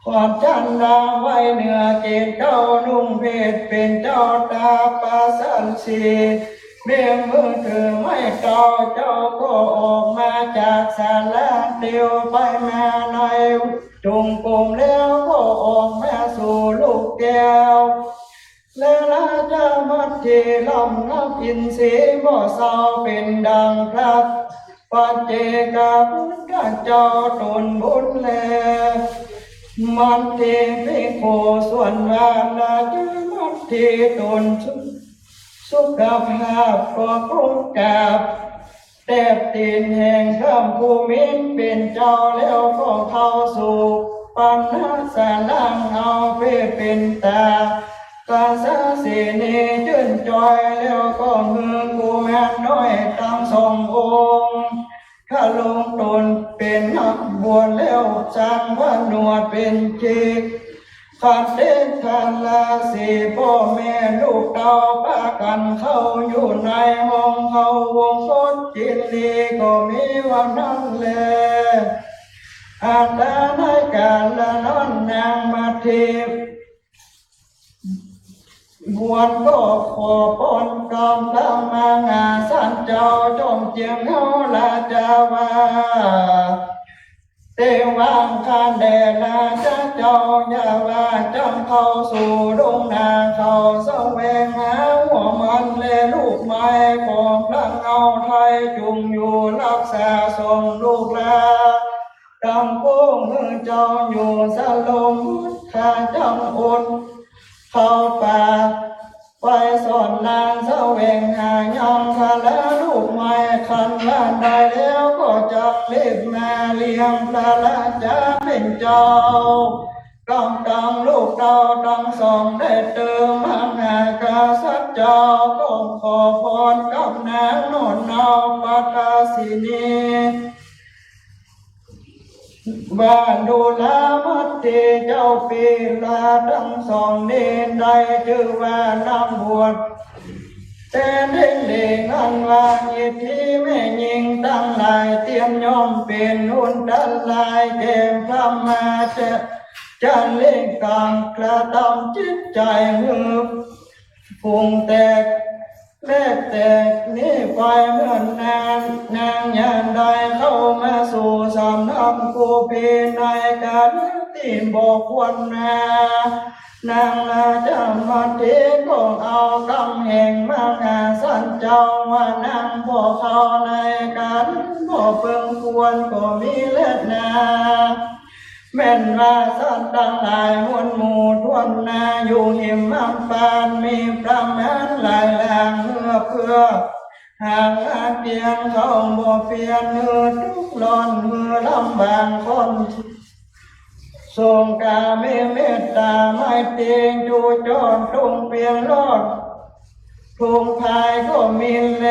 ขอนจันดาไว้เหนือเกศเก้า นุ่งเพศเป๋นเจ้าตาประสันสี เบ้งมือถือไม้เต้า เจ้าก็ออกมาจากศาลา เตียวไปมาในจงกรมแล้วก็ออกมาสู่ลูกแก้ว และราชมัตถีล้อมรับอินทรีย์บ่เศร้า เป๋นดังพระปัจเจกพุทธเจ้าตนบุญแล มัตถีภิกขุส่วนว่าราชมัตถีตนสุ สุขภาพก็ก้มกราบแตะตี๋นแห่งพระผู้มีเป๋นเจ้า แล้วก็เข้าสู่ปัณณศาลา เอาเพศเป๋นตา ประสาเสนีจื้นจอย แล้วก็หื้อกุมารน้อยตังสององค์ ทรงตนเป๋นนักบวชแล้ว สังวโนเป๋นเจก ขันเตทาราสี ป้อแม่ลูกเต้าปากั๋นเข้าอยู่ในห้องเข้าวงคต จินลีก็มีวันนั้นแล อันใดในก๋าลนั้นนางมัตถี บวชก็ขอปอนกำลังมหาสันเจ้า จ้องเจียงเฮาราชาว่า เตวัง ข้าแด่ราชาเจ้า อย่าว่าจ๋ำเข้าสู่ดงนาเข้าแสวงหาหัวมันและลูกไม้ของพระเฮาไทย จุ่งอยู่ฮักษาส่งลูกหลาน ตางปวงหื้อเจ้าอยู่สลม ข้าจ๋ำอดเข้าป่า ไปสอนนางแสวงหายังพาราลูกไม้ คันว่าได้แล้วก็จักรีบมาเรียงพระราชาเป๋นเจ้า กำตังลูกเต้าตังสองได้เติมมหากษัตริย์เจ้า ก็ขอปอนกับนางนอนเนาปัตตสินี ว่าดูรามัตถีเจ้าปีลาตังสองนี้ได้จื้อว่านางบวช แต่เด็กๆ นั้นว่าอิทธิแม่ญิงตังหลายเตียนย่อมเป๋นอุนตรายแก่พระมาจะ จะเล่งกลางกระตำจิตใจ๋หื้อ ปรุงแต่งแลกแตกนี้ไป เมื่อนานนางยามได้เข้ามาสู่สำนักครูพีในก๋าลตี้บ่ควรนา นางราชมัตถีก็เอากำแห่งมหาสันเจ้าว่านางบ่เข้าในก๋าลบ่เปิงควรก็มีแลนา แม่นว่าสัตว์ตังหลายมวลหมู่ถ้วนนา อยู่หิมมังปานมีประมาณหลายหลาง เมื่อเปื้อหาเตียงเข้าบ่เปียน หื้อตุ๊กข์ร้อนหื้อลำบากคน ทรงกามีเมตตาไมตรี จูจอดตรงเปียงรอด ทุงภายก็มีแล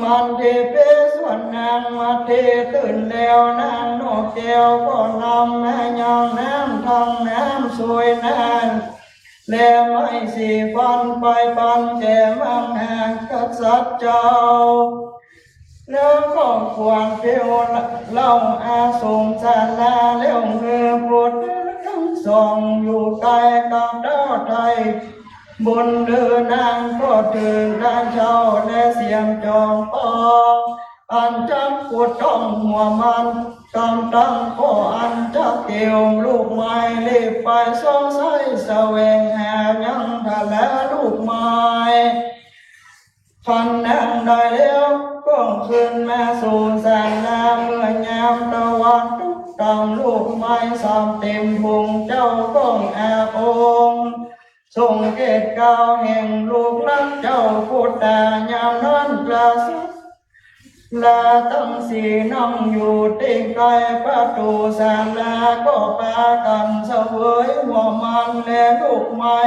มันเทเปส่วนนางมาเทตื่นแล้ว นางนกแก้วก็นำมายังน้ำทั้งน้ำสวยนั้น และไม้สีฟันไปปันแก่มหากษัตริย์เจ้า แล้วก็ควรเปลวเหล้าอาสมศาลา แล้วหื้อบุตรทั้งสองอยู่ใก้กับเต้าไทย บนเรือนางก็ถือราชเจ้าและเสียมจองปอง อันจักขุดต้องหัวมัน กำตังก็อันจักเกี่ยวลูกไม้ รีบไปเซาะไส้แสวงหายังพาราลูกไม้ คันนางได้แล้วก็ขึ้นมาสู่ศาลา เมื่อยามตะวันตกต้องลูกไม้สามเต็มพุง เจ้าก็อาบองค์ ทรงเกศเกล้าแห่งลูกรักเจ้าปุตตา ยามนั้นกระสัตริย์ ลาตังสี่นั่งอยู่ตี้ใก้ประตู๋ศาลา ก็ปากั๋นเสวยหัวมันและลูกไม้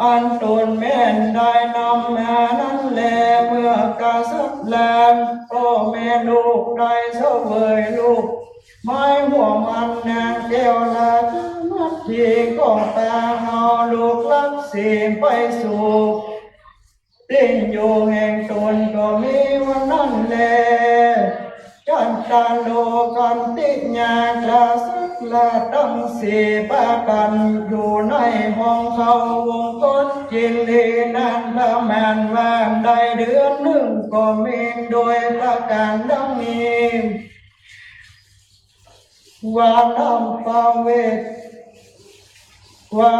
อันต๋นแม่นได้นำมานั้นแล เมื่อกษัตริย์ลาป้อแม่ลูกได้เสวยลูก ไม้หัวมันนางแก้วราชมัตถี ก็ปาเฮาลูกหลานสี่ไปสู่ ตี้อยู่แห่งต๋นก็มีวันนั้นแล จันตาโลกันติยา กษัตริย์ราชทั้งสี่ประการ อยู่ในห้องเขาวงกตจินลีนั้น ประมาณว่าได้เดือนนึ่งก็มี โดยประการดังนี้ ว่าน้ำประเวท ว่า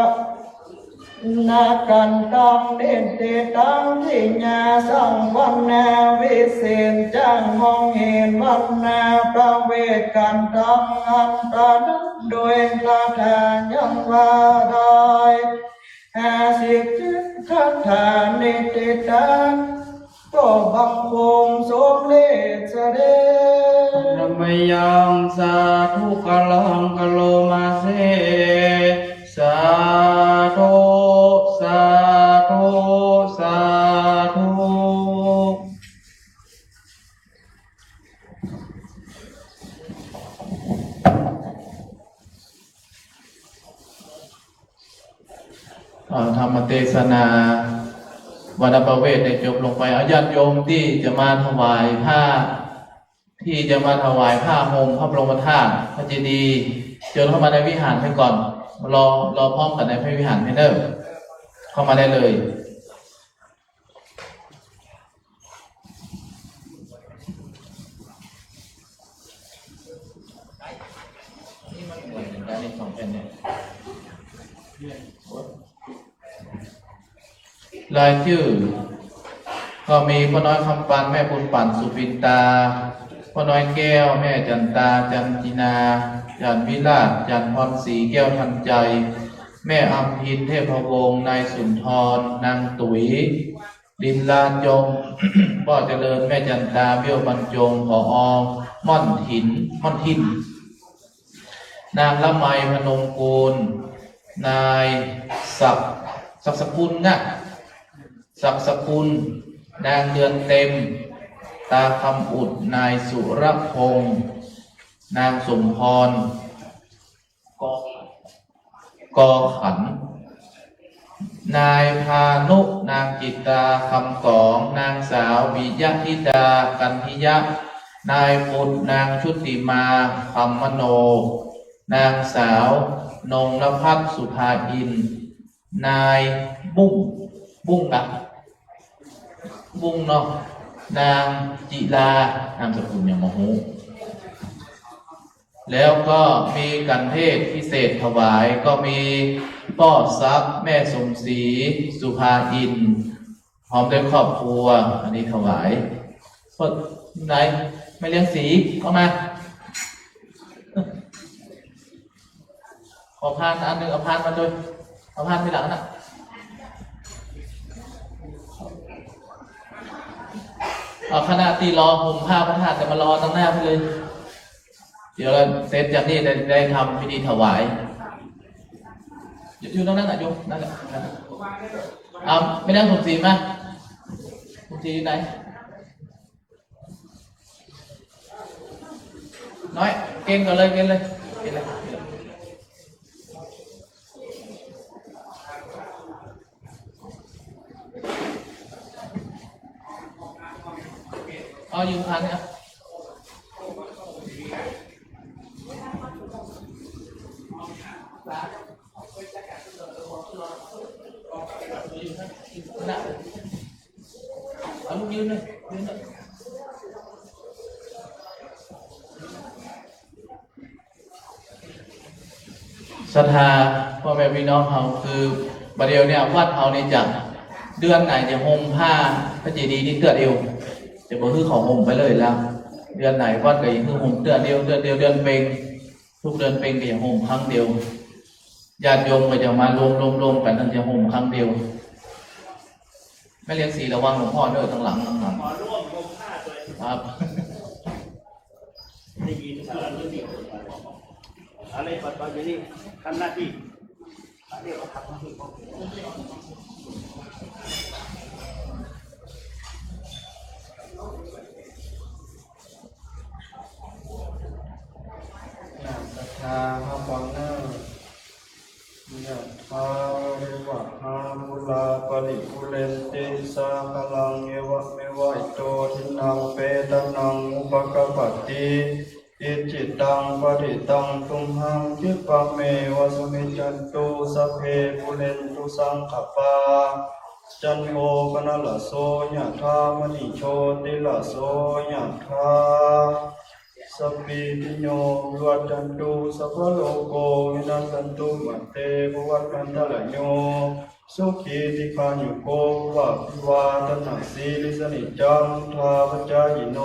นากันตัง นิติตัง ทิยา สังวรรณา วิเศษจั้งห้องเห็นวรรณา ประเวทกันตัง อันประดับโดยคาถายังว่าได้ ห้าสิบเจ็ดคาถา นิติตัง ก็บังคมสมเด็จเสด็จ Mayaṃ sādhukaramakaromahe. Sādhu, sādhu, sādhu. อ่า ธรรมเทศนาวันประเวทได้จบลงไป เอาญาติโยมตี้จะมาถวายผ้า ตี้จะมาถวายผ้าห่มพระบรมธาตุพระเจดีย์ เจิญเข้ามาในวิหารไปก่อน รอ รอพร้อมกั๋นในพระวิหารเน่อ เข้ามาได้เลย รายจื้อ ก็มีป้าน้อยคำปัน แม่บุญปัน สุปินตา ป้าน้อยแก้ว แม่จันตา จันจินา จันวิราช จันพรศรี แก้วทันใจ แม่อำพิน เทพวงศ์ นายสุนทร นางตุ๋ย ลินลาจง ป้อเจริญ แม่จันตา เบี้ยวบรรจง ผอ ม่อนถิ่น ม่อนถิ่น นางละไม พนมกูล นายศักดิ์ ศักดิ์สกุลนะ ศักดิ์สกุล นางเดือนเต็ม ตาคำอุด นายสุรพงษ์ นางสมพร ก ก ขัน นายพานุ นางจิตรา คำกอง นางสาว วิยธิดา กันทิยะ นายปุณ นางชุติมา คำมโน นางสาว นงนภัส สุภาอินทร์ นายบุ้ง บุ้งนะ บุ้งเนาะ นางจิลา นามสกุลยังบ่ฮู้ แล้วก็มีคันเทศพิเศษถวาย ก็มีป้อทรัพย์ แม่สมศรี สุภาอินทร์ พร้อมด้วยครอบครัว อันนี้ถวาย คนไหน แม่เลี้ยงศรี เข้ามา ขอพานอันหนึ่ง เอาพานมาด้วย เอาพานทีหลังนะ เอาคณะตี้รอห่มผ้าพระธาตุ แต่มารอตังหน้าไปเลย เดี๋ยวเสร็จจากนี้ได้ ได้ทำพิธีถวาย อยู่ อยู่ตรงนั้นน่ะโยม นั่นแหละ นั่นแหละ เอา แม่นางสมศรีมา สมศรีอยู่ไหน น้อย เกณฑ์ก่อนเลย เกณฑ์เลย เกณฑ์เลย เอา ยืมพานเนี่ย นะ เอาลูกยืนเลย ยืนเลย ศรัทธาป้อแม่ปี้น้องเฮา คือบ่าเดี่ยวเนี่ยวัดเฮานี่จะ เดือนไหนจะห่มผ้าพระเจดีย์นี่เตื้อเดียว จะบ่หื้อเขาห่มไปเลยแล้ว เดือนไหนวัดก็จะหื้อห่มเตื้อเดียว เตื้อเดียว เดือนเพ็ญ ทุกเดือนเพ็ญก็จะห่มครั้งเดียว ญาติโยมก็จะมารวม รวม รวมกั๋น ถึงจะห่มครั้งเดียว แม่เลี้ยงศรีระวังหลวงพ่อเด้อ ตังหลัง ตังหลัง ขอร่วมห่มผ้าด้วย ครับ ได้ยินเสียงหรือเปล่า อะไรปัดเป่าอยู่นี่ ทำหน้าที่ ศ นา ห้าฟังเน่อ ยะถา วาริวะหา ปูรา ปะริปูเรนติ สาคะรัง เอวะเมวะ อิโต ทินนัง เปตานัง อุปะกัปปะติ อิจฉิตัง ปะฏิตัง ตุมหัง คิปะเมวะ สะมิชฌันตุ สัพเพ ปูเรนตุ สังกะปา จันโท ปะนะระโส ยะถา มะณิโชติระโส ยะถา สัพพีติโย วิวัชชันตุ สัพพะโรโค วินัสสันตุ มาเต ภวัตวันตะราโย สุขี ทีฆายุโก ภะวะ อภิวาทะนะสีลิสสะนิจจัง วุฑฒาปะจายิโน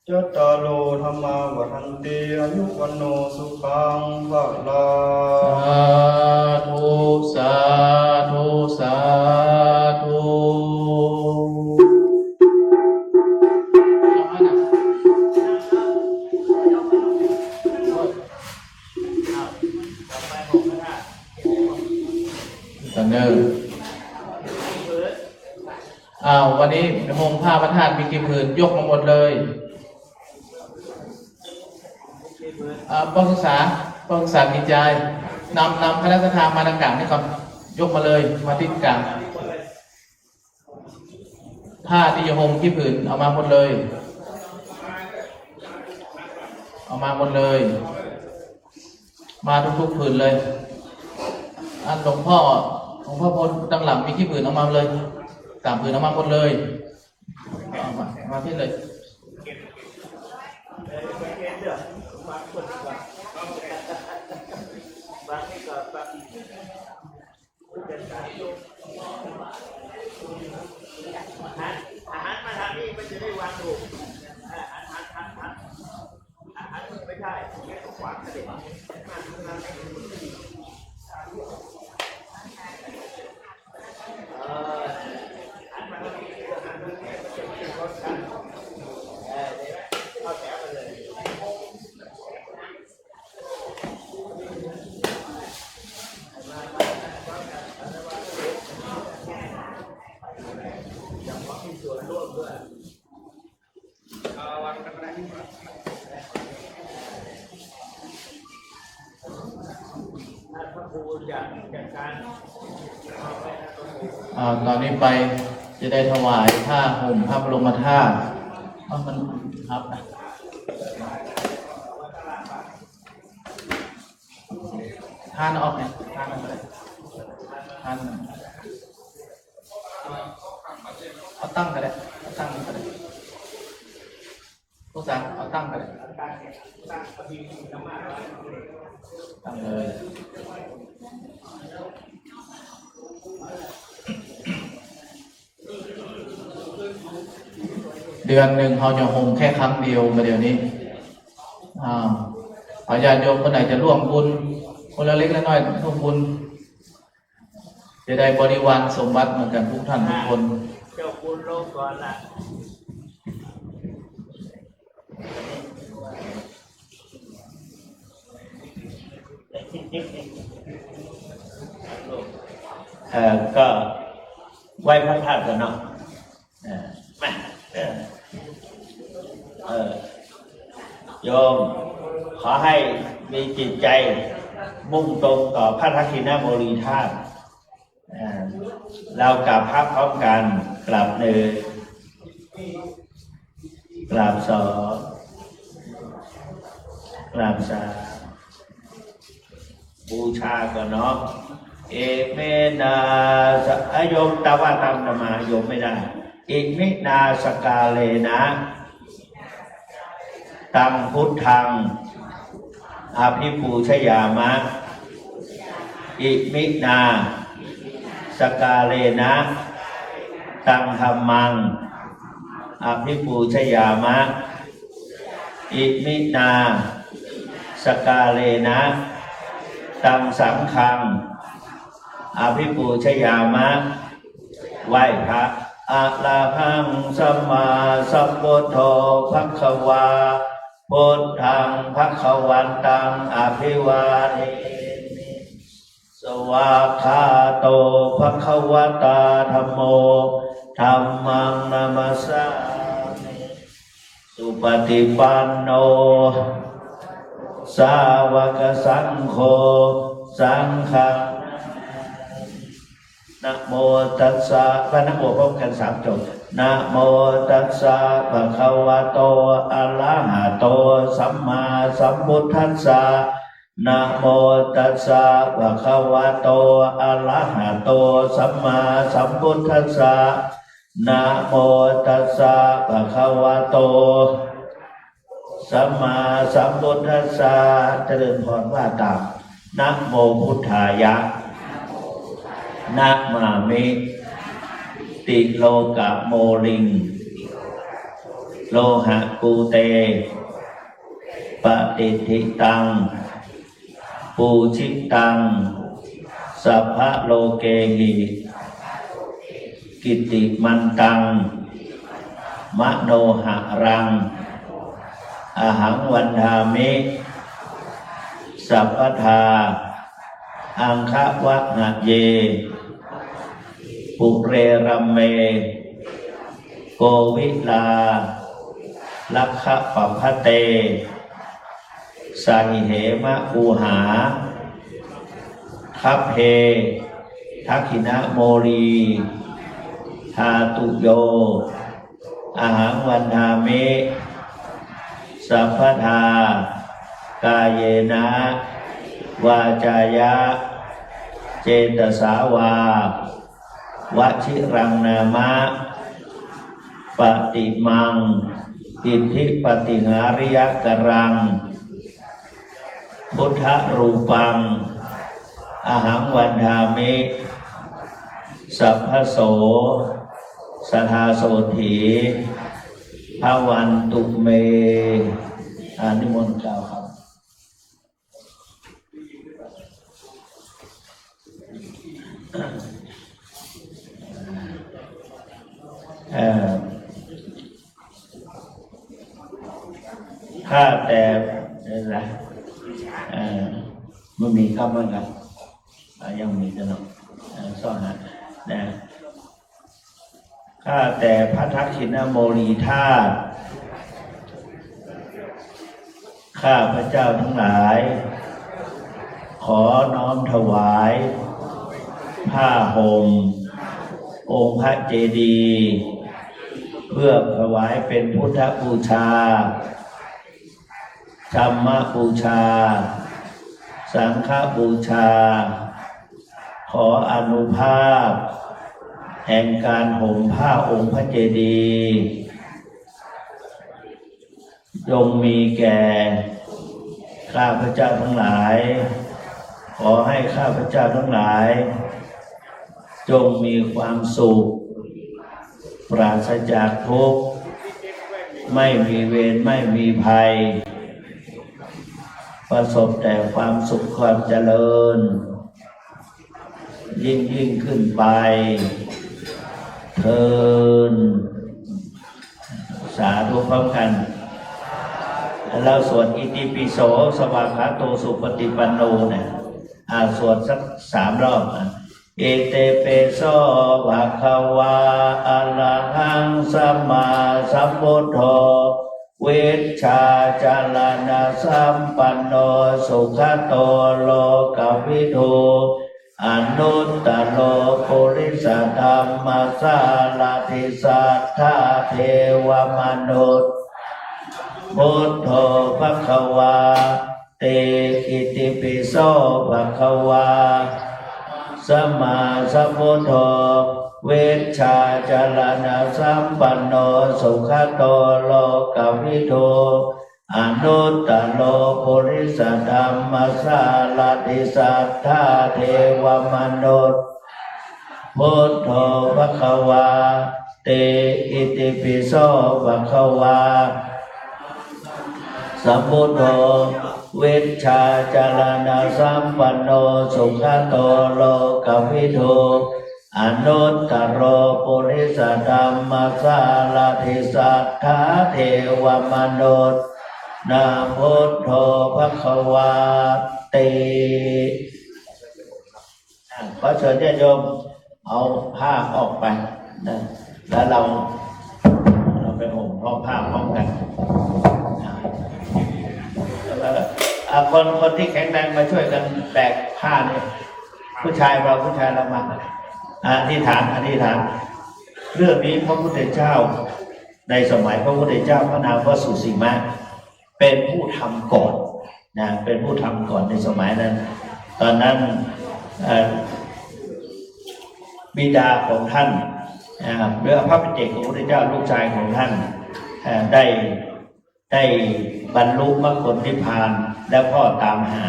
จัตตาโร ธัมมา วัฑฒันติ อายุ วัณโณ สุขัง พะลัง สาธุ สาธุ สาธุ ตันเนอร์ อ้าว วันนี้ห่มผ้าพระธาตุมีกี่ผืน ยกมาหมดเลย อ่า ป้องศึกษา ป้องศึกษากิจจาย นำ นำคณะศรัทธามาตางก๋างนี่ก่อน ยกมาเลย มาติดก๋าง ผ้าตี้จะห่มกี่ผืน เอามาหมดเลย เอามาหมดเลย มาทุกๆ ผืนเลย อันหลวงพ่อ หลวงพ่อพลตางหลังมีกี่ผืน เอามาเลย สามผืน เอามาหมดเลย เอามา มาที่เลย อาหาร อาหารมาทางนี้มันจะได้วางถูก เออ หัน หัน หัน หัน อาหารไม่ใช่ ขวางเสด็จ เออ หันมาทางนี้ หันมาทางนี้ เออ เข้าแถวกันเลย อ่า ตอนนี้ไปจะได้ถวายผ้าห่มพระบรมธาตุ เอ้า มันพับนะ พานออกเนี่ย พานออกเลย พาน เอาตั้งก็ได้ เอาตั้งก็ได้ พวกสาม เอาตั้งก็ได้ ตั้งเลย เดือนหนึ่งเฮาจะห่มแค่ครั้งเดียว มาเดี๋ยวนี้ อ่า ขอญาติโยมคนไหนจะร่วมบุญ คนละเล็กละน้อยร่วมบุญ จะได้บริวารสมบัติเหมือนกันทุกท่านทุกคน เจ้าคุณลงก่อนละ เอ่อ ก็ไหว้พระธาตุกันเนาะ เออ มา เออ เออ โยม ขอให้มีจิตใจมุ่งตรงต่อพระทักขิณามูลีธาตุ เออ เรากราบพระพร้อมกัน กราบหนึ่ง กราบสอง กราบสาม บูชาก่อนเนาะ อิมินาสะ อ่ะ โยม ตาว่าตามอาตมา โยมไม่ได้ อิมินาสการะนะ ตังพุทธัง อภิปูชยามะ อิมินาสการะนะ ตังธัมมัง อภิปูชยามะ อิมินาสการะนะ ตังสังฆัง อภิปูชยามะ ไหว้พระ อะระหังสัมมาสัมพุทโธ ภะคะวา พุทธัง ภะคะวันตัง อะภิวาเทมิ สวากขาโต ภะคะวะตา ธัมโม ธัมมัง นะมัสสามิ สุปะฏิปันโน สาวกสังโฆ สังฆัง นะโมตัสสะ ว่านะโมพร้อมกันสามจบ นะโมตัสสะ ภะคะวะโต อะระหะโต สัมมาสัมพุทธัสสะ นะโมตัสสะ ภะคะวะโต อะระหะโต สัมมาสัมพุทธัสสะ นะโมตัสสะ ภะคะวะโต สัมมาสัมพุทธัสสะ เจริญพร ว่าตาม นะโมพุทธายะ นะมามิ ติโลกะโมลิง โลหะกูเต ปะติฏฐิตัง ปูจิตัง สัพพะโลเกหิ กิตติมันตัง มโนหะรัง อะหัง วันทามิ สัพพะทา อังคะวะหะเย ปุเรรัมเม โกวิลา ลักขะปะพะเต สะหิเหมะ กูหา คัพเพ ทักขิณะโมลี ทาตุโย อะหัง วันทามิ สัพพะทา กายเยนะ วาจายะ เจตสาวา วะชิรังนามะ ปะติมัง อิทธิปะติหาริยะกะรัง พุทธะรูปัง อะหัง วันทามิ สัพพะโส สะทาโสฏฐี ภะวันตุเม อา นิมนต์กล่าวครับ เอ่อ ข้าแต่ เดี๋ยวนะ เอ่อ มันมีกำเหมือนกั๋น อ่ะ ยังมีกั๋นเนาะ เอ่อ ซ่อนนะ นะ ข้าแต่พระทักขิณโมลีธาตุ ข้าพเจ้าทั้งหลาย ขอน้อมถวาย ผ้าห่ม องค์พระเจดีย์ เพื่อถวายเป็นพุทธบูชา ธรรมบูชา สังฆบูชา ขออานุภาพ แห่งการห่มผ้าองค์พระเจดีย์ จงมีแก่ข้าพเจ้าทั้งหลาย ขอให้ข้าพเจ้าทั้งหลาย จงมีความสุข ปราศจากทุกข์ ไม่มีเวร ไม่มีภัย ประสบแต่ความสุขความเจริญ ยิ่งๆ ขึ้นไป เทอญ สาธุพร้อมกัน เราสวดอิติปิโส สวากขาโต สุปฏิปันโน เนี่ย อ่ะ สวดสักสามรอบ อ่ะ อิติปิโส ภะคะวา อะระหัง สัมมาสัมพุทโธ วิชชาจารณสัมปันโน สุขะโต โลกวิทู อนุตตโร ปุริสธรรมสารถิ สัทธาเทวมนุษย์ พุทโธ ภะคะวาติ อิติปิโส ภะคะวา สัมมาสัมพุทโธ วิชชาจารณสัมปันโน สุขะโต โลกวิทู อนุตตโร ปุริสธรรมสารถิ สัทธาเทวมนุษย์ พุทโธ ภะคะวาติ อิติปิโส ภะคะวา สัมพุทโธ วิชชาจารณสัมปันโน สุขะโต โลกวิทู อนุตตโร ปุริสธรรมสารถิ สัทธาเทวมนุษย์ นะ พุทโธ ภะคะวาติ อ่ะ ขอเชิญญาติโยมเอาผ้าออกไปนะ แล้วเรา เราไปห่มพร้อมผ้าพร้อมกัน อ่ะ แล้วก็ อ่ะ คน คนตี้แข็งแรงมาช่วยกั๋นแบกผ้านี่ ผู้ชายเฮา ผู้ชายเฮามา อธิษฐาน อธิษฐาน เรื่องนี้พระพุทธเจ้า ในสมัยพระพุทธเจ้า พระนามว่าสุสีมา เป๋นผู้ทำก่อนนะ เป๋นผู้ทำก่อนในสมัยนั้น ตอนนั้น เอ่อ บิดาของท่าน อ่า หรือพระปัจเจกของพระพุทธเจ้า ลูกชายของท่าน เอ่อ ได้ ได้บรรลุมรรคผลนิพพาน แล้วก็ตามหา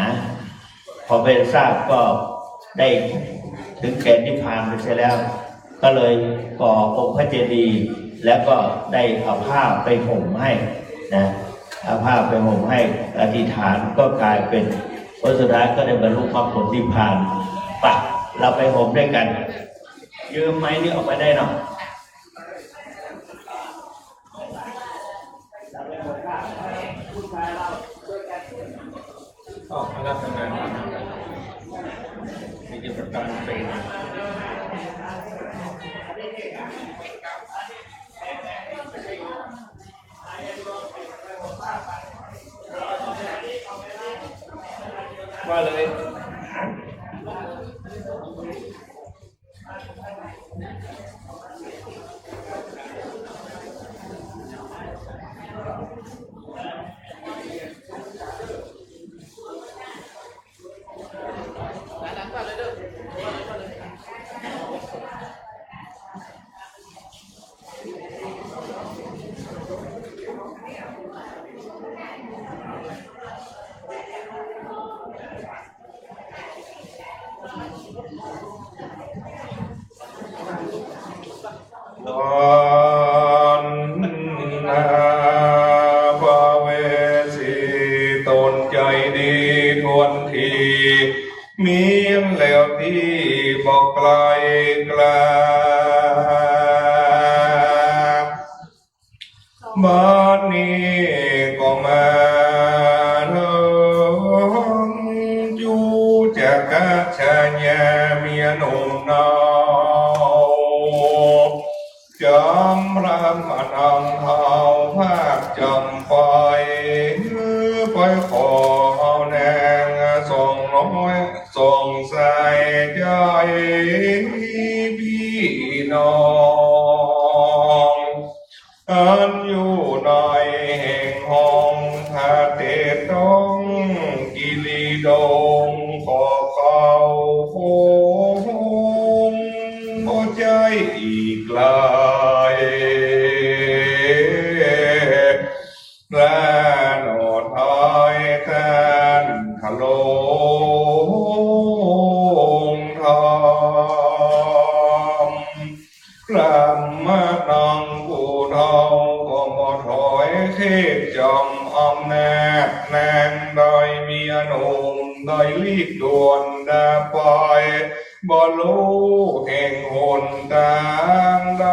พอไปทราบก็ได้ถึงแก่นิพพานไปเสียแล้ว ก็เลยก่อองค์พระเจดีย์ แล้วก็ได้เอาผ้าไปห่มให้นะ เอาผ้าไปห่มให้ อธิษฐานก็กลายเป็น ผลสุดท้ายก็ได้บรรลุมรรคผลนิพพาน ไป เราไปห่มด้วยกั๋น ยืมไมค์นี้ออกไปได้เนาะ อ๋อ คณะทำงาน มีกิจกรรมเพลง ว่าเลย วันนาพระเวสสีตนใจ๋ดีถ้วนที มีแล้วตี้บ่ไก๋กล้า บัดนี้ก็มาเถิง จุ๊กกัสสะยา เมียหนุ่มเนา จ๋ำรำนางเฒ่าภาคจ๋ำไป ไปขอเอานางสองน้อยสองใส ใจ๋ปี้น้อง อันอยู่ในแห่งห้องพระเตศต้อง กิริดงขอบเขาคงบ่ใจ้อีกไกล พระนอดไทยต้านทะลงธรรม พระมะนังผู้เฒ่าก็บ่ถอยเขตจำอำนาจ นางได้เมียหนุ่มได้ลีกด่วนดาไป บ่ฮู้แห่งหนตางใด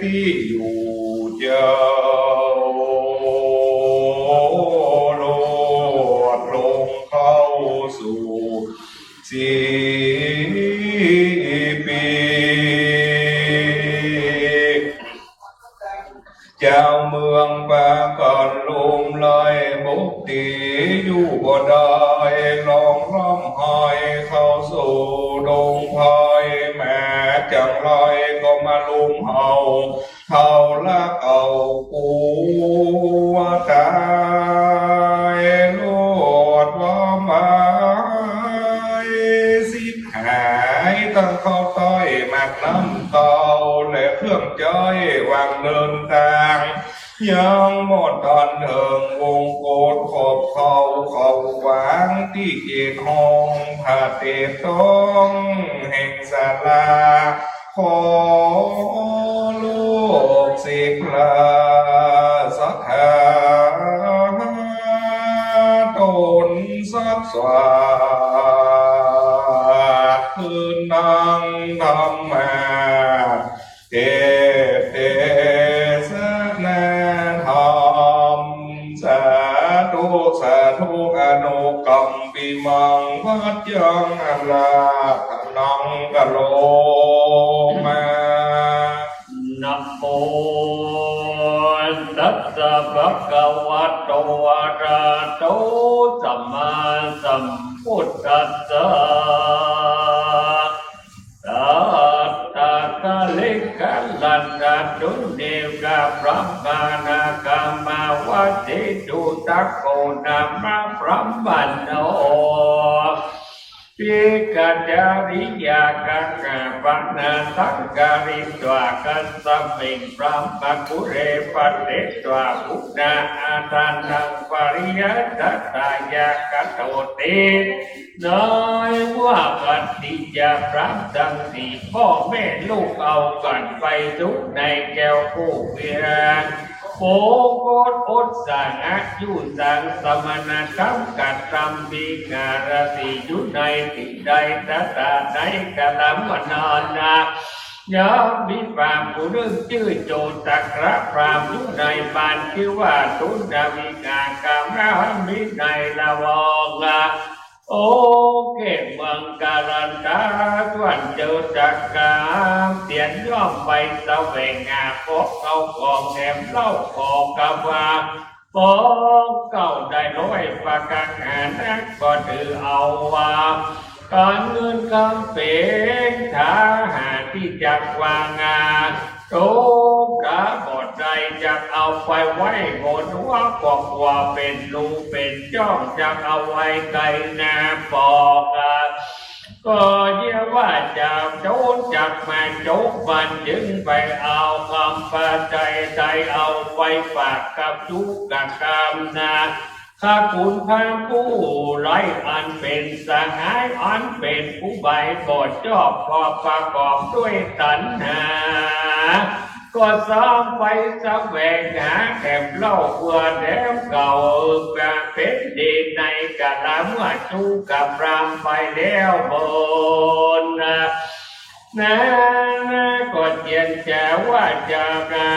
ตี้อยู่เจ้า โลดลงเข้าสู่ สีปี เจ้าเมืองปราการลุ่มไร้บุกตีอยู่บ่ได้ ร้องร่ำไห้เข้าสู่ดงไพร แม้จังไรก็มาลุ่มเฮา เฮาละเอากั๋วตายโลดว่าไม้ สิบหายตั้งข้าวต้อยหมากน้ำเต้า และเครื่องใจ๊วางเดินตาง ยังบ่ตันเถิงวงกฏขอบเขา เขาวางตี้เกตห้องพระเตศต้องแห่งศาลา ขอลูกศิษย์พระศรัทธา ตนสักสวาทคืนนางธรรมา เทศเตสนาธรรม สาธุ สาธุ อนุกัมปิมัง ภัจจัง อาราธนัง กะโรมา นะโมตัส สสะ ภะคะวะโต อะระหะโต สัมมาสัมพุทธัสสะ สัตตะกะลิงกะละตะตุนเนกะ พรหมานะกะมะวะสิตุตะโก นะมะพรหมะโน ปิกะจาริยากังกะปะนะสังกะริตวา กัสสะมิง พรหมะกุเร ปะติตวา ปุนะ อาทานัง ปะริยัตตายะ กะโตติ ในว่ากัตติยาพรามตังสี่ ป้อแม่ลูกเอากั๋นไปสุกในแก้วกู้เวียง โปงโกศอุตสาหะ อยู่สังสมณธรรม กระทำวิหารสี่ อยู่ในตี้ใด ตะตาในกาละเมื่อนั้นนา ย่อมมีพรามผู้นึ่งจื้อโจตะกระพราม อยู่ในบ้านจื้อว่าทุนวิหาร กำลังมีในละวอง โอเขตเมืองกาลันตะ ส่วนโจตะกระเตียนย่อมไปแสวงหาพวกเข้าของแถมเหล้าของกาว่า ของเก่าได้ร้อยประก๋ารนัก ก็ถือเอาว่า ก๋านเงินกำเป๋นถาหาตี้จักวางงาน โตกาบ่ได้จักเอาไปไว้บนหัว ก็กั๋วเป๋นรูเป๋นจ้อง จักเอาไว้ไกลหน้าปอก ก็เยียะว่าจาวโจรจักมาจกมัน จึงไปเอากำปาไตรไตร เอาไปฝากกับจุกกะกำนา ข้าขุนพรามผู้ไร้ อันเป๋นสหาย อันเป๋นผู้ใบ้บ่ชอบ เพราะประกอบด้วยตัณหา ก็ซ้อมไปแสวงหาแถมเหล้าเพื่อแถมเก่า เป๋นดีในกาละเมื่อจุกกะพรามไปแล้วบนนา นา ก็เจียนแจว่าจะกา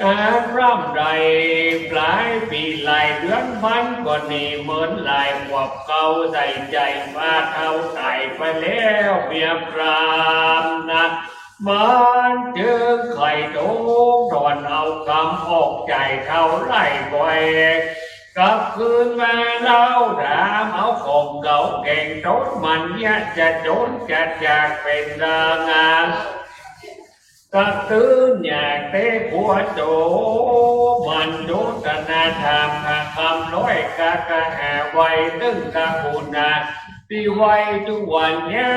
อาพร่ำได้หลายปี๋หลายเดือน มันก็หนีเหมินหลายขวบ เก่าใส่ใจ๋ว่าเฒ่าต๋ายไปแล้วเมียพรามนา มันจึงใค่ถงถอนเอากำออกใจ๋เฒ่าไล่บ่อย กลับคืนมาเล่าถามเอาของเก่าแก่งต๋น มันเยียะจะจ๋นจะจากเป๋นดางาน กระตื้นอยากเต๊กั๋วโจ มันโจตนาถามหากำร้อย กะกะหาไว้นึ่งกะกุณา ตี้ไว้ทุกวันยา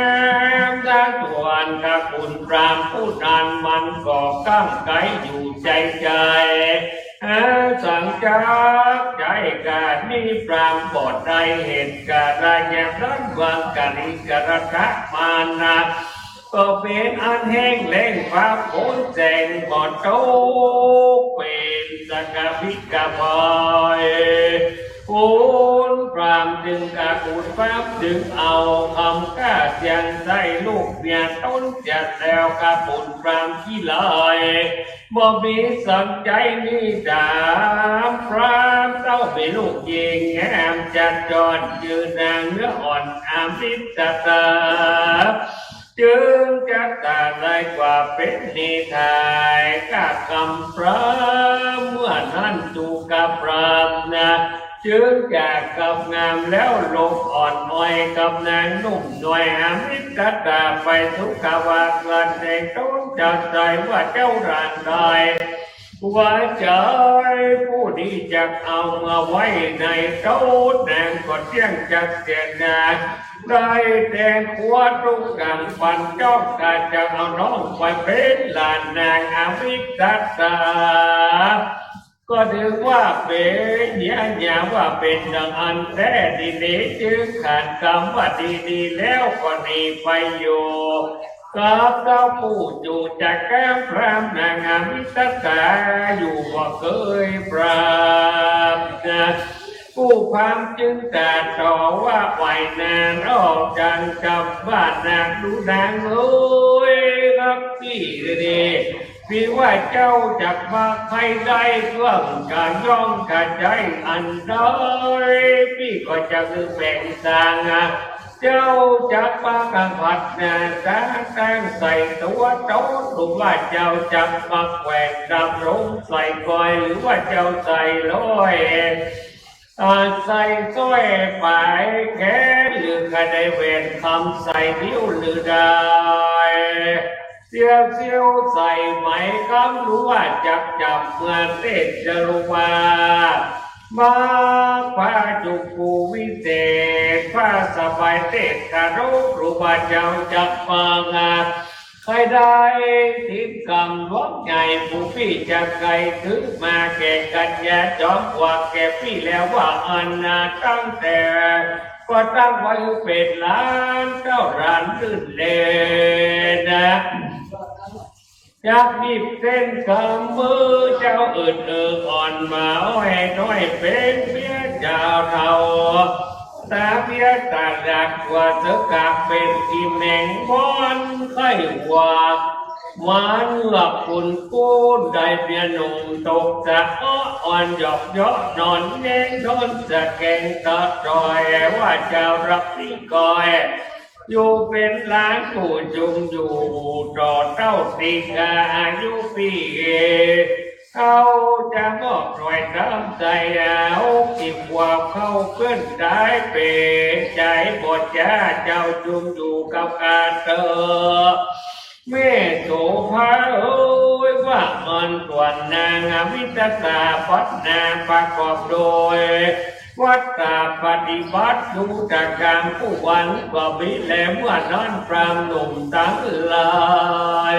ม ตะกวนกะกุณพรามผู้นั้น มันก็กังไกอยู่ใจ๋ใจ๋ หาสังจักใจ๋ก๋านนี้พรามบ่ได้ เหตุก๋ารณ์อย่างนั้น วังกะลิงกะละตะมานา ก็เป๋นอันแห้งแล้ง ฟ้าฝนแจ้งบ่ตก เป๋นสกะพิกะพาย ขุนพรามจึงกะขุนพรามจึงเอากำกล้าเสี่ยงใส่ลูกเมียต๋นเสียแล้ว กะขุนพรามขี้ลาย บ่มีสังใจ๋นี้ถามพรามเต้ามีลูกญิงงามจัดจ้อน จื้อนางเนื้ออ่อนอมิตตา จึงจักต๋าได้กว่าเป๋นนิทาย กะกำพรามเมื่อนั้นจุกกะพรามนา จึงจักกำงามแล้วลงอ่อนอ้อยกับนางนุ่มน้อยอมิตตา ไปสุขาวาสหลังแห่งต๋น จักใส่ว่าเจ้าหลานได้ ว่าใจ๋ผู้นี้จักเอามาไว้ในต๋น นางก็เตี้ยงจักเสียนา ได้แต่งขัวทุกอย่างปันจ้อง กาจักเอาน้องไปเป๋นหลานนางอมิตตา ก็ถือว่าเป๋นเยียะยาว่าเป๋นดังอันแต๊ดีดี จึงขัดกำว่าดีดีแล้วก็หนีไปอยู่ กับเต้าผู้จูจักแก้มพรามนางอมิตตาอยู่บ่เกยปราบนา ผู้พรามจึงตรัสต่อว่า ไหวนานออกจังกำว่านางดูนางเอ๋ย ฮักปี้ดี ปี้ว่าเจ้าจักมาใค่ได้เกื้องกะย่องกะใจ๋อันใด ปี้ก็จะคือแบ่งสร้าง เจ้าจักมากังผัดนา ตั้งใส่ตั๋วตน หรือว่าเจ้าจักมาแขวนดำรงใส่กอย หรือว่าเจ้าใส่ร้อย อ่า ใส่สร้อยปายแขน หรือใค่ได้แหวนคำใส่นิ้วหรือได้ เสี้ยวเสี้ยวใส่ไหมคำ หรือว่าจักจับเมือเตชะหรือว่า มาพระจุมพูวิเศษ พระสบายเตชะนก หรือว่าเจ้าจักมางา ใค่ได้ทิพย์กำหลวงใหญ่ ผู้ปี้จักใค่ถือมาแก่กัญญาจอมปลวกแก่ปี้แล้วว่าอั้นนา ตั้งแต่ก็ตั้งไว้หื้อเป๋นหลานเต้าหลานลื่นเลนะ จักหยิบเส้นกำมือเจ้าอื่นเอิกอ่อนมาอ้อยน้อยเป๋นเมียเจ้าเฒ่า ต๋าเมียต๋าหลักว่าเสือกากเป๋นอีแมงม่อนไข้หวัด หวานเหือกขุ่นปูนได้เมียหนุ่มตกสะอ้ออ่อนหยอกเยาะนอนแย้งนอนสะแกงตะตอยว่าเจ้ารักปี้กอย อยู่เป๋นหลานผู้จุมอยู่ต่อเต้าตี้กาอายุปี้เอ เขาจะมอบถ้วยน้ำใจ๋เอา ตี้ว่าเขาเปิ้นต๋ายเป๋นใจ๋บ่จ๋า เจ้าจุมอยู่กับข้าเต๊อะ แม่โสภาเอ๋ย ว่าอั้นส่วนนางอมิตตาปันนาประกอบโดย วัตตะปฏิบัติอยู่ตะกางผู้วันก็มีแล เมื่อนั้นพราหมณ์หนุ่มตังหลาย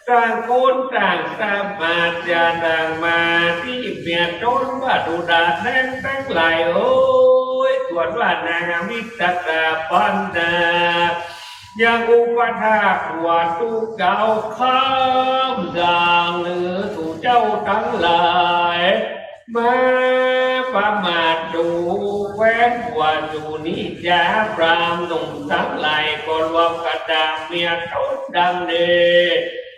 ต่างคนต่างสมาธิต่างมาตี้เมียต๋นว่าดูราแนงตังหลายเอ๋ย ส่วนว่านางอมิตตาปันนา ยังอุปถากว่าตุ๊เจ้าข้ามอย่างหนึ่งสู่เจ้าตังหลาย มาประมาทดูแคว้นกว่าสู่นี้จา พราหมณ์หนุ่มตังหลายก็รวมกันด่าเมียต๋นดังนี้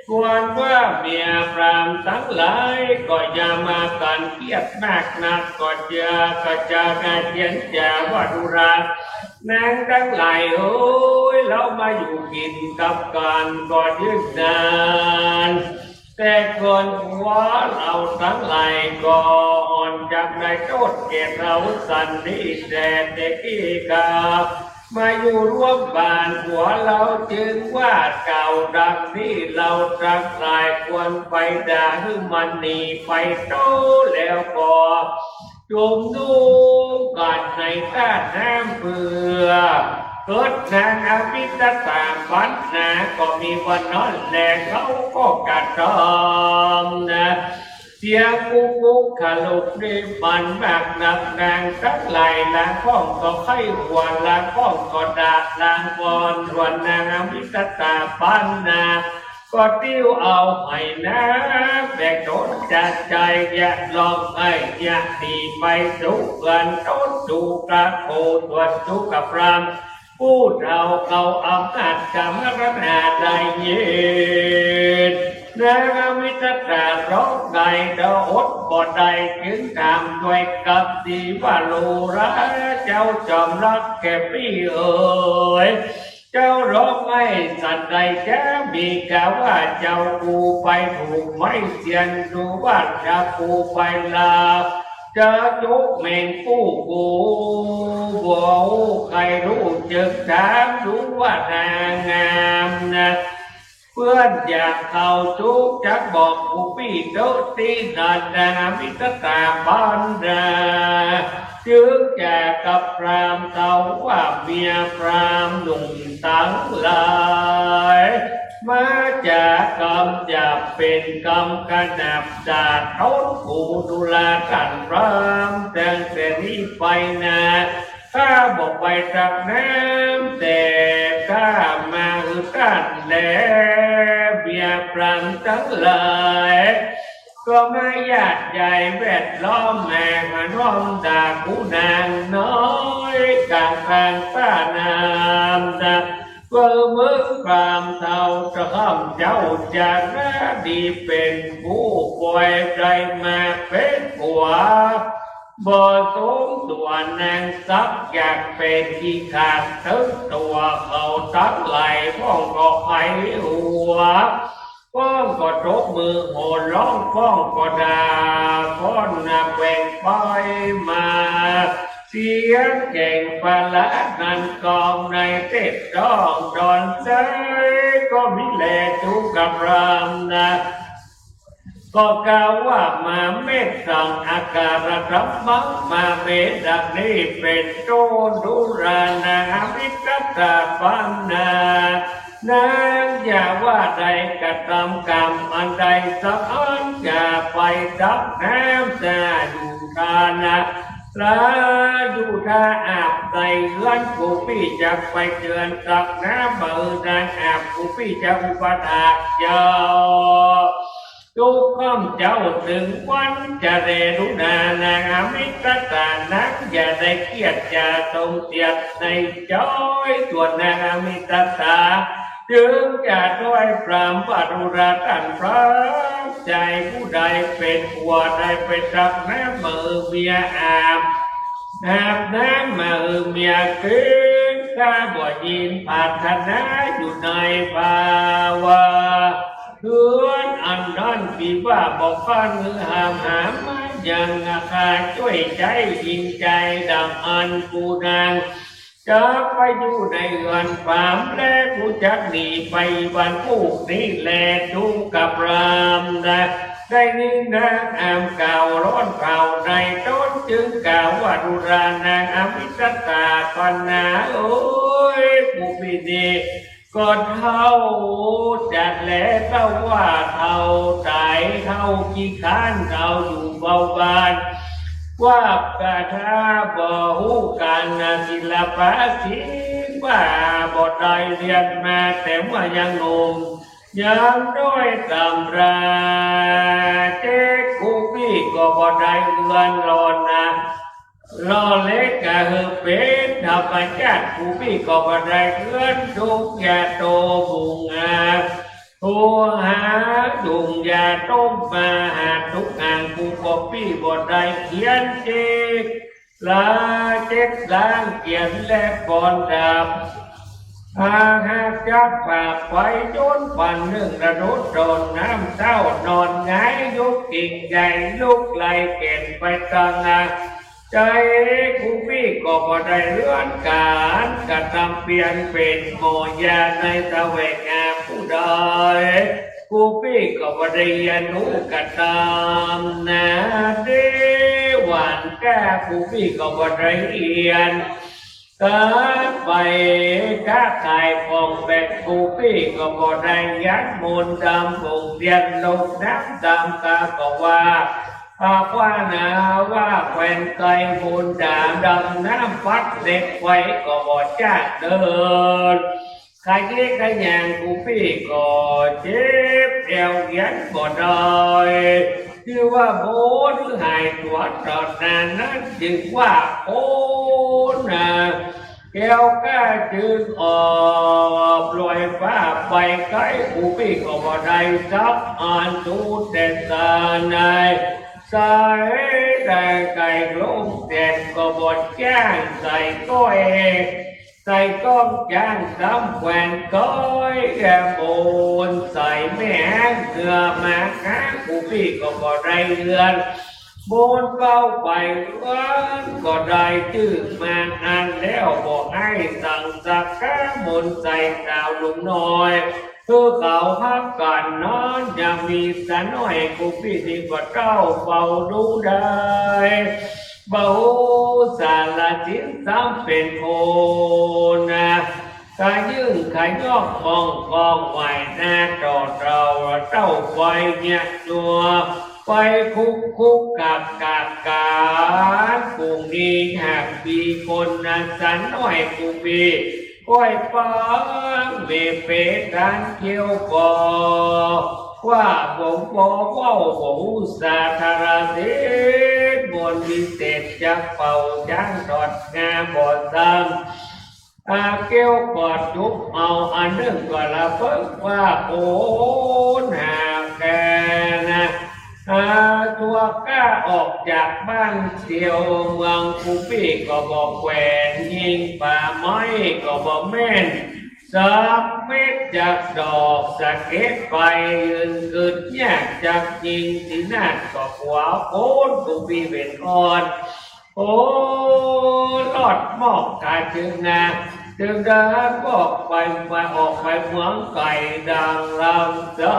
ส่วนว่าเมียพราหมณ์ตังหลายก็อย่ามากั๋นเคียดมากนัก ก็จะกระจายเจียนจาว่าดูราแนงตังหลายเอ๋ย เฮามาอยู่กิ๋นกับกั๋นก็เนิ่นนาน แต่เกินกว่าเฮาตังหลายก็อ่อนจักได้โต้ษแก่เฮาสันนี้ แต่เต๋กี้กามาอยู่ร่วมบ้านกั๋วเฮา จึงว่ากล่าวดังนี้ เฮาตังหลายควรไปด่าหื้อมันหนีไปโต๊ะ แล้วก็ จุมนุมกั๋นในต้านน้ำเปื้อ เกิดนางอมิตตาปันนา ก็มีวันนั้นแล เขาก็กระทำนะ เสียงกุกกุกขลุกนี้มันมากนัก นางตังหลายลางก้องก็ไข้หัว ลางก้องก็ด่า ลางก้อน ส่วนนางอมิตตาปันนา ก็ติ้วเอาไหน้ำแบกต๋นจากใจ๋ อย่าร้องไห้ อย่าหนีไปสู่เฮือนต๋น สู่กระโถส้วม สู่กับพราหมณ์ผู้เฒ่าเขาอำนาจกำมรณาได้ยิน นางอมิตตาร้องไห้เต้าอดบ่ได้ จึงถามด้วยกำตี้ว่า ดูราเจ้าจอมรักแก่ปี้เอ๋ย เจ้าร้องไห้สันใดจ๊ะ มีกาว่าเจ้ากูไปถูกไม้เสียน ดูว่าจะกูไปลาบ จะจุกแมงปู้กู บ่ใค่ฮู้จึงถาม ดูว่านางงามนะ เปื้อนอยากเข้าจุก จักบอกกูปี้เต๊อะตี้ นางอมิตตาปันนา จึงจะกับพราหมณ์เฒ่าว่า เมียพราหมณ์หนุ่มตังหลาย มาจากกำจะเป๋นกำกระหนับดาดต้นกู ดูราต้านพราหมณ์ ตั้งแต่นี้ไปนา ข้าบ่ไปตักน้ำ แต่ข้ามาหื้อต้านแล เมียพราหมณ์ตังหลาย ก็มาญาติใหญ่แวดล้อมแห่มาน้อมด่ากูนางน้อย ก๋างทางต้านน้ำนะ เปื้อเมืองพราหมณ์เฒ่าจะข้ามเจ้าจะนาดีเป๋นผู้ป่วยใจ๋มาเป๋นผัว บ่สมตั๋วนังสักอย่าง เป๋นขี้ขลาดตึงตั๋วเขาตังหลาย พ่องก็ไขหัว พ่องก็ตบมือโห่ฮ้อง พ่องก็ด่า พ่องนับแหว่งไปมา เสียงแข่งปลาร้านั้นกองในเต็ดต้องตอนใส ก็มีแลจุกพราหมณ์นะ ก็กล่าวว่า มาเมตตัง อาการะธัมมัง มาเม ดังนี้เป๋นต้น ดูรานัง อมิตตา ปัญหา นังอย่าว่าใด กระทำกรรมอันใดสักอัน อย่าไปตักน้ำ จะอยู่ทานะ ละอยู่ทาอาบในเฮือน กูปี้จักไปเจิญตักน้ำ บ่หื้อนางอาบ กูปี้จักอุปถากเจ้า จุกค่ำเจ๊าเถิงวัน จะแลดูรานัง อมิตตา นังอย่าได้เกียรติจะสมเกียรติในใจ๋ ตัวนางอมิตตา จึงจะถ้อยพร่ำว่า ดูราต้านพราหมณ์ ใจ๋ผู้ใดเป๋นผัวได้ไปตักน้ำมาหื้อเมียอาบ อาบน้ำมาหื้อเมียกิ๋น ข้าบ่ยินปรารถนาอยู่ในภาวะ เฮือนอันนั้นตี้ว่าบ่ฟั่นหื้อห้ามหามายัง ข้าจ้วยใจ๊ยินใจ๋ดังอั้น กูนางจักไปอยู่ในเฮือนพราหมณ์ และกูจักหนีไปวันพรุ่งนี้แล จุกพราหมณ์นะ ได้ยินนางอาบกล่าวร้อนเผาใน ตนจึงกล่าวว่า ดูรานัง อมิตตา ปัญหาเอ๋ย กูปี้นี้ ก็เฒ่าจัดแล เต้าว่าเฒ่าต๋าย เฒ่าขี้คร้าน เฒ่าอยู่เฝ้าบ้าน ว่าปะทาบ่ฮู้ก๋านนะ ศิลปะศีล ว่าบ่ได้เฮียนมาแต่เมื่อยังหนุ่ม ยังด้อยต๋ำรา เจ๊ก กูปี้ก็บ่ได้เฮือนหล่อนะ หล่อเล็กก็หื้อเป๋นธรรมชาติ กูปี้ก็บ่ได้เฮือน ทุกข์ยากโตบุงอา ผู้หาดุงยาต้มมาหาทุกข์อ่าง กูก็ปี้บ่ได้เขียนเจ๊ก ละเจ๊กล้างเขียนและปอนดาบ หากจักปากไปจนปันนึ่ง ระดุดตอนน้ำเต้านอนหงาย ยกกิ่งใหญ่ลุกไล่เข็นไปตังหน้า ใจ๋กูปี้ก็บ่ได้เฮือนก๋าน กระทำเปียรเป๋นหมอยาในแสวงหาผู้ใด กูปี้ก็บ่ได้เฮียนฮู้กระทำนา เดหวานก้า กูปี้ก็บ่ได้เฮียน ก๋านไปก๊าขายของแบก กูปี้ก็บ่ได้เฮียน มนต์ดำบ่งเตียน ลงน้ำดำ กาก็ว่า หากว่านาว่าแควนไกล มนต์ดำดำน้ำ พัดเหล็กไฟก็บ่จ้างเดิน ขะเยาะขะยาง กูปี้ก็เจ็บแอวเฮียนบ่ได้ คือว่าโหนหายตั๋วต๋อนนานั้น จึงว่าโหนนะ แก้วก้าจึงออกลอยฟ้าไปไกล กูปี้ก็บ่ได้สักอัน ดูแต่สาใน ใส่ได้ไก่ลงแสนก็บ่จ้าง ใส่ก้อย ใส่ก้องจ้างสำแควนก้อยแก่โบน ใส่แม่หางเหือมาหา กูปี้ก็บ่ได้เฮือน โบนเป้าไปเฮือน ก็ได้จื้อมาอันแล้ว บ่ให้สั่งสักกะ มนต์ใส่สาวหนุ่มน้อย คือเขาฮักกั๋นนั้น ยังมีสาวน้อย กูปี้นี้ก็เต้าเฝ้าดูได้ บ่ฮู้สารสินซ้ำเป๋นคนนะ กะยื่นขะยอกมองกองไหว้หน้าต่อเต้า เต้าไปเนี่ยตัว ไปคุกคุกกักกักกั๋น กุ่งนี้หากมีคนนะ สาวน้อย กูปี้ ก้อยปังเมเปตันเกี้ยวก่อ ว่าบ่งบ่เว้าบ่ฮู้สาธารณสิน มนต์วิเศษจักเป่าจ๊างตอดงาบ่ซ้ำ อาเกี้ยวกอดจุบเอาอันนึ่งก็ละเปิ้งว่าโอนหาแกนะ อา ตั๋วก้าออกจากบ้านเตียวเมือง กูปี้ก็บ่แขวน ยิงป่าไม้ก็บ่แม่น สักเม็ดจักดอกสะเก็ดไป ยืนกึ๊ดยากจักยิง ตีนาดก็กั๋วโป๊น กูปี้เป๋นอ่อน โอ้ ลอดหมอกกาจึงนา จึงได้ออกไป ไป ออกไปเมืองไก๋ดังลำใจ๋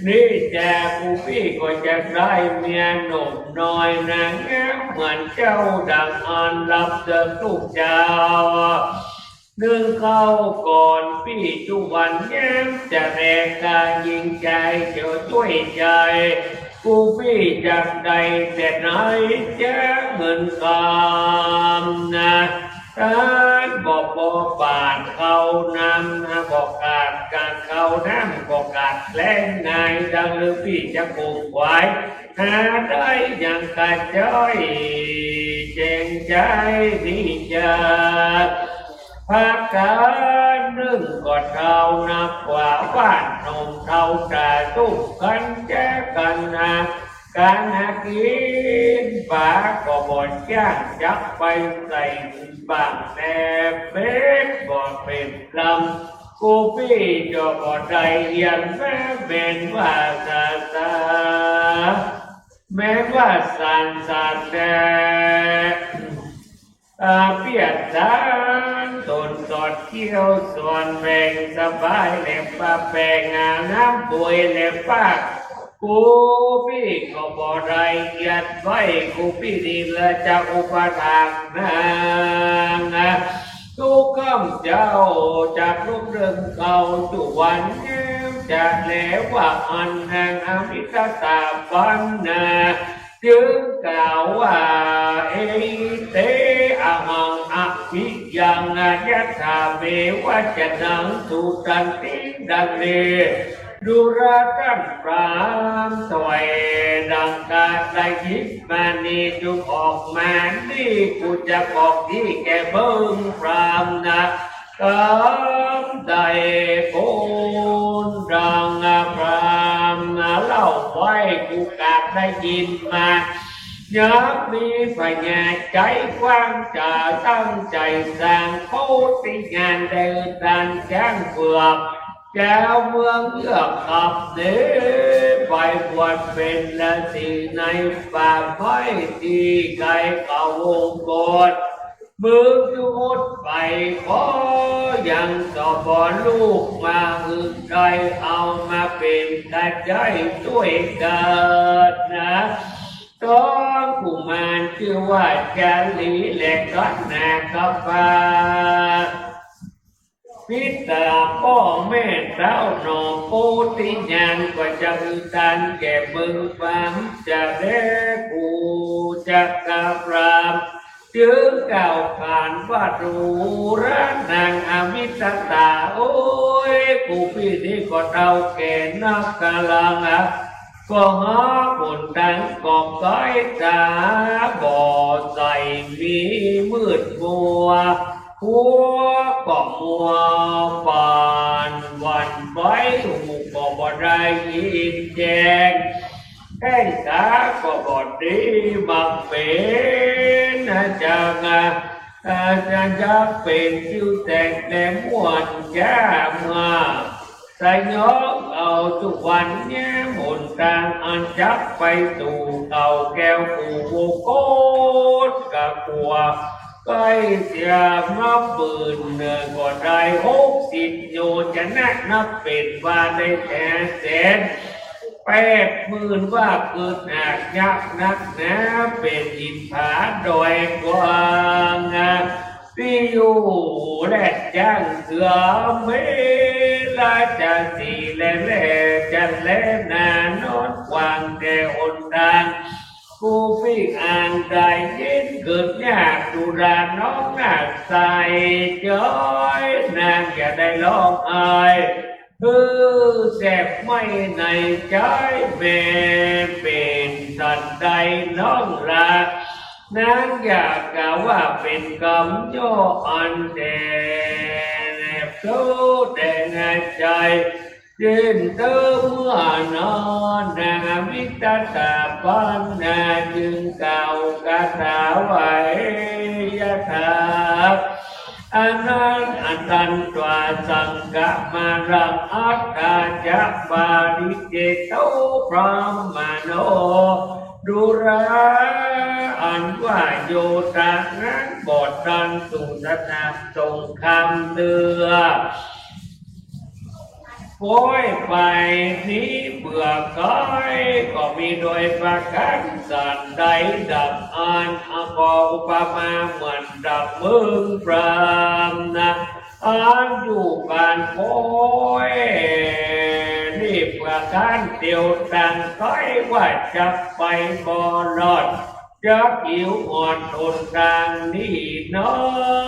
นี่แจกูปี้ก็จะได้เมียหนุ่มน้อยนางงามเหมือนเจ้า ดังอันรับเจิญตุ๊กเจ้า นึ่งเค้าก่อนปี้จุวันแย้ม จะแลกายิงใจ๋ เจียวจ้วยใจ๋ กูปี้จักได้แต่ไหน แจ้งเงินคำนะ ต้านบ่ บ่ปานเข้าน้ำนะ บ่ขาดก๋านเข้าน้ำ บ่ขาดแฮงนาย ดังลือปี้จะปลูกควาย หาได้อย่างกระจ้อย แจ้งใจ๋นี่จา ภาคก๋านนึ่งก็เฒ่านักกว่าบ้าน หนุ่มเฒ่าต๋าตุ๊กกั๋นแจกั๋นหาก๋านหากิ๋น ป๋าก็บ่จ้าง จักไปใส่บางแล เป๋นบ่เป๋นลำ กูปี้ก็บ่ได้เฮียนมา แม่นว่าสาสา แม่นว่าสานสานแล อาเปียดสานต๋นสอดเขี้ยวสอนแหว่ง สบายแหลมปะแป๋ง อาบน้ำป่วยแหลมปาก กูปี้ก็บ่ได้เฮียนไว้ กูปี้นี่ละจะอุปถากนาง ตุ๊กค่ำเจ๊าจักลุกเดินเข้าจุวันแย้ม จะแลว่าอันนางอมิตตาปันนา จึงกล่าวว่า เอหิ เต อะหัง อะภิ ยัง ยัตถา เม วัจจะนัง สุตันติ ดังนี้ ดูราต้านพราหมณ์ถ้วย ดังกาได้ยินมานี้ จุ่งออกมานี้ กูจะบอกตี้แก่เบิ่งพราหมณ์นะ กำใดโกนดังพราหมณ์เล่าไว้ กูกาได้ยินมา ยังมีปัญญาใจ๋กว้างจ๋า ตั้งใจ๋สร้างโพธิญาณ ได้ตันจ๊างเผือก เจ้าเมืองเยือกขับหนีไปบวชเป๋นฤๅษีในป่าไม้ตี้ไก๋เขาวงกต เมืองจุอุดไป ก็ยังสบลูกมาอื่นใด เอามาเป๋นกระจ้อยจ้วยกั๋นนะ สองกุมารจื้อว่าชาลีและกัณหาปะ ปิตาป้อแม่เต้าหน่อโพธิญาณ ก็จะหื้อตันแก่เมืองพราหมณ์จะแล กูจักกราบ จึงกล่าวขานว่า ดูราต้านนางอมิตตา โอ้ย กูปี้นี้ก็เฒ่าแก่นักกำลังอะ ก็หาหนตางก็ไก๋ต๋าบอดใส มีมืดมัว หัวก็มัว ปานหวั่นไหว หูก็บ่ได้ยินแจ้ง แข้งขาก็บ่ดี บักเป๋นนะจัก อาจจะจักเป๋นคิ้วแตกแหลมม่วนจ้ามา สยองเอาจุวันแย้มหนตาง อันจักไปสู่เขาแก้วกูวงกต กะกั๋วไก๋เสียมาปืนเนิน ก็ได้หกสิบโยชนะ นับเป๋นว่าได้แสน แปดหมื่นว่า คือหนักยักษ์นักหนา เป๋นหินผาดอยกว้างอะ ตี้อยู่แลดจ้างเสือ เม ราชสีห์และแลจันทร์และนานอนกว้างแต่หนตาง กูปี้อ่างได้ยินเกิดยาก ดูราน้องนาคใส เจ้ย นางอย่าได้ฮ้องไห้ คือแสบไหม้ในใจ๋ แม่เป๋นสันใดน้องหล่า นางอย่ากล่าวว่าเป๋นกำย่ออันแด่แนบเศร้าแต่ในใจ๋ สิ้นเตื้อเมื่อนั้น นางอมิตตาปัณณาจึงกล่าวคาถาไหว้ ยะถา อันนั้น อันตันตวาสังฆมารัง อัฏฐาจะปาริเจโต พรหมโน ดูรา อันว่าโยธานั้น บ่ตันสู่สนามสงครามเตื้อ โป๊ยไปหนีเปื้อก๋าย ก็มีโดยประก๋านสันใด ดังอั้น เอาก็อุปมาเหมือนดังเมืองพราหมณ์นะ อันอยู่บ้านโป๊ย หนีเปื้อก๋านเตียวตางก๋าย ว่าจักไปบ่รอด จักหิวอ่อนทนตางนี้เนา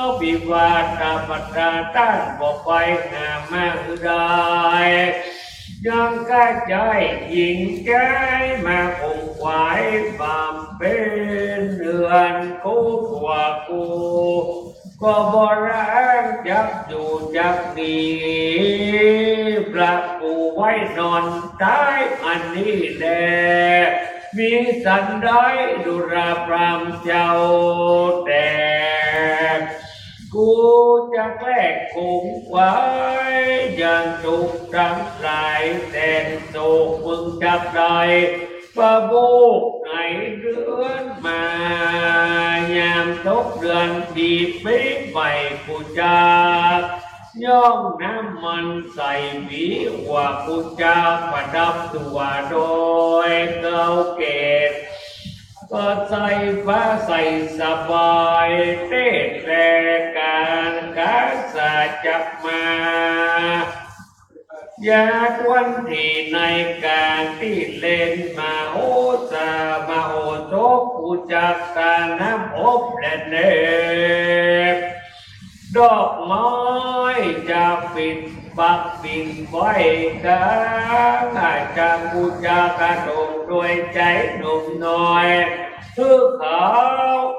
ะ วิวาทปัตตาต้านบ่ไปหามาหื้อได้ ยังกระจายหญิงใจ๊มาขนขวายบำเพ็ญเฮือนกู้ผัวกู้ ก็บ่ละอ้างจักอยู่จักหนี พระผู้ไว้นอนต๋ายอันนี้แล มีสันใด ดูราพราหมณ์เจ้า แต่กูจักแลกขนขวาย ยังสุขตังหลายแสนโศก มึงจักได้ ประโมทในเดือนมายามตกเดือนปี๋ใหม่ กูจักย่องน้ำมันใส่หวี ว่ากูจักประดับตั๋วโดยเกล้าเกศ ก็ใส่ผ้าใส่สบาย เตศแลก๋านกาสาจักมา ยาตวันที่ในก๋านตี้เล่นมโหสา มโหสถ กูจักตาน้ำอบและเนบ ดอกไม้จักปิ่นปักปิ่นไว้กลาง อาจจะกูจักกระดมด้วยใจ๋หนุ่มน้อย คือเขา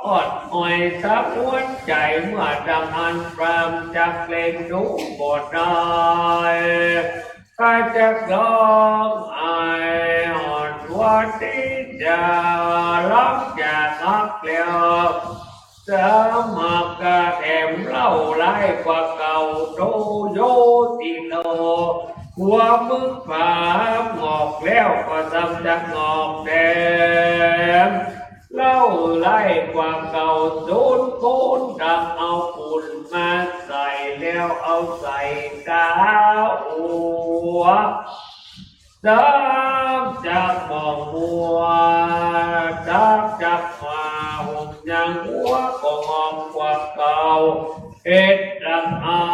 อดอ้อยสะอ้วนใจ๋ เมื่อดังอั้นพราหมณ์จักเล่นดูบ่ได้ ก็จักร้องไห้หอนหัวตี้จะร้องจากฮักแล้ว สมัครกะแถมเล่าร้ายกว่าเก่า โตโยติโน หัวมึงผามงอกแล้วก็ซ้ำจักงอกแถม เล่าร้ายกว่าเก่า สูนโคนดังเอาฝุ่นมาใส่แล้วเอาใส่ต๋าหัว ซ้ำจักมองมัว ซ้ำจักมาห่มยังหัวก็งอกกว่าเก่า เหตุดังอั้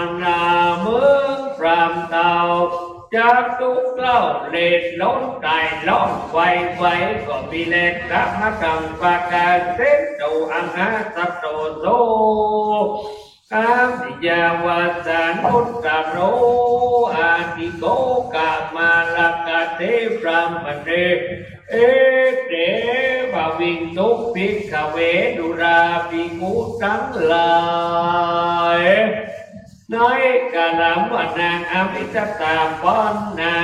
นนะมึงพราหมณ์เต้า จักตุ๊กข์เล่าเล็ดล้นต๋ายร้องไวไว ก็มีแลกลับมากังประก๋านเส้นโต อังหาสัตโตโส อัมพิยาวาสานุตตโร อาทิโก กามารกะเต พราหมะเต เอเต ภวินตุ ภิกขะเว ดูราภิกขุตังหลาย ในกาละเมื่อนางอมิตตาปัณณา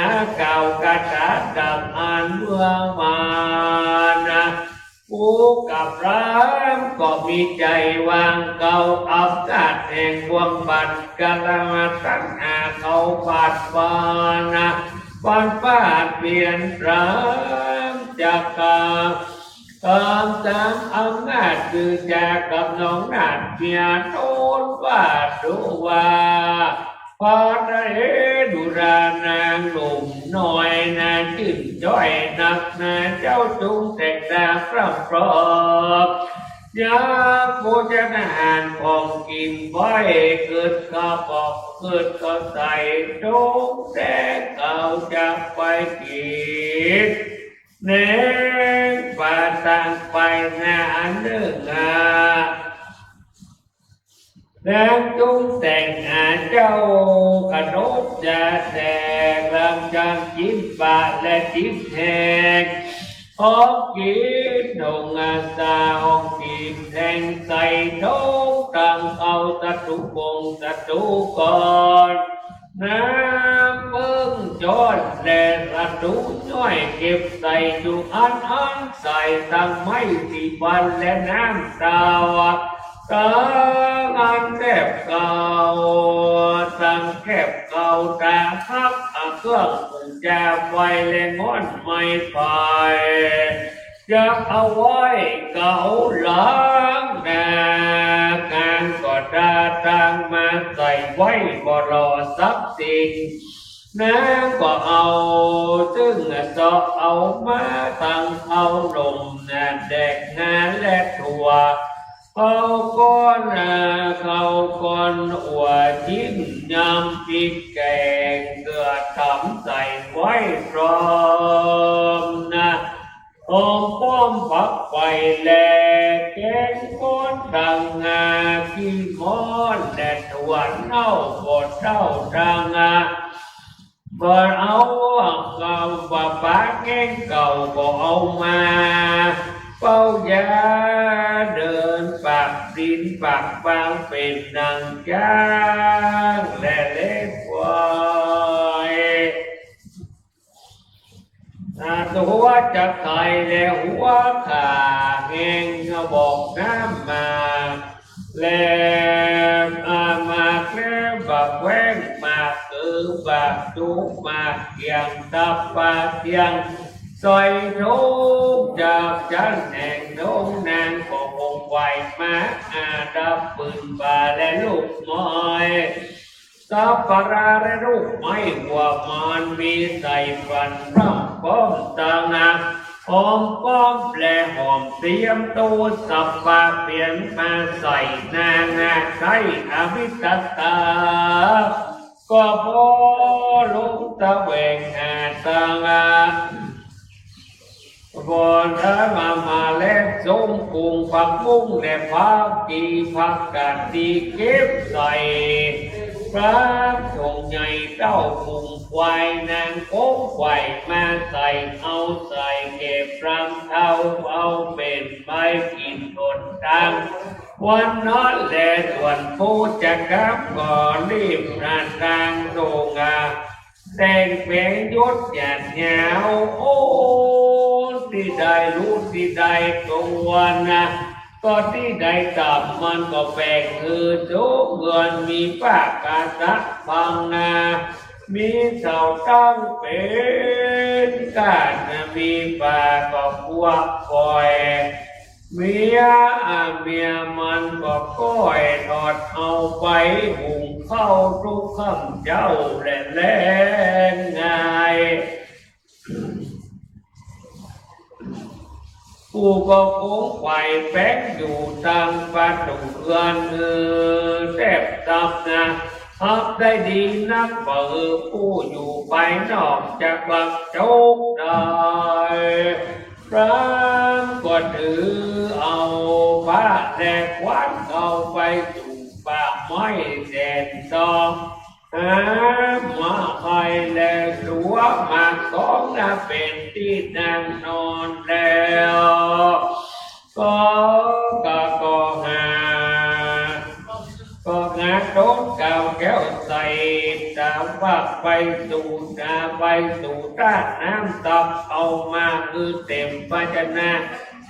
กล่าวคาถาดังอั้นเมื่อมานะ กูกับพราหมณ์ก็มีใจ๋วางเก่า อำนาจแห่งบ่วงบันกาละมาตัณหาเขาบาดฟาดนะ บาดฟาดเปลี่ยนพราหมณ์จักกา ต๋ามต๋ามอำนาจคือจากับน้องนาฏเมียโตนว่าดูว่า พระเต ดูรานางหนุ่มน้อยนาจื้นจ้อยนักนา เจ้าจงแต่งตามพร่ำพร้อม ยามโภชนาหารของกิ๋นไว้ เกิดข้าวปอก เกิดข้าวใส่ จงแต่งเอาจักไปกิ๋น แหนงป่าตางไปนาอันนึ่งหา นางจงแต่งหาเจ้าขนมจะแดก หลังจากกิ๋นป่าและกิ๋นแหง ของกิ๋นหงอาสาของกิ๋นแหงใส่ถงตังเอาสัตว์ทุกข์ปงสัตว์ทุกข์ก่อน น้ำเปิ้ง ย้อนแลสะดุ้งย้อยเก็บใส่อยู่อั้นอั้น ใส่ตังไม้ตี้ฟันและน้ำตา ตังอันแต๊บเก่า ตังแต๊บเก่าต๋าฮัก อาเครื่องปู๋จาไฟและง่อนไม้ไผ่ จักเอาไว้เก๋าหลังนา ก๋านก็ต๋าตังมาใส่ไว้บ่หล่อสักสิ่ง นางก็เอา ซึ่งเสาะเอามาตังเอาลมนาแดกนาและถั่ว เข้าก้อนนาเข้าก้อนอัว จิ้มยำพริกแกง เกลือต๋ำใส่ไว้พร้อมนา หอมป้อมผักไฟแล แกงก้อนตังงา ขี้ม้อนและถั่วเน่า บ่เต้าตังงา บ่เอา เก่าบ่ป๋าแกงเก่าบ่เอามา เป้ายาเดินปากดินปากฟาง เป๋นดังจ๊างและเล็กควาย อา ตั๋วจะไข่และหัวข่าแห้ง กระบอกน้ำหมาก และ อา หมากและบักแว้ง หมากคือบักจุก หมากเกี่ยง ตับปลาเกี่ยง ใส่ถุงจากจั้นแห่งถุง นางก็คงไหวมา อา ดับปืนป่าและลูกไม้ สับปะราและลูกไม้หัวมอน มีใส่ฟันพร่ำพร้อมตังหาก หอมป้อมและหอมเตรียมตู้ สับปะเปลี่ยนมาใส่นางนาไทยอวิตตา ก็พอลงตะแหวงหาตังหาก บ่อนเอิ้นว่ามาแล้ว ส้มกุ้ง ผักบุ้งและผักกี ผักกาดตี้เก็บใส่ พรามส่งใหญ่เต้ากุ้งควาย นางโค้งไขว่มาใส่ เอาใส่เก็บพรามเฒ่า เอาเป๋นใบกิ๋นตนตัง วันนั้นแลส่วนผู้จะกลับก็รีบหาตังส่งอา แต่งแป๋งยศหยาดยาว โอ้ ตี้ใดรู้ตี้ใดตรงวันนา ก็ตี้ใดต่ำมันก็แป๋งคือสูงเงิน มีป้าปาสะพังนา มีเสาตั้งเป๋นก้านนา มีป่าก็พวกปล่อย เมีย อา เมียมันก็ก้อยทอดเอาไปหุงข้าวทุกค่ำเจ๊าและแลงง่าย ผู้ก็คงไขว่แป๋งอยู่ตังประตู๋เฮือน เออ แต๊บตับนา ฮับได้ดีนัก บ่หื้อผู้อยู่ภายนอกจะกลักจกได้ พรามก็ถือเอาผ้าและขวานเข้าไปสู่ป่าไม้แสนตอง หาหมากไผ่และสัวหมากตองนาเป๋นตี้นั่งนอนแล้ว ก็ ก็ ก็หา ก็หาต้นกาวแก้วใส่ ตาว่าไปสู่ตา ไปสู่ต้าน้ำตัก เอามาคือเต๋มภาชนะ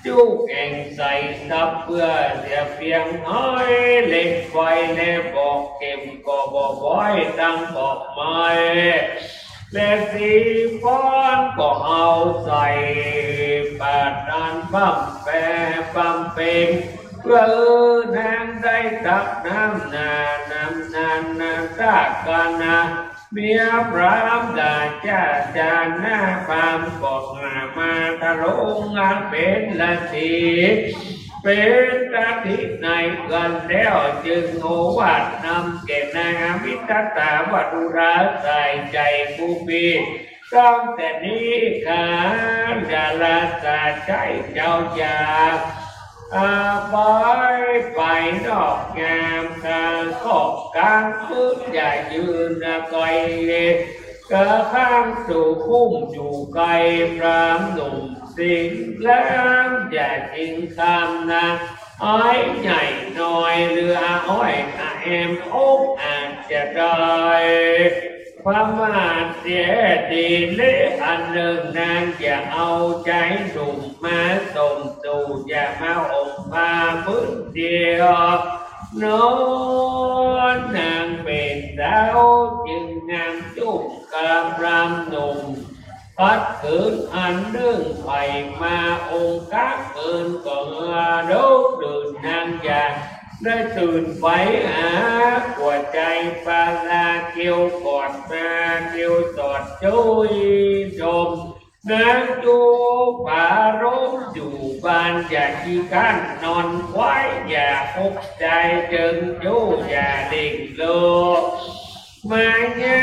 จุแอ่งใส่ตับเปื้อเสียเปียง อ้อยเหล็กไฟและบอกเก็ม ก็บ่บ่อยตังบอกไม้ และสีฟ้อนก็เอาใส่ ปาดอันบำแปะบำเพ็ง เปื้อเออนางได้ตักน้ำนา น้ำนานนาตากานา เมียพรามด่าจ้าจาหน้าพรามก็หามาทะลงงานเป๋นละที เป๋นละทีในกันแล้ว จึงโอวาทนำแก่นางอมิตตาว่า ดูราใส่ใจ๋ผู้ปี้ ตั้งแต่นี้ข้าจะลาสาใจ๊เจ้าอย่า อา ไป ไปนอกยามกลางค่ำกลางคืน อย่ายืนนะไกล กะข้างสู่คุ้มอยู่ไกล พรามหนุ่มสิงห์แหลมอย่าชิงคำนะ อ้อยใหญ่น้อยเรืออ้อยอาแอมอกอาจจะได้ ประมาทเสียดีแล้วอันนึ่ง นางจะเอาใจ๋หนุ่มมาสมสู่ จะมาห่มผ้าผืนเดียวนอน นางเป๋นสาวจึงงามจุ่มกระพรำหนุ่ม ขัดขืนอันนึ่ง ใผมาองค์กะเกินก็เหือ ดึกดื่นนางอยากได้ตื่นไปหา กั๋วใจ๋ปลาเกลียวกอดมาเกลียวสอดจุ้ยชม นางอยู่ผาลมอยู่บ้านอย่าขี้คร้านนอนควาย อย่าปลุกใจ๋เจิงจู้ อย่าเล่งเลอ มาแย่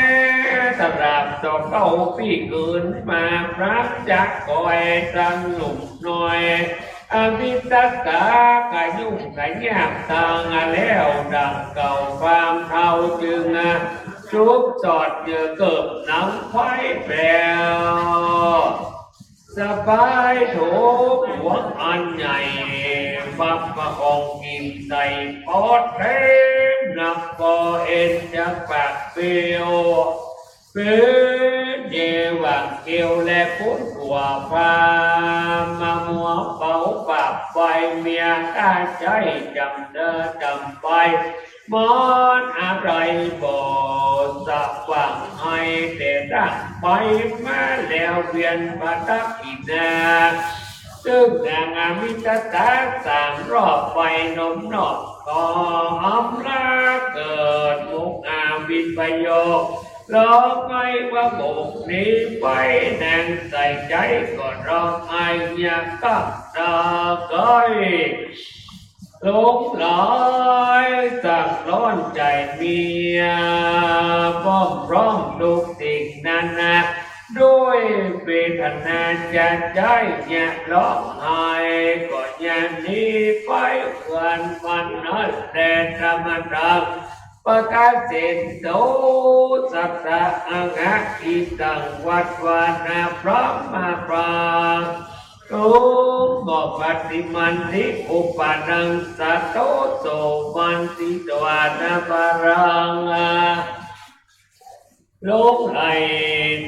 ตราบต่อเก้าปี๋เกินมา พระจักคอยตังหนุ่มน้อย อมิตตากะยุ่งกะยากตังแล้วดังเก่า ความเฒ่าจึงสุขสอดเยือกเกิบหนังควายแป๋ว สบายโถงหวงอันใหญ่ บับประกองกิ๋นใส่ปอดเต็ม นับปอเอ็นจะปากเปรียว เป๋นเยหว่างเกลียวและปุ้นกั๋วพา มามัวเป๋าปากไป เมียกะใจ๊จ๋ำเดินจ๋ำไป มอญอะไรบ่สว่าง ไห้แต่ดั้งไปมาแล้วเวียนปะตักกิ๋นา ซึ่งนางอมิตตาสามรอบไปนมนอก ก็อำลาเกิดมุกอาวิปโยค ร้องไห้ว่าหมกหนีไป นางใส่ใจ๋ก็ร้องไห้ เมียกะตาเกย หลงหลายสังร้อนใจ๋เมีย ป้อมพร้อมทุกสิ่งนานา ด้วยเวทนาจะใจ๋เมียร้องไห้ ก็เมียหนีไปเปื้อนวันนั้นแล ธรรมดัง ปะกาเสโต สัตตะอะหะอิตัง วัตวานาพระมาปา โต ก็ปฏิมันทิอุปาทัง สัตโต โสมันติตวานาปารัง หลงไหล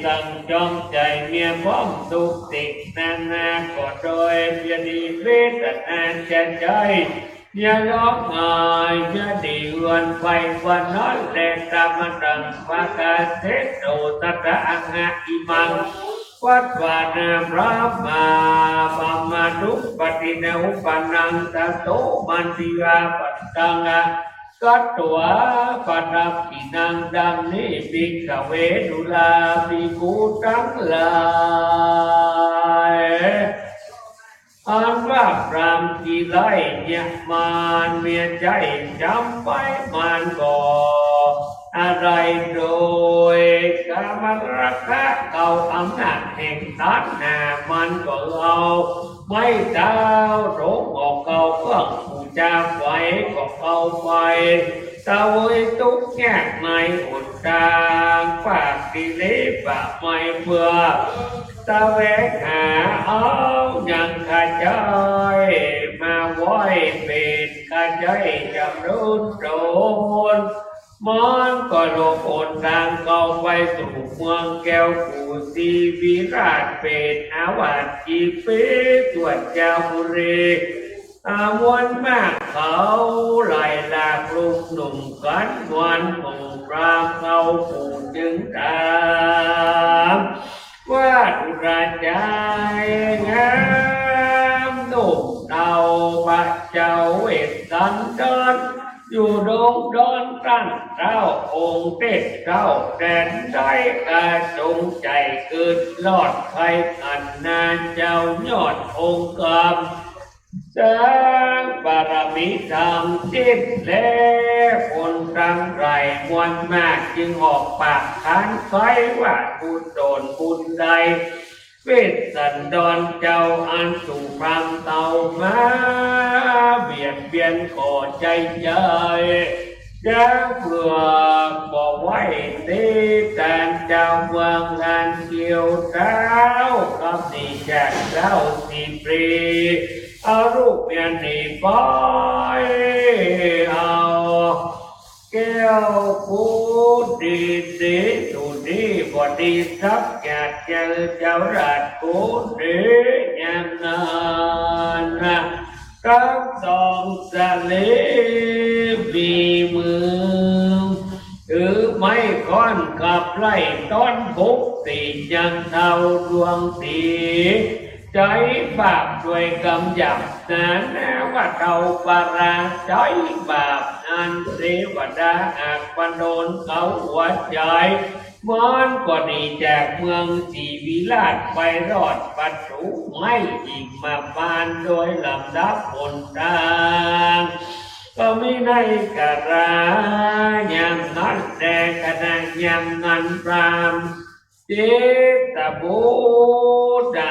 สั่งจองใจ๋เมียพร้อมทุกสิ่งนานา ก็โดยเมียหนีเวทนาจะใจ๋ เมียร้องไห้ เมียหนีเฮือนไปวันนั้นแล ธรรมดัง ปะกาเสโต สัตตะอะหะอิมัง วัตวานาพระมา ปะมาทุปปะตินาอุปาทัง สัตโต มันติวาปัตตัง กัตวา ปะทักขิณัง ดังนี้ ภิกขเว ดูราภิกขุตังหลาย อันว่าพราหมณ์ขี้ไล่เยียะมาร เมียใจ๋จ๋ำไป มารก็อะไรโดยกามราคะ เอาอำนาจแห่งตัณหา มารก็เอาไม้เท้าตรงออก เอาเครื่องบูชาไฟก็เอาไป เสวยตุ๊กข์ยากในหนตาง ปากกิเลสปากไม้เปื้อ แสวงหาเอายังข้าใจ๋มาไหว้ เป๋นข้าใจ๋จำเริญตน มารก็หลบหนตางเข้าไปสู่เมืองแก้วกุสิวิราช เป๋นอาวาสกี่ปี๋ ส่วนจามรี อามวลมากเขาหลายหลากลุ่มหนุ่มกั๋น มวลหมู่พราหมณ์เขาผู้จึงถามว่า ดูราใจ๋งามหนุ่มเฒ่า พระเจ้าเวสสันดร อยู่ดงดอนตันเต้า องค์เทพเจ้าแดนใด กระจงใจ๋เกิดรอดใคร่อันนาเจ้ายอดองค์กำ สร้างบารมีธรรมจิต และคนตังหลายมวลมากจึงออกปากขานไขว่า บุญตนบุญใด เวสสันดรเจ้าอันสู่พราหมณ์เฒ่ามาเบียดเบียนก็ใจ๋ใจ๋ ยังเปื้อบ่ไหวติดตานเจ้าเมืองอันเกี่ยวเท้ากับหนีจากเท้าสิบปี๋ เอาลูกเมียหนีไป เอาแก้วกุสิเดชสุเด ดีทรัพย์ อยากเจอเจ้าราชโกเดช ยามนั้นนะ ตึงสองสะเลมีมือ ถือไม้ค้อนขับไล่ต้อนบุก ตี้ยังเฒ่าดวงสี ใจ๊บาปด้วยกำหยาบหนา นาว่าเฒ่าปราศใจ๊บาป อันเตวดาอัปโดนเขาหัวใจ๋ มันก็หนีจากเมืองศรีวิราชไปรอดประตูไม้หิมพานต์โดยลำดับหนตาง ก็มีในกาลายามนั้นแล ขณะยามนั้นพราหมณ์เจตบุตร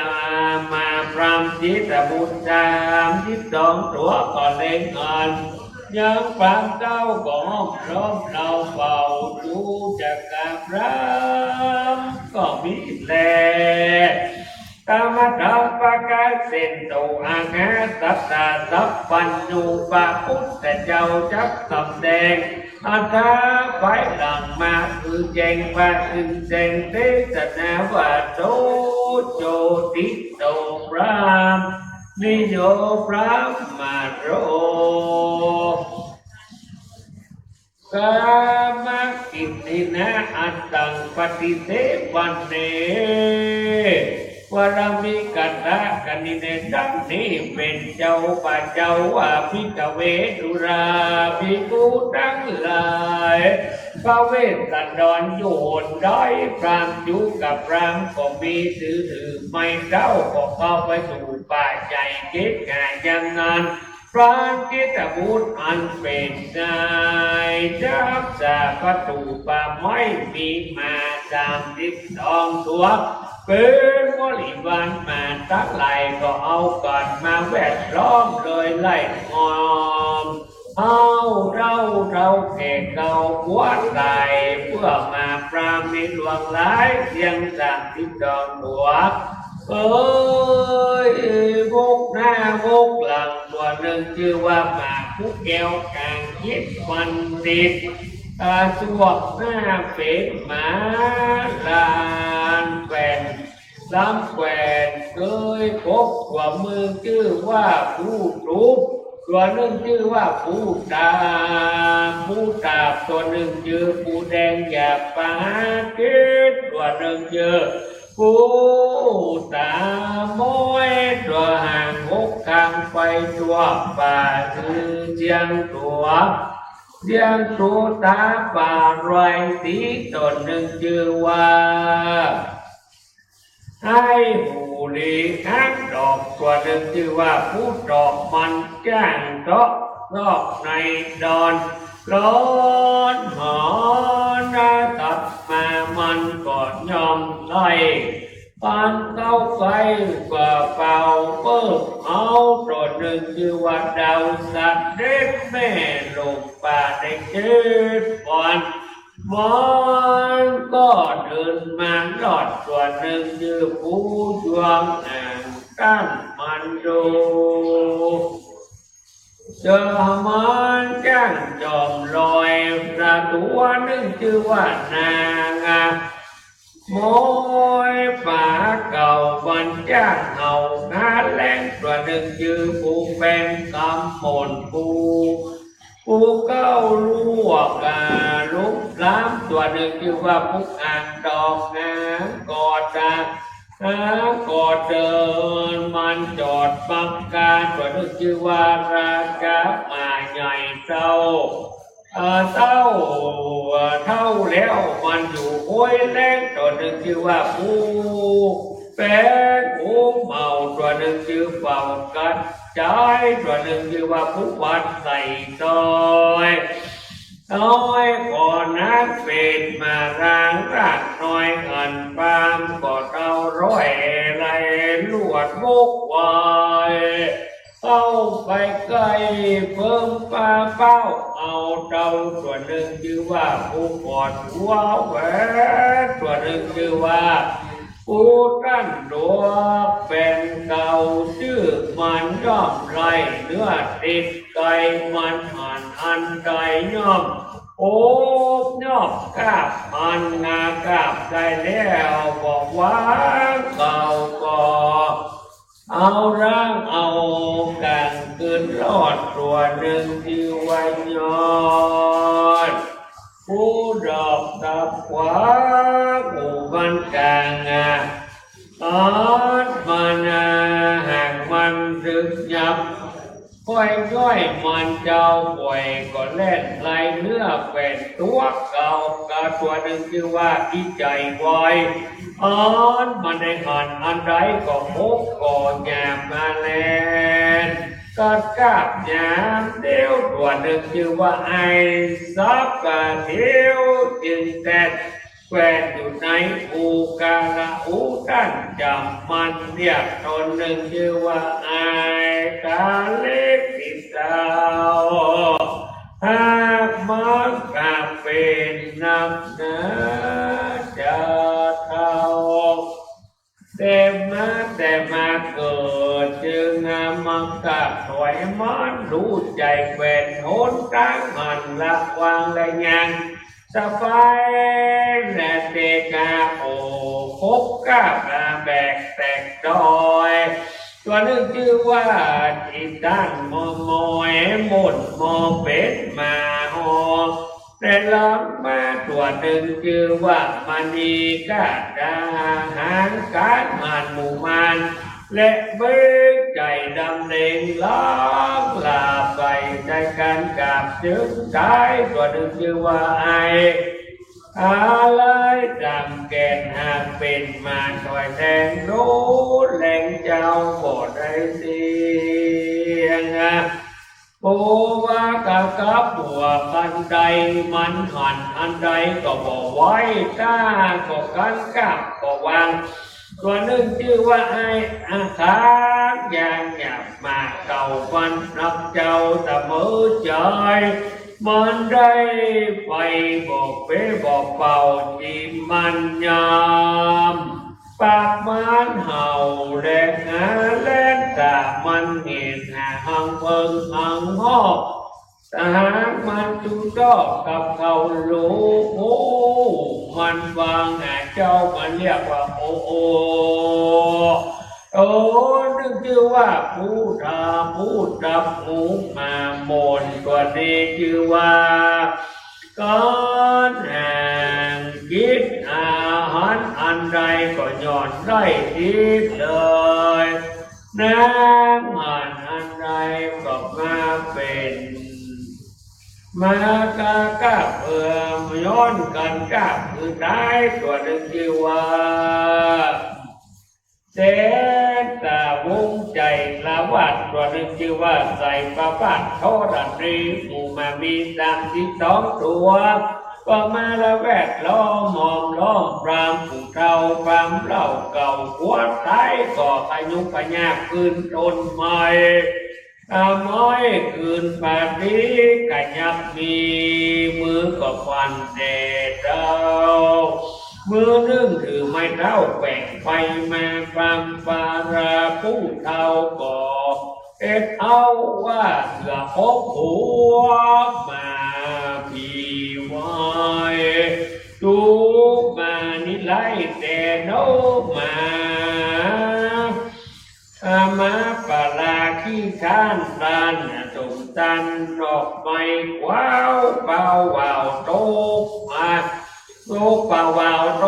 มาพราหมณ์เจตบุตรสามสิบสองตั๋วก็เล็งอัน ยังพราหมณ์เจ้าก็ห้อมล้อมเฮาเฝ้าดูจักกาพราหมณ์ก็มีแล ตมะทัง ปะกาเสนตุ อาหาสัตตา สัพพัญญู พระพุทธเจ้าจักสำแดง อัฏฐะภายหลังมา คือแจ้ง พระองค์แจ้งเตสนาว่า โส โจติโต พราหมณ์ นิโย พราหมโร กามกินทินะ อัตตัง ปฏิเสวะเน วรมิกตะ กรณีในดังนี้เป๋นเจ้า พระเจ้าว่า ภิกขเว ดูราภิกขุตังหลาย พระเวสสันดรอยู่หนใด พราหมณ์จุกพราหมณ์ก็มี ถือ ถือไม้เท้าก็เข้าไปสู่ป่าใหญ่เขตแดนนั้น พราหมณ์เจตบุตรอันเป๋นนายจักษาประตูป่าไม้มีมาสามสิบสองตั๋ว เป๋นบริวารมาตังหลาย ก็เอากั๋นมาแวดล้อมเลยไล่ห้อม เอาเฒ่า เฒ่าแก่เก่าผัวต๋าย เปื้อมาปราณีหลวงหลายเสียงสามสิบสองตั๋ว เอ้ย วกหน้าวกหลัง ตั๋วนึ่งจื้อว่าหมาผู้แก้วก๋างจิตบัณฑิต อ่า สวบหน้าเป๋นหมาลานแขวน ลำแขวน เกยกบ ตั๋วนึ่งจื้อว่าผู้ตุ๊บ ตั๋วนึ่งจื้อว่าผู้ตา ผู้ตาบ ตั๋วนึ่งจื้อผู้แดงหยาบปาเกต ตั๋วนึ่งจื้อผู้ต๋าม้อย ตั๋วห่างหกข้างไปทั่วป่า จื้อเสียงตั๋ว เสียงตั๋วต๋าป่าไรสี ตั๋วนึ่งจื้อว่า ไอ้หูหลีหางดอก ตั๋วนึ่งจื้อว่าผู้ตอกมันจ้างเตาะ นอกในดอน ร้อนหอน สัตว์มามันก็ย่อมไล่ ปันเข้าไปกว่าเป่าเปิ้งเอา ตั๋วนึ่งจื้อว่าดาวสัตว์เด็กแม่หลงป่าได้เจ็ดวัน มันก็เดินมารอด ตั๋วนึ่งจื้อผู้จวงหางต้านมันอยู่ เจอมันจ้างจอมลอย ตั๋วนึ่งจื้อว่านางอะ ม้อยป๋าเก่ามันจ้างเอาหาแล้ง ตั๋วนึ่งจื้อผู้แปงกำมนต์ผู้ ผู้เก้าลวก อ่า ลุกล้ำ ตั๋วนึ่งจื้อว่าผู้อ่างดอกหางกอดตา หางกอดเดิน มันจอดบังกา ตั๋วนึ่งจื้อว่าราชาหมาใหญ่เฒ่า อ่า เฒ่า เฒ่าแล้วมันอยู่โอยแล้ง ตั๋วนึ่งจื้อว่าผู้แปงผู้เมา ตั๋วนึ่งจื้อเฝ้ากัด จาย ตั๋วนึ่งจื้อว่าผู้วัดใส่ซอย ซอยก่อนนั้นเป๋นหมารางรากน้อยอันปามก็เต้าร้อยไหลลวดมุกวาย เข้าไปใก้เปิ้งปาเป้า เอาเต้าตั๋วนึ่งจื้อว่าผู้ปอดหัวแหวน ตั๋วนึ่งจื้อว่า ผู้ต้านหลวงแปงเก่า จื้อมันย่อมไล่เนื้อติดไก่ มันหันอันใดย่อมโผ อบยอกกาบอันนากาบได้แล้ว บอกว่าเขาก็เอาร่างเอากั๋นขึ้นรอดตั๋วนึ่งจื้อว่ายอด ผู้ดอกตับขวา หมู่บ้านกลางอะ อันมันอะ หากมันตึกยับ ค่อยจ้อยมันเจ้า ป่วยก็แล่นไล่เนื้อแขวนตั๋วเก่า กับตั๋วนึ่งจื้อว่าอีใจ๋ไว อันมันได้หันอันใดก็พบก็หยาบมาแลน กัดกาบหยาบเดียว ตั๋วนึ่งจื้อว่าไอ้สับกะเดียว จึงแตกแขวนอยู่ในภูกาละอู ต้านจ๋ำมันเรียกตนนึ่งจื้อว่าไอ้กาเล็กติดเต้า หากมันกาเป๋นนักหนาจะเฒ่า แต่มา แต่มาเกิดจึงมากักถอยมัน ฮู้ใจ๋แขวนหนตางหัน ระวังและยังสบาย และเตกาโอคบกาบาแบกแตกดอย ตั๋วนึ่งจื้อว่าอีต้านมอมอย หม่นมอเป๋นมาฮอ แต่หลังมาตั๋วนึ่งจื้อว่ามณีกาดา หางก๋านหานหมู่มาร และเบ้งใจ๋ดำเล็งหลังลาใส่ใจ๋กั๋นกาบจึงต๋าย ตั๋วนึ่งจื้อว่าไอ้ อาลัยดำแก่นหากเป๋นมาถอยแทงโดนแหลงเจ้าบ่ได้เสียง โอวาทะกับหัวอันใด มันหันอันใดก็บ่ไหว ต้าก็กั๋นกาบก็วาง ตั๋วนึ่งจื้อว่าไอ้อาคารอย่างหยาบมาเก่า มันนักเจ้าเสมอใจ๋ มันได้ไปบอกเป้บอกเป่าจีมันยาม ปากมันเห่าแลหาแล่นต๋ามมันเหงนหาหังเพิงหังฮอก ต๋าหางมันจูจอกกับเขาลูกฮู้ มันฟังหาเจ้ามันเรียกว่าโอโอ ตั๋วนึ่งจื้อว่าผู้ทาผู้ตับหูมาหม่น ตั๋วนี้จื้อว่า ก๋านแห่งกิ๋นอาหารอันใดก็ย่อนได้ดีเลย น้ำหันอันใดก็มาเป๋น มากะกะเปื่อมย้อนกั๋นกะคือต๋าย ตั๋วนึ่งจื้อว่า เสนตะวงใจ๋ละวัด ตั๋วนึ่งจื้อว่าใส่ประพาสโทรณี หมู่มามีสามสิบสองตั๋ว ก็มาละแวดล้อมหอมล้อมพราหมณ์ผู้เฒ่าพราหมณ์เล่าเก่า หัวต๋ายก็ขยุกขยับขึ้นต้นไม้ อาไม้ขึ้นปาฏิกะยับมี มือก็ฟันแด่เต้า มือนึ่งถือไม้เท้าแกว่งไปมา พราหมณ์ปาราผู้เฒ่าก็ เอ็ดเอาว่าเสืออบหัวมาผีไหว้ ตูมานิไลแต่โนมา อามาปาราขี้ข้านตานสมตันดอกไม้ขวาวเปาวาวตกมา ลูกป่าว่าวโต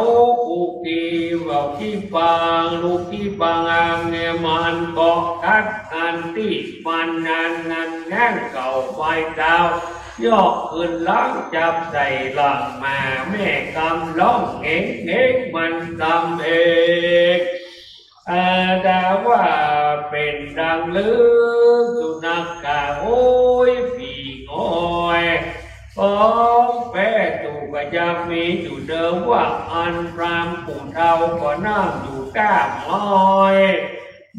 กุกีว่าวขี้ปาง ลูกขี้ปางอางเนี่ยมันก็คัดอันตี้มันนั้นนั้นแง่งเก่าไว้เต้า ยอกขึ้นหลังจับใส่หลังมา แม่กำร้องเหงเหงมันกำเอง อาดาว่าเป๋นดังลือสุนัขกาโอยผีงอย ปองแปะตูกะยังมีอยู่เดิมว่าอันพราหมณ์ผู้เฒ่าก็นั่งอยู่ก้ามไม้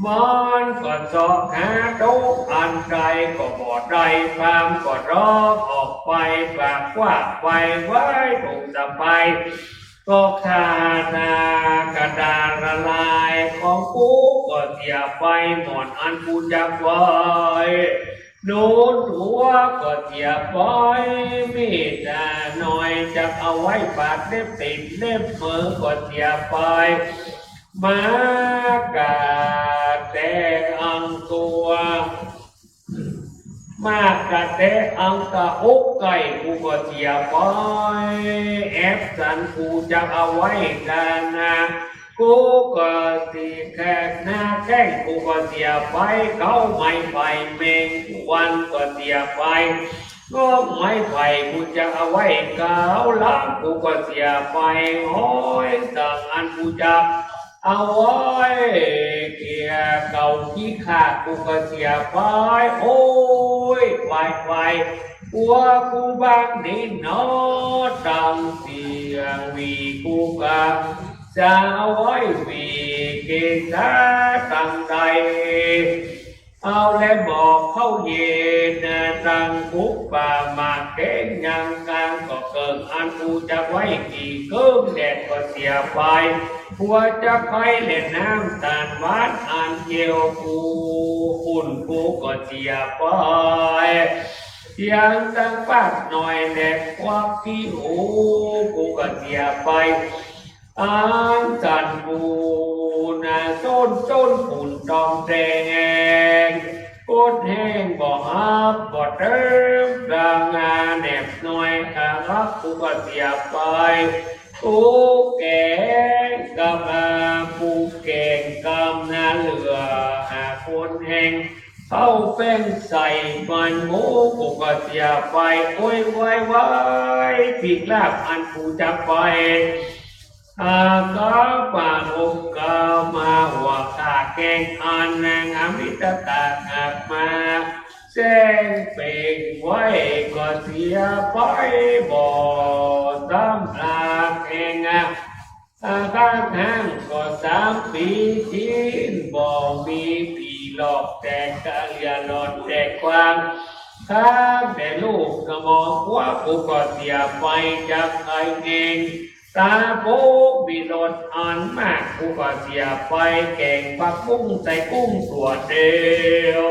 มันก็เซาะหาตุ๊กข์อันใดก็บ่ได้ พราหมณ์ก็ร้องออกไปปากว่าไปไหว้ถูกตะไป ก็ข้าดากะดาละลาย ของกูก็เสียไป หมอนอันกูจับไว้ โน้นหัวก็เสียไป มีแต่ เอาไว้ปาดเล็บติดเล็บมือก็เสียไป มากระแตะอังตัว มากระแตะอังตะอกไก่กูก็เสียไป แอบสันกูจักเอาไว้ดานา กูก็สิแขกหน้าแข้งกูก็เสียไป เก๊าไม้ไผ่แมงวันก็เสียไป เก๊าไม้ไผ่กูจักเอาไว้เก๊าหลังกูก็เสียไป ห้อยสังอันกูจักเอาไว้เกี่ยเก่าขี้ขาดกูก็เสียไป โอ้ย วาย วาย กั๋วกูบ้างนี้หนอ ตังเสี้ยงหวีกูก็จะเอาไว้หวีเกศาตังใด เอาแลบอกเข้าเย็นนะ ตังกุบป่าหมากเก๋งยังกลางก็เกิ่งอันกูจักไว้กี่เกิ่งแดดก็เสียไป กั๋วจักไข่และน้ำต๋าลหวานอันเกี่ยวกู บุญกูก็เสียไป เสียงตังปากน้อยและควักขี้หูกูก็เสียไป อันสันกูนะ ส้นส้นฝุ่นตองแดง กดแห้งบ่ฮับบ่เติม ดางาแหนบน้อยกะฮักกูก็เสียไป กูแก๋งกำนา กูแก๋งกำนาเหลือหาคนแห้ง เข้าแป้งใส่มันหมูกูก็เสียไป โอ้ย วาย วาย ผิดลาบอันกูจักไป อา กาปาหกกามาหัวข้าแกงอันนางอมิตตาหักมาแจ้งเป่งไว้ก็เสียไป บ่สำราญแห่งอา อา ข้างห้างก็สามปี๋จีน บ่มีผีหลอกแต่กะเหลี่ยหลอนแต่กวาง ข้างแต่ลูกกะมองหัวกูก็เสียไป จักไข่แหง ต๋าโป๊กมีรถอันมากกูก็เสียไป แก๋งผักบุ้งใส่กุ้งตั๋วเดียว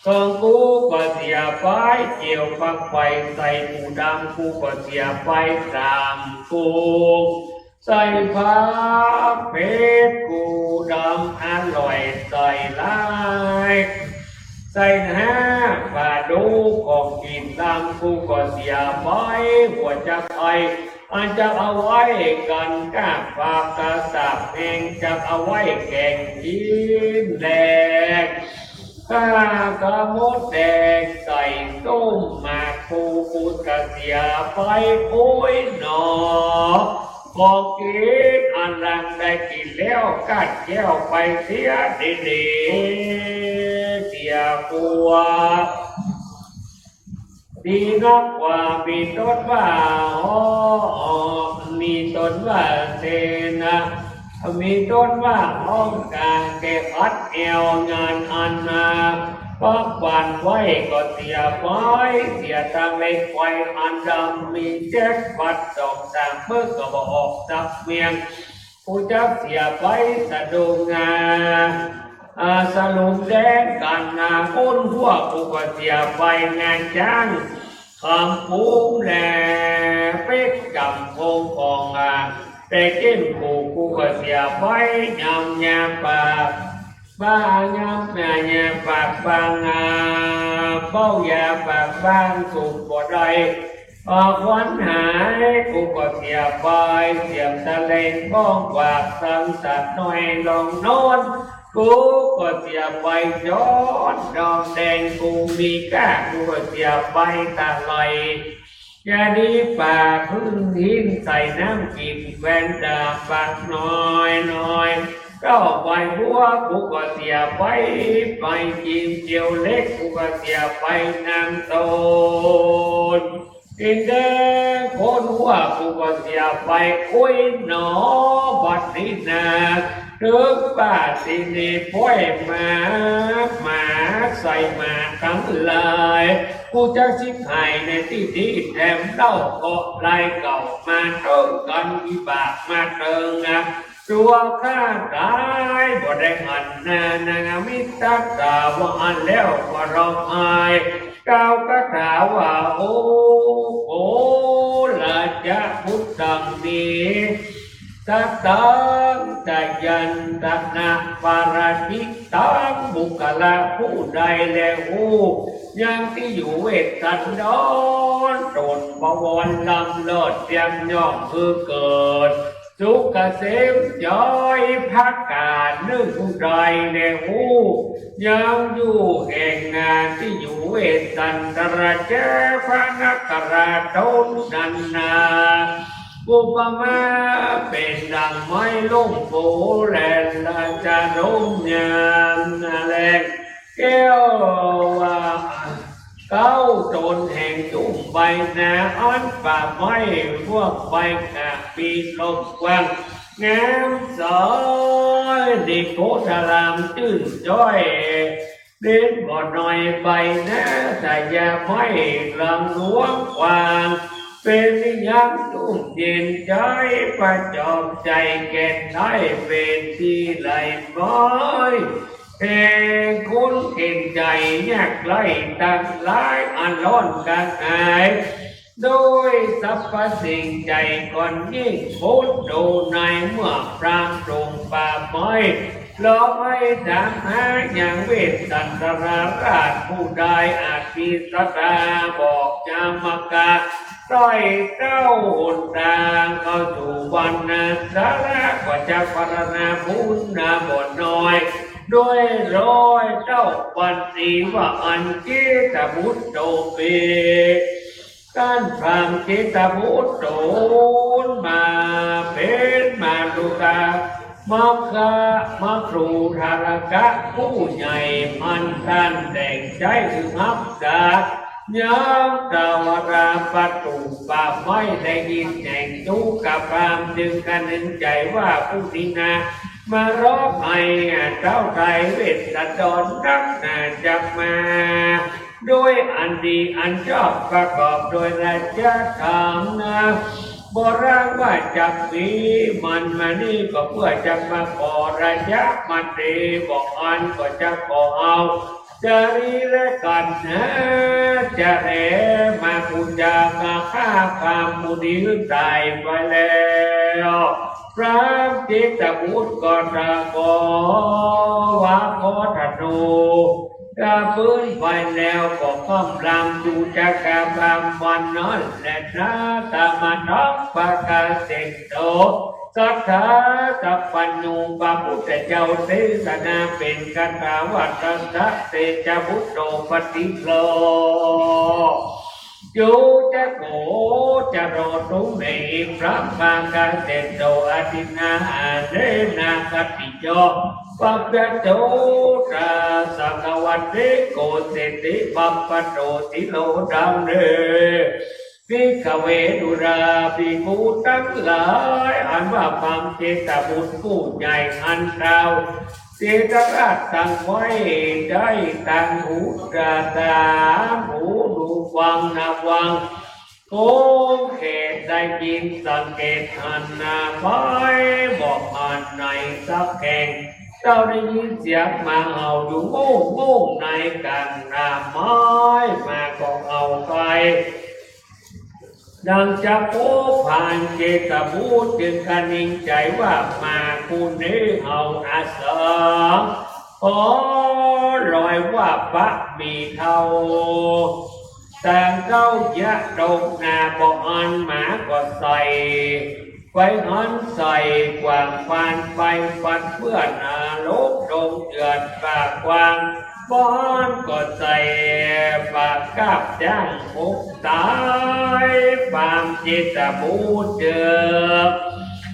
ของกูก็เสียไป เจียวผักไฟใส่ปูดำกูก็เสียไป ต๋ำกุ้งใส่ผักเผ็ดกูดำอร่อยใส่หลาย ใส่ห้าปลาดูของกิ๋นลำกูก็เสียไป หัวจักไข่ อันจักเอาไว้กั๋นก้าปากกระสับแหง จักเอาไว้แก๋งกิ๋นแดง ข้ากะมดแดงใส่ต้มหมากกู กูกะเสียไป โอ้ยหนอ ของกิ๋นอันหลังได้กิ๋นแล้ว กัดแก้วไปเสียดีๆ เสียกั๋ว ดีนักว่ามีต้นว่าหอม มีต้นว่าเสนา มีต้นว่าห้องกลาง แต่พัดแอวงานอันนา ปักบั่นไว้ก็เสียไป เสียตังเหล็กไฟอันดำ มีแจ๊กบัดดอกสามเปิ้งก็บ่ออกสักเมียง กูจักเสียไปสะดุ้งงา อา สลุงแดงกั๋นนา ก้นหัวกูก็เสียไป งาจ๊าง คำภูมิแล เป๊กจำคงของอา แต่เก้นกู กูก็เสียไป ยำยาปาก บ้ายำยาปากบางอา เบ้ายาปากบางสูบบ่ได้ ออกวันหาย กูก็เสียไป เสียงตะเลงบ้องกวาก สังสัตว์น้อยลองนอน กูก็เสียไป ย้อนดองแดง กูมีก้า กูก็เสียไปตะไล ยาดีปากพึ่งหิ้งใส่น้ำกิ๋น แว่นดาปากน้อยน้อย เก้าใบบัว กูก็เสียไป ใบกิ๋นเจียวเล็ก กูก็เสียไป น้ำต้น กิ๋นแดงโคนหัว กูก็เสียไป โอ้ยหนอ บัดนี้นา เถิงป่าสิเนป้อยหมา หมาใส่หมาตังหลาย กูจะชิบหายในตี้นี้ แถมเล่าก็ลายเก่ามาเถิงกั๋น อีบากมาเถิงนะ ตั๋วข้าต๋ายบ่ได้หันหน้า นางอมิตตาว่าอั้นแล้วก็ร้องไห้ กล่าวคาถาว่า โอ โอ ละเจ ยะ พุทธัง เน สะตัง จะยันตะนะ ปะราจิตตัง บุคคละ ผู้ใดแลฮู้ยังตี้อยู่เวสสันดร ต๋นบวรล้ำเลิศ เตียมย่อมหื้อเกิด สุขเกษมจ๋อย ประก๋านนึ่ง ผู้ใดแลฮู้ยังอยู่แห่งนาตี้อยู่เวสสันดร แจ พระนคราชต๋นนั้นนา อุปมาเป๋นดั่งไม้ล้มโผแล ราชาดมยามนาแล แก้วว่า เก๊าต๋นแห่งจุ่มใบนา อันป่าไม้พวกใบกาบมีลมกว้าง งามใส นิโคธารามจื้นจ้อย เด่นบ่หน่อยใบนา สะยาไม้หลังหลวงกว้าง เป๋นนิยามจุ่มเย็นใจ๋ ประจอบใจ๋แก่นได้ เป๋นตี้ไหลไม้ แห่งคนเข็ญใจ๋ยากไร้ตังหลาย อันร้อนกระหาย โดยสรรพสิ่งใจ๋ก่อนยิ่ง คนดูในเมื่อพรามตรงป่าไม้ ลองไปถามหายังเวสสันดรราช ผู้ใดอาจมีศรัทธา บอกยามกา ใต้เต้าหนตางเข้าสู่วรรณศาลา ก็จะปรารถนาบุญนาบ่หน่อย โดยร้อยเต้าปันตีว่า อันเจตบุตรโตเป๋น ต้านพราหมณ์เจตบุตรต๋นมาเป๋นมะรุกะ มัคคะ มะครูธารกะ ผู้ใหญ่ อันต้านแต่งใจ๊อือฮับสา ยังตาวราประตูป่าไม้ ได้ยินแห่งจุกพราหมณ์ จึงคะนึงใจ๋ว่า ผู้นี้นา มาร้องไห้เต้าไถ่เวสสันดรนักหนา จักมา โดยอันดีอันชอบ ประกอบโดยราชธรรมนา บ่ร่างว่าจักมีมันมานี่ ก็เปื้อจักมาขอราชามาเต บ่อั้นก็จักขอเอา จารีและกันนะ จะแลมาปู๋จาข้าพราหมณ์ผู้นี้หื้อต๋ายไปแล้ว พราหมณ์เจตบุตรก็ตรัสขอว่า ขอธนู กาปืนไปแล้วก็กำลังอยู่จักกะพราหมณ์วันนั้นแลนา ตะมะทัง ปะกาเสโต สัตถาสัพพัญญู พระพุทธเจ้าเตสนาเป๋นคาถาว่า ตัสสะ เตชะบุตโต ปะติโล จุจโก จโรตุเมหิ พระมะกาเสโต อทินนาหาเรนะ คติโย ปัพพะโต ตาสังควัตติ โกสิติ ปัพพะโต สิโร ดังนี้ ภิกขเว ดูราภิกขุตังหลาย อันว่าพราหมณ์เจตบุตรผู้ใหญ่อันเต้า เจตราชตั้งไว้ ได้ตังหูตราสามหู ดูฟังนะวัง คงเขตได้ยินสังเกตหันนาไม้ บ่หันไหนสักแห่ง เต้าได้ยินเสียงหมาเห่าอยู่โง่งโง่งในก๋างนาไม้ หมาก็เห่าไป ดังจักโป๊พานเจตบุตร จึงคะนึงใจ๋ว่า หมาผู้นี้เห่าอะสัง ขอรอยว่าปะหมี่เต้า ตางเก๊ายะดกนา บ่อั้นหมาก็ใส่ ไฟหันใส่กว้างปานไป ปัดเปื้อนนรกดงเดือดป่ากว้าง บ่อั้นก็ใส่ปากกาบจ้างหกต๋าย พราหมณ์เจตบุตรเจิก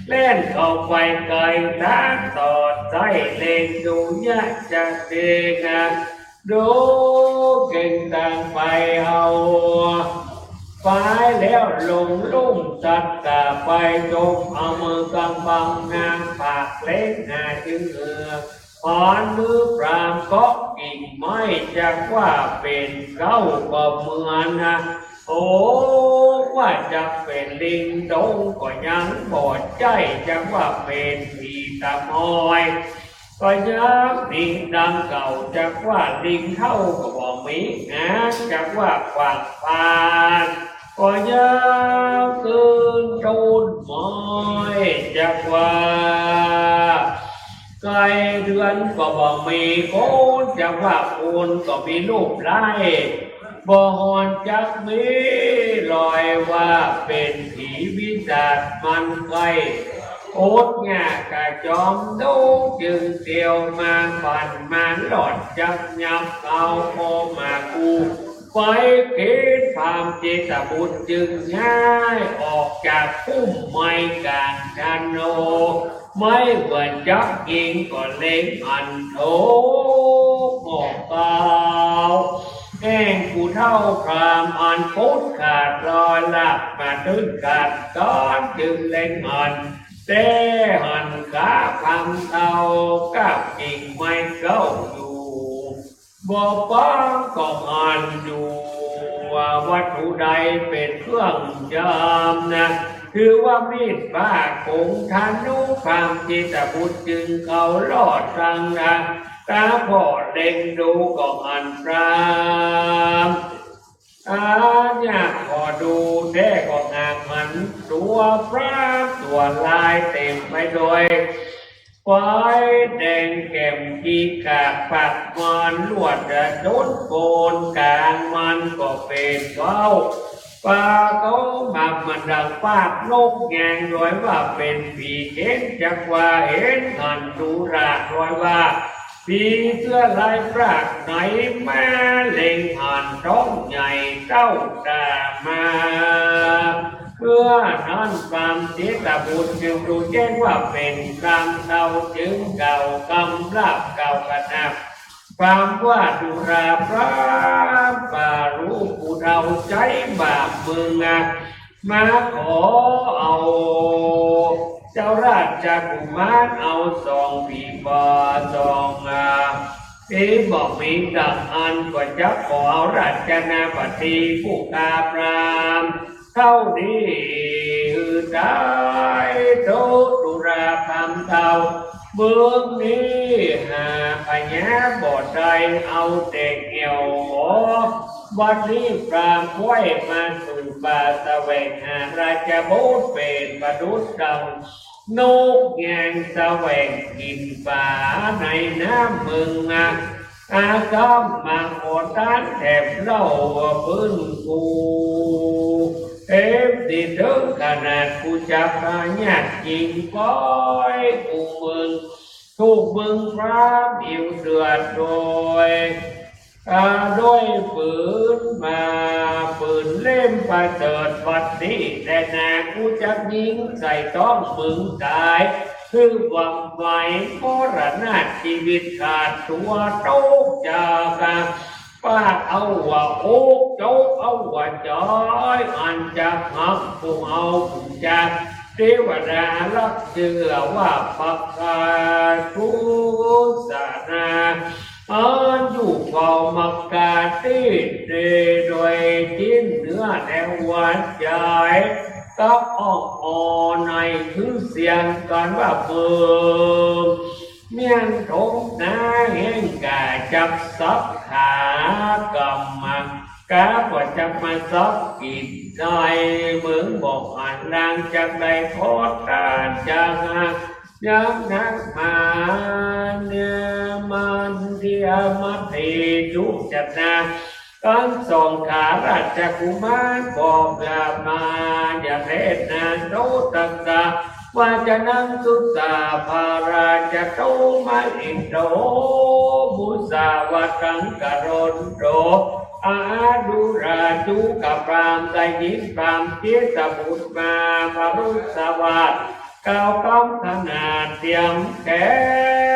แล่นเข้าไปไก๋ต๋าตอดใส้ เล็งดูยะจะเตงะ ดูเก่งต่างไปเอา ไปแล้วลงลุ่มสัตว์กะไปจม เอามือกำบังนางผากเล็กหาจึงเอือ หอนมือพราหมณ์เกาะกิ่งไม้ จักว่าเป๋นเก๊าก็เหมือนนะ โอ้ ว่าจักเป๋นลิงดงก็ยังบ่ใจ้ จักว่าเป๋นผีตะมอย ก็ยังมีดังเก่า จักว่าลิงเฒ่าก็บ่มีหาง จักว่ากว้างปาน ก็ยังคืน ต้นไม้จักว่า ไก่เดือนก็บ่มี คนจักว่าคนก็มีรูปร้าย บ่ฮอนจักมีรอยว่าเป๋นผีปีศาจมันใค่ อดยากกระจอมดง จึงเตียวมาปั่นมาหลอดจักยับเอาพอมากู้ ไปเกณฑ์พราหมณ์เจตบุตรจึงย้ายออกจากพุ่มไม้กลางชันโน ไม้เหมือนจักยิงก็เล็งอันโถกออกเปล่า แห่งผู้เฒ่าพราหมณ์อันปุดขาดลอยหลับมาตึงขาดตอนจึงเล็งอัน แต่หันขาพราหมณ์เฒ่ากับกิ่งไม้เก๊าอยู่ บ่ปางก็หันอยู่ว่าวัตถุใดเป๋นเครื่องจำนะ คือว่ามีดผ้าคงธนู พราหมณ์เจตบุตรจึงเข้ารอดตังนะ ตาผ่อเล็งดูก็หันพราหมณ์ อาญาผ่อดูแต๊ก็หากหันตั๋วพราหมณ์ตั๋วลายเต๋มไปโดย ไฟแดงแก่มกีกากปากมานลวดดนโกนกลางมันก็เป๋นเก๊า ปาเก๊าหมากมันดังปากนกแงงโดยว่าเป๋นผี เก๋งจักว่าเห็นหันดูราดโดยว่า ผีเสื้อลายปรากไหนมาเล็งหันท้องใหญ่เต้าต๋ามา เมื่อนั้นพราหมณ์เจตบุตรจึงฮู้แจ้งว่าเป๋นพราหมณ์เฒ่า จึงกล่าวกำราบกล่าวขนาบพราหมณ์ว่า ดูราพราหมณ์ ปารูปผู้เฒ่าใจ๊บาปมึงอะ มาขอเอาเจ้าราชกุมารเอาสองปีบ่สองอา ปีบ่มีดังอั้นก็จักขอเอาราชนาบดีผู้ข้าพราหมณ์เฒ่านี้หื้อต๋ายเต๊อะ ดูราพราหมณ์เฒ่า เมืองนี้หาพญาบ่ได้ เอาแต่เอี่ยวหอ บัดนี้พราหมณ์ไหว้มาสู่ป่าแสวงหาราชบุตร เป๋นประดุจดังนกแงงแสวงกิ๋นป๋าในน้ำเมืองนะ อาซ้ำมาขอตานแถมเล่าปื้นกู เต๋มตี้เถิงขนาดกูจักพญาติหญิงก้อยกูเมือง ถูกเมืองพราหมณ์อิ๋วเดือดโดย อา โดยปืนมาปืนเล่มประเสริฐ บัดนี้แต๊นากูจักยิงใส่ต๊องมึงต๋าย คือความหมายมรณะ จีวิตขาดตั๋วตกจาก ปาดเอาหัวอกจกเอาหัวใจ๋ อันจักหักผู้เอาผู้จัก เตวดารักเจื้อว่าปกาทุสนา อันอยู่เฝ้ามักกาตี้เตโดยจิ๊นเนื้อแนวหัวใจ๋ กับอ่องอ่อนในคือเสียงกันว่าเบิ่ง เมี้ยนถมนาแห้งก่าจับสักขากรรมะ กาก็จักมาสักกิจในเมืองบอกอันนางจักได้ขอตานจากหากยังนักมาเนื้อมันเทียมเทจุจัตนา ตังสองข้าราชกุมารบอกลามา อย่าเทศนาโนตัสสะ วาจานังสุสาภาราชโตมหิตโต มุสาวาทังกะโรนโต อาดูราจุกะพราหมณ์ได้ยินพราหมณ์เจตบุตรมาพรุสวาท กล่าวกำขนาดเตียมแข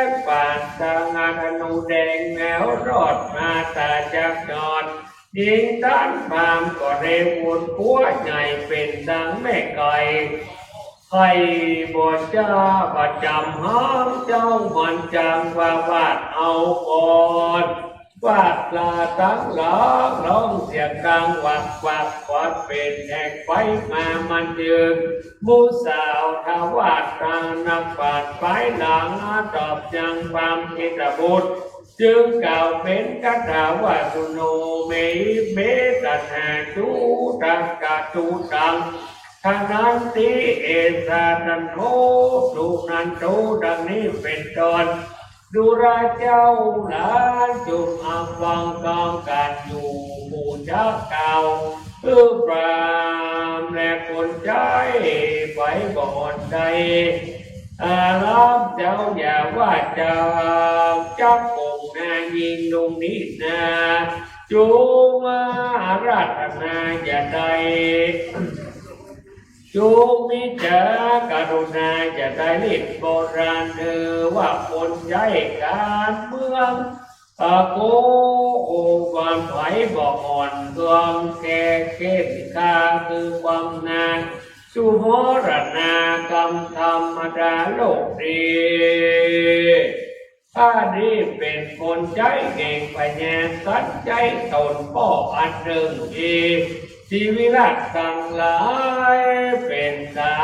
นปานตังอาธนูแดงแนวรอดมาต๋าจากยอด หญิงตันพราหมณ์ก็ได้วนกั๋วใหญ่เป๋นดังแม่ไก่ ไข่บ่จ้าประจ๋ำหางเจ้ามันจังว่าวาดเอาก่อน วาดลาตังหลังร้องเสียงดังวักวัก ขวัญเป๋นแห่งไฟมามันยืน หมู่สาวทวารตานักปราชญ์ฝ่ายหลังตอบยังพราหมณ์เจตบุตร จึงกล่าวเป๋นคาถาว่า สุโนเม เม ตัณหาจุตังกะจุตัง ขณันติ เอสะ ทันโท สุนันโท ดังนี้เป๋นต้น ดูราเจ้าหลาน จงฟังกำกั๋นอยู่ หมู่จักกล่าว คือพราหมณ์และคนใจ๊ ใผบ่อ่อนใจ๋ อา รับเจ้าอย่าว่าเจ้า จักองค์นายิ่งลุงนี้นา จงมาอาราธนาอย่าได้ จงมีจากรุณาอย่าได้ เรียกโบราณเอ่อว่าคนใจ๊ก๋านเมือง อะโก โอวันไผบ่อ่อนเคืองแก่เข็ญค่า คือความนา สุมรณากำธรรมดาโลกนี้ ข้านี้เป๋นคนใจ๊แห่งพญาสัน ใจ๊ต๋นป้ออันนึ่งอีก ชีวิรัตน์ตังหลายเป๋นสา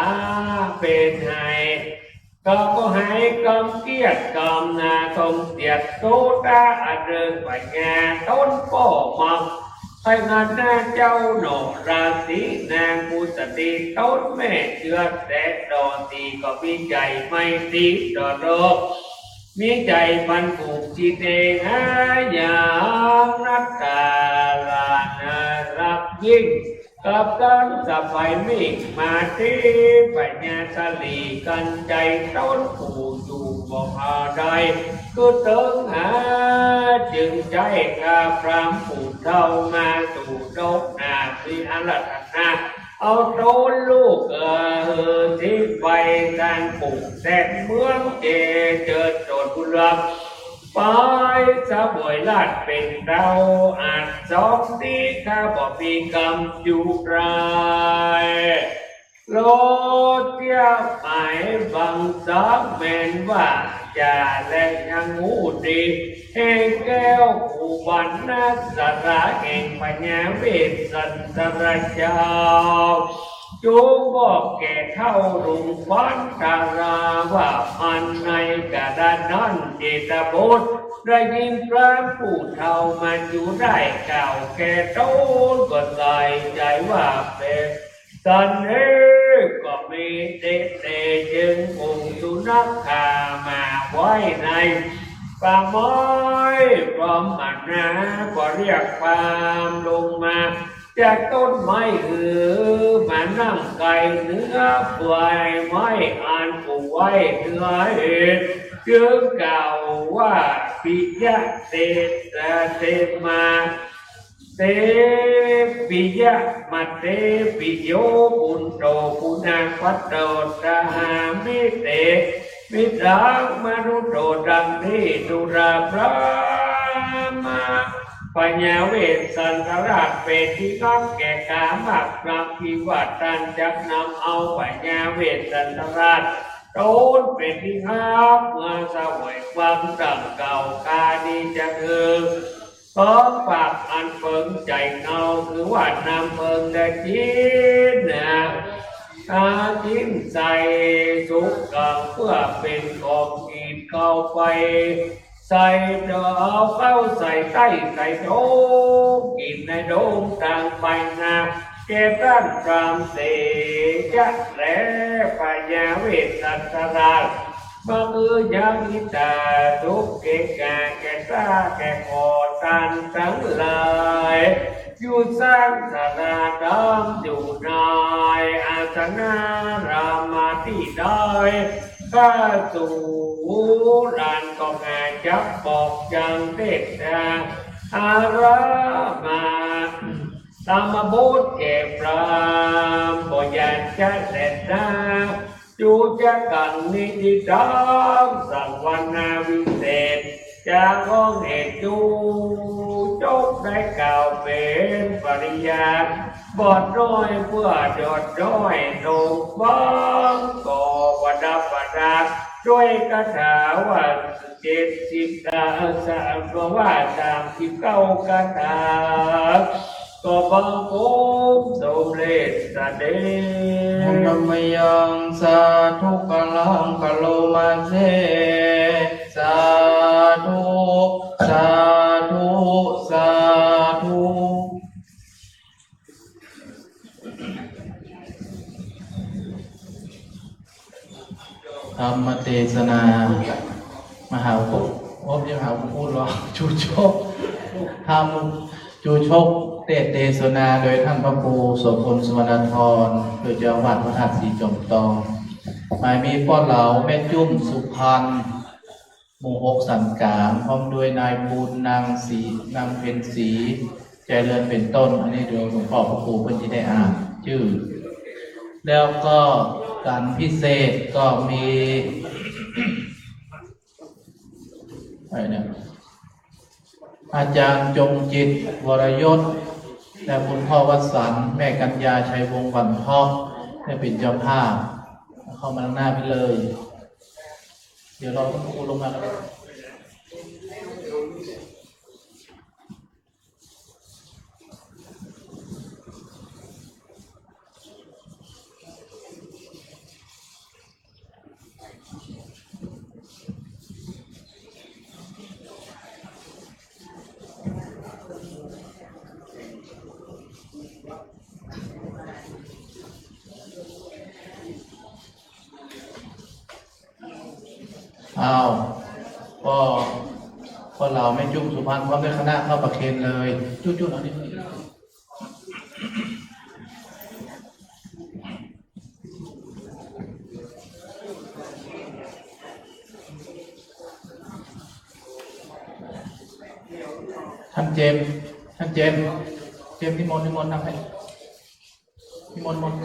เป๋นไห้ ก็ขอหื้อกำเกียรติกำนาสมเกียรติโสตาอันนึ่ง พญาต๋นป้อมา ไพงานนาเจ้าหน่อ ราศีนางอุสตรี ต๋นแม่เจื้อแสนดอตี ก็มีใจ๋ไมตรีต่อโลก มีใจ๋ปันผูกจิตเอง หายังนัตตาลานารักยิ่ง กับตังสะใภ้มิ่งมาตี้ พญาสลีกัญไชยต๋นผู้อยู่บ่อาได้ คือเถิงหา จึงใจ๊ข้าพราหมณ์ผู้เฒ่ามาสู่โลกนา มีอาราธนา เอาต๋นลูกเอ่อ หื้อทิพย์ไปตางปู่แสนเมือง เจเจิญต๋นบุญรับ ไปเสวยราชเป๋นเต้า อันสองตี้ข้าบ่มีกำจุไร โลเตี้ยหมายบังสาแม่นว่า อย่าแลยังฮู้ดี แห่งแก้วผู้บรรณสรา แห่งพญาเวสสันดรเจ้า จงบอกแก่เฒ่าลุงขวัญทาราว่า อันในขณะนั้นเจตบุตรได้ยินพราหมณ์ผู้เฒ่ามาจุได้กล่าวแก่ต๋น ก็ใส่ใจ๋ว่าเป๋นสันเหตุ ก็มีเตเต จึงองค์สุนัขมาไหว้ในป่าไม้พร้อมมานา ก็เรียกพราหมณ์ลงมา จากต้นไม้หื้อมานั่งใก้เนื้อใบไม้อันผู้ไหว้เนื้อเหตุ จึงกล่าวว่า ปิยะเต เตมา เต ปิยะมาเต ปิโย ปุณโณ ปุณณาภัตโต สหามิเต มิตรังมนุโต ดังนี้ดูราพราหมณ์ พญาเวสสันดราชเป๋นตี้ฮักแก่ข้ามากนัก ตี้ว่าต้านจักนำเอาพญาเวสสันดราชต๋นเป๋นตี้ฮัก เมื่อเสวยความดังกล่าว ข้านี้จักหื้อ ของฝากอันเปิงใจ๋เฮา คือว่าน้ำเปิงและจีนนะ อา จีนใส่สุกเปื้อเป๋นของกิ๋นเข้าไป ใส่เต้า เอาเข้าใส่ใต้ใส่โถงกิ๋นในโดมตางไปนา แก่ต้านพราหมณ์เสจะแล พญาเวสสันดราช บ่คือยังอิตา สุเขขะ แก่ข้าแก่ขอต้านตังหลาย อยู่สร้างศาลาธรรมอยู่ในอาสนารามตี้ใด ข้าสูหลานก็มาจักบอกยังเตสนา อารามา ธรรมบทแก่พราหมณ์ บ่ยานจะแลนา จูจะกังนิติธรรม สังวนาวิเศษ จากห้องเหตุจู จบได้กล่าวเป๋นปริยาย บทน้อยเปื้อดอดน้อย ตรงฟังก็ประดับประดา ด้วยคาถาว่า เจ็ดสิบคาถา ว่าสามสิบเก้าคาถา ก็บังคมสมเร็จเสด็จ ธัมมยัง สาธุการัง กะโรมาเส สาธุ สาธุ สาธุ ธรรมเตสนา มหาอุป โอ้ บ่ใจ้มหาอุปคุตเหรอ ชูชก ธรรมชูชกเตสนา โดยต้านพระครูโสภณ สุวรรณธร โดยเจ้าอาวาสวัดธาตุสีจอมตอง หมายมีป้อเหลาแม่จุ้มสุพรรณ หมู่หกสันก๋าง พร้อมด้วยนายบุญ นางศรี นางเพ็ญศรี ใจเรือน เป๋นต้น อันนี้เดี๋ยวหลวงป้อพระครูเปิ้นจะได้อ่านจื้อ แล้วก็ก๋านพิเศษก็มี ใครเนี่ย อาจารย์จงจิต วรยศ และคุณพ่อวสันต์ แม่กัญญา ชัยวงศ์ หวันทอก ได้เป๋นเจ้าภาพ เข้ามาข้างหน้าไปเลย เดี๋ยวรอพระครูลงมาก็ได้ อ้าว ก็ ก็เหล่าแม่จุ้มสุพรรณพร้อมด้วยคณะเข้าประเคนเลย จุ๊จุ๊เอานี่ ท่านเจมส์ ท่านเจมส์ เจมส์ นิมนต์ นิมนต์นำไป นิมนต์ นิมนต์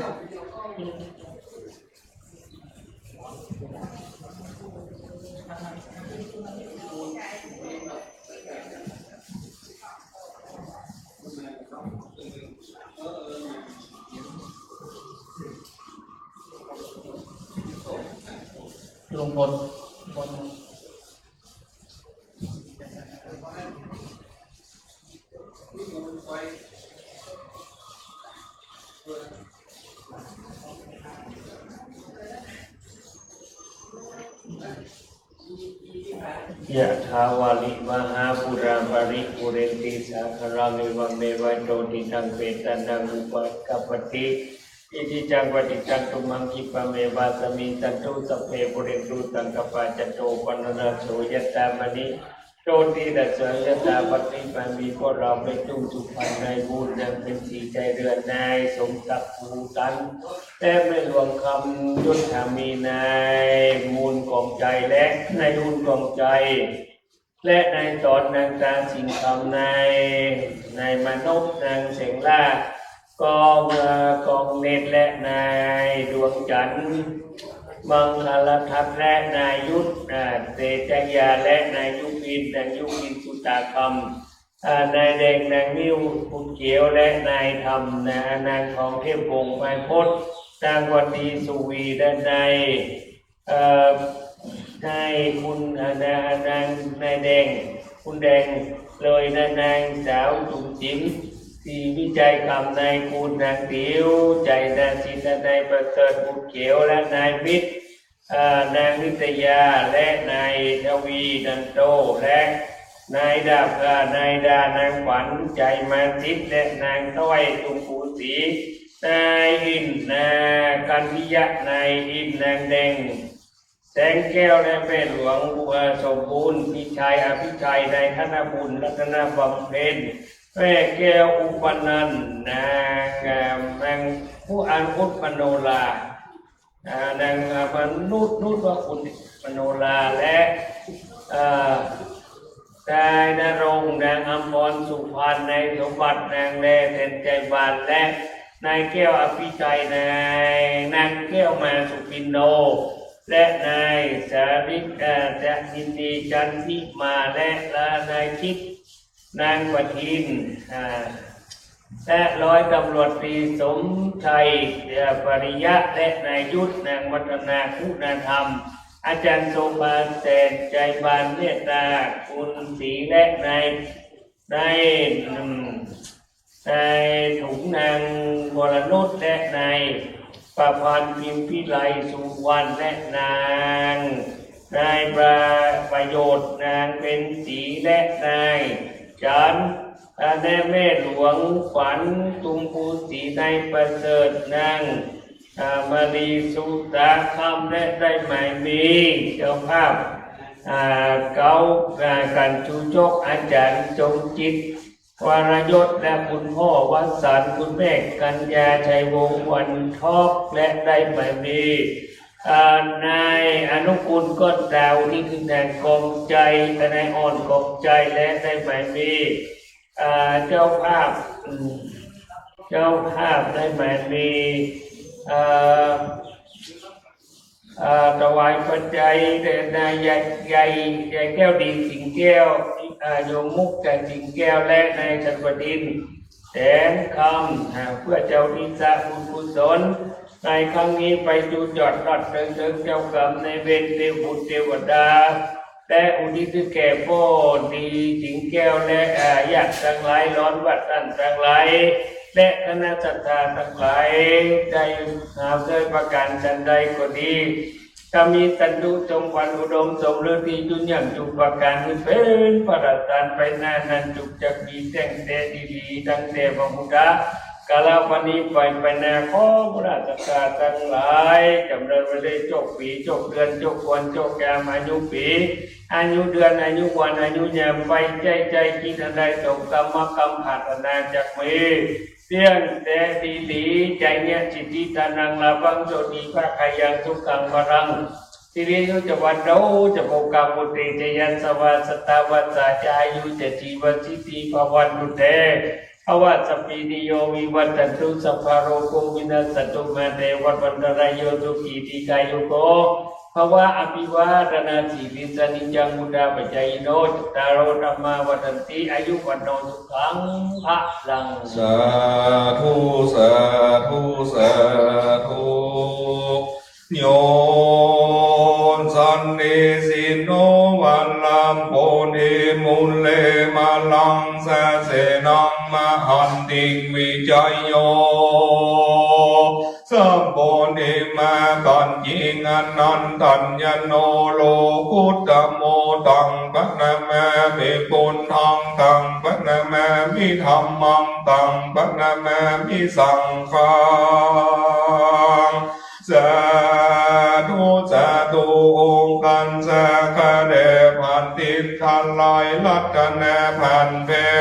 ลงบน บน ยะถาวาริวะหาปูราปะริปูเรนติสาคารัง เอวะเมวะอิโต ทิตังเปตานังอุปะกัปปะติ อิทธิตังปัตติตังตุมหัง ขิปปะเมวะสะมิชฌันตุ สัพเพปูเรนตุสังกัปปา จันโทปะนะระโส ยะถามะณิ โชติระโส ยะถา บัดนี้หมายมีป้อเหล่าแม่จุ้มสุพรรณ นายบุญ นางเพ็ญศรี ใจเรือน นายสมศักดิ์ ภูสัน และแม่หลวงคำยศ สามีนายมูลกองใจ และนายบุญกองใจ และนายสอน นางตาสิงห์คำ นาย นายมานพ นางแสงล่า กอง เอ่อ กองเนตร และนายดวงจันทร์ มังคลทัศน์ และนายยุทธ อ่า เตชะยา และนายยุพิน นางยุพิน สุตาคำ อ่า นายแดง นางนิ้ว บุญเขียว และนายธรรม นะ นางทองเทพวงศ์ ไพพจน์ นางวันดี สุวี และนาย เอ่อ นายคุณ อ่า นาง นาง นายแดง คุณแดงเลยนะ นางสาวจุ๋มจิ๋ม ศรีวิชัยคำ นายคุณ นางติ๋ว ใจนาสิน นายประเสริฐ บุญเขียว และนายวิทย์ เอ่อ นางนิตยา และนายทวี นันโต และนายดาบ เอ่อ นายดา นางขวัญ ใจมาสิทธิ์ และนางต้อย ตุงปูศรี นายอินทร์ นากัญญิยะ นายอินทร์ นางแดง แสงแก้ว และแม่หลวง เอ่อ สมบูรณ์ พิชัย อภิชัย นายธนบุญ รัตนบำเพ็ญ แม่แก้ว อุปนันท์ นาง เอ่อ นางผู้อันอุดมโนรา อ่า นาง อ่า มนุษย์ นุชว่าคุณมโนรา และ เอ่อ นายณรงค์ นางอมร สุพรรณ นายสมบัติ นางแล แสนใจบาน และนายแก้ว อภิชัย นาย นางแก้ว มาสุปินโน และนายสาริต เอ่อ จนินนี จันทิมา และ และนายคิด นางประทิน อ่า และร้อยตำรวจตรีสมชัย เอ่อ ปริยะ และนายยุทธ นางวัฒนา คุณธรรม อาจารย์โสภา แสนใจบาน เมตตา คุณศรี และนาย นาย อืม นายถุง นางวรนุช และนายประพันธ์ พิมพิไล สุวรรณ และนาง นายประ ประโยชน์ นางเพ็ญศรี และนายจันทร์ และแม่หลวงขวัญ ตุงปูศรี นายประเสริฐ นาง อ่า มาลีสุตาคำ และได้หมายมีเจ้าภาพ อ่า เก๊า อ่า กั๋นชูจก อาจ๋ารย์จงจิต วรยศ และคุณพ่อวสันต์ คุณแม่กัญญา ชัยวงศ์ วันทอก และได้หมายมี อ่า นายอนุกูล ก้อนดาว นี่คือแทนกองใจ นายอ่อนกองใจ และได้หมายมี อ่า เจ้าภาพ อืม เจ้าภาพได้หมายมี อ่า อ่า ถวายปัจจัยแด่นายใหญ่ ใหญ่ ใหญ่แก้วดี สิงห์แก้ว อ่า โยมมุก จากสิงห์แก้ว และนายชันบดินทร์ แสนคำ อ่า เปื้อเจ้าอุทิศบุญกุศลในครั้งนี้ไปสู่จอดรอดเถิง เถิงเจ้ากรรมนายเวร เตวบุตรเตวดา และอุทิศแก่ป้อดีสิงห์แก้ว และ อ่า ญาติตังหลาย หลอนวัดตังหลาย และคณะศรัทธาตังหลาย ได้หาเสวยประก๋านฉันใดก็ดี ถ้ามีตันดุสมขวัญอุดมสมฤทธิ์ ตี้จุนยั่งจุประก๋าน หื้อเป๋นประธานไปหน้านั้น จุกจักมีแต้งแต๊ดีหลี ตั้งแต่บัดพุทธะ กาละวันนี้ไป ไปหน้า ขอพระศรัทธาตังหลาย จ๋ำเริญไปเลย จกปี๋ จกเดือน จกวัน จกยาม อายุปี๋ อายุเดือน อายุวัน อายุยาม ไปใจ้ใจ้จิตอันใด สมกรรมกรรมปรารถนาจักมี เตี้ยงแต๊ดีหลี ใจ๋เยียะสิทธิทานัง ลาภัง โชติภาคายัง สุขังพลัง สิริอายุจะวัณโณ จะโภคา ปุตเต จะยะสสะ สัตตาวัสสา จะอายุ จะจีวะสิทธิภาวันตุเต ภะวะ สัพพีติโย วิวัชชันตุ สัพพะโรโค วินัสสันตุ มา เต ภะวัตวันตะราโย สุขี ทีฆายุโก ภะวะ อภิวาทะนะสีลิสสะ นิจจัง วุฑฒาปะจายิโน จัตตาโร ธัมมา วัฑฒันติ อายุ วัณโณ สุขัง พลัง สาธุ สาธุ สาธุ โย สันนิสิตโน วัลลัมโพ ธิ มูเล มาลัง สะเสนัง มหันติง วิจัยโย สัพโพธิ มากั๋นจิ่ง อนันตัญญโณ โลกุตโม ตังพะนะมามิ พุทธัง ตังพะนะมามิ ธัมมัง ตังพะนะมามิ สังฆัง สาธุ สาธุ องค์การสาขาแด่พันทิพย์ทลายรัตนาพันแผ่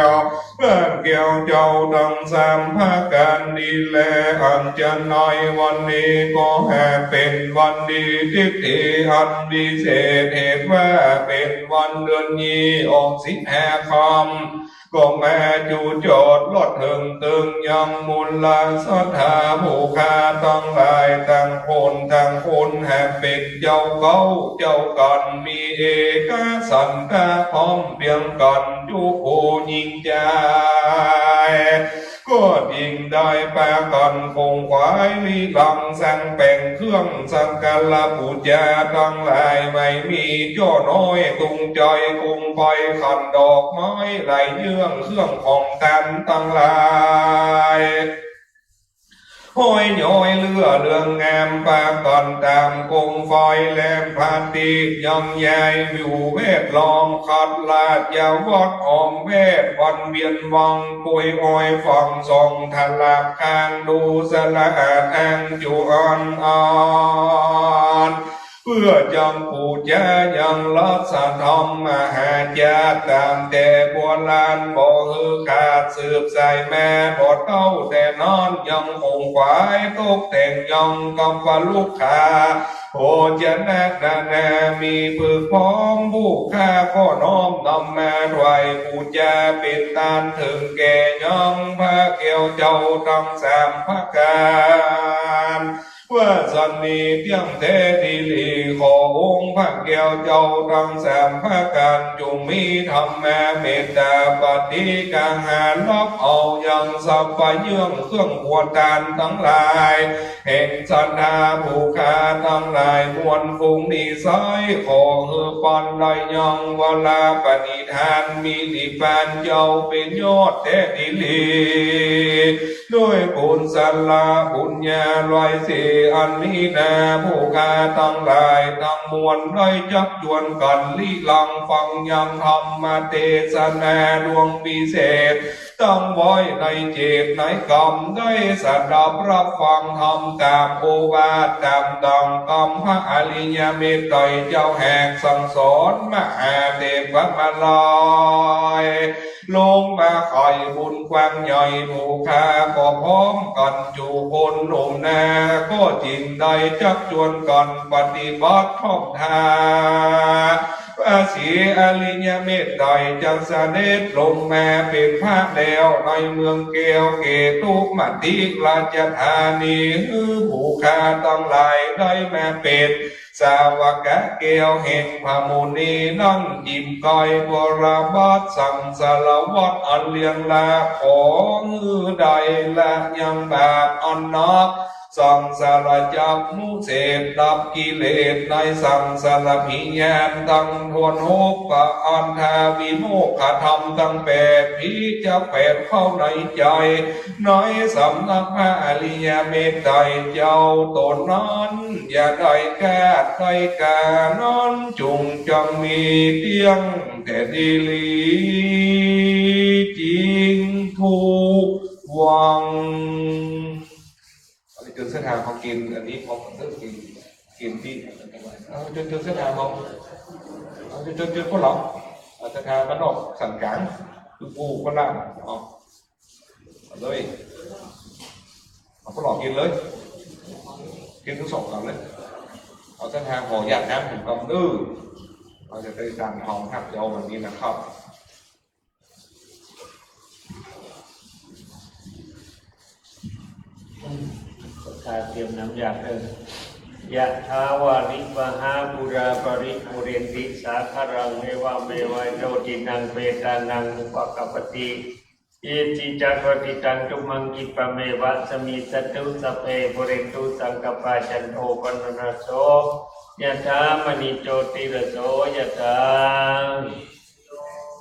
ว พระแก้วเจ้าตังสามประก๋านนี้แล อันจะในวันนี้ก็แหมเป๋นวันดีทิกถีอันวิเศษ เหตุว่าเป๋นวันเดือนยี่ออกสิบห้าค่ำ ก็มาจุจอดรอดเถิงเถิงยังมูลศรัทธาผู้ข้าตังหลาย ตังคนตังคนแหมเป๋นเจ้าเก๊าเจ้ากั๋น มีเอกฉันทะพร้อมเพียงกั๋นจุผู้ญิงจาย ก็จิ่งได้ปากั๋นขงขวายลีหลัง สั่งแป๋งเครื่องสักการะปู๋จาตังหลาย ไม่มีจ้อน้อย ตุงใจ๋กุมไพขันดอกไม้ไหลเยื่อง เครื่องของทานตังหลาย ห้อยย้อยเลื่อเรืองงาม ปากั๋นต๋ามโกมไฟแลมพระติยังยาย อยู่แวดล้อมขัดราชวัตรอ้อมแวด วันเวียนวังกวยอ้อย ฝั่งสองทะลักข้าง ดูสะอาดอังจุอันอัน เปื้อจักปู๋จายังรัตน์ธรรมมหาจาติ ต๋ามแต่โบราณบ่หื้อขาด สืบสายมาบ่เต้าแต่นาน ยังขงขวายตกแต่งยังกับปะลุกขา โภชนะนานามีพึกพร้อม ผู้ข้าก็น้อมนำมาถวายปู๋จาเป๋นตานเถิงแก่ยังพระแก้วเจ้าตังสามประก๋าน ว่าสันนี้เตี้ยงแต๊ดีหลี ขอองค์พระแก้วเจ้าตังสามประก๋าน จุ่งมีธรรมาเมตตาปฏิกาหารับเอายังสัพพะเยื่องเครื่องบวชตานตังหลาย แห่งศรัทธาผู้ข้าตังหลายมวลฝูงนี้ไซร้ ขอหื้อปานได้ยังวราปณิธาน มีนิพพานเจ้าเป๋นยอดแต๊ดีหลี ด้วยกุศละบุญญาร้อยสี่อันนี้นา ผู้ข้าตังหลายตังมวลได้จักจวนกั๋นลีหลังฟังยังธรรมเตสนาดวงวิเศษ ตั้งไว้ในเจตนากรรม ได้สดับฮับฟังธรรมต๋ามโอวาท ต๋ามดั่งกำพระอริยเมตไตรเจ้าแหกสั่งสอนมหาเถรมาลัย ลงมาใค่บุญกว้างใหญ่ ผู้ข้าก็พร้อมกั๋นจุคนหนุ่มนา ก็จึงได้จักจวนกั๋นปฏิบัติท่องธรรม พระศรีอริยเมตไตรจักเสด็จลงมาเป๋นพระแล้วในเมืองแก้วเกตุมติราชธานี หื้อผู้ข้าตังหลายได้มาเป๋นสาวกะแก้วแห่งพระมุนี นั่งอิ่มกายบรรบัตรสังสารวัฏอันเลือนลาง ขอหื้อได้ละยังบาปอันหนัก สังสารจักมุเสส ดับกิเลสในสังสารพิญญาณตังถ้วนหกประอัน ทาวิโมกขธรรมตังแปด ผีจักแผดเข้าในใจ๋ ในสำนักพระอริยเมตไตรเจ้าต๋นนั้น อย่าได้คลาดได้ก๋านอน จุ่งจั่งมีเตี้ยงแต๊ดีหลี จริงทุกวัง เอาเจิญศรัทธาเขากิ๋นอันนี้พร้อมกั๋นเต๊อะ กิ๋น กิ๋นตี้ เอาเจิญ เจิญศรัทธาเขา เอาเจิญ เจิญ เจิญพวกเรา เอาศรัทธาบ้านนอกสันกลาง คือปู่ก็ล่าง เอา เอาเลย เอาพวกเรากิ๋นเลย กิ๋นตึงสองกำเลย เอาศรัทธาขอหยาดน้ำหนึ่งกำเด้อ เราจะได้จานทองครับ เดี๋ยววันนี้นะครับ ศรัทธาเตรียมน้ำหยาดเด้อ ยะถาวาริวหาปูราปริปูเรนติสาคารัง เอวะเมวะอิโต ทินนังเปตานังอุปะกัปปติ อิติตังปัตถิตังตุมหัง ขิปปะเมวะสะมิชฌะตุ สัพเพปูเรนตุสังกัปปา จันโทปันนะระโส ยะถา มะณิ โชติระโส ยะถา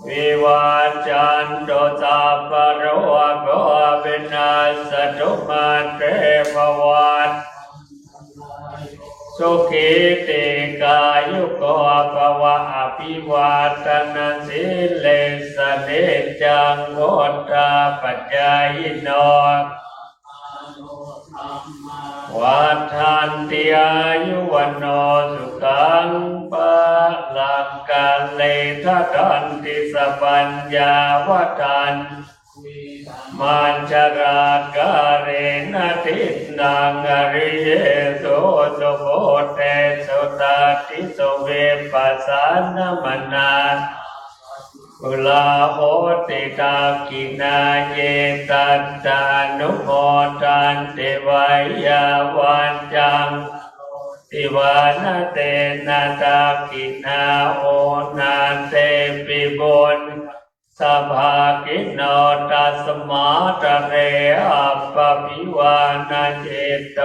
วิวัชชันตุ สัพพะโรโค วินัสสะตุ มาเต ภวัต สุขี ทีฆายุโก ภะวะ อะภิวาทะนะสีลิสสะ นิจจัง วุฑฒาปะจายิโน วัฑฒันติ อายุ วัณโณ สุขัง พะลัง กาเล ทัดดันติ สัพพัญญา วัฑฒัน มัจจะรา กาเลนะ ทินนัง อะริเยสุ สุภูเตสุ ตาดิสุ วิปปะสสะนะมะนะ ปุราโหติ ทักขิณา เย ตัตตานุโมทันติ วายาวัจจัง ติวานะ เตนะ ทักขิณา โอ นะ เตปิ ปุณณัสสะ ภาคิโน ตัสมา ทะเร อัปปะภิวานะ เจโต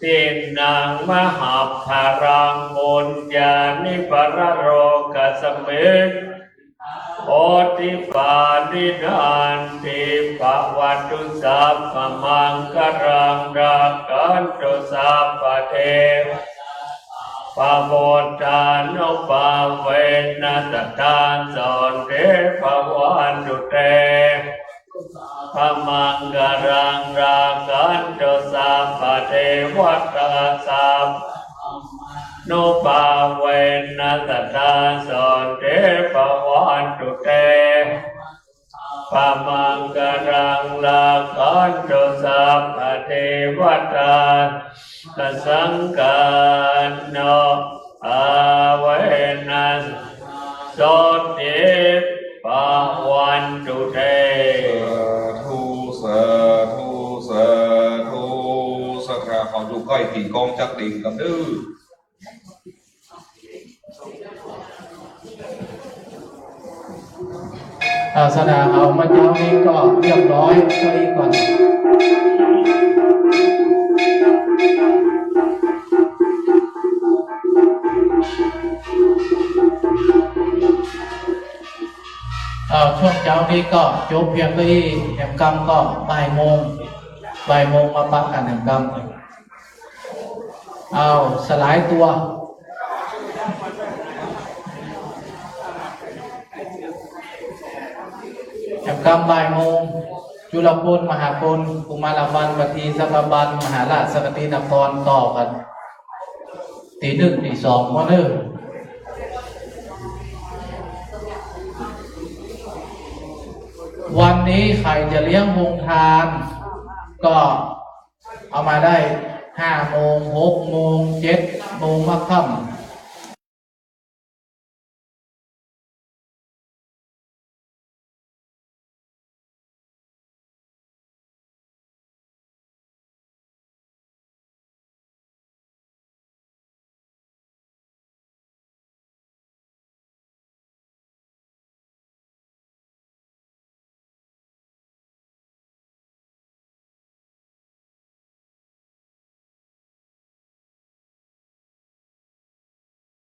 ทินนัง มะหะปะลัง ปุญญานิ ปะระโลกัสมิง โสติปาทินันติ ภะวะตุ สัพพะมังคะลัง รักขันตุ สัพพะเทวะตา สัพพะพุทธานุภาเวนะ สะทา โสติ ภะวันตุ เต ภะมังคะลัง รักขันตุ สัพพะเทวะตา สัพพะธรรมานุภาเวนะ สะทา โสติ ภะวันตุ เต ภะมังคะลัง รักขันตุ สัพพะเทวะตา สัพพะสังฆานุภาเวนะ โสติ ภะวันตุ เต สาธุ สาธุ สาธุ ศรัทธาเขาอยู่ใก้ตี๋กองจักเด็งกั๋นเด้อ อ่า ศรัทธาเขามาเจ๊านี้ก็เรียบร้อยเต้าอี้ก่อน อ่า ช่วงเจ๊านี้ก็จบเพียงเต้าอี้ แหมกำก็บ่ายโมง บ่ายโมงมาปะกั๋นแหมกำ เอา สลายตั๋ว แหม กำบ่ายโมง จุลพล มหาพล กุมารวัน ประทีสะพะบัน มหาราชสังฆทิตนคร ต่อกั๋น ตี้นึ่งตี้สอง ว่าเน่อ วันนี้ใผจะเลี้ยงโฮงตาน ก็เอามาได้ ห้าโมง หกโมง เจ็ดโมงหัวค่